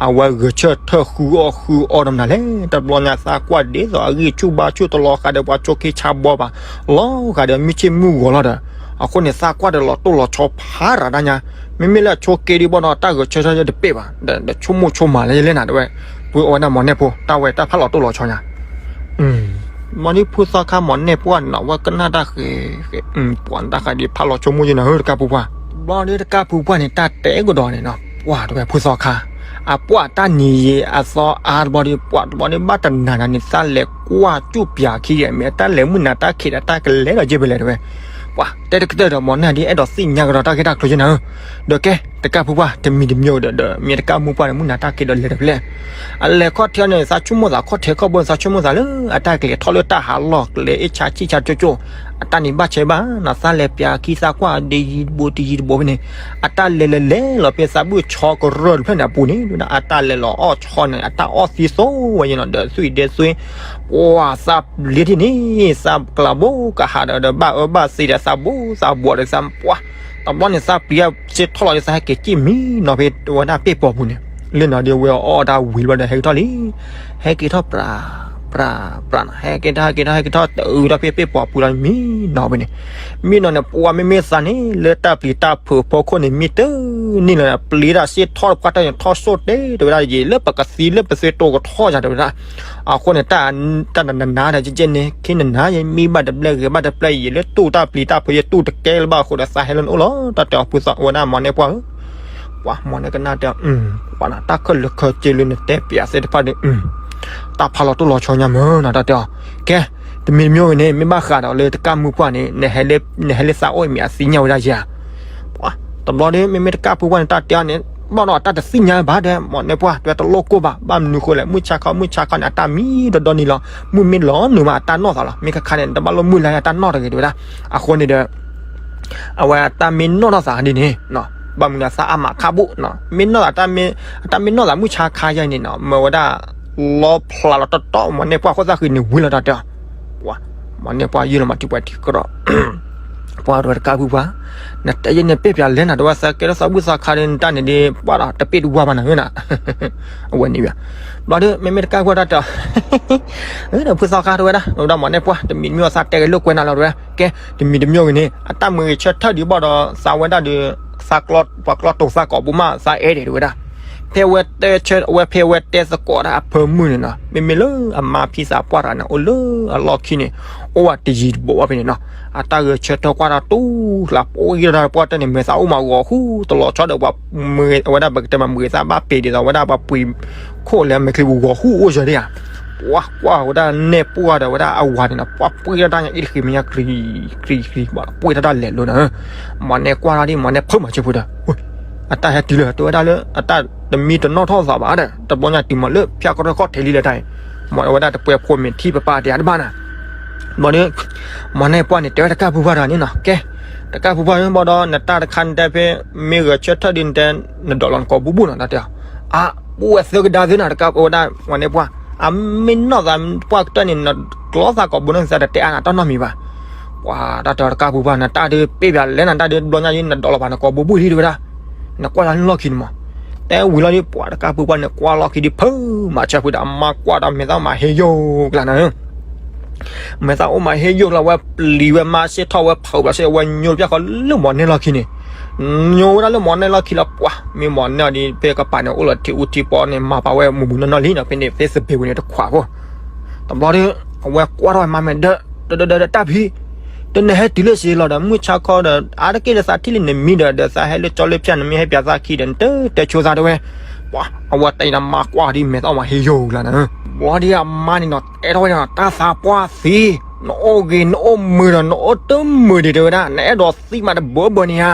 အဝဲဂဲၤဆၢထၢၣ်ဃုအီၣ်ဃုအီဒီးမနုၤလဲၣ် တဘျီညါသးကွၢ်ဒ်သိးအဂံၢ်ဆူၣ်ဘါဆူၣ်တလီၤဃာ်ဒီးပှၤဆိးက့ဆါဘီဘၣ် လီၤဂာ်ဒီးမုၢ်ဆ့ၣ်မုၢ်ဂီၤလီၤဒီး အဃိန့ၣ် သးကွၢ်ဒီးလီၤတိၢ်လီၤဆီဖးရၤဒၣ်ညါ မ့မ့ၢ်လၢအဆိးက့ဒ်ဘၣ်ဒီး တၢ်ဂဲၤဆၢထၢၣ်တပ့ၢ်ဘၣ် ဒီးဆိကမိၣ်ဆိကမးလၢယလဲၣ်နၤ တဲဝဲ ပှၤအဝဲဒၣ်မီၢ်နဲၣ်ဖိ တၢ်ဝဲတၢ်ဖးလီၤတိၢ်လီၤဆီညါ မီၢ်ဒ်ဖုသီခါမီၢ်နဲၣ်ပှၢ်နီၤ ဝဲကနၣ်တၢ်ဃဲ ပှၤတၢ်ဃးဒ်ဖးလီၤဆိကမိၣ်ယဲနၤဧၢ တကၢ်ဖုပှၢ်. ဘျီဒီးတကၢ်ဖုပှၢ်န့ၣ် တၢ်တဲကဒီးန့ၣ်နီၤ ပှၤတဲဝဲဖုသီခါ အပှၢ်တၢ်နံၤယံာ်အသီအါတဘျီဒီး ပှၤတဘျီဒီးဘၣ်တနၤနၤန့ၣ် သးလဲၤကွၢ်ကၠူၣ်ပၠးခံဂၤ မ့ၢ်အတၢ်လဲၤမုၢ်နၤတၢ်ခံးဒီးတၢ်ကလဲၤဒီးယ့ၢ်ဖဲလဲၣ်တဲဝဲ ပှၤတဲတကတၢၢ်ဒီးမီၢ်နဲၣ်ဒ်အဲၣ်ဒိးသ့ၣ်ညါကဒီးတၢ်ဂ့ၢ်တၢ်ကျိၤယဲနၤဧၢ. ဒီးကဲ တကၢ်ဖုပှၢ် တမံၤတမံၤဒီး ဒီးမ့ၢ်တကၢ်မုၣ်ပှၢ်န့ၣ် မုၢ်နၤတၢ်ခံးဒီးလဲၤတဖျဲၣ် အလဲၤခီၣ်ထံးန့ၣ် သးဆိကမိၣ်သးခီၣ်ထံးခီၣ်ဘိန့ၣ် သးဆိကမိၣ်သးလၢ အတၢ်ကလဲၤထီၣ်လၢတၢ်ဟးလီၢ် ကလဲၤအ့ၣ်ဆါဆံၣ်ဆါကၠိကၠိ အတၢ်န့ၣ်ဘၣ်ဆဲးဘၣ်နီၤ သးလဲၤပၠးခံသးကွၢ်ဒ်ယံၤတဘိတယံၤတဘိဖဲန့ၣ် အတၢ်လဲၤလဲၤလဲၤလီၤဖဲသးဘုၣ်ဆီကရၢၢ်တဖျၢၣ်န့ၣ်အပူၤန့ၣ် အတၢ်လဲၤလီၤအီၣ်ဆီန့ၣ် အတၢ်အီၣ်သံသိဝဲယဲနီၤ ဒီးသွံၣ်ဒဲသွံၣ် ပှၤသးပျံၤထံၣ်န့ၣ် သးကလၤဘိကဟးဒီး ဒီးဘၣ်အၢဘၣ်သီဒီးသးဘိသးဘှီးဒီးသးပှၢ် တဘျီန့ၣ်သးပျံၤစ့ၢ်ထီၣ်လီၤဒီးသးဟဲက့ၤစံၣ်မံနီၤဖဲဝဲဒၣ်ပ့ၢ်ပီၤပူၤန့ၣ် လၢနီၤဒီးဝဲအီၣ်တၢ်ဝံၤတဘျီဒီးဟဲက့ၤထီၣ်လံ ဟဲက့ၤထီၣ်ပြး ပြး ပြးနီၤ ဟဲက့ၤထီၣ်ဟဲက့ၤထီၣ်ဟဲက့ၤထီၣ်တအုးထီၣ်ဖဲပ့ၢ်ပီၤပူၤလီၤမံနီၤဖဲန့ၣ် မံနီၤန့ၣ် ပှၤမ့မ့ၢ်သးန့ၣ် လၢတၢ်ပျံၤတၢ်ဖုးအဖီခိၣ်န့ၣ် မ့ၢ်တန့ၢ်လီၤ ပျံၤတၢ်စ့ၢ်ထီၣ်တပှၢ်တၢ်န့ၣ် ထီၣ်စိၣ်တဲတဲဝဲဒၣ် ယံာ်လၢပကသံလၢပသွ့တိၤကထီၣ်ယၤတဲဝဲဒၣ် အဃိန့ၣ် တၢ်နနါဒီးကဲကဲန့ၣ် ခ့နနါယဲ မံဘၣ်တဘျဲၣ်ဂဲၤဘၣ်တဘျဲၣ် ယံာ်လၢတူၢ်တၢ်ပျံၤတၢ်ဖုး ယတူၢ်တကဲလၢၤဘၣ်အဃိဒီး သးဟဲလၢနအိၣ်လီၤ တၢ်တဲအီၤဖုသီဝဲဒၣ်မီၢ်နဲၣ်ပှၢ်ဧၢ ပှၤမီၢ်နဲၣ်ကနၣ်တဲအီၤ ပှၤနၤ တၢ်ခဲလၢာ်ခဲဆ့လၢနတဲပၠးသ့ၣ်တဖၣ်ဒီး တၢ်ဖးလီၤတိၢ်လီၤဆီညါမ့ၢ်နီၤ တၢ်တဲအီၤ ကဲ တမံၤတမံၤဂ့ၤန့ၣ် မ့ၢ်ဘၣ်ဃးဒီးလၢတကၢ်မုၣ်ပှၢ်န့ၣ် နဟဲလၢသးအိၣ်အံၤမ့ၢ်အသ့ၣ်ညါဝဲဒၣ်ယၤ ပှၤ တဘျီဒီး မ့မ့ၢ်တကၢ်ဖုပှၢ်န့ၣ် တၢ်တဲအီၤန့ၣ် ဘၣ်ဒီးတၢ်တသ့ၣ်ညါဘၣ်ဒီး မီၢ်နဲၣ်ပှၢ် တဲတလိၣ်ကိၢ်ဘၣ် ဘၣ်မနုၤဃိလဲၣ် မုၢ်ဆါခီ မုၢ်ဆါခီန့ၣ် အတၢ်မံဒီဒီနံၤလီၤ မုၢ်မ့ၢ်လီၤနုာ်မး အတၢ်နီၢ်သးလီၤ မ့ၢ်ခါခါန့ၣ် တဘၣ်လိၣ်မုၢ်လၢ် အတၢ်နီၢ်တဂ့ၤတဲဝဲဒၣ် အဃိန့ၣ်ဒီး အဝဲတၢ်မ့ၢ်နီၢ်ထီၣ်သးဒ်န့ၣ် ဘၣ်မနုၤသးအါမးခါဘိၣ် မ့ၢ်နီၢ်သး အတၢ်မ့ၢ်နီၢ်သးမုၢ်ဆါခါယဲန့ၣ်နီၤ မ့ၢ်ဝဲဒၣ် လီဖျးလီၤတီတီ မီၢ်နဲၣ်ပှၢ်ခိၣ်သၣ်ဃံန့ၣ်ဝံၤလီၤတၢ်တဲအီၤ ပှၤ မီၢ်နဲၣ်ပှၢ်ယုၢ်လီၤမးထံပှဲၤထံကြၢး ပှၤတဲဝဲတကၢ်ဖုပှၢ် နတဲယဲန့ၣ် ပ့ၢ်ပၠးလဲၣ်နၤ တဲဝဲသးကဲထီၣ်သးဘုၣ်သးခါဒီး နတၢ်န့ၣ်ဒီး ပှၤဒီးတပ့ၢ်တဝါဘၣ်နၤဧၢနၤ အဝဲန့ၣ် ဘျီဒီး မ့မ့ၢ်တကၢ်ဖုပှၢ်တၢ်တဲအီၤ ဒီးဖုသီခါတဲဝဲဒၣ် ဒီးမီၢ်နဲၣ်ပှၢ် တမံၤတမံၤအီၤသးတဲက့ၤလိာ်ကွဲနၤလီၤတဲဝဲ ကဲ တမံၤတမံၤဂ့ၤန့ၣ် အတၢ်မုၢ်ဂ့ၤဆၢထၢၣ်ဒံးဘၣ်ဒီး သးဝဲဒၣ်ဒီး သးကျီ ပှၤကျီတိာ်သးကိးဘိမး သးအဲၣ်ဒိးတဲဝဲဒၣ် ဖဲဝဲတဲဆၢ ဝဲဖဲဝဲတဲသကိးဒၣ်အဖၢမုၢ်န့ၣ်နီၤ မ့မ့ၢ်လၢအမါဖံသးပှၢ်တဂၤန့ၣ် အိၣ်လၢအလီၢ်ခံန့ၣ် အိၣ်ဝဲတယံၤတဘိးဘၣ်ဖဲန့ၣ်နီၤ အတၢ်ဂဲၤဆၢထၢၣ်ကွၢ်တၢ်တူၢ်လၢပအိၣ်ဂံၢ်ဒီးပှၢ်တၢၢ်န့ၣ် မ့ၢ်သးအိၣ်မးဂီၤဃူတလီၤဆီဒီးပှၤ ဝဲဒၣ်ပကတဲမးမုၢ်ဂ့ၤသးဘၣ်ပ့ၤဒ်သိးဝဲဒၣ်ပှၤပှ့ၤခိၣ်လၢမဲာ်ချံပူၤဂီၤဃူအိၣ်စၢၤဒၣ်ဧါ ပှၤကွၢ်ဝဲဒၣ်နဲၣ်ပှၢ်ဒီးဝဲဒၣ်အဝၤန့ၣ်နီၤ, ပှၤပှ့ၤထီၣ်တၢ်ညါအ့ၣ်တဃံမဲာ်ညါ ကြံကြံ, ပှၤပှ့ၤထီၣ်တၢ်လဲၤလိၤနၤဧၢ. မီၤနဲၣ်ကွၢ်ထီၣ်ဒ်မီၤနဲၣ်ဖုးမၤစၢၤဖုးဒီး, အတၢ်ဟဲတုၤလၢ တဲဝဲဒၣ်လၢ အတၢ်တမံတနီၣ်ထီၣ်သးဘၣ်ဒီး တဘျီညါတုၤမးလၢဖၠၣ်ကရၢၢ်ခီၣ်ထံးလံလၢတၢ်အံၤ, မ့ၢ်ဝဲဒၣ်တပှဲၤဖိမ့ၢ်ထံၣ်ပပၢ်တဲအါတဘၣ်နၤ. ဘျီဒီး မီၤနဲၣ်ပှၢ်န့ၣ် တဲဝဲတကၢ်ဖုပှၢ်တဂၤန့ၣ်နီၤ, ကဲ တကၢ်ဖုပှၢ်ဧၢ ဘၣ်ဒီးနတၢ်တခါနတဲဖဲ မ့ၢ်ဂဲၤဆၢထၢၣ်ဒ်နတဲ နဒိးလီၤနကိာ်ဘူးဘူးနီၤ တၢ်တဲအီၤ. အါ ပှဲၤသၢကဒါသ့နီၤ တကၢ်ဝဲဒၣ်မီၤနဲၣ်ပှၢ်, အမ့ၢ်နီၢ်သးပှၢ်ကတၢၢ်န့ၣ် နကျီသးကိာ်ဘူးန့ၣ် သးတတဲအါနၤတၢ်နီတမံၤဘၣ်. ပှၤတၢ်တဲတကၢ်ဖုပှၢ် နတၢ်ဒုးပ့ၢ်ဘၣ်လဲၣ်နတၢ်ဒုး တဘျီညါဒ်နဒိးလီၤဘၣ်နကိာ်ဘူးဘူးလံတဲဝဲဒၣ်, နကွၢ်လၢလီၢ်ခံန့ၣ်မး. တဲဝံၤလီၤဒ်ပှၤတကၢ်ဖုပှၢ်န့ၣ် ကွၢ်လီၢ်ခံဒ်ဖုးမၤစၢၤဖုးဒီး အမါကွၢ်ဒီးမဲာ်သၣ်မၤဟ့ယိၣ်ကျါနၤဧၢ. မဲာ်သၣ်အိၣ်မၤဟ့ယိၣ်ကျါ ဝဲပျံၤဝဲမါစ့ၢ်ထီၣ်ဝဲဖုးဘၣ်စ့ၢ် ဝဲညိတပျၢ်ဃီလၢမီၤနဲၣ်လီၢ်ခံန့ၣ်, ညိဝဲဒၣ်လၢမီၤနဲၣ်လီၢ်ခံလီၤ. ပှၤမ့ၢ်မီၤနဲၣ်အီၤဒ်ဖဲကပၤန့ၣ် အိၣ်လီၤထံအူထံပီန့ၣ် မၤပာ်ဝဲမုၢ်မုၢ်နီၢ်နီၢ်လံနီၤ ဖဲန့ၣ် ဖဲစပံးပူၤန့ၣ်တခွးဖိ. တဘျီဒီး အဝဲကွၢ်ထီၣ်ဝဲမါမဲာ်ဒၢး ဒီးဒီးဒီးတၢ်ဖံး, တနဟဲတုၤလၢစ့လီၤဒီး မုၢ်ဆါခီဒီး အါတက့ၢ်ဒီးသးထံၣ်လံနမံဒီး ဒီးသးဟဲလၢကၠီလၢဖၠၣ် နမ့ၢ်ဟဲပၠးသးခံဒီး နတတဲဆိသးတဲဝဲ. ပှၤအဝဲတဲဒီးမါကွၢ်ဒ်မဲာ်သၣ်မၤဟ့ယိၣ်ကျါနၤဧၢ. ဘျီဒ်အမါန့ၣ်နီၤ တဲထီၣ်ဝဲန့ၣ်နီၤ တၢ်သးပှၢ်သံ, နအိၣ်ဂ့ၤနအိၣ်မုာ်ဒီး နအိၣ်တမုာ်ဒံးတဲဝဲဒၣ် နအဲၣ်ဒိးသံမးတဘၢဘၢန့ၣ်ဧါ.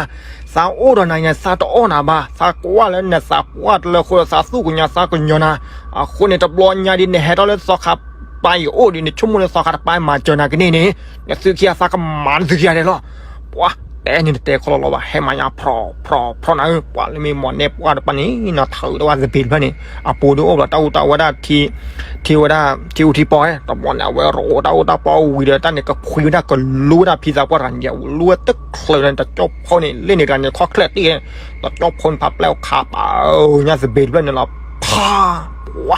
သးအိၣ်ဒီးနၤန့ၣ် သးတအီၣ်နၤဘၣ်, သးကွၢ်လၢနသးပှၢ်တလၢဃိဒီး သးသူၣ်ကညီၤသးကညီၤနၤ. အဃိန့ၣ် တဘျီညါဒ်နဟဲထီၣ်လၢသီခါပၢ်အံၤအိၣ်ဒီး နဆိကမိၣ်လၢသီခါတပၢ်မၤစၢၤနၤကန့ၢ်န့ၣ် နသုခံဂၤသးကမၤနသုခံဂၤဒဲးလီၤ. ပှၤတဲန့ၣ်တတဲခီလီၤလီၤဘၣ် ဟဲမၤညါဖြီဖြီဖြီနၤဧၢ. ပှၤလၢမ့ၢ်မီၤနဲၣ်ပှၢ်တပၤန့ၣ်နီၤ ထၢးဒီးဝဲသပ့ၤတဖျၢၣ်န့ၣ် အပူၤဒုးအိၣ်ဘျီတၢ်အူတၢ်ဝဲဒၣ် ထံဝဲဒၣ် ထံအူထံပီဧါ. တဘျီန့ၣ် အဝဲရိးတၢ်အူတၢ်ပီဝံၤဒီး တၢ်န့ၣ် ကဖှံဝဲဒၣ်ကလူဝဲဒၣ်ဖံသးပှၢ်တဂၤန့ၣ် လူဝဲတချုးဒီး တကၠီဖိန့ၣ် လ့ၣ်န့ၣ်တဂၤန့ၣ် ခီၣ်ချဲၣ်တံၢ် တကၠီဖိန့ၣ် ဖးပျဲၢ်ခးပာ်ညါသပ့ၤတဖျၢၣ်န့ၣ်လီၤ. ဖး ပှၤ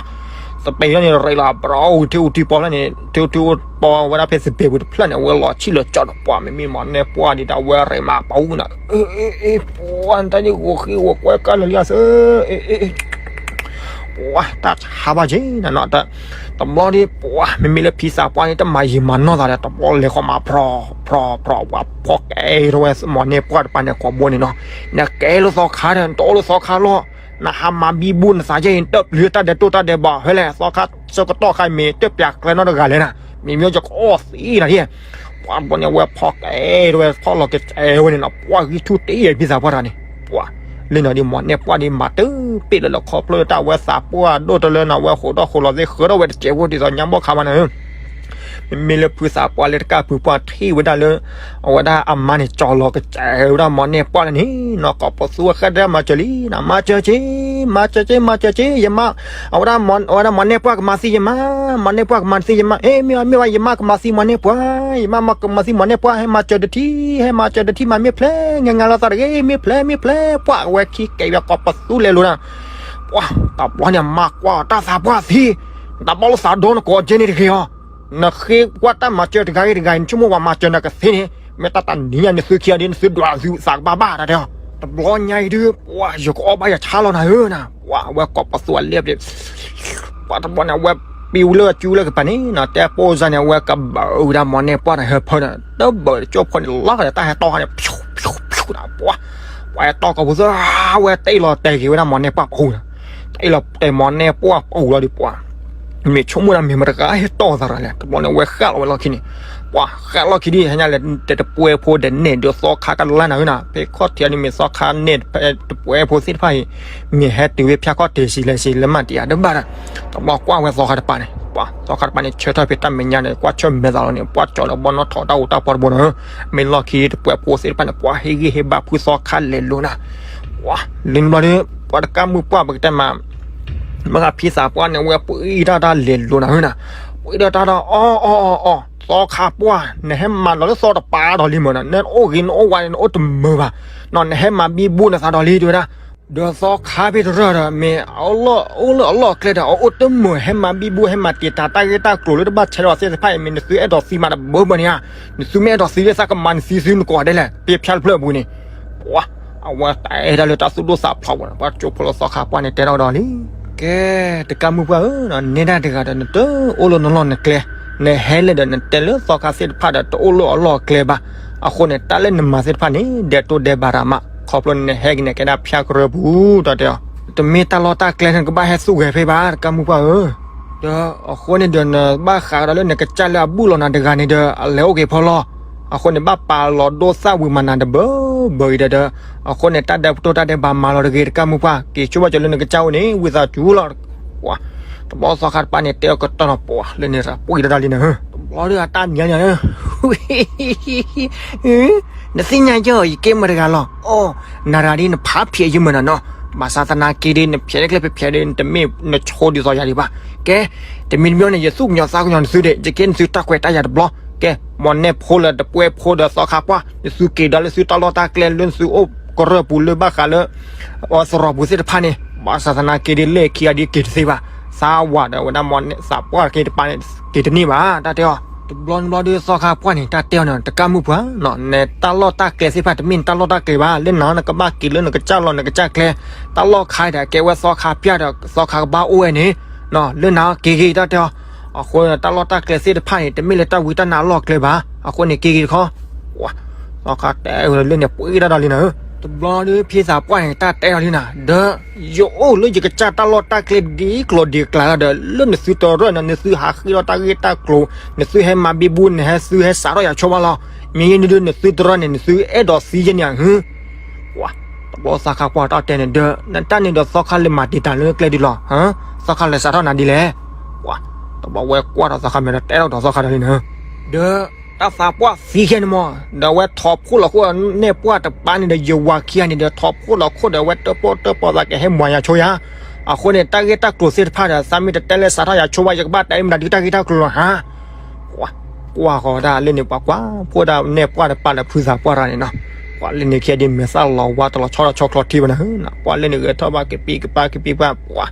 သပ့ၤတဖျၢၣ်န့ၣ် ရ့းလီၤဘျီဝံၤ ထံအူထံပီဖျၢၣ်န့ၣ် ထံအူထံပီဝဲဒၣ်ဖဲသပ့ၤပူၤတဖျၢၣ်န့ၣ် အဝဲလီၤဆံၣ်လီၤကၠီဒီး ပှၤမ့မ့ၢ်မီၤနဲၣ်ပှၢ်ဒ်ဒီး အဝဲရ့းမၤပာ်ဝဲနၤ အ့ အ့ အ့ ပှၤ နတၢ်ဒ်ဂီၤဃ့ဂီၤကွဲကါလၢာ်လံဧါစၢၤ အ့ အ့ အ့ ပှၤ တၢ်ဆါဘၣ်က့ၤနနီၤ တဘျီဒ် ပှၤ မ့မ့ၢ်လၢဖံသးပှၢ်န့ၣ် တမၤယံာ်မၤနီၢ်သးဒီး တဘျီလဲၤဃီမၤဖြီ ဖြီ ဖြီ ပှၤဖီကဲထီၣ်ဝဲမီၤနဲၣ်ပှၢ်တပၤန့ၣ် ကိာ်ဘိန့ၣ်နီၤ နကဲလၢသီခါဒီး နတအိၣ်လၢသီခါလီၤ နဟးမၤဘံဘူနသးယဲအံၤ နတၢ်ပျံၤတၢ်ဒဲးတိၢ်တၢ်ဒဲးဘးဖဲလဲၣ် သီခါဆၢကတီၢ်ခါမ့ၢ် တၢ်ပျံၤကျဲနီတဂၤလဲၣ်နၤ မ့မ့ၢ်ယကအီၣ်သံနၤဒ် ပှၤတဘျီန့ၣ် အဝဲဖီကဲထီၣ်ဝဲ ဖီလီၤကစဲးဝဲန့ၣ်နီၤ ပှၤဂံၢ်ထူၣ်တ့ၢ်ယဲဖံသးပှၢ်တဂၤန့ၣ် ပှၤ လၢနီၤဒ်မီၤနဲၣ်ပှၢ်ဒ်မၤတပ့ၢ်လၢလီၤခီဖျိလၢတၢ်ဝဲသးပှၢ်ဒိၣ်တလၢနီၤ အဝဲဃိးထီၣ်ဃိးလီၤသ့ၣ်ဃၢထီၣ်ဝဲတစဲးဖိဒ်သိးညါဘီၣ်ခါမးနၤဧၢ မ့မ့ၢ်လၢဖုသးပှၢ်လၢတကၢ်ဖုပှၢ်ထံၣ်ဝဲဒၣ်လၢ အဝဲဒၣ်အမါန့ၣ် ကၠီလီၤကစဲးဝဲဒၣ်မီၤနဲၣ်ပှၢ်လၢန့ၣ် နီၢ်ကီၢ်ပသူဝဲဃဲဒၣ်မၤစၢၤလံ နမၤစၢၤက့ၤ မၤစၢၤက့ၤ မၤစၢၤက့ၤ ယမါ အဝဲဒၣ် အဝဲဒၣ်မီၤနဲၣ်ပှၢ်ကမၤသံယမါ မီၤနဲၣ်ပှၢ်ကမၤသံယမါ အ့ မ့ၢ်မ့ၢ်ဝဲယမါကမၤသံမီၤနဲၣ်ပှၢ် ယမါကမၤသံမီၤနဲၣ်ပှၢ် ဟဲမၤစၢၤတထံၣ် ဟဲမၤစၢၤတထံၣ်မး မ့ၢ်ဖျဲး ငါငါလီၤသးတဂ့ၤ မ့ၢ်ဖျဲး မ့ၢ်ဖျဲး ပှၤအဝဲခံကဲးဝဲကီၢ်ပသူလဲၤလိၤနၤ ပှၤ တဘျီန့ၣ် မါကွၢ်တၢ်သးပှၢ်သံ တဘျီလၢသးဒီနကိးကဲန့ၣ်တဂ့ၤအီၤ နဃ့ကွၢ်တၢ်မၤစၢၤတဂၤဂ့ၤတဂၤအံၤ နဆိကမိၣ်ပှၤမၤစၢၤနၤကသ့န့ၣ် မ့ၢ်တၢ်တနံၤညါနသုခံဂၤဒ်နသုဒွးသုသးကဘၣ်ဘၣ်တၢ်တဲအီၤ တဘျီညါအံၤဒုး ပှၤယကအီၣ်ဘၣ်ယဆါလီၤနၤဧၢနၤ ပှၤအဝဲကီၢ်ပသူအလဲၣ်ပျ့ၤ ပှၤတဘျီန့ၣ် အဝဲပံဝဲလၢအကၠူလၢကပၤန့ၣ်နီၤ တဲပိၢ်စါန့ၣ် အဝဲကဘၢဝဲဒၣ်မီၤနဲၣ်ပှၢ်တဟၢဖၢဒီး တဘၢတကၠိဖိန့ၣ် လီၤကဒီးတၢ်ဟဲတီၢ်ခါန့ၣ် ဖၠူဖၠူဖၠူနၤ ပှၤ ပှၤဟဲတီၢ်ကီၢ်ပသူ အဝဲတ့ၢ်လီၤတဲာ်က့ၤဝဲဒၣ်မီၤနဲၣ်ပှၢ်ပူၤနၤ တ့ၢ်လီၤတဲာ်မီၤနဲၣ်ပှၢ်ပူၤလီၤဒုးပှၤ မ့ၢ်ဆိကမိၣ်ဒၣ်မ့ၢ်မတဂၤဟဲတီၢ်သးရၤလဲၣ် တဘျီန့ၣ် အဝဲဃၣ်လီၤဝဲလီၢ်ခံန့ၣ် ပှၤဃၣ်လီၢ်ခံဒ်ဟဲညါလဲၣ် တဲတပှဲဖိဒီးနဲၣ်ဒုးသီခါကလါနၤဧၢနၤ ဖဲခီၣ်ထံးန့ၣ်မ့ၢ်သီခါနဲၣ်တပှဲဖိသ့ၣ်တဖၣ်အံၤ မ့ၢ်ဟဲတုၤဝဲဖၠၣ်ခီၣ်ထံးစံးလဲၣ်စံးလဲၣ်မးတံၢ်အါတဘၣ်ဒီး တဘျီကွၢ်ဝဲသီခါတပၤန့ၣ် ပှၤသီခါတပၤန့ၣ် ဆၢထၢၣ်ဖဲတၢ်မဲာ်ညါန့ၣ် ကွၢ်ဆၢၣ်မဲာ်သးလီၤန့ၣ် ပှၤကၠီလၢဘီနီၣ်ထီၣ်တၢ်အိၣ်တၢ်ပီတဘိနီၤ မ့ၢ်လီၢ်ခံတပှဲဖိသ့ၣ်တဖၣ်န့ၣ် ပှၤဟ့ၣ်ဂံၢ်ဟ့ၣ်ဘါဖုသီခါလဲၤလိၤနၤ ပှၤလၢနဘျီဒီး ပှၤတကၢ်မုၢ်ပှၢ်ပကတဲမး မ့ၢ်ဂ့ၤဖံသးပှၢ်န့ၣ် အဝဲပှ့ၤဒၣ်တၢ်လဲၤလိၤနၤဧၢနၤ ပှ့ၤဒၣ်တၢ်ဒီး အီၣ်အီၣ်အီၣ်အီၣ် သီခါပှၢ် နဟဲမၤလီၤလၢသီတပၤဒီးလံမ့ၢ်နီၤ နအိၣ်ဂ့ၤနအိၣ်ဝါန့ၣ် နအိၣ်တမုာ်ဘၣ် နီၤ နဟဲမၤဘံဘူနသးဒီးလံတဲဝဲဒၣ် ဒီးသီခါဖဲတရၢၢ်ဒီး မ့ၢ်အလီၢ်အိၣ်လၢအလီၢ်အကျဲဒီး အအိၣ်တမုာ် ဟဲမၤဘံဘူ ဟဲမၤတံာ်တာ်တၢ်ဂ့ၢ်တၢ်ကျိၤလၢတဘၣ်ဆဲးဒီးသ့ၣ်တဖၣ်အံၤ မ့ၢ်နသုအဲၣ်ဒိးသံမးတဘၢဘၢန့ၣ်ဧါ နသုမ့ၢ်အဲၣ်ဒိးသံလၢသးကမၤနသံသုနကိးဂၤဒဲးလဲၣ် ဖဲဖၠၣ်တဖျၢၣ်အပူၤန့ၣ် ပှၤ အဝဲတဲဒၣ်လၢတၢ်သူၣ်ဒိၣ်သးဖျိးဝဲ ပှၤကၠိဖိလၢသီခါပှၢ်န့ၣ် တဲထီၣ်ဒီးလံ ကဲ တကၢ်မုၢ်ပှၢ်ဧၢ, နဲဒၣ်တဂၤဒီး နတအိၣ်လၢနလီၢ်နကျဲ, နဟဲလဲၣ်ဒီး နတဲလၢသီခါသ့ၣ်တဖၣ်ဒီး တအိၣ်လၢအလီၢ်အကျဲဘၣ်. အဃိန့ၣ် တၢ်လၢနမၤသ့ၣ်တဖၣ်န့ၣ် ဒဲးတိၢ်ဒဲးဘးတၢ်မး, ခီဖျိနဟဲက့ၤန့ၣ် ကဲဒၣ်ဖၠၣ်ကရၢပူၤ တၢ်တဲအီၤ, တမ့ၢ်တၢ်လီၢ်တၢ်ကျဲန့ၣ် နကဘၣ်ဟဲသူၣ်ဂဲၤဖဲဘၣ် တကၢ်မုၢ်ပှၢ်ဧၢ. ဒီးအဃိန့ၣ်ဒီး နဘၣ်ဃးကဒီးလၢနကစၢ်လၢအဘူၣ်လီၤနၤတဂၤန့ၣ်ဒီး အလဲၤအိၣ်က့ၤဖီလီၤ. အဃိန့ၣ် ဘၣ်ပာ်လီၤဒိၣ်သၣ်ဝံၤမၤနၤတဘၢဘၢအံၤဒီး, အဃိန့ၣ် တၢ်ဒဲးပတီၢ်တၢ်ဒဲးဘးမၤလီၤတဂ့ၤ တကၢ်မုၢ်ပှၢ် က့ၤဆိဘၣ်ကၠီၤလၢနကစၢ်အိၣ်န့ၣ် ဝံသးစူၤလီၤ. တဘျီသီခါတပၤန့ၣ် တဲအီၤကတီၢ်နီၤ ပှၤလၢန့ၣ် ပှၤအံၤတၢ်လံန့ၣ်, တဘျီဒီးအတၢ်နံၤညါန့ၣ် နသ့ၣ်ညါယဲၢ် ယကဲမတၤတဂၤလီၤ. အိ, နၤတဂၤဒ်နဖးဖျဲးယမုၢ်နၤနီၤ, ဘၣ်ဆၣ်သနာ်က့ဒ် နဖျဲးတကျဲဖဲဖျဲးဒ် နတမ့ၢ်နဆိဒ်သိးယၤဒံးဘၣ်. ကဲ, တမံၤတမံၤန့ၣ် ယသူၣ်ကညီၤသးကညီၤနသုဒံး, ယကဲနသုတၢ်ခွဲးတၢ်ယာ်တဘျီ. ကဲ, မ်နၢ်ဖိလၢတပှဲၤဖိဒီးသီခါပှၢ် နသုက့ၤဒီးလၢသုတၢ်လီၢ်တၢ်ကျဲ လၢနသုအိၣ်ကရၢၢ်ပူၤလၢဘၣ်ဃးလၢ အသရိာ်ပူၤသ့ၣ်တဖၣ်န့ၣ်, ဘၣ်ဆၣ်သနာ်က့ဒ် လၢခံဂၤဒ်က့ၤတသ့ဘၣ်. သးဝးဒီးဝဲဒၣ်မ်နၢ်သးပှၢ်က့ၤတပၤန့ၣ် က့ၤတန့ၢ်ဘၣ် တၢ်တဲအီၤ. တဘျီတဘျီဒီးသီခါပှၢ်န့ၣ် တၢ်တဲအီၤန့ၣ် တကၢ်မုၢ်ပှၢ်, နတၢ်လီၢ်တၢ်ကျဲသ့ၣ်တဖၣ် တမ့ၢ်နတၢ်လီၢ်တၢ်ကျဲဘၣ်. လၢနၤနကဘၣ်က့ၤလၢနကစၢ်လီၢ်နကစၢ်ကျဲ, တၢ်လီၢ်ခါဒီး ကဲဝဲသီခါပျၢ်ဒီး သီခါကဘၣ်အိၣ်ဝဲန့ၣ်, လၢနၤက့ၤဂ့ၤ တၢ်တဲအီၤ. အဃိတၢ်လီၢ်တၢ်ကျဲသ့ၣ်တဖၣ်န့ၣ် တမ့ၢ်လၢတၢ်ဝံတၢ်နါအလီၢ်ကျဲဘၣ်. အဃိန့ၣ် က့ၤဂ့ၤတခီ သီခါတဲလၢန့ၣ် ပှဲၤတၢ်ဒီးလံနၤ. တဘျီဒီးဖံသးပှၢ်န့ၣ် တၢ်တဲအီၤလံနၤ, ဒီး ယအိၣ်လၢယကစၢ်တၢ်လီၢ်တၢ်ကျဲဒ်ကျိၤဒ်ကျါလီၤဒီး လၢနသုတရၢၢ်န့ၣ် နသုဟးဃ့ထီၣ်တၢ်ဂ့ၢ်တၢ်ကျိၤ, နသုဟဲမၤဘံဘူ နဟဲသုဟဲစးထီၣ်ယၤဆိဘၣ်လီၤ. မ့ၢ်ယဲန့ၣ်ဒုး နသုတရၢၢ်န့ၣ် နသုအဲၣ်ဒိးသံယဲန့ၣ်ဧါဟ့. တဘျီသီခါပှၢ်တၢ်တဲန့ၣ်ဒီး နတၢ်န့ၣ်ဒီးသီခါလဲၤမၤတံာ်တာ်လၢကျဲဒ်လီၤ. သီခါလဲၤစးထီၣ်နၤဒ်လဲၣ်. တဘျီဝဲကွၢ်ဒီးသီခါမဲာ်ဒီး တဲထီၣ်ဒီးသီခါဒီးလံနၤ, ဒီး တၢ်သးပှၢ်သံခဲန့ၣ်မး, ဒီးအဝဲထိးဖှိၣ်လီၤခိၣ်န့ၢ်ပှၢ်တပၤန့ၣ်ဒီး ယဝၤခံဂၤန့ၣ်ဒီး ထိးဖှိၣ်လီၤခိၣ်ဒီး အဝဲတၢၣ်ပီၣ်တၢၣ်ပီသးကဟဲမၤယၤဆိယၤ. အဃိန့ၣ် တၢ်ဂ့ၢ်တၢ်ကျိၤသ့ၣ်တဖၣ်ဒီး သးမ့ၢ်တတဲလၢစးထီၣ်ယၤဆိဘၣ် ယကဘၣ်တဲမတၤဒုးတၢ်ဂ့ၢ်တၢ်ကျိၤလီၤဟါ. ကွၢ်ဃီၤဝဲဒၣ်လၢန့ၣ် ပှၤကွၢ်ဖိဒၣ်နဲၣ်ပှၢ်တပၤဒီးဖုသးပှၢ်တဂၤန့ၣ်နီၤ, ပှၤလၢန့ၣ်ခံဂၤဒ်မဲာ်သၣ်လီၤဝါတလီၤဆီဒီးဆီချီထံဘၣ်နၤ, ပှၤလၢန့ၣ်ဂဲၤထီၣ်ဘၣ်ကပံကပၤကပံပၤ ပှၤ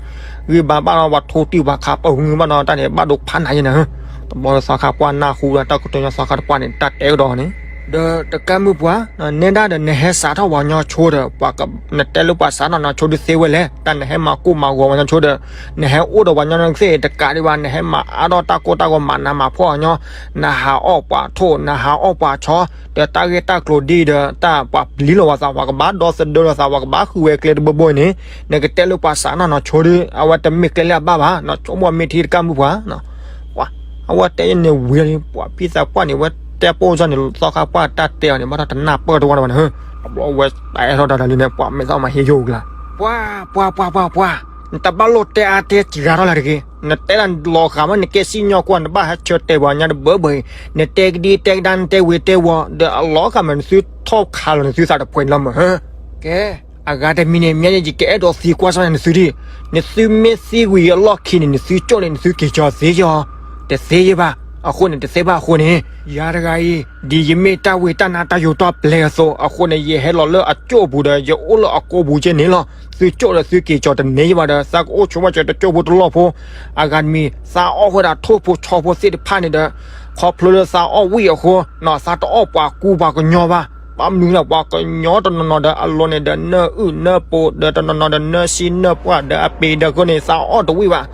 ဂံၢ်ဘါဘၣ်ဒီးပှၤထိတံၢ်ပှၤခး ပှၤဂုၤဘၣ်ဒီးတၢ်န့ၣ် ဘၣ်ဒိဖးနၤယဲနၤ. တဘျီဒီးသီခါပှၢ်နၢ်ဟူဒီးတၢ်ကတိၤညီသီခါတပှၢ်န့ၣ် တၢ်တဲကဒီးန့ၣ်, ဒီးတကၢ်မုၢ်ပှၢ်, နဲဒၣ်ဒီးနဟဲစးထီၣ်ပှၤညီဆိဒီး နတဲလၢပှၤစးထီၣ်ညီဆိဒုးသ့ဝဲလဲၣ်, တၢ်နဟဲမၤကိၢ်မၤဂီၤပှၤညီဆိဒီး နဟဲအိၣ်ဒီးပှၤညီနသ့ၣ်တကးဒံးဘၣ် နဟဲမၤအါထီၣ်တၢ်ကိၢ်တၢ်ဂီၤမၤနးမၤဖှီၣ်ညီ, နဟးအီၣ်ပှၤထိၣ် နဟးအီၣ်ပှၤဆီ, ဒီးတၢ်ဂ့ၢ်တၢ်ကျိၤဒ်ဒီး တၢ်ပှၤပျံၤလီၤဝဲသး ပှၤကဘၣ်ဒီသဒၢလီၤသး ပှၤကဘၣ်ဃုဝဲကျဲတဘိဘိအံၤန့ၣ်, နကတဲလၢပှၤစးထီၣ်ညီဆိဒီး အဝဲတမ့ၢ်ကျဲလၢအဘၣ်ဘၣ်, ဆိကမိၣ်မ့ၢ်ထံတကၢ်မုၢ်ပှၢ် အဝဲတဲန့ၣ်ဝံၤလံ ပှၤဖံသးပှၢ်န့ၣ် ဝဲတဲပိၢ်စၢ်န့ၣ် သီခါပှၢ်တၢ်တဲအီၤန့ၣ် ဘၣ်တၢ်တနၢ်ပၢၢ်တဝီတဝီနၤ, တဘျီဝဲတၢ်အဲၣ်ထီၣ်တၢ်တၢ်လံန့ၣ် ပှၤမဲာ်သၣ်မၤဟ့ယိကလါ, ပှၤ ပှၤ ပှၤ ပှၤ ပှၤ, နတဘၣ်လိၣ်တဲအါတဲစှၤထီၣ်လၢၤတဂ့ၤ, နတဲဒၣ်လီၤဂာ်မး နကဲစံၣ်ညီၣ်ကွၢ် နဘၣ်ဟဲဆၢတဲာ်ပှၤညါတဘၢဘၢအံၤ, နတဲကဒံတဲကဒါ နတဲဝ့ၤတဲဝီၤ ဒီးအလီၤဂာ်မး နသုထီၣ်ခးလီၤနသုသးတဖှဲးန့ၣ်လီၤမး, ကဲ အဂၤတမံၤန့ၣ် မ့ၢ်န့ၣ် ယကအဲၣ်ဒိးသံကွၢ်စၢ်န့ၣ် နသုဒံး, နသုမ့ၢ်သံဝံၤအလီၢ်ခံန့ၣ် နသုကၠိၣ်န့ၣ် နသုက့ၤကၠီၤသ့ယီၤ, တသ့ယဘၣ်, အဃိန့ၣ် တသ့ဘၣ်အဃိန့ၣ်, ယၤတဂၤအံၤ ဒ်ယမ့ၢ်တၢ်ဝံတၢ်နါတၢ်ယိၤတီၢ်ပျဲအသိး အဃိန့ၣ် ယဟဲလီၤလၢအကၠိၣ်ပူၤဒီး ယအိၣ်လၢအကၠိၣ်ပူၤကဲန့ၣ်လီၤ, သုကၠိၣ်ဒီးသုက့ၤကၠီၤတန့ၢ်ယဘၣ်ဒီး သးကအိၣ်ဆိးဘၣ်စၢၤတကၠိၣ်ဖိတလီၢ်ဖိ, အဂၤတမံၤ သးအီၣ်ဝဲဒၣ်ထိၣ်ဖိဆီဖိသ့ၣ်တဖၣ်န့ၣ်ဒီး ခီဖျိလၢသးအီၣ်ဝံၣ်အဃိ သးတအီၣ်ပှၤကူပှၤကညီဘၣ်, ဘၣ်မနုၤလၢပှၤကညီတနီၤနီၤဒီးအလိၤန့ၣ်ဒီးနၢၣ်အုၣ်နၢၣ်ပူၤဒီးတနီၤနီၤဒီးနၢၣ်စံနၢၣ်ပှၢ်ဒီးအပ့ၤဒီးအဃိန့ၣ် သးအီၣ်တဝံၣ်ဘၣ်,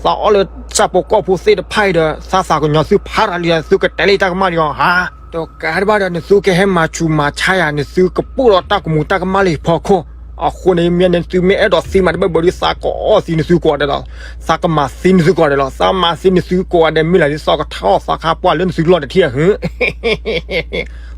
သးအီၣ်လၢဆၣ်ဖိကီၢ်ဖိသ့ၣ်တဖၣ်အံၤဒီး သးသးကညီၤသုဖးရၤလံဒီး သုကတဲလၢတၢ်ကမၣ်ဒီးအီၤဧါ, ဒီးကးတဘၣ်ဒီး နသုကဟဲမၤဆူးမၤဆါယၤ နသုကပူၣ်ဒီးတၢ်ကမူၤတၢ်ကမၣ်လၢယဖီခိၣ်, အဃိန့ၣ် မ့ၢ်နသုမ့ၢ်အဲၣ်ဒိးသံမးတဘၢဘၢဒီး သးကအီၣ်သံနသုကိးဂၤဒဲးလီၤ, သးကမၤသံနသုကိးဂၤဒဲးလီၤ, သးမၤသံနသုကိးဂၤဒဲး မ့ၢ်လၢဒ်သိးကထါအီၣ်သီခါပှၢ်လၢနသုလီၢ်တထံၣ်ဧါဟ့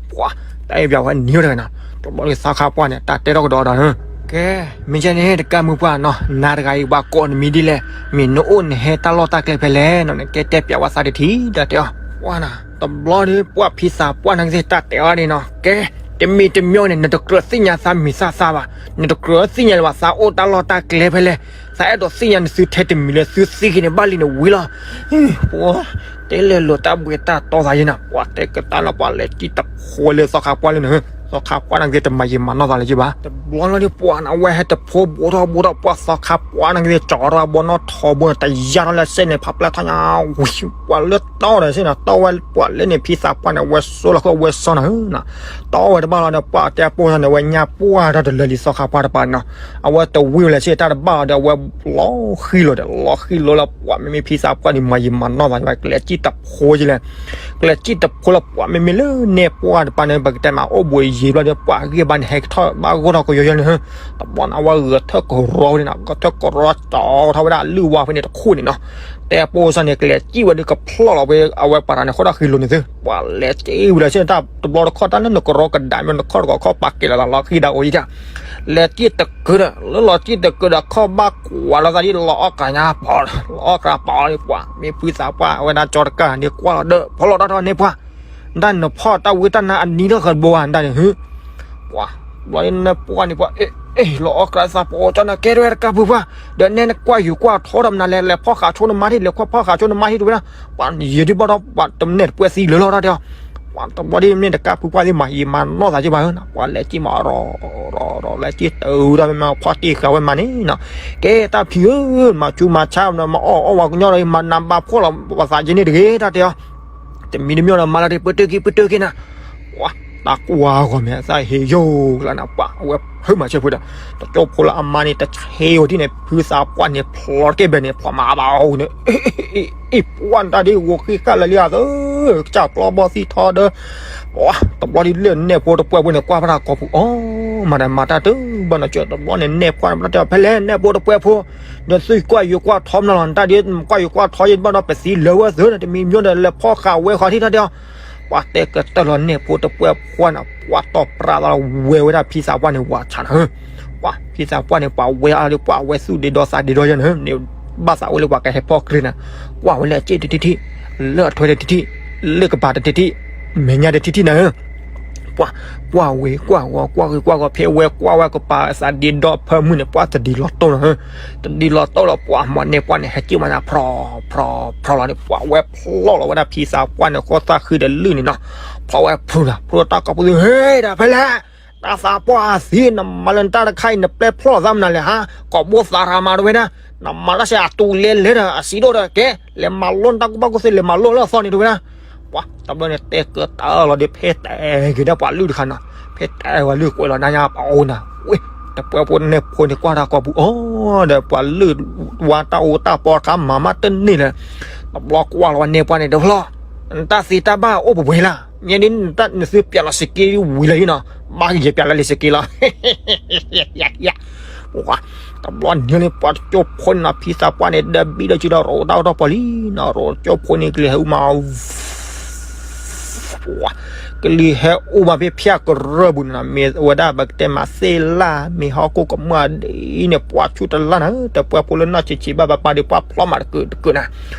ပှၤ တၢ်အဲၣ်ပၠးဝဲနံၤတဂၤနီၤ, တဘျီလၢသီခါပှၢ်န့ၣ် တၢ်တဲထီၣ်ကဒီးဒီး, ကဲ မ့ၢ်ကဲန့ၣ် တကၢ်မုၢ်ပှၢ်နီၤ နၤတဂၤအံၤ ပှၤကိးနမံၤဒ်လဲၣ်, မ့ၢ်နအိၣ်နဟဲတၢ်လီၢ်တၢ်ကျဲဖဲလဲၣ်နီၤ နကဲတဲပၠးဝဲသးတထံၣ် တၢ်တဲအီၤ, ပှၤနီၤ တဘျီဒီး ပှၤဖံသးပှၢ်နာ်က့ၤ တၢ်တဲအီၤဒ်နီၤ ကဲ တမံၤတမံၤန့ၣ် နတကြၢးသ့ၣ်ညါသးမံၤသးသးဘၣ်, နတကြၢးသ့ၣ်ညါလၢၤဘၣ် သးအိၣ်တၢ်လီၢ်တၢ်ကျဲဖဲလဲၣ်, သးအဲၣ်ဒိးသ့ၣ်ညါနသုထဲတမံၤလၢသုသံက့ၤန့ၣ် ဘၣ်လံန့ၣ်ဝံၤလီၤ ပှၤ တဲလဲၤလိာ်တၢ်ဘှံးတၢ်တီသးယဲနီၤ ပှၤတဲကတၢၢ်လၢပှၤ လဲၤကံၣ်တဖိလၢသီခါပှၢ်လၢန့ၣ်, သီခါပှၢ်နာ်က့ၤ တမၤယံာ်မၤနီၢ်သးလၢၤဘၣ်, တဘျီလီၤဒီး ပှၤန့ၣ် အဝဲဟဲတဖိဘူးထီၣ်ဘူးထီၣ် ပှၤသီခါပှၢ်နာ်က့ၤ ကၠီၤထီၣ်ဘီနီၣ်ထီဘိန့ၣ် တယၢ်ထီၣ်လၢစဲန့ၣ် ဖးပျၢ်ထီၣ်ညါဝံၤ ပှၤလၢတီဒီးစ့ၢ်နီၤ တီဝဲပှၤလၢန့ၣ် ဖံသးပှၢ်န့ၣ် အဝဲစိလီၤခိၣ်အဝဲစိနီၤ တီဝဲတဘၣ်လီၤဒီး ပှၤတဲပိၢ်စၢ်န့ၣ် အဝဲညါပှၢ်ထီၣ်တလၢာ်လံ သီခါပှၢ်တပၤန့ၣ်နီၤ, အဝဲတဝံၣ်ဝဲလၢၤစ့ၢ်တၢ်တဘၣ်လီၤဒီး အဝဲလီၤဃံလိာ်ဒီး လီၤဃံလိာ်လၢပှၤမ့မ့ၢ်ဖံသးပှၢ်န့ၣ် မၤယံာ်မၤနီၢ်သး ကလဲၤကံၣ်တဖိကလဲၣ်, ကလဲၤကံၣ်တဖိလၢပှၤမ့မ့ၢ်လၢနဲၣ်ပှၢ်တပၤန့ၣ် ပကတဲမးအိၣ်ဘှံး ယံာ်ဘျီဒီး ပှၤဂ့ၢ်ဘါန့ၣ် ဟဲကထီၣ်ဘၣ်ဂီၢ်ထီၣ်ကယီယီန့ၣ်, တဘျီန့ၣ် အဝဲဂဲၤထၢၣ်ကရီဝဲန့ၣ်နီၤ, ဂဲၤထၢၣ်ကရီကၠီထီၣ်ဝဲဒၣ်လုၢ်ဝါဖဲန့ၣ်တခိၣ်န့ၣ်နီၤ, တဲပိစၢ်န့ၣ် ကလဲၤစံၣ်ဝဲဒီးကဖျီၣ်လီၤဝဲ အဝဲပှၤတဂၤန့ၣ် ဃီဒီးဃံလိၤန့ၣ်သု, ပှၤလဲၤစံၣ်ဝဲဒီး ဆ့ၣ်တၢ်တဘျီတခီၣ် တၢ်လၢနကရီကဒါမ့ၢ်နခီၣ်တကီၢ်ခီၣ်ပာ်ကဲလီၤသးလီၤဃံဒီးအိၣ်ယံၤတၢ် လဲၤစံၣ်တကၢဒီး လၢလီၤစံၣ်တကၢဒီး ခီၣ်ဘၣ်ကွၢ်လီၤသးဒ်လီၤအီၣ်ကၤညါပီၤ, လီၤအီၣ်ကၤပီၤန့ၣ် ပှၤမ့ၢ်ဖုသးပှၢ် အဝဲဒၣ်ကၠီတကၢ်န့ၣ် ကွၢ်လီၤဒီး ဖီလီၤတၢ်ထီၣ်န့ၢ်ပှၤ ဒၣ်နဖီၣ်တၢ်ဝံတၢ်နါအနံၤလၢဃဘိဧါဒၣ်န့ၣ်ဟူ, ပှၤ ဘျီန့ၣ်ပှၢ်န့ၣ် ပှၤ အ့ၣ် အ့ၣ် လီၤအီၣ်ကၤသးပီၤကၠီန့ၣ် ကဲထီၣ်ဝဲတကၢ်ဖုပှၢ်, ဒီးနဲနကွၢ်ယူၤကွၢ်ထီဒီးမနုၤလဲၣ်, လဲၤဖီၣ်ဃာ်ဆိနမါထံၣ် လဲၤဖီၣ်ဃာ်ဆိနမါထံၣ်တဝဲဒၣ်, ပှၤယံာ်ဒံးဘၣ်ဒီး ပှၤတနဲၣ်တပှဲၤသံလၢာ်လီၤတၢ်တဲအီၤ, ပှၤတဘျီဒ်မ့ၢ်တကၢ်ဖုပှၢ်သ့ၣ်မး ယမၤနီၢ်သးက့ဘၣ်ဧၢ, ပှၤလဲၤစံၣ်မးရီၤ ရီၤ ရီၤ လဲၤစံၣ်တၢ်တၢ်မ့ၢ်မ့ၢ် ဖီၣ်တ့ၢ်ဃာ်ဝဲမးန့ၣ်နီၤ, ကဲတၢ်ဖံဧၢ, မၤဆူးမၤဆါ မၤအီၣ်အီၣ်ဝဲကညီဒီး မၤနးဘၣ်ဖှီၣ်လီၤ ပှၤသးက့န့ၣ်တဂ့ၤတၢ်တဲအီၤ, တမံၤတမံၤဒီး မၤလၢတပၢၢ်တၢၢ်က့ ပၢၢ်တၢၢ်က့နၤ ပှၤတၢ်ကွၢ်ဂီၤမ့ၢ်သးဟ့ယိၤလၢနၤ ပှၤအဝဲဖုမၤဆၢဖုဒီး တကၠိဖိလၢအမါန့ၣ် တဆ့ဝဲဒ်န့ၣ် ဖုသးပှၢ်န့ၣ် ဖျီတက့ၢ်ဘဲန့ၣ် ဖျီမၤဘၣ်အီၤန့ၣ်, အ့ၣ် ပှၢ်နတၢ်ဒ်ဂိၤဃ့ၢ်ဃာ်လၢာ်လံဧါသၢ, ကစၢ်ကျီဘီသံထီဒီး ပှၤတဘျီဒ်လၢနဲၣ်ဖိတပှဲၤဖိန့ၣ် ကွၢ်ဖးတၢ်ကိာ်ပူၤအီၤ, မၤတၢ်မၤတၢ်တဘၣ်နီၢ်ကၠီ တဘျီန့ၣ်နဲၣ်ဖိန့ၣ် ဘၣ်တဲအီၤ ဖဲလဲၣ် နဲၣ်ဖိတပှဲၤဖိ ဒီးသုကွၢ်ယူၤကွၢ်ထီမနုၤလီၤ နတၢ်ဒ်ကွၢ်ယူၤကွၢ်ထီယဘၣ်ဒီး ပသံလၢာ်ဝဲသၢန့ၣ် တမံၤမ့ၢ်ဒီး လဲၤဖီၣ်ဃာ်ဝဲဃီထံၣ်တၢ်တဲအီၤ, ပှၤတဲကတၢၢ်လီၤနဲၣ်ဖိတပှဲၤဖိန့ၣ် ပှၤတီၢ်ပြးသးလီၤဝဲဝဲဒၣ်ဖံသးပှၢ်န့ၣ် ဝးဆးနၤဧၢ, ပှၤဖံသးပှၢ်န့ၣ် ပှၤဝဲအါဒီး ပှၤဝဲသူၣ်ဒ့ဒီသးဒ့ဒီယဲန့ၣ် န့ၣ်ဘၣ်သးအိၣ်လၢပှၤကဟဲဖီၣ်ကြ့နၤ, ကွၢ်ဝဲလၢအစ့ၣ်တထံၣ်ထံၣ်, လၢအထွဲတထံၣ်ထံၣ်, လၢကပၤတထံၣ်ထံၣ်, မဲာ်ညါတထံၣ်ထံၣ်နၤဧၢ ပှၤကွၢ်ဝဲကွၢ်ဂီၤ ကွၢ်ဂ့ၤကွၢ်ဂီၤ ဖဲဝဲကွၢ်ဝဲကပၤသးဒ့ဒီဖၢမုၢ်န့ၣ် ပှၤတဒံးလီၤတိၢ်နၤဧၢ, တဒံးလီၤတိၢ်လီၤ ပှၤမၤနဲၣ်ပှၢ်န့ၣ် ဟဲစံၣ်မၤနၤ ဖြီဖြီဖြီလီၤန့ၣ် ပှၤဝဲဖျီလီၤဝဲဒၣ်ဖံသးပှၢ်န့ၣ် ဃီသၣ်ဃံဒီးလုၢ်န့ၣ်နီၤ, ဖျီဝဲဖုလီၤ ဖျီတၢ်ကိာ်ပူၤသ့ၣ် ဟ့ၣ်ဒၣ်ဖဲလဲၣ်, တၢ်သးပှၢ်အသံ နမၤလၢနတၢ်တခါအံၤ နပျဲဖျီလီၤသးမနုၤလဲၣ်ဟါ, ကိာ်ဘိသးရၤမၤတဝဲဒၣ်, နမၤတၢ်ဆဲးအတူးလဲလဲဒီး အစံးဒိၣ်ဒီးကဲ, လဲၤမၤလိနတၢ်ကူၣ်ဘၣ်ကူၣ်သ့ လဲၤမၤလိလၢအသီန့ၣ်တဝဲဒၣ် ပှၤတဘျီန့ၣ် တဲကတၢၢ်လီၤဒီး ဖဲတဲက့ၤဒီးပှၤလုၢ်တခါနီၤ, ဖဲတဲဝဲလုၢ်ကွဲးလီၤနါညါပအိၣ်နၤ, ဝဲ တပှဲၤဖိနဲၣ်ဖိန့ၣ် ကွၢ်တၢ်ကိာ်ပူၤအီၤဒီး ပှၤလုၢ်ဝါတၢ်အိၣ်တၢ်ပီတခါ မၤမးတန့ၢ်လၢၤ, တဘျီကွၢ်လီၤဝဲနဲၣ်ပှၢ်န့ၣ် တဖျီ, နတၢ်သ့တၢ်ဘၣ်အိၣ်ပဝဲလၢ်, မ့ၢ်ဒ်နတၢ်နသုပျဲလီၤစက့ ဝံၤလၢယနီၤ, ဘၣ်ကယဲၢ်ပျဲလၢလံစက့လီၤ တဘျီန့ၣ်လၢပှၤတကၠိဖိန့ၣ်နီၤ ဖံသးပှၢ်န့ၣ် ဒီးဘံၣ်ဒီးစုဒီး ရိးတၢ်အိၣ်တၢ်ပီၤလံနီၤ, ရိးတကၠိဖိန့ၣ် ကလံၤဟဲအူမး ကလံၤဟဲအူမးဖဲဖၠၣ်ကရၢၢ်ပူၤန့ၣ်နီၤ, မ့ၢ်ဝဲဒၣ်ပကတဲမးသ့ၣ်လၢ် မ့ၢ်ဟီၣ်ခိၣ်ကမၢ်ဒ်အံၤန့ၣ် ပှၤဆူၣ်တလၢ်နၤ, တပှဲၤဖိလၢနီၢ်ဆံးဆံးဘၣ်ဘၣ်ပၢ်ဒီး ပှၤဖျီမးတကုာ်တကုာ်နၤ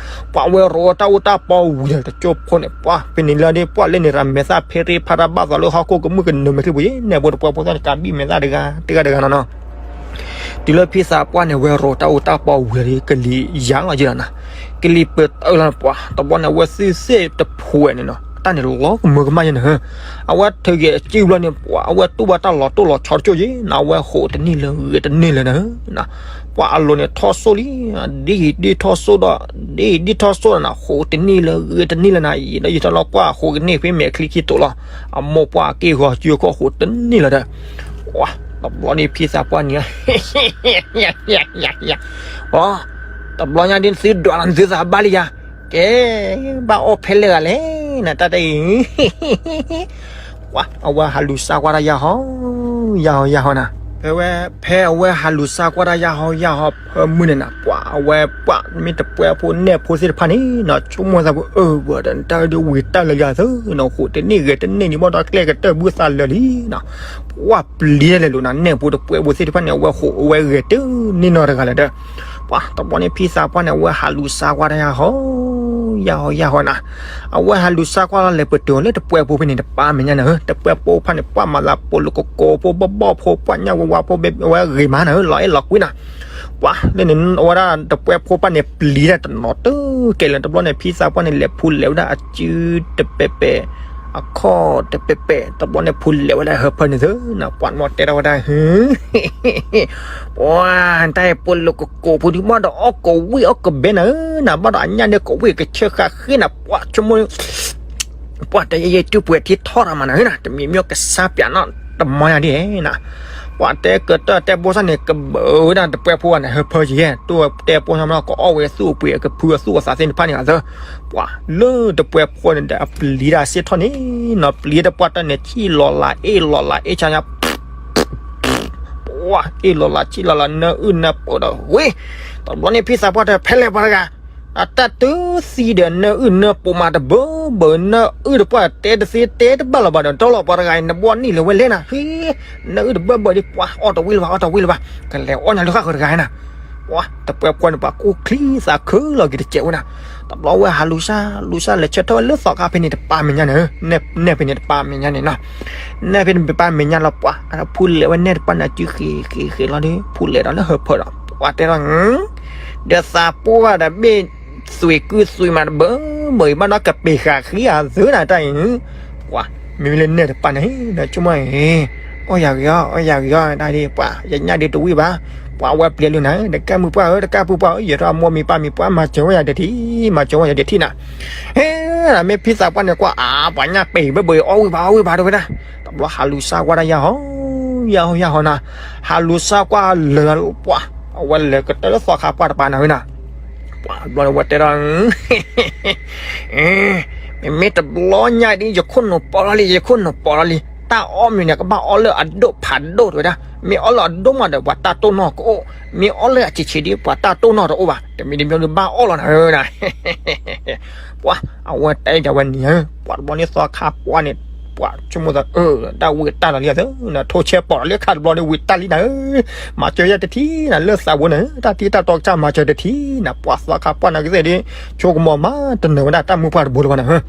ပှၤဝဲရိးတၢ်အိၣ်တၢ်ပီၤဝံၤဒီး တကၠိဖိန့ၣ် ပှၤဖဲန့ၣ်လၢဒ်ပှၤလၢန့ၣ်ရၤ မဲာ်သၣ်ဖဲရ့ဖးတၢ်ဘၣ်သးလၢဟီၣ်ခိၣ်ကမုၣ် ကနၢၤမဲာ်ချံပူၤယဲ နဲၣ်ဖိတပှဲၤဖိသ့ၣ်န့ၣ် ကးဘံၣ်မဲာ်သၣ်တဂၤ တဂၤတဂၤနီၤနီၤ, တုၤလၢဖံသးပှၢ်န့ၣ် ဝဲရိးတၢ်အိၣ်တၢ်ပီၤဝံၤဒီး ကလံၤယါလီၤယဲလီၤနၤ, ကလံၤပတၢၢ်လီၤပှၤ တဘျီန့ၣ် အဝဲသ့ၣ်သ့ၣ်တဖှဲးန့ၣ်နီၤ တၢ်န့ၣ်လီၤကမၢကမၣ်ယဲနၤ, အဝဲထုးက့ၤအစုဘျီန့ၣ် ပှၤအဝဲတူၢ်ဘၣ်တၢ်လီၤတိၢ်လီၤဆီတကၠိၢ်ယဲနၤ, အဝဲဟိးတန့ၢ်လၢၤဂဲၤတန့ၢ်လၢၤနၤ ပှၤအလိၤန့ၣ်ထီၣ်စိၣ်လံ, ဒ်အံၤဒ်ထီၣ်စိၣ်ဒီး ဒ်အံၤဒ်ထီၣ်စိၣ်နၤ ဟိးတန့ၢ်လၢၤဂဲၤတန့ၢ်လၢၤနၤ, ယံာ်ဒီးယံာ်ထီၣ်လီၤပှၤဟိးကန့ၢ်ဖဲမဲာ်ချံခံတိာ်လီၤ, အမိၢ်ပှၢ်အက့ၢ်ဂီၤစုခိၣ်ဟိးတန့ၢ်လၢၤဒီး, ပှၤ တဘျီန့ၣ်ဖံသးပှၢ်န့ၣ် အ တဘျီညါဒ်နသုဒွးလီၤနသုသးဘၣ်လံယၤ, ကဲ ဘၣ်အီၣ်ဖဲလဲၣ်ဂၤလဲၣ် နတၢ်တအံၤ ပှၤ အဝဲဟးလူၤစါကွၢ်တၢ်ယၢ်ဟီ ယၢ်ဟီ ယၢ်ဟီနၤ, ဖဲဝဲ ဖဲအဝဲဟးလူၤစါကွၢ်တၢ်ယၢ်ဟီ ယၢ်ဟီဖၢမုၢ်န့ၣ်နၤ, ပှၤ အဝဲပှၤမ့ၢ်တပှဲၤဖိနဲၣ်ဖိသ့ၣ်တဖၣ်န့ၣ်နီၤ ဆိကမိၣ်သးဖိ အၢ ပှၤဒီးနတၢ်ဒ်ဝံၤတၢ်လၢာ်ယၤသၢနီၤ ဟိးတန့ၢ်ဂဲၤတန့ၢ်န့ၣ် ဘၣ်ဒီးကျဲကတၢၢ်ဘုသးလၢာ်လံနီၤ, ပှၤပျံၤလဲၤလိာ်နၤ နဲၣ်ဖိတပှဲၤဖိသ့ၣ်တဖၣ်န့ၣ် အဝဲဟိးအဝဲဂဲၤတန့ၢ်နီတဂၤလၢၤဒီး ပှၤ တဘျီန့ၣ်ဖံသးပှၢ်န့ၣ် အဝဲဟးလူၤစါကွၢ်တၢ်ယၢ်ဟီ ယၢ်ဟီ ယၢ်ဟီနၤ, အဝဲဟးလူၤစါကွၢ်လီၤလဲၤပတုာ်လၢတပှဲၤဖိဖဲန့ၣ် တပၢ်မဲာ်ညါနၤဧၢ, တပှဲၤဖိဖၣ်န့ၣ် ပှၤမၤသးပိာ်လိာ်ကကိးဖိဘီၣ်ဘီၣ်ဖိ ပှၤညၣ်ဝါဝါဖိ အဝဲဂ့ၤမးနၤဧၢ, လီၤအဲၣ်လီၤကွံနၤ, ပှၤလၢန့ၣ် အဝဲဒၣ်တပှဲၤဖိဖၣ်န့ၣ် ပျံၤတၢ်တနီၤတကဲလၢၤ, တဘျီန့ၣ် ဖံသးပှၢ်န့ၣ် လဲၤဖူလဲၤဝဲဒၣ်အစုတပဲာ်ပဲာ် အခီၣ်တပဲာ်ပဲာ်, တဘျီန့ၣ် ဖူလဲၤဝဲဒၣ်ဟၢဖၢန့ၣ်သၢနၤ, ပှၤနီၢ်တဲထီၣ်ဝဲဒၣ် ပှၤ တၢ်အံၤပိာ်လိာ်ကကိးဖိဒုး ဘၣ်ဒီးအီၣ်ကိးဝံၣ်အီၣ်ကဘဲနၤဧၢနၤ, ဘၣ်ဒီးအညၣ်န့ၣ်ကိးဝံၣ်ကဆၢဃာ်ဃ့နၤ, ပှၤဆိကမိၣ် ပှၤတယဲယဲတုၢ်ပှဲၤထံထီၣ်ရၤမးနၤဧၢနၤ, တမံၤမ့ၢ်ကစၢ်ပျးနီၣ်တမီညါဒ်နၤ, ပှၤတဲကတၢၢ်တဲပိၢ်ဆၣ်န့ၣ် ကဘၢဝဲဒၣ်တပှဲၤဖိန့ၣ် ဟၢဖၢယဲၢ် တိၢ်တဲပိၢ်ဆၣ်မနီၤ ကအီၣ်ဝဲသူၣ်အပှ့ၤ အကဖုအသူၣ်အသးသ့ၣ်တဖၣ်န့ၣ်အသၢ, ပှၤလၢတပှဲၤဖိန့ၣ်ဒီး အပျံၤတၢ်စ့ၢ်ထီၣ်န့ၣ်နီၤ ပျံၤတပှၢ်တၢၢ်န့ၣ် ဆံၣ်လီၤလးအ့ၣ်လီၤလးအ့ၣ်ဆါညါ ပှၤအ့ၣ်လီၤလးဆံၣ်လီၤလး နၢအုၣ်နၢပှ့ၤဒီးဝ့ၢ်, တဘျီန့ၣ်ဖံသးပှၢ်တဲ ဖဲလဲၣ်ပှၤတဂၤ, အတၢ်တုၤသံဒီး နၢအုၣ်နၢပှ့ၤမးတဘၢဘၢ နၢအုၣ်တပှၢ်တဲတသ့တဲတဘၣ်လီၤဘၣ်ဒီး ဒီလီၤပှၤတဂၤအံၤ နဘီနံၣ်လၢၤဝဲလဲၣ်နၤ ဟ့, နၢအုၣ်တဘၢဘၢဒီး ပှၤအီၣ်တဝံၣ်လၢၤဘၣ် အီၣ်တဝံၣ်လၢၤဘၣ် ကလဲၤအီၣ်ညါလၢဃၣ်ဃၢၤတဂၤနၤ ပှၤတပှဲၤဖိန့ၣ် ပှၤကူၣ်ချံသးခုလီၤက့ၤတစဲးဝဲနၤ, တဘျီဝဲဟးလူၤစၢ်လူၤစၢ်လဲၤဆၢထၢၣ်ဝဲလၢသီခါဖဲန့ၣ် တပၢ်မဲာ်ညါန့ၣ်, နဲၣ်ဖဲန့ၣ်တပၢ်မဲာ်ညါန့ၣ်နီၤ, နဲၣ်ဖဲန့ၣ်တပၢ်မဲာ်ညါလီၤ ပှၤဖူလဲၤဝဲနဲၣ်တပၢ်န့ၣ် စုဃ့ဃ့ဃ့လီၤဒီး ဖူလဲၤဒီးလၢဟၢဖၢဒီး ပှၤတဲထီၣ် ဒီးသးပှၢ်ဒီးဘ့ၣ်သွံးကုသွံးမးတဘၢဘၢအံၤ ဘၣ်ဒီးကပ့ၤဃာ်ဃံအသၢနၤတၢ်အံၤ, ပှၤမ့မ့ၢ်လၢနဲၣ်တပၢ်န့ၣ် ဒီးဆိကမိၣ်အံၤ, အီၣ်ယၤဂ့ၤအီၤ အီၣ်ယၤဂ့ၤအီၤ တၢ်ဒ်ပှၤ ယညၣ်ဒ်တဝံၣ်ဘၣ်, ပှၤဝဲပျဲၤလုၢ်နၤ တကၢ်မုၢ်ပှၢ်ဧၢ တကၢ်ပုၢ်ပှၢ်ဧၢ ယဲထီၣ်အမိၢ်မံၤပၢ်မံၤ ပှၤမၤစၢၤဝဲယၤတထံၣ် မၤစၢၤဝဲယၤတထံၣ်နၤ, ဟဲ, မ့ၢ်ဖံသးပှၢ်န့ၣ်ကွၢ် အါ ပှၤညၣ်ပ့ၤဘၢဘၢအံၤ အီၣ်ဝံၣ်ဘၣ်အီၣ်ဝံၣ်ဘၣ်တဝဲဒၣ်, တဘျီဟးလူၤစၢ်ကွၢ်တၢ်ယၤဟီ ယၤဟီယၤဟီနၤ, ဟးလူၤစၢ်ကွၢ်လၢပှၤ အဝဲလဲၤကတၢၢ်လၢသီခါပှၢ်တပၤနၤဝဲနၤ, ပှၤတဘျီန့ၣ်ဝဲတဲထီၣ် မ့မ့ၢ်တဘျီညါဒ်ယခိၣ်နူာ်ပီလီၤလံ ယခိၣ်နူာ်ပီလီၤလံ တၢ်အီၣ်မ့ၤန့ၣ် ကဘၣ်အီၣ်လၢအဒိၣ်ဖးဒိၣ်တဝဲဒၣ်, မ့ၢ်အီၣ်လၢအဒိၣ်မးဒီး ပှၤတၢ်တိၢ်နီၣ်ကအိၣ်, မ့ၢ်အီၣ်လၢအဆံးဆံးဒ် ပှၤတၢ်တိၢ်နီၣ်တအိၣ်ဘၣ်, တမံၤတမံၤဒ်ဘၣ်အီၣ်လီၤနၤဧၢနၤ ပှၤအဝဲတဲဒၣ်ဝဲန့ၣ်ဧၢ, ပှၤတဘျီန့ၣ်သီခါပှၢ်န့ၣ်, ပှၤဆိကမိၣ်သးအၢ, တၢ်ဝံတၢ်လီၤလံအသၢ, နထိၣ်ဆဲးပိာ်လၢခါတဘျီန့ၣ်ဝံတၢ်လံနၤဧၢ, မၤစၢၤယၤတထံၣ်နၤ လၢသးဝဲန့ၣ် တၢ်တံၢ်တၢ်တီကစၢ်မၤစၢၤတထံၣ်နၤ, ပှၤသီခါပှၢ်နၤကသ့ၣ်ဒ်, ဆိကမိၣ်မးတနၢၤဝဲဒၣ်တၢ်မုၢ်ပှၢ်တဘိလၢၤဘၣ်နၤဧၢ,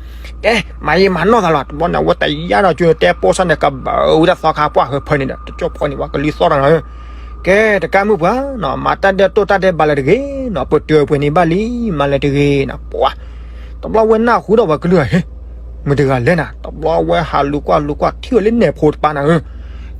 ကဲ, မၤယံာ်မၤနီၢ်သးလီၤ, တဘျီန့ၣ် အဝဲတယါဒီးကၠိန့ၣ် တဲပိၢ်ဆၣ်န့ၣ် ကဘၢဝဲဒၣ်သီခါပှၢ်ဟၢဖၢန့ၣ်ဒီး တကၠိဖိန့ၣ် ပှၤကလံၤသီၣ်တၢ်နၤဧၢ ကဲ, တကၢ်မုၢ်ပှၢ်နီၤ, မၤတၢ်ဒဲးတိၢ်တၢ်ဒဲးဘးလၢၤတဂ့ၤနီၤ, ပတုာ်ပှဲၤန့ၣ်ဘၣ်လံ, မၤလၢၤတဂ့ၤနီၤ, ပှၤ, တဘျီဝဲနၢ်ဟူဒီးပှၤကလုၢ်ဧၢ, မတၤတဂၤလဲၣ်နၤ, တဘျီဝဲဟးလူၤကွၢ်လူၤကွၢ် ထံၣ်ဝဲလၢနဲၣ်ဖိတပၤနၤဧၢ,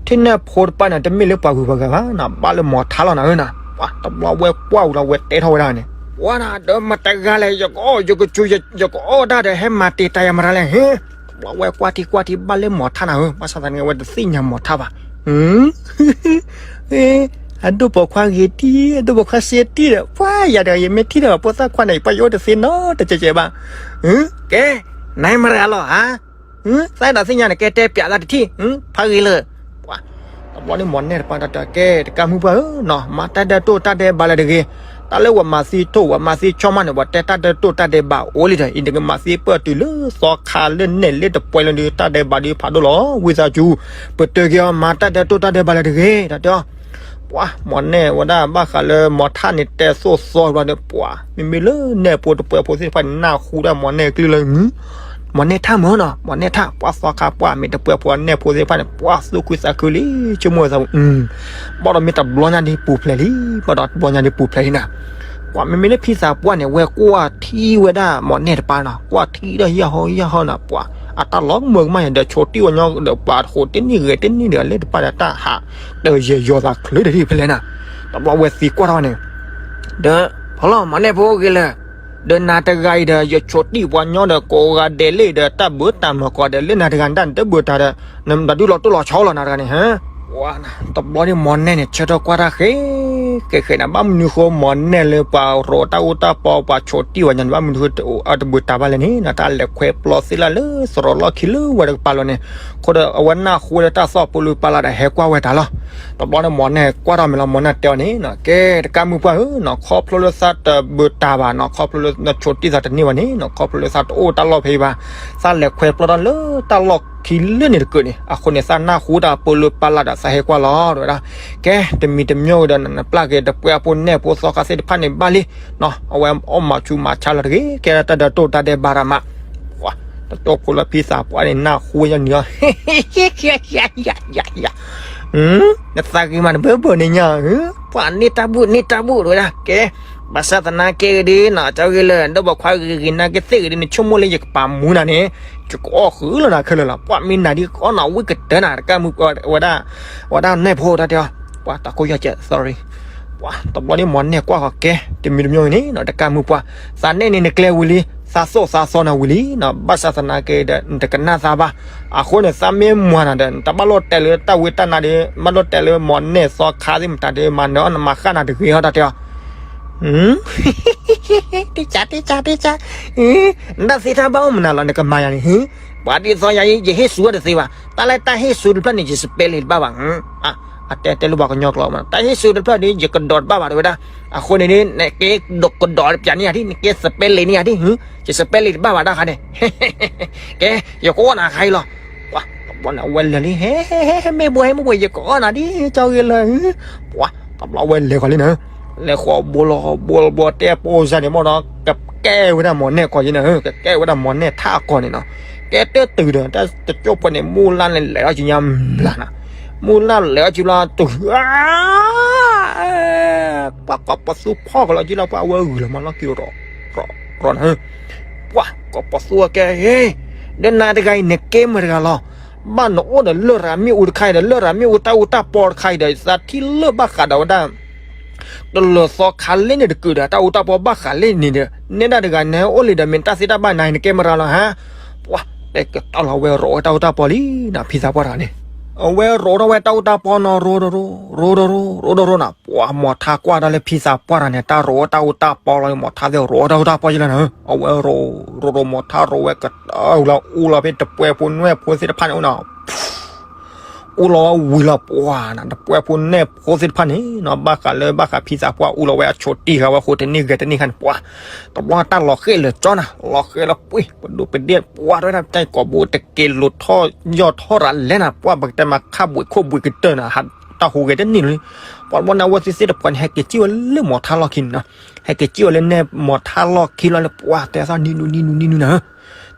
ထံၣ်နဲၣ်ဖိတပၤန့ၣ် တမ့ၢ်လၢပှၤဂုၤပှၤဂၤဘၣ်နီၤ, ဘၣ်လၢမီၤထါလီၤနၤဧၢနၤ, ပှၤ, တဘျီဝဲကွၢ်ဝဲဒီးဝဲတဲထီၣ်ဝဲဒၣ်န့ၣ်, ပှၤနၤဒီးမတၤတဂၤလဲၣ်, ယကအီၣ်, ယကစူၤ, ယကအီၣ်တၢ်ဒီး ဟဲမၤတ့ၤတၢ်ယၤမတၤလဲၣ်, ဟ့ တဘျီဝဲကွၢ်ထံကွၢ်ထံဘၣ်လၢမီၤထါနၤဧၢ, ဘၣ်ဆၣ်သနာ်က့ဝဲတသ့ၣ်ညါမီၤထါဘၣ်, အဒိၣ်ပိာ်ခွါဂ့ၤတံၢ်, အဒိၣ်ပိာ်ခွါစ့တံၢ်ဒီး ပှၤယၤတဂၤ ယမ့ၢ်ထံၣ်ဒီး ဖိသၣ်ခွါန့ၣ် ယပှၤယအိၣ်တသ့နီတကဲးကဲးဘၣ်, ကဲ, နမတၤဂၤလီၤဧါ, သးအဲၣ်ဒိးသ့ၣ်ညါန့ၣ် ကဲတဲပျးသးတထံၣ်, ဖးဂ့ၤလၢ ပှၤ, တဘျီန့ၣ်မီၤနဲၣ်တပၤတၢ်တဲကဲ တကၢ်မုၢ်ပှၢ်ဧၢနီၤ, မၤတၢ်ဒဲးတိၢ်တၢ်ဒဲးဘးလၢၤတဂ့ၤ, တၢ်လၢပှၤမၤသံထိၣ် ပှၤမၤသံဆီမးန့ၣ် ပှၤတဲတၢ်ဒဲးတိၢ်တၢ်ဒဲးဘးအိၣ်လံဒီး အံၤနကမၤသံပၢၢ်တုၤလၢသီခါလၢနဲၣ်လၢတပှဲၤလၢဒုး တၢ်ဒဲးဘးဒုးဖးဒိၣ်လီၤ, ဝံသးစူၤ, ပတုာ်က့ၤအီၤ မၤတၢ်ဒဲးတိၢ်တၢ်ဒဲးဘးလၢၤတဂ့ၤ တၢ်တဲအီၤ ပှၤ, မီၤနဲၣ်ဝဲဒၣ်ဘၣ်ဃးလၢမီၤထါန့ၣ်တဲသိၣ်သီဘျီဒီး ပှၤ, မ့မ့ၢ်လၢနဲၣ်ဖိတပှဲၤဖိသ့ၣ်တဖၣ်န့ၣ် နၢ်ဟူဒၣ်မီၤနဲၣ်ကလုၢ်လၢ မီၤနဲၣ်ထၣ်မၢနီၤ, မီၤနဲၣ်ထၣ် ပှၤသီခါပှၢ်မ့ၢ်တပှဲၤဖိအနဲၣ်ဖိသ့ၣ်တဖၣ်န့ၣ် ပှၤသူၣ်ခုသးခုလံ, ဆိကမိၣ်သး, ဘၣ်ဒီးမ့ၢ်တဘျီညါဒ်ပူၤဖျဲးလံ, ဘၣ်ဒီးတဘျီညါဒ်ပူၤဖျဲးလံနၤ, ပှၤမ့မ့ၢ်လၢဖံသးပှၢ်န့ၣ် ဝဲကွၢ်ထံဝဲဒၣ်မီၤနဲၣ်တပၤနီၤ, ကွၢ်ထံဒီးယဲၢ်ဟီယဲၢ်ဟီနီၤ, ပှၤ, အတၢ်လီၤမၢကမၣ်ယၤဒီး ဆိးတံၢ်ဝဲညီဒီး ပှၤဃိးတနံၣ်ဂဲၤတနံၣ်ဒီး လၢတပၤဒီးတၢ်ဟးတယဲၢ်ယီၤသးချုးတထံၣ်ဖဲလဲၣ်နၤ, တဘျီဝဲသံကွၢ်ထီၣ်န့ၣ် ဒီး, ဖီလီၤ မီၤနဲၣ်ဖိဂ့ၤလၢာ်, ဒီးနၤတဂၤအံၤဒီး ယဆိးတံၢ်ပှၤညီဒီး ကိးဂၤဒဲးလံဒီး တၢ်ဘၣ်တၢ်မၤကိးဂၤဒဲးလၢနၤတဂၤန့ၣ် တၢ်နတဘၣ်တၢ်ဒီး နတဒုးလီၤတိၢ်လီၤဆီလီၤနၤတဂၤန့ၣ်, ပှၤ, တဘျီန့ၣ်မီၤနဲၣ်န့ၣ် ဆၢထၢၣ်ကွၢ်တၢ်ဃဲ, ဃဲဃဲန့ၣ် ဘၣ်မနုၤဃိမီၤနဲၣ်လၢပှၤရိးတၢ်အူတၢ်ပီ ပှၤဆိးတံၢ်ဝဲညီန့ၣ် ဘၣ်မနုၤဃိတအိၣ်အတဘၣ်တၢ်ဘၣ်လဲၣ်န့ၣ် တၢ်လဲၤခွဲးပျီသ့လၢ်လၢသရိးလီၢ်ခံလၢဝဲတကပၤလီၤန့ၣ်, အဃိဒီးအဝဲနၢ်ဟူဝဲလၢတၢ်သီၣ်ပူၤလၢပာ်လၢ်ဒီးဟဲကွၢ်ဝဲတၢ်လီၤ တဘျီန့ၣ်မီၤနဲၣ်ကွၢ်ထီၣ်မ့ၢ်လီၤ မီၤနဲၣ်တဲအီၤန့ၣ်, ကဲ တကၢ်မုၢ်ပှၢ်ဧၢနီၤ, ခီဖျိလၢသးတဘၣ်တၢ်ဘၣ်နီၤ, ခီဖျိလၢနဆိးတံၢ်သးတန့ၢ်ဘၣ်န့ၣ်နီၤ, ခီဖျိလၢသးတအိၣ်တၢ်လီၢ်ဖဲအံၤဘၣ်, သးလဲၤခွဲးပျီထီၣ်လၢတၢ်လီၢ်ခံလၢန့ၣ်တကၢးန့ၣ်, အဃိန့ၣ် သးနၢ်ဟူတၢ်ပူၤလၢပာ်လၢ်ဒီးသးဟဲကွၢ်လီၤ တဲဝဲဒၣ်, ကဲ တမံၤတမံၤဝဲဒီး နပျၢ်က့ၤတပှဲၤဖိနဲၣ်ဖိသီခါသ့ၣ်တဖၣ်န့ၣ်ဘၣ်လံ နီၤ, အဝဲအီၣ်မၤဆူးမၤဆါလီၤတဂ့ၤ, ကဲတၢ်ဒဲးတိၢ်တၢ်ဒဲးဘးတၢ်မး, ပှၤ, တတိၢ်ဖိလၢဖံသးပှၢ်န့ၣ် နၢ်ဟူဝဲညီနုၤအီၤ နသးဂ့ၤမးတဘၢဘၢန့ၣ်ညါ, ပှၤန့ၢ်တၢ်ဘူၣ်န့ၢ်တၢ်ဘူၣ်တဲဝဲဒၣ်, ကဲ, ဘၣ်ဆၣ်သနာ်က့ဂ့ၤဒ်နီၤ ကၠီဂ့ၤလၢာ် ဒီးပိာ်ခွါဂ့ၤဂ့ၤနာ်က့သ့ၣ်ဂ့ၤဒ်န့ၣ် ဆိကမိၣ်လၢယကပာ်မူနၤန့ၣ်, ယကအီၣ်ဃုာ်လီၤနၤခဲလၢာ်လီၤ, ပှၤမ့ၢ်နၤဒ်ကအီၣ်နၤဝံၣ်ကတၢၢ်နၤ တကၢ်မုၢ်ပှၢ်ဝဲဒၣ်, ဝဲဒၣ်နဲၣ်ဖိတၢ်တဲအီၤ, ပှၤတၢ်ကိၢ်ယီၢ်ကဲး sorry ပှၤ, တဘျီန့ၣ်မီၤနဲၣ်ကွၢ်ဃီၤကဲ, တမံၤတမံၤန့ၣ်နီၤ တကၢ်မုၢ်ပှၢ်, သးနဲၣ်န့ၣ်နကျဲဝံၤလံ, သးသိၣ်သးသီနၤဝံၤလံနီၤ, ဘၣ်ဆၣ်သနာ်က့ဒီး နတကနၣ်သးဘၣ်. အဃိန့ၣ် သးမ့ၢ်မၤနၤဒီး နတဘၣ်လိၣ်တဲလၢတၢ်ဝံတၢ်နါဒီး ဘၣ်လိၣ်တဲလၢမီၢ်နဲၣ်သီခါသ့ၣ်မတၤဒီး မၤနၢၤအီၣ်နမၤဃၣ်နၤတဂ့ၤဟီတၢ်တဲအီၤ တ့ၢ်ကၠး တ့ၢ်ကၠး တ့ၢ်ကၠး, နတၢ်သ့တၢ်ဘၣ်အိၣ်မနုၤလီၤ နကမၤယၤန့ၣ်, ပှၤဒ်သိးယၤအံၤ ယဟ့ၣ်ဆူၣ်ဝဲတသ့ဘၣ်, တၢ်လၢတၢ်ဟ့ၣ်ဆူၣ်တဖျၢၣ်န့ၣ် ယ spelling တဘၣ်ဘၣ်. အတဲတဲလၢပှၤကညီကျိာ်မး, တၢ်ဟ့ၣ်ဆူၣ်တဖျၢၣ်ဒီး ယကဒီးတဘၣ်ဘၣ်တဲဝဲဒၣ်. အဃိန့ၣ် နကဲကဒီးပၠးန့ၢ်ယၤဒ်, နကဲ spelling န့ၢ်ယၤဒ်, ယ spelling တဘၣ်ဘၣ်တၢ်ခါန့ၣ်, ကဲ ယကအီၣ်နၤခါအံၤလီၤ. ပှၤတဘျီန့ၣ် အဝဲလဲၤလံ, ဟဲ ဟဲ ဟဲ မ့ၢ်ဘိ ဟဲ မ့ၢ်ဘိ ယကအီၣ်နၤဒ် ကၠီဂ့ၤလၢာ်. ပှၤတဘျီဝဲလဲၤဃီၤလံနၤ, လဲၤဃီၤဘိလီၤဘိလီၤဘိ တဲပိာ်စၢ်န့ၣ်မ့ၢ်ဒီး ကကဲဝဲဒၣ်မီၢ်နဲၣ်ကီၢ်ယံၤနၤ, ကကဲဝဲဒၣ်မီၢ်နဲၣ်ထးကီၢ်န့ၣ်နီၤ. ကဲတတုၤဒီး တၢ်တကၠိၢ်ဖိန့ၣ် မူလၢ်န့ၣ်လဲၤလီၤကံညါမျၢ်နၤ, မူလၢ်လဲၤလီၤကံလီၤတုၤ ပှၤကိးပသူဖီၣ်ကလီၤကံလီၤ ပှၤအဝဲဂုာ်လီၤမၤလီၢ်ခံ ရီ ရီ ရီနၤ, ပှၤကိးပသူအကဲ ဟ့ ဒီးနၤတဂၤအံၤ နကဲမတၤတဂၤလီၤ. ဘၣ်နအိၣ်ဒီးလရာ်မ့ၣ်အူတခါအံၤဒီး လရာ်မ့ၣ်အူတၢ်အူတၢ်ပီတခါအံၤဒီး သးထံၣ်လၢဘၣ်ဃးဒီးဝဲဒၣ် တလၢၤသီခါလဲၣ်န့ၣ်တကုာ်ဒီး တၢ်အူတၢ်ပီဘၣ်ဃးလဲၣ်န့ၣ်ဒီး နဲဒၣ်တဂၤနအိၣ်လံဒီး မ့ၢ်တၢ်သ့တၢ်ဘၣ်နၤ နကဲမတၤလီၤဟါ. ပှၤတဲကတီၢ်လီၤ အဝဲရိးဝဲတၢ်အူတၢ်ပီလံနၤ ဖံသးပှၢ်တဂၤန့ၣ်, အဝဲရိးထီၣ်ဝဲတၢ်အူတၢ်ပီနီၤ ရိးတရိး ရိးတရိး ရိးတရိးနၤ. ပှၤမီၢ်ထါကွၢ်တၢ်လၢဖံသးပှၢ်တဂၤန့ၣ် တၢ်ရိးဝဲတၢ်အူတၢ်ပီလီၤ မီၢ်ထါသ့ၣ်ရိးဝဲတၢ်အူတၢ်ပီယလၢနၤ, အဝဲရိး ရိးရိး မီၢ်ထါရိးဝဲကတၢၢ်လီၤ အူလီၤဖဲတပှဲၤဖိနဲၣ်ဖိသ့ၣ်တဖၣ်န့ၣ်အိၣ်နၤ အူလီၤဝဲဝံၤလီၤ ပှၤနၤ တပှဲၤဖိနဲၣ်ဖိသ့ၣ်တဖၣ်န့ၣ်နီၤ ဘၣ်ဃးလၢဘၣ်ဃးဖံသးပှၢ်အူလီၤဝဲအဆိးတံၢ်ဃာ်ဝဲဃိတနံၣ်ဂဲၤတနံၣ်ခါန့ၣ် ပှၤ တဘျီတၢ်လီၤဃ့ၢ်လၢာ်ကၠီနၤ လီၤဃ့ၢ်လီၤပှ့ၤ ပဒိၣ်ပဒ့ၣ် ပှၤတဝဲဒၣ်တၢ်ကိးဘိတက့ၤလိာ်ထီၣ် ယီၢ်ထီၣ်ရၤလဲၣ်နၤ ပှၤပကတဲမၤခါဘှံးခိၣ်ဘှံးကတၢၢ်နၤ ဟးတၢ်ဟူးဂဲၤတန့ၢ်လီၤ. ပှၤတဘျီန့ၣ် အဝဲသ့ၣ်သ့ၣ်တဖၣ်န့ၣ် ဟဲက့ၤစံၣ်ဝဲလၢမီၢ်ထါလီၢ်ခံန့ၣ်နီၤ ဟဲက့ၤစံၣ်ဝဲလၢနဲၣ်မီၢ်ထါလီၢ်ခံလီၤန့ၣ် ပှၤတဲသီၣ်နံၤနူနံၤနူနံၤနူနၤ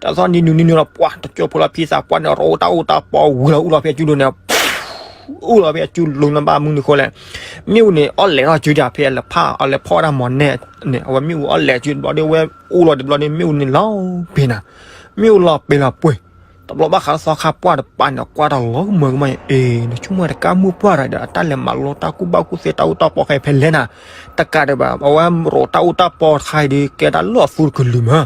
တၢ်သီၣ်နံၤနူနံၤနူလီၤ ပှၤတကၠိၢ်ဖိလီၤ ဖံသးပှၢ်န့ၣ် ရိးတၢ်အူတၢ်ပီဝံၤလီၤ အူလီၤဖဲအစုလိၤန့ၣ် အူလီၤဖဲအစုလိၤန့ၣ် ဘၣ်မနုၤဃိလဲၣ် မ့ၣ်အူန့ၣ် အီၣ်လဲၤထီၣ်စုဒၣ်ဖဲအလဲၤဖီၣ် အလဲၤဖီၣ်ဝဲဒၣ်မီၢ်နဲၣ်န့ၣ် အဝဲမ့ၣ်အူအီၣ်လဲၤစုတဘျီဒီး ဝဲအူလီၤတဘျီဒီး မ့ၣ်အူန့ၣ်လီၤပ့ၤနၤ မ့ၣ်အူလီၤပ့ၤလီၤပှ့ၤ တဘျီဘၣ်ဃးလၢသီခါပှၢ်တပၤန့ၣ် ကွၢ်တၢ်လီၤမၢ်ကမၣ်အံၤ နဆိကမိၣ်တကးမုၢ်ပှၢ်တဂၤဒီး အတၢ်လဲၤမၤလိတၢ်ကူၣ်ဘၣ်ကူၣ်သ့တၢ်အူတၢ်ပီခဲအံၤဖဲလဲၣ်နၤ တကးဒံးဘၣ် အဝဲရိးတၢ်အူတၢ်ပီတခါအံၤဒီး ကဲဒၣ်လၢအသူတကလုာ်မး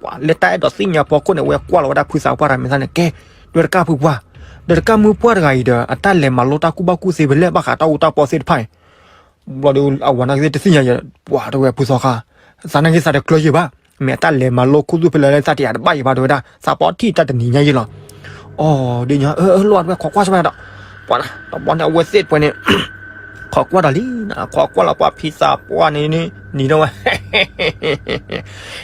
ပှၤလၢတၢ်အဲၣ်ဒိးသ့ၣ်ညါဖီခိၣ်န့ၣ် အဝဲကွၢ်လီၤဝဲဒၣ်ဖုသးပှၢ်တဂၤမဲာ်သၣ်န့ၣ် ကဲ ဒီးတကးဖုပှၢ် ဒီးတကးမုၢ်ပှၢ်တဂၤအံၤဒီး အတၢ်လဲၤမၤလိတၢ်ကူၣ်ဘၣ်ကူၣ်သ့ဖဲလဲၣ် ဘၣ်ဃးတၢ်အူတၢ်ပီသ့ၣ်တဖၣ်အံၤ ဘျီဒီးအဝၤနာ်က့သ့ၣ်တသ့ၣ်ညါယဲ ပှၤတဝဲဖုသီခါ သးနာ်က့သးတကျၢၤယဲဘၣ် မ့ၢ်အတၢ်လဲၤမၤလိခူသူၣ်ဖဲလဲၣ်လၢသးတယာ်တဘၣ်ယဲဘၣ်တဝဲဒၣ် သးပီထံၣ်တၢ်တနံၤညါယဲလီၤ အီၤ ဒ်ညါ အၢ အၢ လိၣ်အဝဲခိးကွၢ်ဆိဝဲဒီး ပှၤတဘျီန့ၣ် အဝဲသ့ၣ်တဖၣ်န့ၣ် ခိးကွၢ်ဒီးလံ ခိးကွၢ်လီၤပှၤဖံသးပှၢ်န့ၣ် နံၤဒီးဝဲ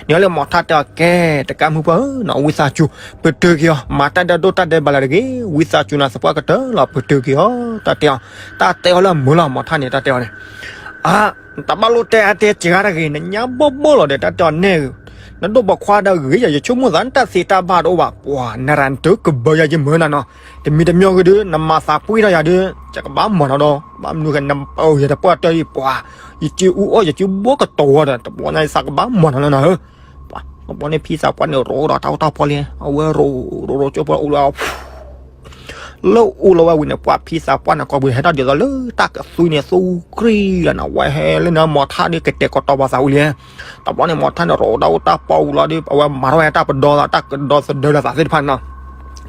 နံၤလၢမီၢ်ထါတဲအီၤ ကဲ တကးမုၢ်ပှၢ်ဧၢ နီၢ်ဝံသးစူၤ ပတုာ်က့ၤအီၤ မၤတၢ်ဒဲးဒိၣ်တၢ်ဒဲးဘးလၢတဂ့ၤ ဝံသးစူၤနၤသပှၢ်ကတၢၢ်လီၤ ပတုာ်က့ၤအီၤ တၢ်တဲအီၤ တၢ်တဲအီၤလၢအမုာ်လီၤ မီၢ်ထါန့ၣ် တၢ်တဲအီၤန့ၣ် အါ တဘၣ်လိၣ်တဲအါတဲစှၤတဂ့ၤ နညါဘီၣ်ဘီၣ်လီၤဒီး တၢ်တဲအီၤနဲၣ် နဒိၣ်ပိာ်ခွါဒီးဂ့ၤယၤ ယဆိကမိၣ်သး နတၢ်သ့တၢ်ဘၣ်တအိၣ်ဘၣ် ပှၤ နရၤနတုၤကဘၢယၤယမုာ်နၤနီၤ တမံၤတမံၤဂ့ၤဒီး နမၤသးပှံၢ်ထီၣ်ယၤဒီး ယကဘၣ်မၤနၤဒီး ဘၣ်မနုၤဃိ နပၢၢ်ယၤတပှၢ်တၢၢ်အံၤ ပှၤ ယစုအူအီၣ် ယစုဘိကတီၤဝဲဒီး တဘျီညါသးကဘၣ်မၤနၤလၢနၤဧၢ ပှၤ တဘျီန့ၣ် ဖံသးပှၢ်န့ၣ် ရိးဒီးတၢ်အူတၢ်ပီလံ အဝဲရိးရိးရိးကၠိဖိအူလီၤ လၢအူလီၤဝဲဝံၤန့ၣ် ပှၤဖံသးပှၢ်န့ၣ် ကိးဘျီဟဲတၢ်ဒ်သိးလၢတၢ်ကသွံန့ၣ်သူကြံလီၤန့ၣ် အဝဲဟဲလၢန့ၣ် မီၢ်ထါဒီးကတဲာ်ကတီၤပာ်သးဝံၤလံ တဘျီန့ၣ် မီၢ်ထါန့ၣ် ရိးတၢ်အူတၢ်ပီဝံၤလီၤဒီး အဝဲမၤထီၣ်ဝဲတၢ်ပဒီသး တၢ်ကဒီသဒၢလၢသးသ့ၣ်တဖၣ်န့ၣ်လီၤ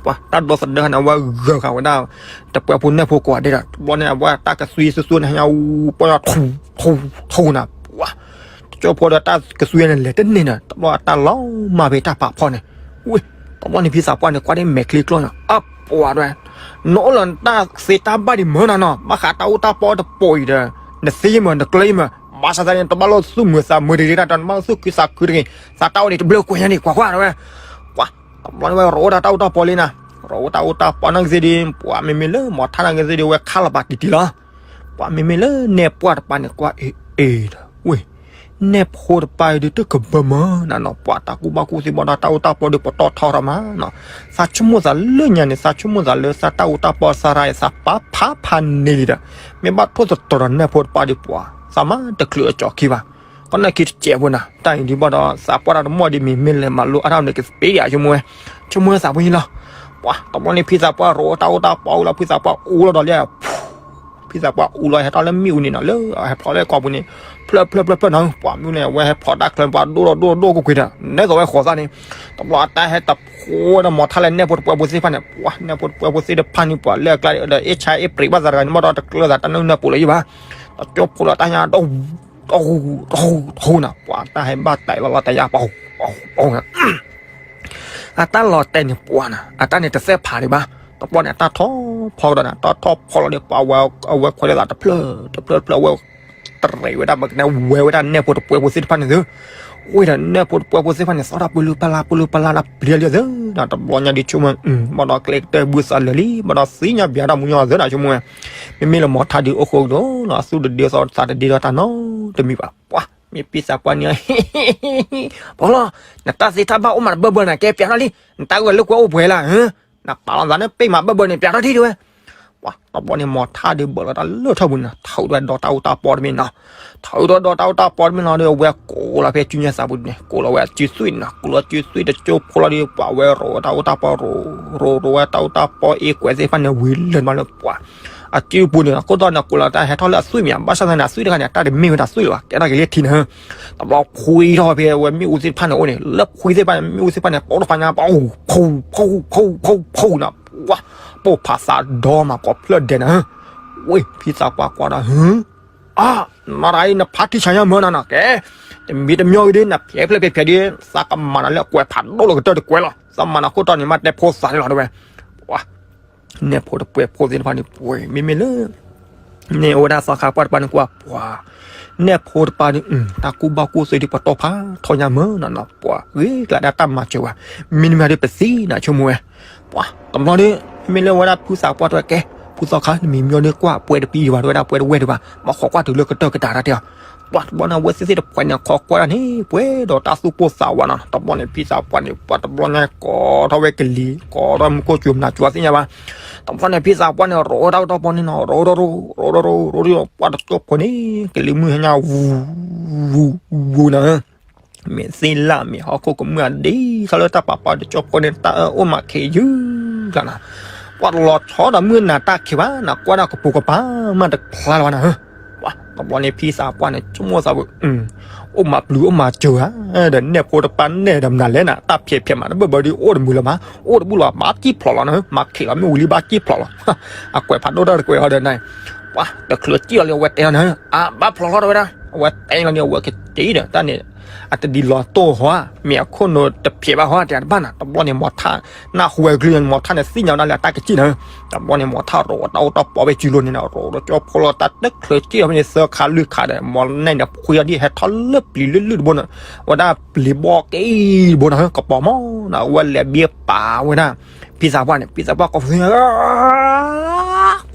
ပှၤ တၢ်ဒီသဒၢန့ၣ် အဝဲဂၢၢ်ဃာ်ဝဲဒၣ် တပှဲၤဖိနဲၣ်ဖိကိးဂၤဒဲးဒီး တဘျီန့ၣ် အဝဲတၢ်ကသွံသူသူန့ၣ် ဟဲအူပီၢ်ထူထူနၤ ပှၤ တကၠိဖိဒီးတၢ်ကသွံန့ၣ် လဲၤတန့ၢ်ဒီး တဘျီအတၢ်လီၤမၢ်ဖဲတၢ်ပာ်ဖီၣ်န့ၣ် ဝ့ၢ် တဘျီန့ၣ် ဖံသးပှၢ်န့ၣ် ကွၢ်ဒ်မဲာ်ချံကျီၢ်န့ၣ် အပှၤဒွဲ နအိၣ်လၢနတၢ်သ့တၢ်ဘၣ်ဒံးမၢနၤနီၤ ဘၣ်ဃးတၢ်အူတၢ်ပီတပိာ်အံၤဒီး နသ့ယမၢ နကျၢၤယမၢ ဘၣ်ဆၣ်သနာ်က့ တဘၣ်လိၣ်သူၣ်မုာ်သးမုာ်တဂ့ၤ တၢ်တမ့ၢ်သူၣ်ခုသးခုတဂ့ၤ သးတၢ်အိၣ်န့ၣ် တဘျုးကွံာ်ညါန့ၣ် ကွၢ်ကွၢ်ဒွဲ ပှၤ တဘျီန့ၣ်ဝဲ ရိးဝဲဒၣ်တၢ်အူတၢ်ပီလံနၤ ရိးဝဲတၢ်အူတၢ်ပီနာ်က့သ့ၣ်ဒီး ပှၤမ့မ့ၢ်လၢမီၢ်ထါနာ်က့သ့ၣ်ဒီး ဝဲခးလီၤပာ်တံၢ်တံၢ်လီၤ ပှၤမ့မ့ၢ်လၢနဲၣ်ပှၢ်တပၤန့ၣ် ကွၢ်အ့ၣ်အ့ၣ်ဒီး ဝ့ၢ် နဲၣ်ဖိတပၤအံၤဒီး တကဘၢမၢနၤနီၤ ပှၤတၢ်ကူၣ်ဘၣ်ကူၣ်သ့ဘၣ်ဒီးတၢ်အူတၢ်ပီဒီး ပတီၢ်ထီထီၣ်မးနီၤ သးဆိကမိၣ်သးလၢညါန့ၣ် သးဆိကမိၣ်သးလၢသးတၢ်အူတၢ်ပီသးရၤအံၤ သးပာ်ဖးဖးန့ၢ်လံဒီး မ့ၢ်ဘၣ်ထိၣ်သတြီၤဒီးနဲၣ်ဖိတပၤဒီး ပှၤ သးမၤတချုးအကၠီခံဘၣ် ကီးနၢ်ခံတစဲးဖိနၤ တၢ်အံၤဒ်ဘၣ်ဒီး သးပှၢ်တၢ်တမီၢ်ဒ်မ့ၢ်မ့ၢ်လဲၤမၤလိအါထီၣ်န့ၣ် ကသပ့ၤယၤဆိကမိၣ်ဝဲ ဆိကမိၣ်သးဖိညါလီၤ ပှၤ တဘျီန့ၣ် ဖံသးပှၢ်ရိးတၢ်အူတၢ်ပီဝံၤလီၤ ဖံသးပှၢ်အူလီၤဒီးလံ ဖူ ဖံသးပှၢ်အူလီၤဟဲထီၣ်လၢမ့ၣ်အူန့ၣ်နီၤ လၢဟဲဖျိးလၢကီၢ်ပူၤန့ၣ် ဖျၢၣ်ဖျၢၣ်ဖျၢၣ်ဖျၢၣ်နီၤ ပှၤမ့ၣ်အူန့ၣ် အဝဲဟဲဖျိးတၢ်ချၢ ပှၤဒိၣ်ဒီးဒိၣ်ဒီးဒိၣ်ကွ့ၢ်ကွ့ၢ်ဒီး နဲသိးဝဲဃိးသၣ်န့ၣ် တဘျီအတၢ်ဟဲတဖိဒီးမီၤထၣ်လၢနဲၣ်ဖိတပှဲၤဖိသ့ၣ်တဖၣ်န့ၣ် ပှၤနဲၣ်ဖိတပှဲၤဖိသ့ၣ်တဖၣ်န့ၣ် ပှၤလၢအကျါဒီး အ့ၣ်ဆါအ့ၣ်ပြံးဘၣ်သးတဂၤန့ၣ် မ့ၢ်ဒီးတကျၢၤသးတၢ်နုၢ်နၢ်ပူၤလၢၤယံၤဘၣ် တကၠိဖိလီၤတၢ်ညါ တဟူး တဟူး တဟူးနီၤ ပှၤတၢ်ဟဲဘၣ်တဲလီၤလီၤတၢ်ယါ ပှၤ ပှၤ ပှၤ အတၢ်လီၤတဲာ်န့ၣ်ပှၤနီၤ အတၢ်န့ၣ်တသ့ၣ်ဖးဒံးဘၣ် တဘျီန့ၣ် အတၢ်ထီၣ်ဖီကဒီးနီၤ တၢ်ထီၣ်ဖီလီၤဒီး ပှၤဝဲအဝဲခွဲးလၢသးတဖျၢၣ် တဖျၢၣ်တဖျၢၣ် အဝဲတရံးဝဲဒၣ် ပကနဲဝဲဝဲဒၣ်နဲၣ်ဖိတပှဲၤဖိသ့ၣ်တဖၣ်န့ၣ်သု ဝဲဒီးနဲၣ်ဖိတပှဲၤဖိသ့ၣ်တဖၣ်န့ၣ် သီၣ်တၢ်ပလူပလၢ် ပလူပလၢ်လၢပျံၤလံသုနီၤ တဘျီညါဒ်ဆိကမိၣ် ဘၣ်ဒီးကျဲကတၢၢ်ဘုသးလၢာ်လံ ဘၣ်ဒီးသ့ၣ်ညါဘၣ်တၢ်မူညီအီၤသုနီၤဆိကမိၣ်ဝဲ မ့မ့ၢ်လၢမီၤထၣ်ဒုးအိၣ်ဃိကဒီးနီၤ အသူၣ်တဒ့သီသးတဒ့ဒီးတၢ်နီတမံၤဘၣ် ပှၤ မ့ၢ်ဖံသးပှၢ်န့ၣ် ပီလီၤ နတၢ်သ့တၢ်ဘၣ်အိၣ်မးတဘၢဘၢန့ၣ် ကဲပျးထီၣ်လံ နတၢ်ဂၢၢ်လၢကွဲအိၣ်ပှဲၤလၢ် နပာ်လီၤသးန့ၣ် ပ့ၢ်မးဘၢဘၢန့ၣ် ပျးထီၣ်ထံၣ်ဒံးဝဲ ပှၤ တဘျီန့ၣ် မီၤထၣ်ဒုးဘၢၣ်လီၤတၢ်လၢထီၣ်ပူၤန့ၣ် ထုးဒီးဒီးတၢ်အူတၢ်ပီတမ့ၢ်နီၤ ထုးဒီးဒီးတၢ်အူတၢ်ပီတမ့ၢ်နီၤဒီး အဝဲကိးလီၤဖဲစုညါသးပူၤန့ၣ် ကိးလီၤဝဲအစုသွံၣ်န့ၣ်နီၤ ကိးလီၤစုသွံၣ်တကၠိဖိလီၤဒီး ပှၤဝဲရိးဝဲတၢ်အူတၢ်ပီ ရိး ရိး ရိးဝဲတၢ်အူတၢ်ပီအ့ကွဲးသ့ၣ်တဖၣ်န့ၣ် ဝံၤလၢမးလၢပှၤ အစုပူၤန့ၣ် အခိၣ်သီၣ်န့ၣ် ကိးလီၤတၢ်ဟဲထီၣ်လၢအသွံၣ်မ့ၢ်ဧါ ဘၣ်ဆၣ်သနာ်က့ အသွံၣ်တခါန့ၣ် အတၢ်တမ့ၢ်ဝဲဒၣ်သွံၣ်လၢၤဘၣ် ကဲထီၣ်က့ၤလၢထံန့ၣ် တဘျီဖှံထီၣ်ဖဲဝဲမ့ၣ်အူသ့ၣ်တဖၣ်န့ၣ်အိၣ်န့ၣ် လၢဖှံသ့ၣ်တဖၣ်န့ၣ် မ့ၣ်အူသ့ၣ်တဖၣ်န့ၣ် ပိၢ်တဖးညါ ပှၤ ဖူ ဖူ ဖူ ဖူ ဖူ ဖူ နီၤ ပှၤ ပိၢ်ဖးသးဒီမး ကိးဖျၢၣ်ဒဲးန့ၣ် ဝ့ၢ် ဖံသးပှၢ်ကွၢ်ဒီး ဟု အါ နတဂၤအံၤ နဖးထံဆးညါမၢနၤနီၤ ကဲ တမံၤတမံၤဂ့ၤဒ် နဖျဲးဖျဲးဖျဲးဖျဲးဒ် သးကမၤနၤလၢအကွဲးဖးဒိၣ်လီၤကတၢၢ်တကွဲးလီၤ သးမၤနၤခိၣ်တီန့ၣ် မ့ၢ်တဲဖိသးန့ၣ်လီၤ တဲဝဲ ပှၤ နဲၣ်ဖိတပှဲၤဖိသ့ၣ်တဖၣ်န့ၣ် ပှဲၤ မ့မ့ၢ်လၢ န့ၣ်အိၣ်ဝဲဒၣ်သီခါပှၢ်တပၤန့ၣ်ကွၢ် ပှၤ နဲၣ်ဖိတပၤန့ၣ် တၢ်ကူၣ်ဘၣ်ကူၣ်သ့ဒ်ပှၤတီဖးထီညါမၢနီၤနီၤ ပှၤဂ့ၤကျါဒၣ်တၢ်မၤစၢၤဝဲ မ့တမ့ၢ်ဒီးပသံနီၤဆိကမိၣ်ဝဲ ပှၤ တဘျီဒီး မ့မ့ၢ်လၢဝဲဒၣ်ဖုသးပှၢ်တဲဝဲကဲ ဖုသီခါ နမံၤမညီဒီး ကွၢ်ပှဲၤတပံၤဒံးဘၣ် တဲဝဲဒၣ်ပှဲၤတဝဲၢ်ဒံးဘၣ် မၤခိးကွၢ်တုၤလၢကတၢၢ်ကတၢၢ်တၢ်တဲအီၤ ပှၤတဘျီန့ၣ် အဝဲသ့ၣ်သ့ၣ်တဖှဲးန့ၣ် ခိးကွၢ်ဒၣ်န့ၣ် ပှဲၤဒီးတၢ်သူၣ်ပိၢ်သးဝးနီၤ တဘျီန့ၣ် ဖံသးပှၢ်န့ၣ် ပှၤတဘျီန့ၣ် ကိးထီၣ်ဝဲကလံၤ ကိးထီၣ်မူခိၣ်စူၤမနၤစူၤသ့ၣ်ညါဘၣ် တဘျီန့ၣ် ဖံသးပှၢ်န့ၣ် ရိးဝဲဒၣ်တၢ်အူတၢ်ပီန့ၣ်နီၤ ရိးဒီးရိး ရိးဒီးရိး ရိးဒီး ပှၤတကၠိဖိန့ၣ် ကလံၤမုၢ်ဟဲညါ ဝူ ဝူ ဝူနီၤ မ့ၢ်သ့ၣ်လၣ်မ့ၢ်ဟီၣ်ခိၣ်ကမုၢ်အဒံး ထီၣ်လၢတၢ်ပာ်ပီတကၠိဖိန့ၣ် တၢ်အၢၣ်အိၣ်မးခဲယုၢ်ကျါနီၤ ပှၤတလီၤဆီဒီးမုၢ်နၤတၢ်ခံးဘၣ်နီၤ ကွၢ်ဒၣ်ကပိာ်ကပၤမးတဖျါလၢၤဘၣ်နီၤ ပှၤတဘျီန့ၣ် ဖံသးပှၢ်န့ၣ် ဆိကမိၣ်သးပူၤ အိၣ်မးပျုၤအိၣ်မးစၢၤဧါ ဒီးနဲၣ်ဖိတပၤနဲၣ်ဒီးမနုၤလဲၣ်နီၤ တၢ်ဖျဲးဖျဲးမးတဘၢၣ်ဘၢၣ်ဒီး အိၣ်တမုာ်လၢၤဘၣ် အိၣ်တဘူၣ်လီၤ ဘၣ်ကံၣ်ဖျိးလီၤနီၤ မၤခံးလီၤမ့ၣ်အူလံ ဘၣ်ကံၣ်ဖျိးလီၤ အကွဲးဖးဒိၣ်တၢ်တကွဲးအီၤဒီးန့ၣ် ပှၤတချုးကံၣ်လီၤလံ အဝဲတဲလီၤန့ၣ် အါ ဘၣ်ဖျိးလီၤတဲဝဲဒၣ် အဝဲတဲလီၤန့ၣ် အဝဲကတ့ဒီးတၢ်န့ၣ် အတဒ်လီၤတိၢ်ဟီဧါ မ့ၢ်အခိၣ်နူာ်တဖျဲးဘၣ်ဟီဧါ တဲတဘၣ်နီၤ တဘျီန့ၣ် မီၤထၣ် နၢ်ဟူဝဲကလုၢ်န့ၣ် မီၤထၣ်န့ၣ် သ့ၣ်ညါဝဲဒၣ်လၢအတၢ်ကစံၣ်န့ၣ် တဘျီန့ၣ် မီၤထၣ်ရိးတၢ်အိၣ်တၢ်ပီဖဲစုလိၤန့ၣ်နီၤ ရိးဒီးကၠိဖိလီၤ တၢ်တချုးကံၣ်လီၤဖဲန့ၣ် သၢခါလွံၢ်ခါဒီး မီၤနဲၣ်န့ၣ် ဖှံအီၤဒ်ဟဲထီၣ်လၢပျံၤလုၢ်လုၢ်တဘိန့ၣ် ဝဲဒၣ်ပျံၤဘီက့ၤတဘိန့ၣ် ကပီၤမးနီၤ အဝဲလဲၤဘၣ်ပာ်ဝဲဒၣ် ဖံသးပှၢ်န့ၣ် ဖံသးပှၢ်ကိးပသူ ပှ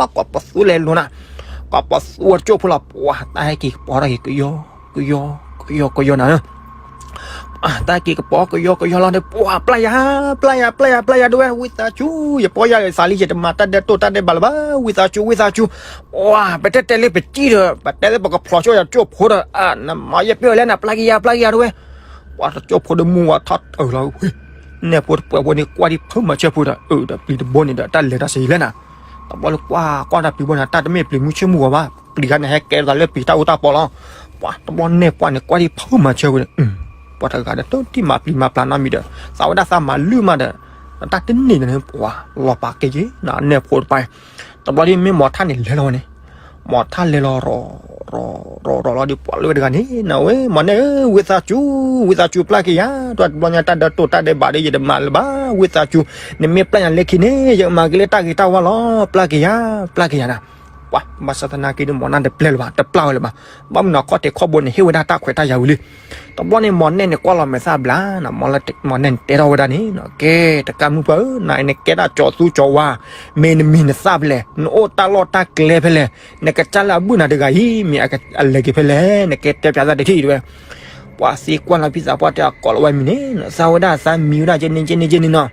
ၤကိးပသူလဲၤလိၤနၤ ကိးပသူဝဲတကၠိဖိလီၤ ပှၤတၢ်ဟဲက့ၤကပီၤတၢ်က့ၤကယီ ကယီ ကယီ ကယီနၤ တၢ်က့ၤကပီၤကယီကယီလီၤဒီး ပှၤပျၢ်ယၤ ပျၢ်ယၤ ပျၢ်ယၤ ပျၢ်ယၤဒိဝဲ ဝံသးစူၤ ယပီၢ်ယၤ ယသးလံ ယတမၤတၢ်ဒဲးတိၢ်တၢ်ဒဲးဘးလၢၤဘၣ် ဝံသးစူၤ ဝံသးစူၤ ပှၤ ပတဲတဲလၢပစံၣ်ဒီး ပတဲလၢပကဖျိးဆိယၤကၠိဖိဒီး နမၤယဲၢ်ပျၢ်လဲၣ်နၤ ပျၢ်က့ၤယၤ ပျၢ်က့ၤယၤဒိဝဲ ပှၤတကၠိဖိဒီးမူဝဲထီၣ်တၢၢ်လီၤ နဲၣ်ဖိတပှဲၤဖိန့ၣ် ကွၢ်ဒံးဖုမၤဆၢဖိဒီး အၢ ဒီးပျံၤတဘိန့ၣ်ဒီး တၢ်လဲၤတၢ်ဆံးယံာ်လဲၣ်နၤ တဘျီလၢကွၢ်ကွၢ်တၢ်ပျံၤဘိန့ၣ် တၢ်တမ့ၢ်ပျံၤမုၢ်ဆ့ၣ်မုၢ်ဂီၤဘၣ် ပျံၤခါန့ၣ် ဟဲကဲထီၣ်သးလၢပျံၤတၢ်အူတၢ်ပီလီၤ ပှၤတဘျီနဲၣ်ပှၢ်န့ၣ် ကွၢ်ဒံးဖုမၤဆၢဖိန့ၣ် ပှၤတဂၤဒီး တထံၣ်မၤပျံၤမၤပျါနီတမံၤဒီး သးဝဲဒၣ်သးမၤလုၢ်မးဒီး တၢ်တန့ၢ်န့ၣ် ပှၤလီၤပာ်ကဲက့ၤ နဲၣ်ဖိတပှဲၤ တဘျီဒ်မ့ၢ်မီၤထၣ်န့ၣ်လဲၤလီၤဝဲန့ၣ် မီၤထၣ်လဲၤလီၤ ရီၤ ရီၤ ရီၤ ရီၤလီၤဒီး ပှၤလၢဝဲတဂၤန့ၣ် နဝဲ မီၤနဲၣ်ဧၢ ဝံသးစူၤ ဝံသးစူၤပျၢ်က့ၤယၤ တဘျီညါတၢ်ဒဲးတိၢ်တၢ်ဒဲးဘးဒီး ယတမၤလၢၤဘၣ် ဝံသးစူၤ နမ့ၢ်ပျၢ်ယၤလၢခံန့ၣ် ယကမၤက့ၤလၢတၢ်ဂ့ၤတၢ်ဝါလီၤ ပျၢ်က့ၤယၤ ပျၢ်က့ၤယၤနၤ ပှၤ ဘၣ်ဆၣ်သနာ်က့ဒီး မီၤနဲၣ်တပျဲလၢၤဘၣ် တပျၢ်ဝဲလၢၤဘၣ် ဘၣ်မနုၤခီၣ်ထံးခီၣ်ဘိန့ၣ် ဟ့ၣ်ဝဲဒၣ်တၢ်ခွဲးတၢ်ယာ်ဝံၤလံ တဘျီန့ၣ် မီၤနဲၣ်န့ၣ် ကွၢ်လီၤမဲာ်သၣ်ဘျါနီၤ မီၤနဲၣ်န့ၣ်တဲထီၣ်ဝဲဒၣ်န့ၣ် ကဲ တကးမုၣ်ပှၢ်ဧၢ နကဲဒၣ်ကၠီၤသူကၠီၤဝါ မ့ၢ်နမံၤနသၣ်ဖဲလဲၣ် နအိၣ်တၢ်လီၢ်တၢ်ကျဲဖဲလဲၣ် နကစၢ်လၢအဘုၣ်နၤတဂၤအံၤ မ့ၢ်အလဲၤက့ၤဖဲလဲၣ် နကဲတဲပၠးသးတထံၣ်တဲဝဲ ပှၤသံကွၢ်လီၤဖံသးပှၢ်တဲအကိးလီၤဝဲမံၤန့ၣ် သးဝဲဒၣ်သးမံၤဝဲဒၣ်ကဲန့ၣ်ကဲန့ၣ်ကဲန့ၣ်နီၤ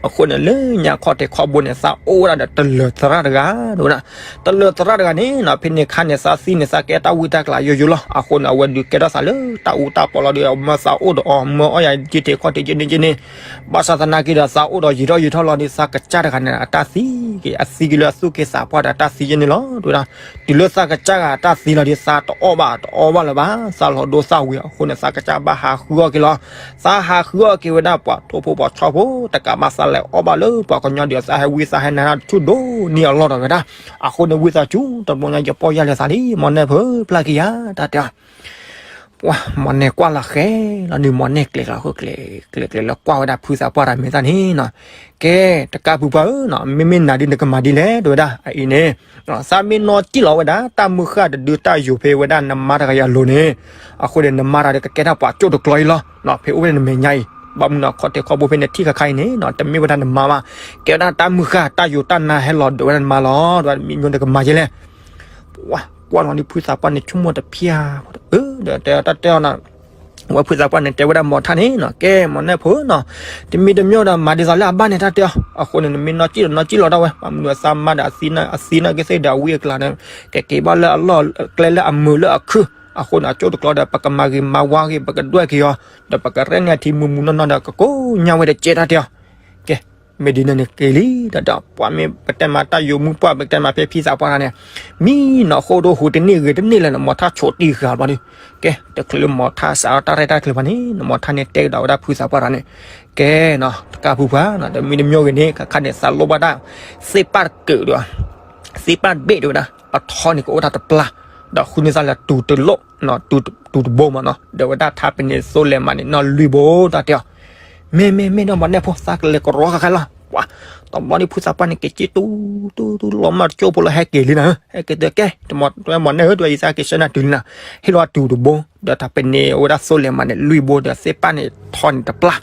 အဃိန့ၣ် လၢညါခီၣ်ထံးခီၣ်ဘိန့ၣ် သးအိၣ်ဝဲဒၣ်ဒီးတလၢၤသရၣ်တဂၤ တဲဝဲဒၣ်. တလၢၤသရၣ်တဂၤန့ၣ်နီၤ ဖဲန့ၣ်အခါန့ၣ် သးသံန့ၣ် သးကဲတၢ်ဝံတၢ်ကျးယိယိလီၤ. အဃိန့ၣ် အဝဲဒုးကဲထီၣ်သးလၢတၢ်အူတၢ်ပီလီၤဒီး မၢသးအိၣ်ဒီးအီၤ မၢအီၣ်ယၤ ယံထံးခီၣ်ထံး ယန့ၣ်ယန့ၣ်, ဘၣ်ဆၣ်သနာ်က့ဒီး သးအိၣ်ဒီးယံာ်ထီၣ်ယံာ်ထီၣ်လီၤဒီး သးကစၢ်တဂၤန့ၣ် အတၢ်သံက့ၤ အသံက့ၤလၢအသူၣ်က့သးပှၢ်ဒီးတၢ်သံယဲန့ၣ်လီၤ တဲဝဲဒၣ်. တုၤလၢသးကစၢ်ဂၤအတၢ်သံလီၤဒီး သးတအီၣ်ဘၣ်တအီဘၣ်လၢၤဘၣ်, သးလီၤဒိသၣ်ဝံၤအဃိန့ၣ် သးကစၢ်ဘၣ်ဟးဃုအီၣ်က့ၤလီၤ. သးဟးဃုအီၣ်က့ၤဝဲဒၣ်ပှၤထိၣ်ဖိပှၤဆီဖိ တကးဘၣ်သးလဲၤအီၣ်ဘၣ်လၢပှၤကညီဒီး သးဟဲဝံသးဟဲနၤတဆူၣ်ဒိၣ်န့ၢ်အလီၢ်ဒီးဝဲဒၣ်. အဃိန့ၣ် ဝံသးစူၤ တဘျီညါယပီၢ်ယၢ်လဲၤသးလံ မီၢ်နဲၣ်ဖိ ဖျါက့ၤယၤ တၢ်တဲအီၤ. ပှၤမီၢ်နဲၣ်ကွၢ်လီၤဃဲလီၤန့ၣ် မီၢ်နဲၣ်ကျဲၤလီၤဃိ ကျဲၤကျဲၤလၢကွၢ်ဝဲဒၣ်ဖုသးပှၢ်တၢ်မဲာ်သၣ်န့ၣ်နီၤ. ကဲ တကးဖုပှၢ်ဧၢနီၤ မ့မ့ၢ်နၤဒ်နကမၤဒ်လဲၣ် တဲဝဲဒၣ် အအံၤန့ၣ် သးမ့ၢ်နီၢ်ကံၣ်လီၤဝဲဒၣ် တၢ်မုၢ်ဃၢ်တဒုတၢ်ယိာ်ဖဲဝဲဒၣ်နမါတဂၤအလိၤန့ၣ်, အဃိန့ၣ် နမါတဂၤဒီးကကဲထီၣ်ပှၤကၠိၣ်တကျီအံၤလီၤ. ဖဲအိၣ်ဖဲန့ၣ်နမဲာ်ညါအံၤ ဘၣ်မနုၤခီၣ်ထံးခီၣ်ဘိဖဲန့ၣ် ထံၣ်ခါခါအံၤန့ၣ်နီၤ တမ့ၢ်ဝဲဒၣ်နမါဘၣ်, ကဲဝဲဒၣ်တၢ်မုၢ်ဃၢ်တၢ်ယိာ်တၢ်နါဟဲလီၤဒုးဝဲဒၣ်နမါလီၤ. ဒီးမ့ၢ်ညီနကမၤယဲလဲၣ် ကွၢ်လီၤန့ၣ်ဖုသးပှၢ်န့ၣ် ဆိကမိၣ်တဖျၢၣ်, ဒီးတဲတၢ်တဲအီၤနီၤ, ဝဲဖုသးပှၢ်န့ၣ် တဲဝဲဒၣ်မီၢ်ထၣ်န့ၣ်နီၤ, ကဲ မီၢ်နဲၣ်ဖိနီၤ, တမံၤတမံၤဒီးမၤဒ်သိးလၢအဘၣ်န့ၣ် တၢ်တဲအီၤ, အဃိန့ၣ် နမ့ၢ်နီၢ်ကံၣ်ဒီးနီၢ်ကံၣ်လီၤဒၣ်ဝဲ, ဘၣ်မနုၤသးမါဒီးအသံနာ်က့သ့ၣ်ဒီး အဝံအကျါန့ၣ် ကက့ၤဘၣ်လၢအလီၢ်အကျဲလၢအမုာ်လၢအခုၣ်, အဃိန့ၣ် အကၠိတကျီဒီး ပကမၤဂ့ၤမၤဝါဂ့ၤ ပကဒွဲၣ်က့ၤအီၤ, ဒီးပကရဲၣ်န့ၢ်အထံမုာ်မုာ်နီၢ်နီၢ်ဒီး ကကိးညါဝဲတကဲ တၢ်တဲအီၤ, ကဲ မ့ၢ်ဒ်န့ၣ်န့ၣ်က့ၤလံ တၢ်တဲအီၤ, ပှၤမ့ၢ်ပတဲမၤတၢ်ယိာ်မုၢ်ပှၢ် ပတဲမၤဖဲဖုသးပှၢ်တၢ်န့ၣ်, မံနီၤဃိဒိၣ်ဟူးတန့ၢ်ဂဲၤတန့ၢ်လၢၤန့ၣ် မီၢ်ထၣ်ဆိးတံၢ်ဃာ်ဘျီဒီး, ကဲ တချုးလၢမီၢ်ထၣ်စးထီၣ်တၢ်ရဲၣ်တၢ်ကျဲၤဘၣ်န့ၣ် မီၢ်ထၣ်န့ၣ်တဲကဒီးဝဲဒၣ်ဖုသးပှၢ်တၢ်န့ၣ်, ကဲနီၤ တကးဖုပှၢ်နီၤ တမံၤတမံၤဂ့ၤန့ၣ် ခါခါန့ၣ် သးလိၣ်ဘၣ်တၢ် သ့ၣ်ပၢ်တကၢးဒီး သ့ၣ်ပၢ်တဘ့ၣ်တဲဝဲဒၣ် အထီန့ၣ်ကအိၣ်တၢ်တပျၢ်, ဒီးဃုန့ၢ်သးလၢတူၤတလိၣ်, တူၤတဘိမးနီၤ, ဒီးဝဲဒၣ်ထါပန့ၣ်သိလဲၤမးန့ၣ် နီၢ်လွံၢ်ဘိ တၢ်တဲအီၤ, မ့ၢ်မ့ၢ်မ့ၢ်ဒီးမီၢ်နဲၣ်ဖိ သးကလဲၤကရီခါခါလီၤ, ပှၤ တဘျီန့ၣ်ဖုသးပှၢ်န့ၣ် က့ၤက့ၤတူတူတူလီၤမၢ်တကၠိဖိလၢဟဲက့ၤလံနၤ, ဟဲက့ၤတကဲ တမီၢ် တဝဲမီၢ်နဲၣ်ဧၢ တဝဲယသးက့ၤဆှၢနၤတုၤလံနၤ, ဟ့ၣ်လီၤတူၤတဘိ ဒီးထါပန့ၣ်ဝဲဒၣ်သိလဲၤမးန့ၣ် လွံၢ်ဘိ ဒီးသ့ၣ်ပၢ်န့ၣ်ထီန့ၣ်တပျၢ်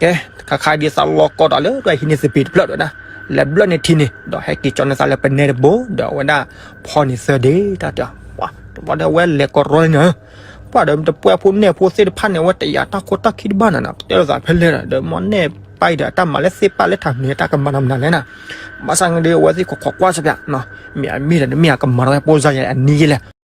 ကဲ ခါခါဒ်သးလီၤကီးဒီးလၢ ဒွဲၣ်ဟံးန့ၢ်သပ့ၤတဖျၢၣ်ဒီးဝဲဒၣ်, လဲၤဘျၢၣ်န့ၢ်ထံန့ၣ် ဒီးဟဲက့ၤကၠီန့ၢ်သးလၢပနဲတဘိ ဒီးအဝဲဒၣ်ဖီန့ၢ်သၢဒ့ တၢ်တဲအီၤ, ပှၤတဘျီဒီးဝဲလဲၤကရီလံနၤ, ပှၤဒီးတပှဲၤဖိနဲၣ်ဖိသ့ၣ်တဖၣ်န့ၣ် အဝဲတယာ်တၢ်ခိတၢ်ခံတဘၣ်နၤနီၤ တဲလိာ်သးဖဲလဲၣ်ဒီး မီၢ်နဲၣ်ပၢ်အံၤဒီးတၢ်မၤလၢသ့ၣ်ပၢ်လၢထးမံၤတၢ်ကမၤနၤမနုၤလဲၣ်နၤ, ဘၣ်ဆၣ်န့ၣ်ဒီး အဝဲသ့ၣ်ခိးခိးကွၢ်စၢ်ပျး, မ့ၢ်အမ့ၢ်ဒီးနမ့ၢ်အကမၤထီၣ်ဝဲပိၢ်စၢ်ယဲအနံၤယဲလဲၣ်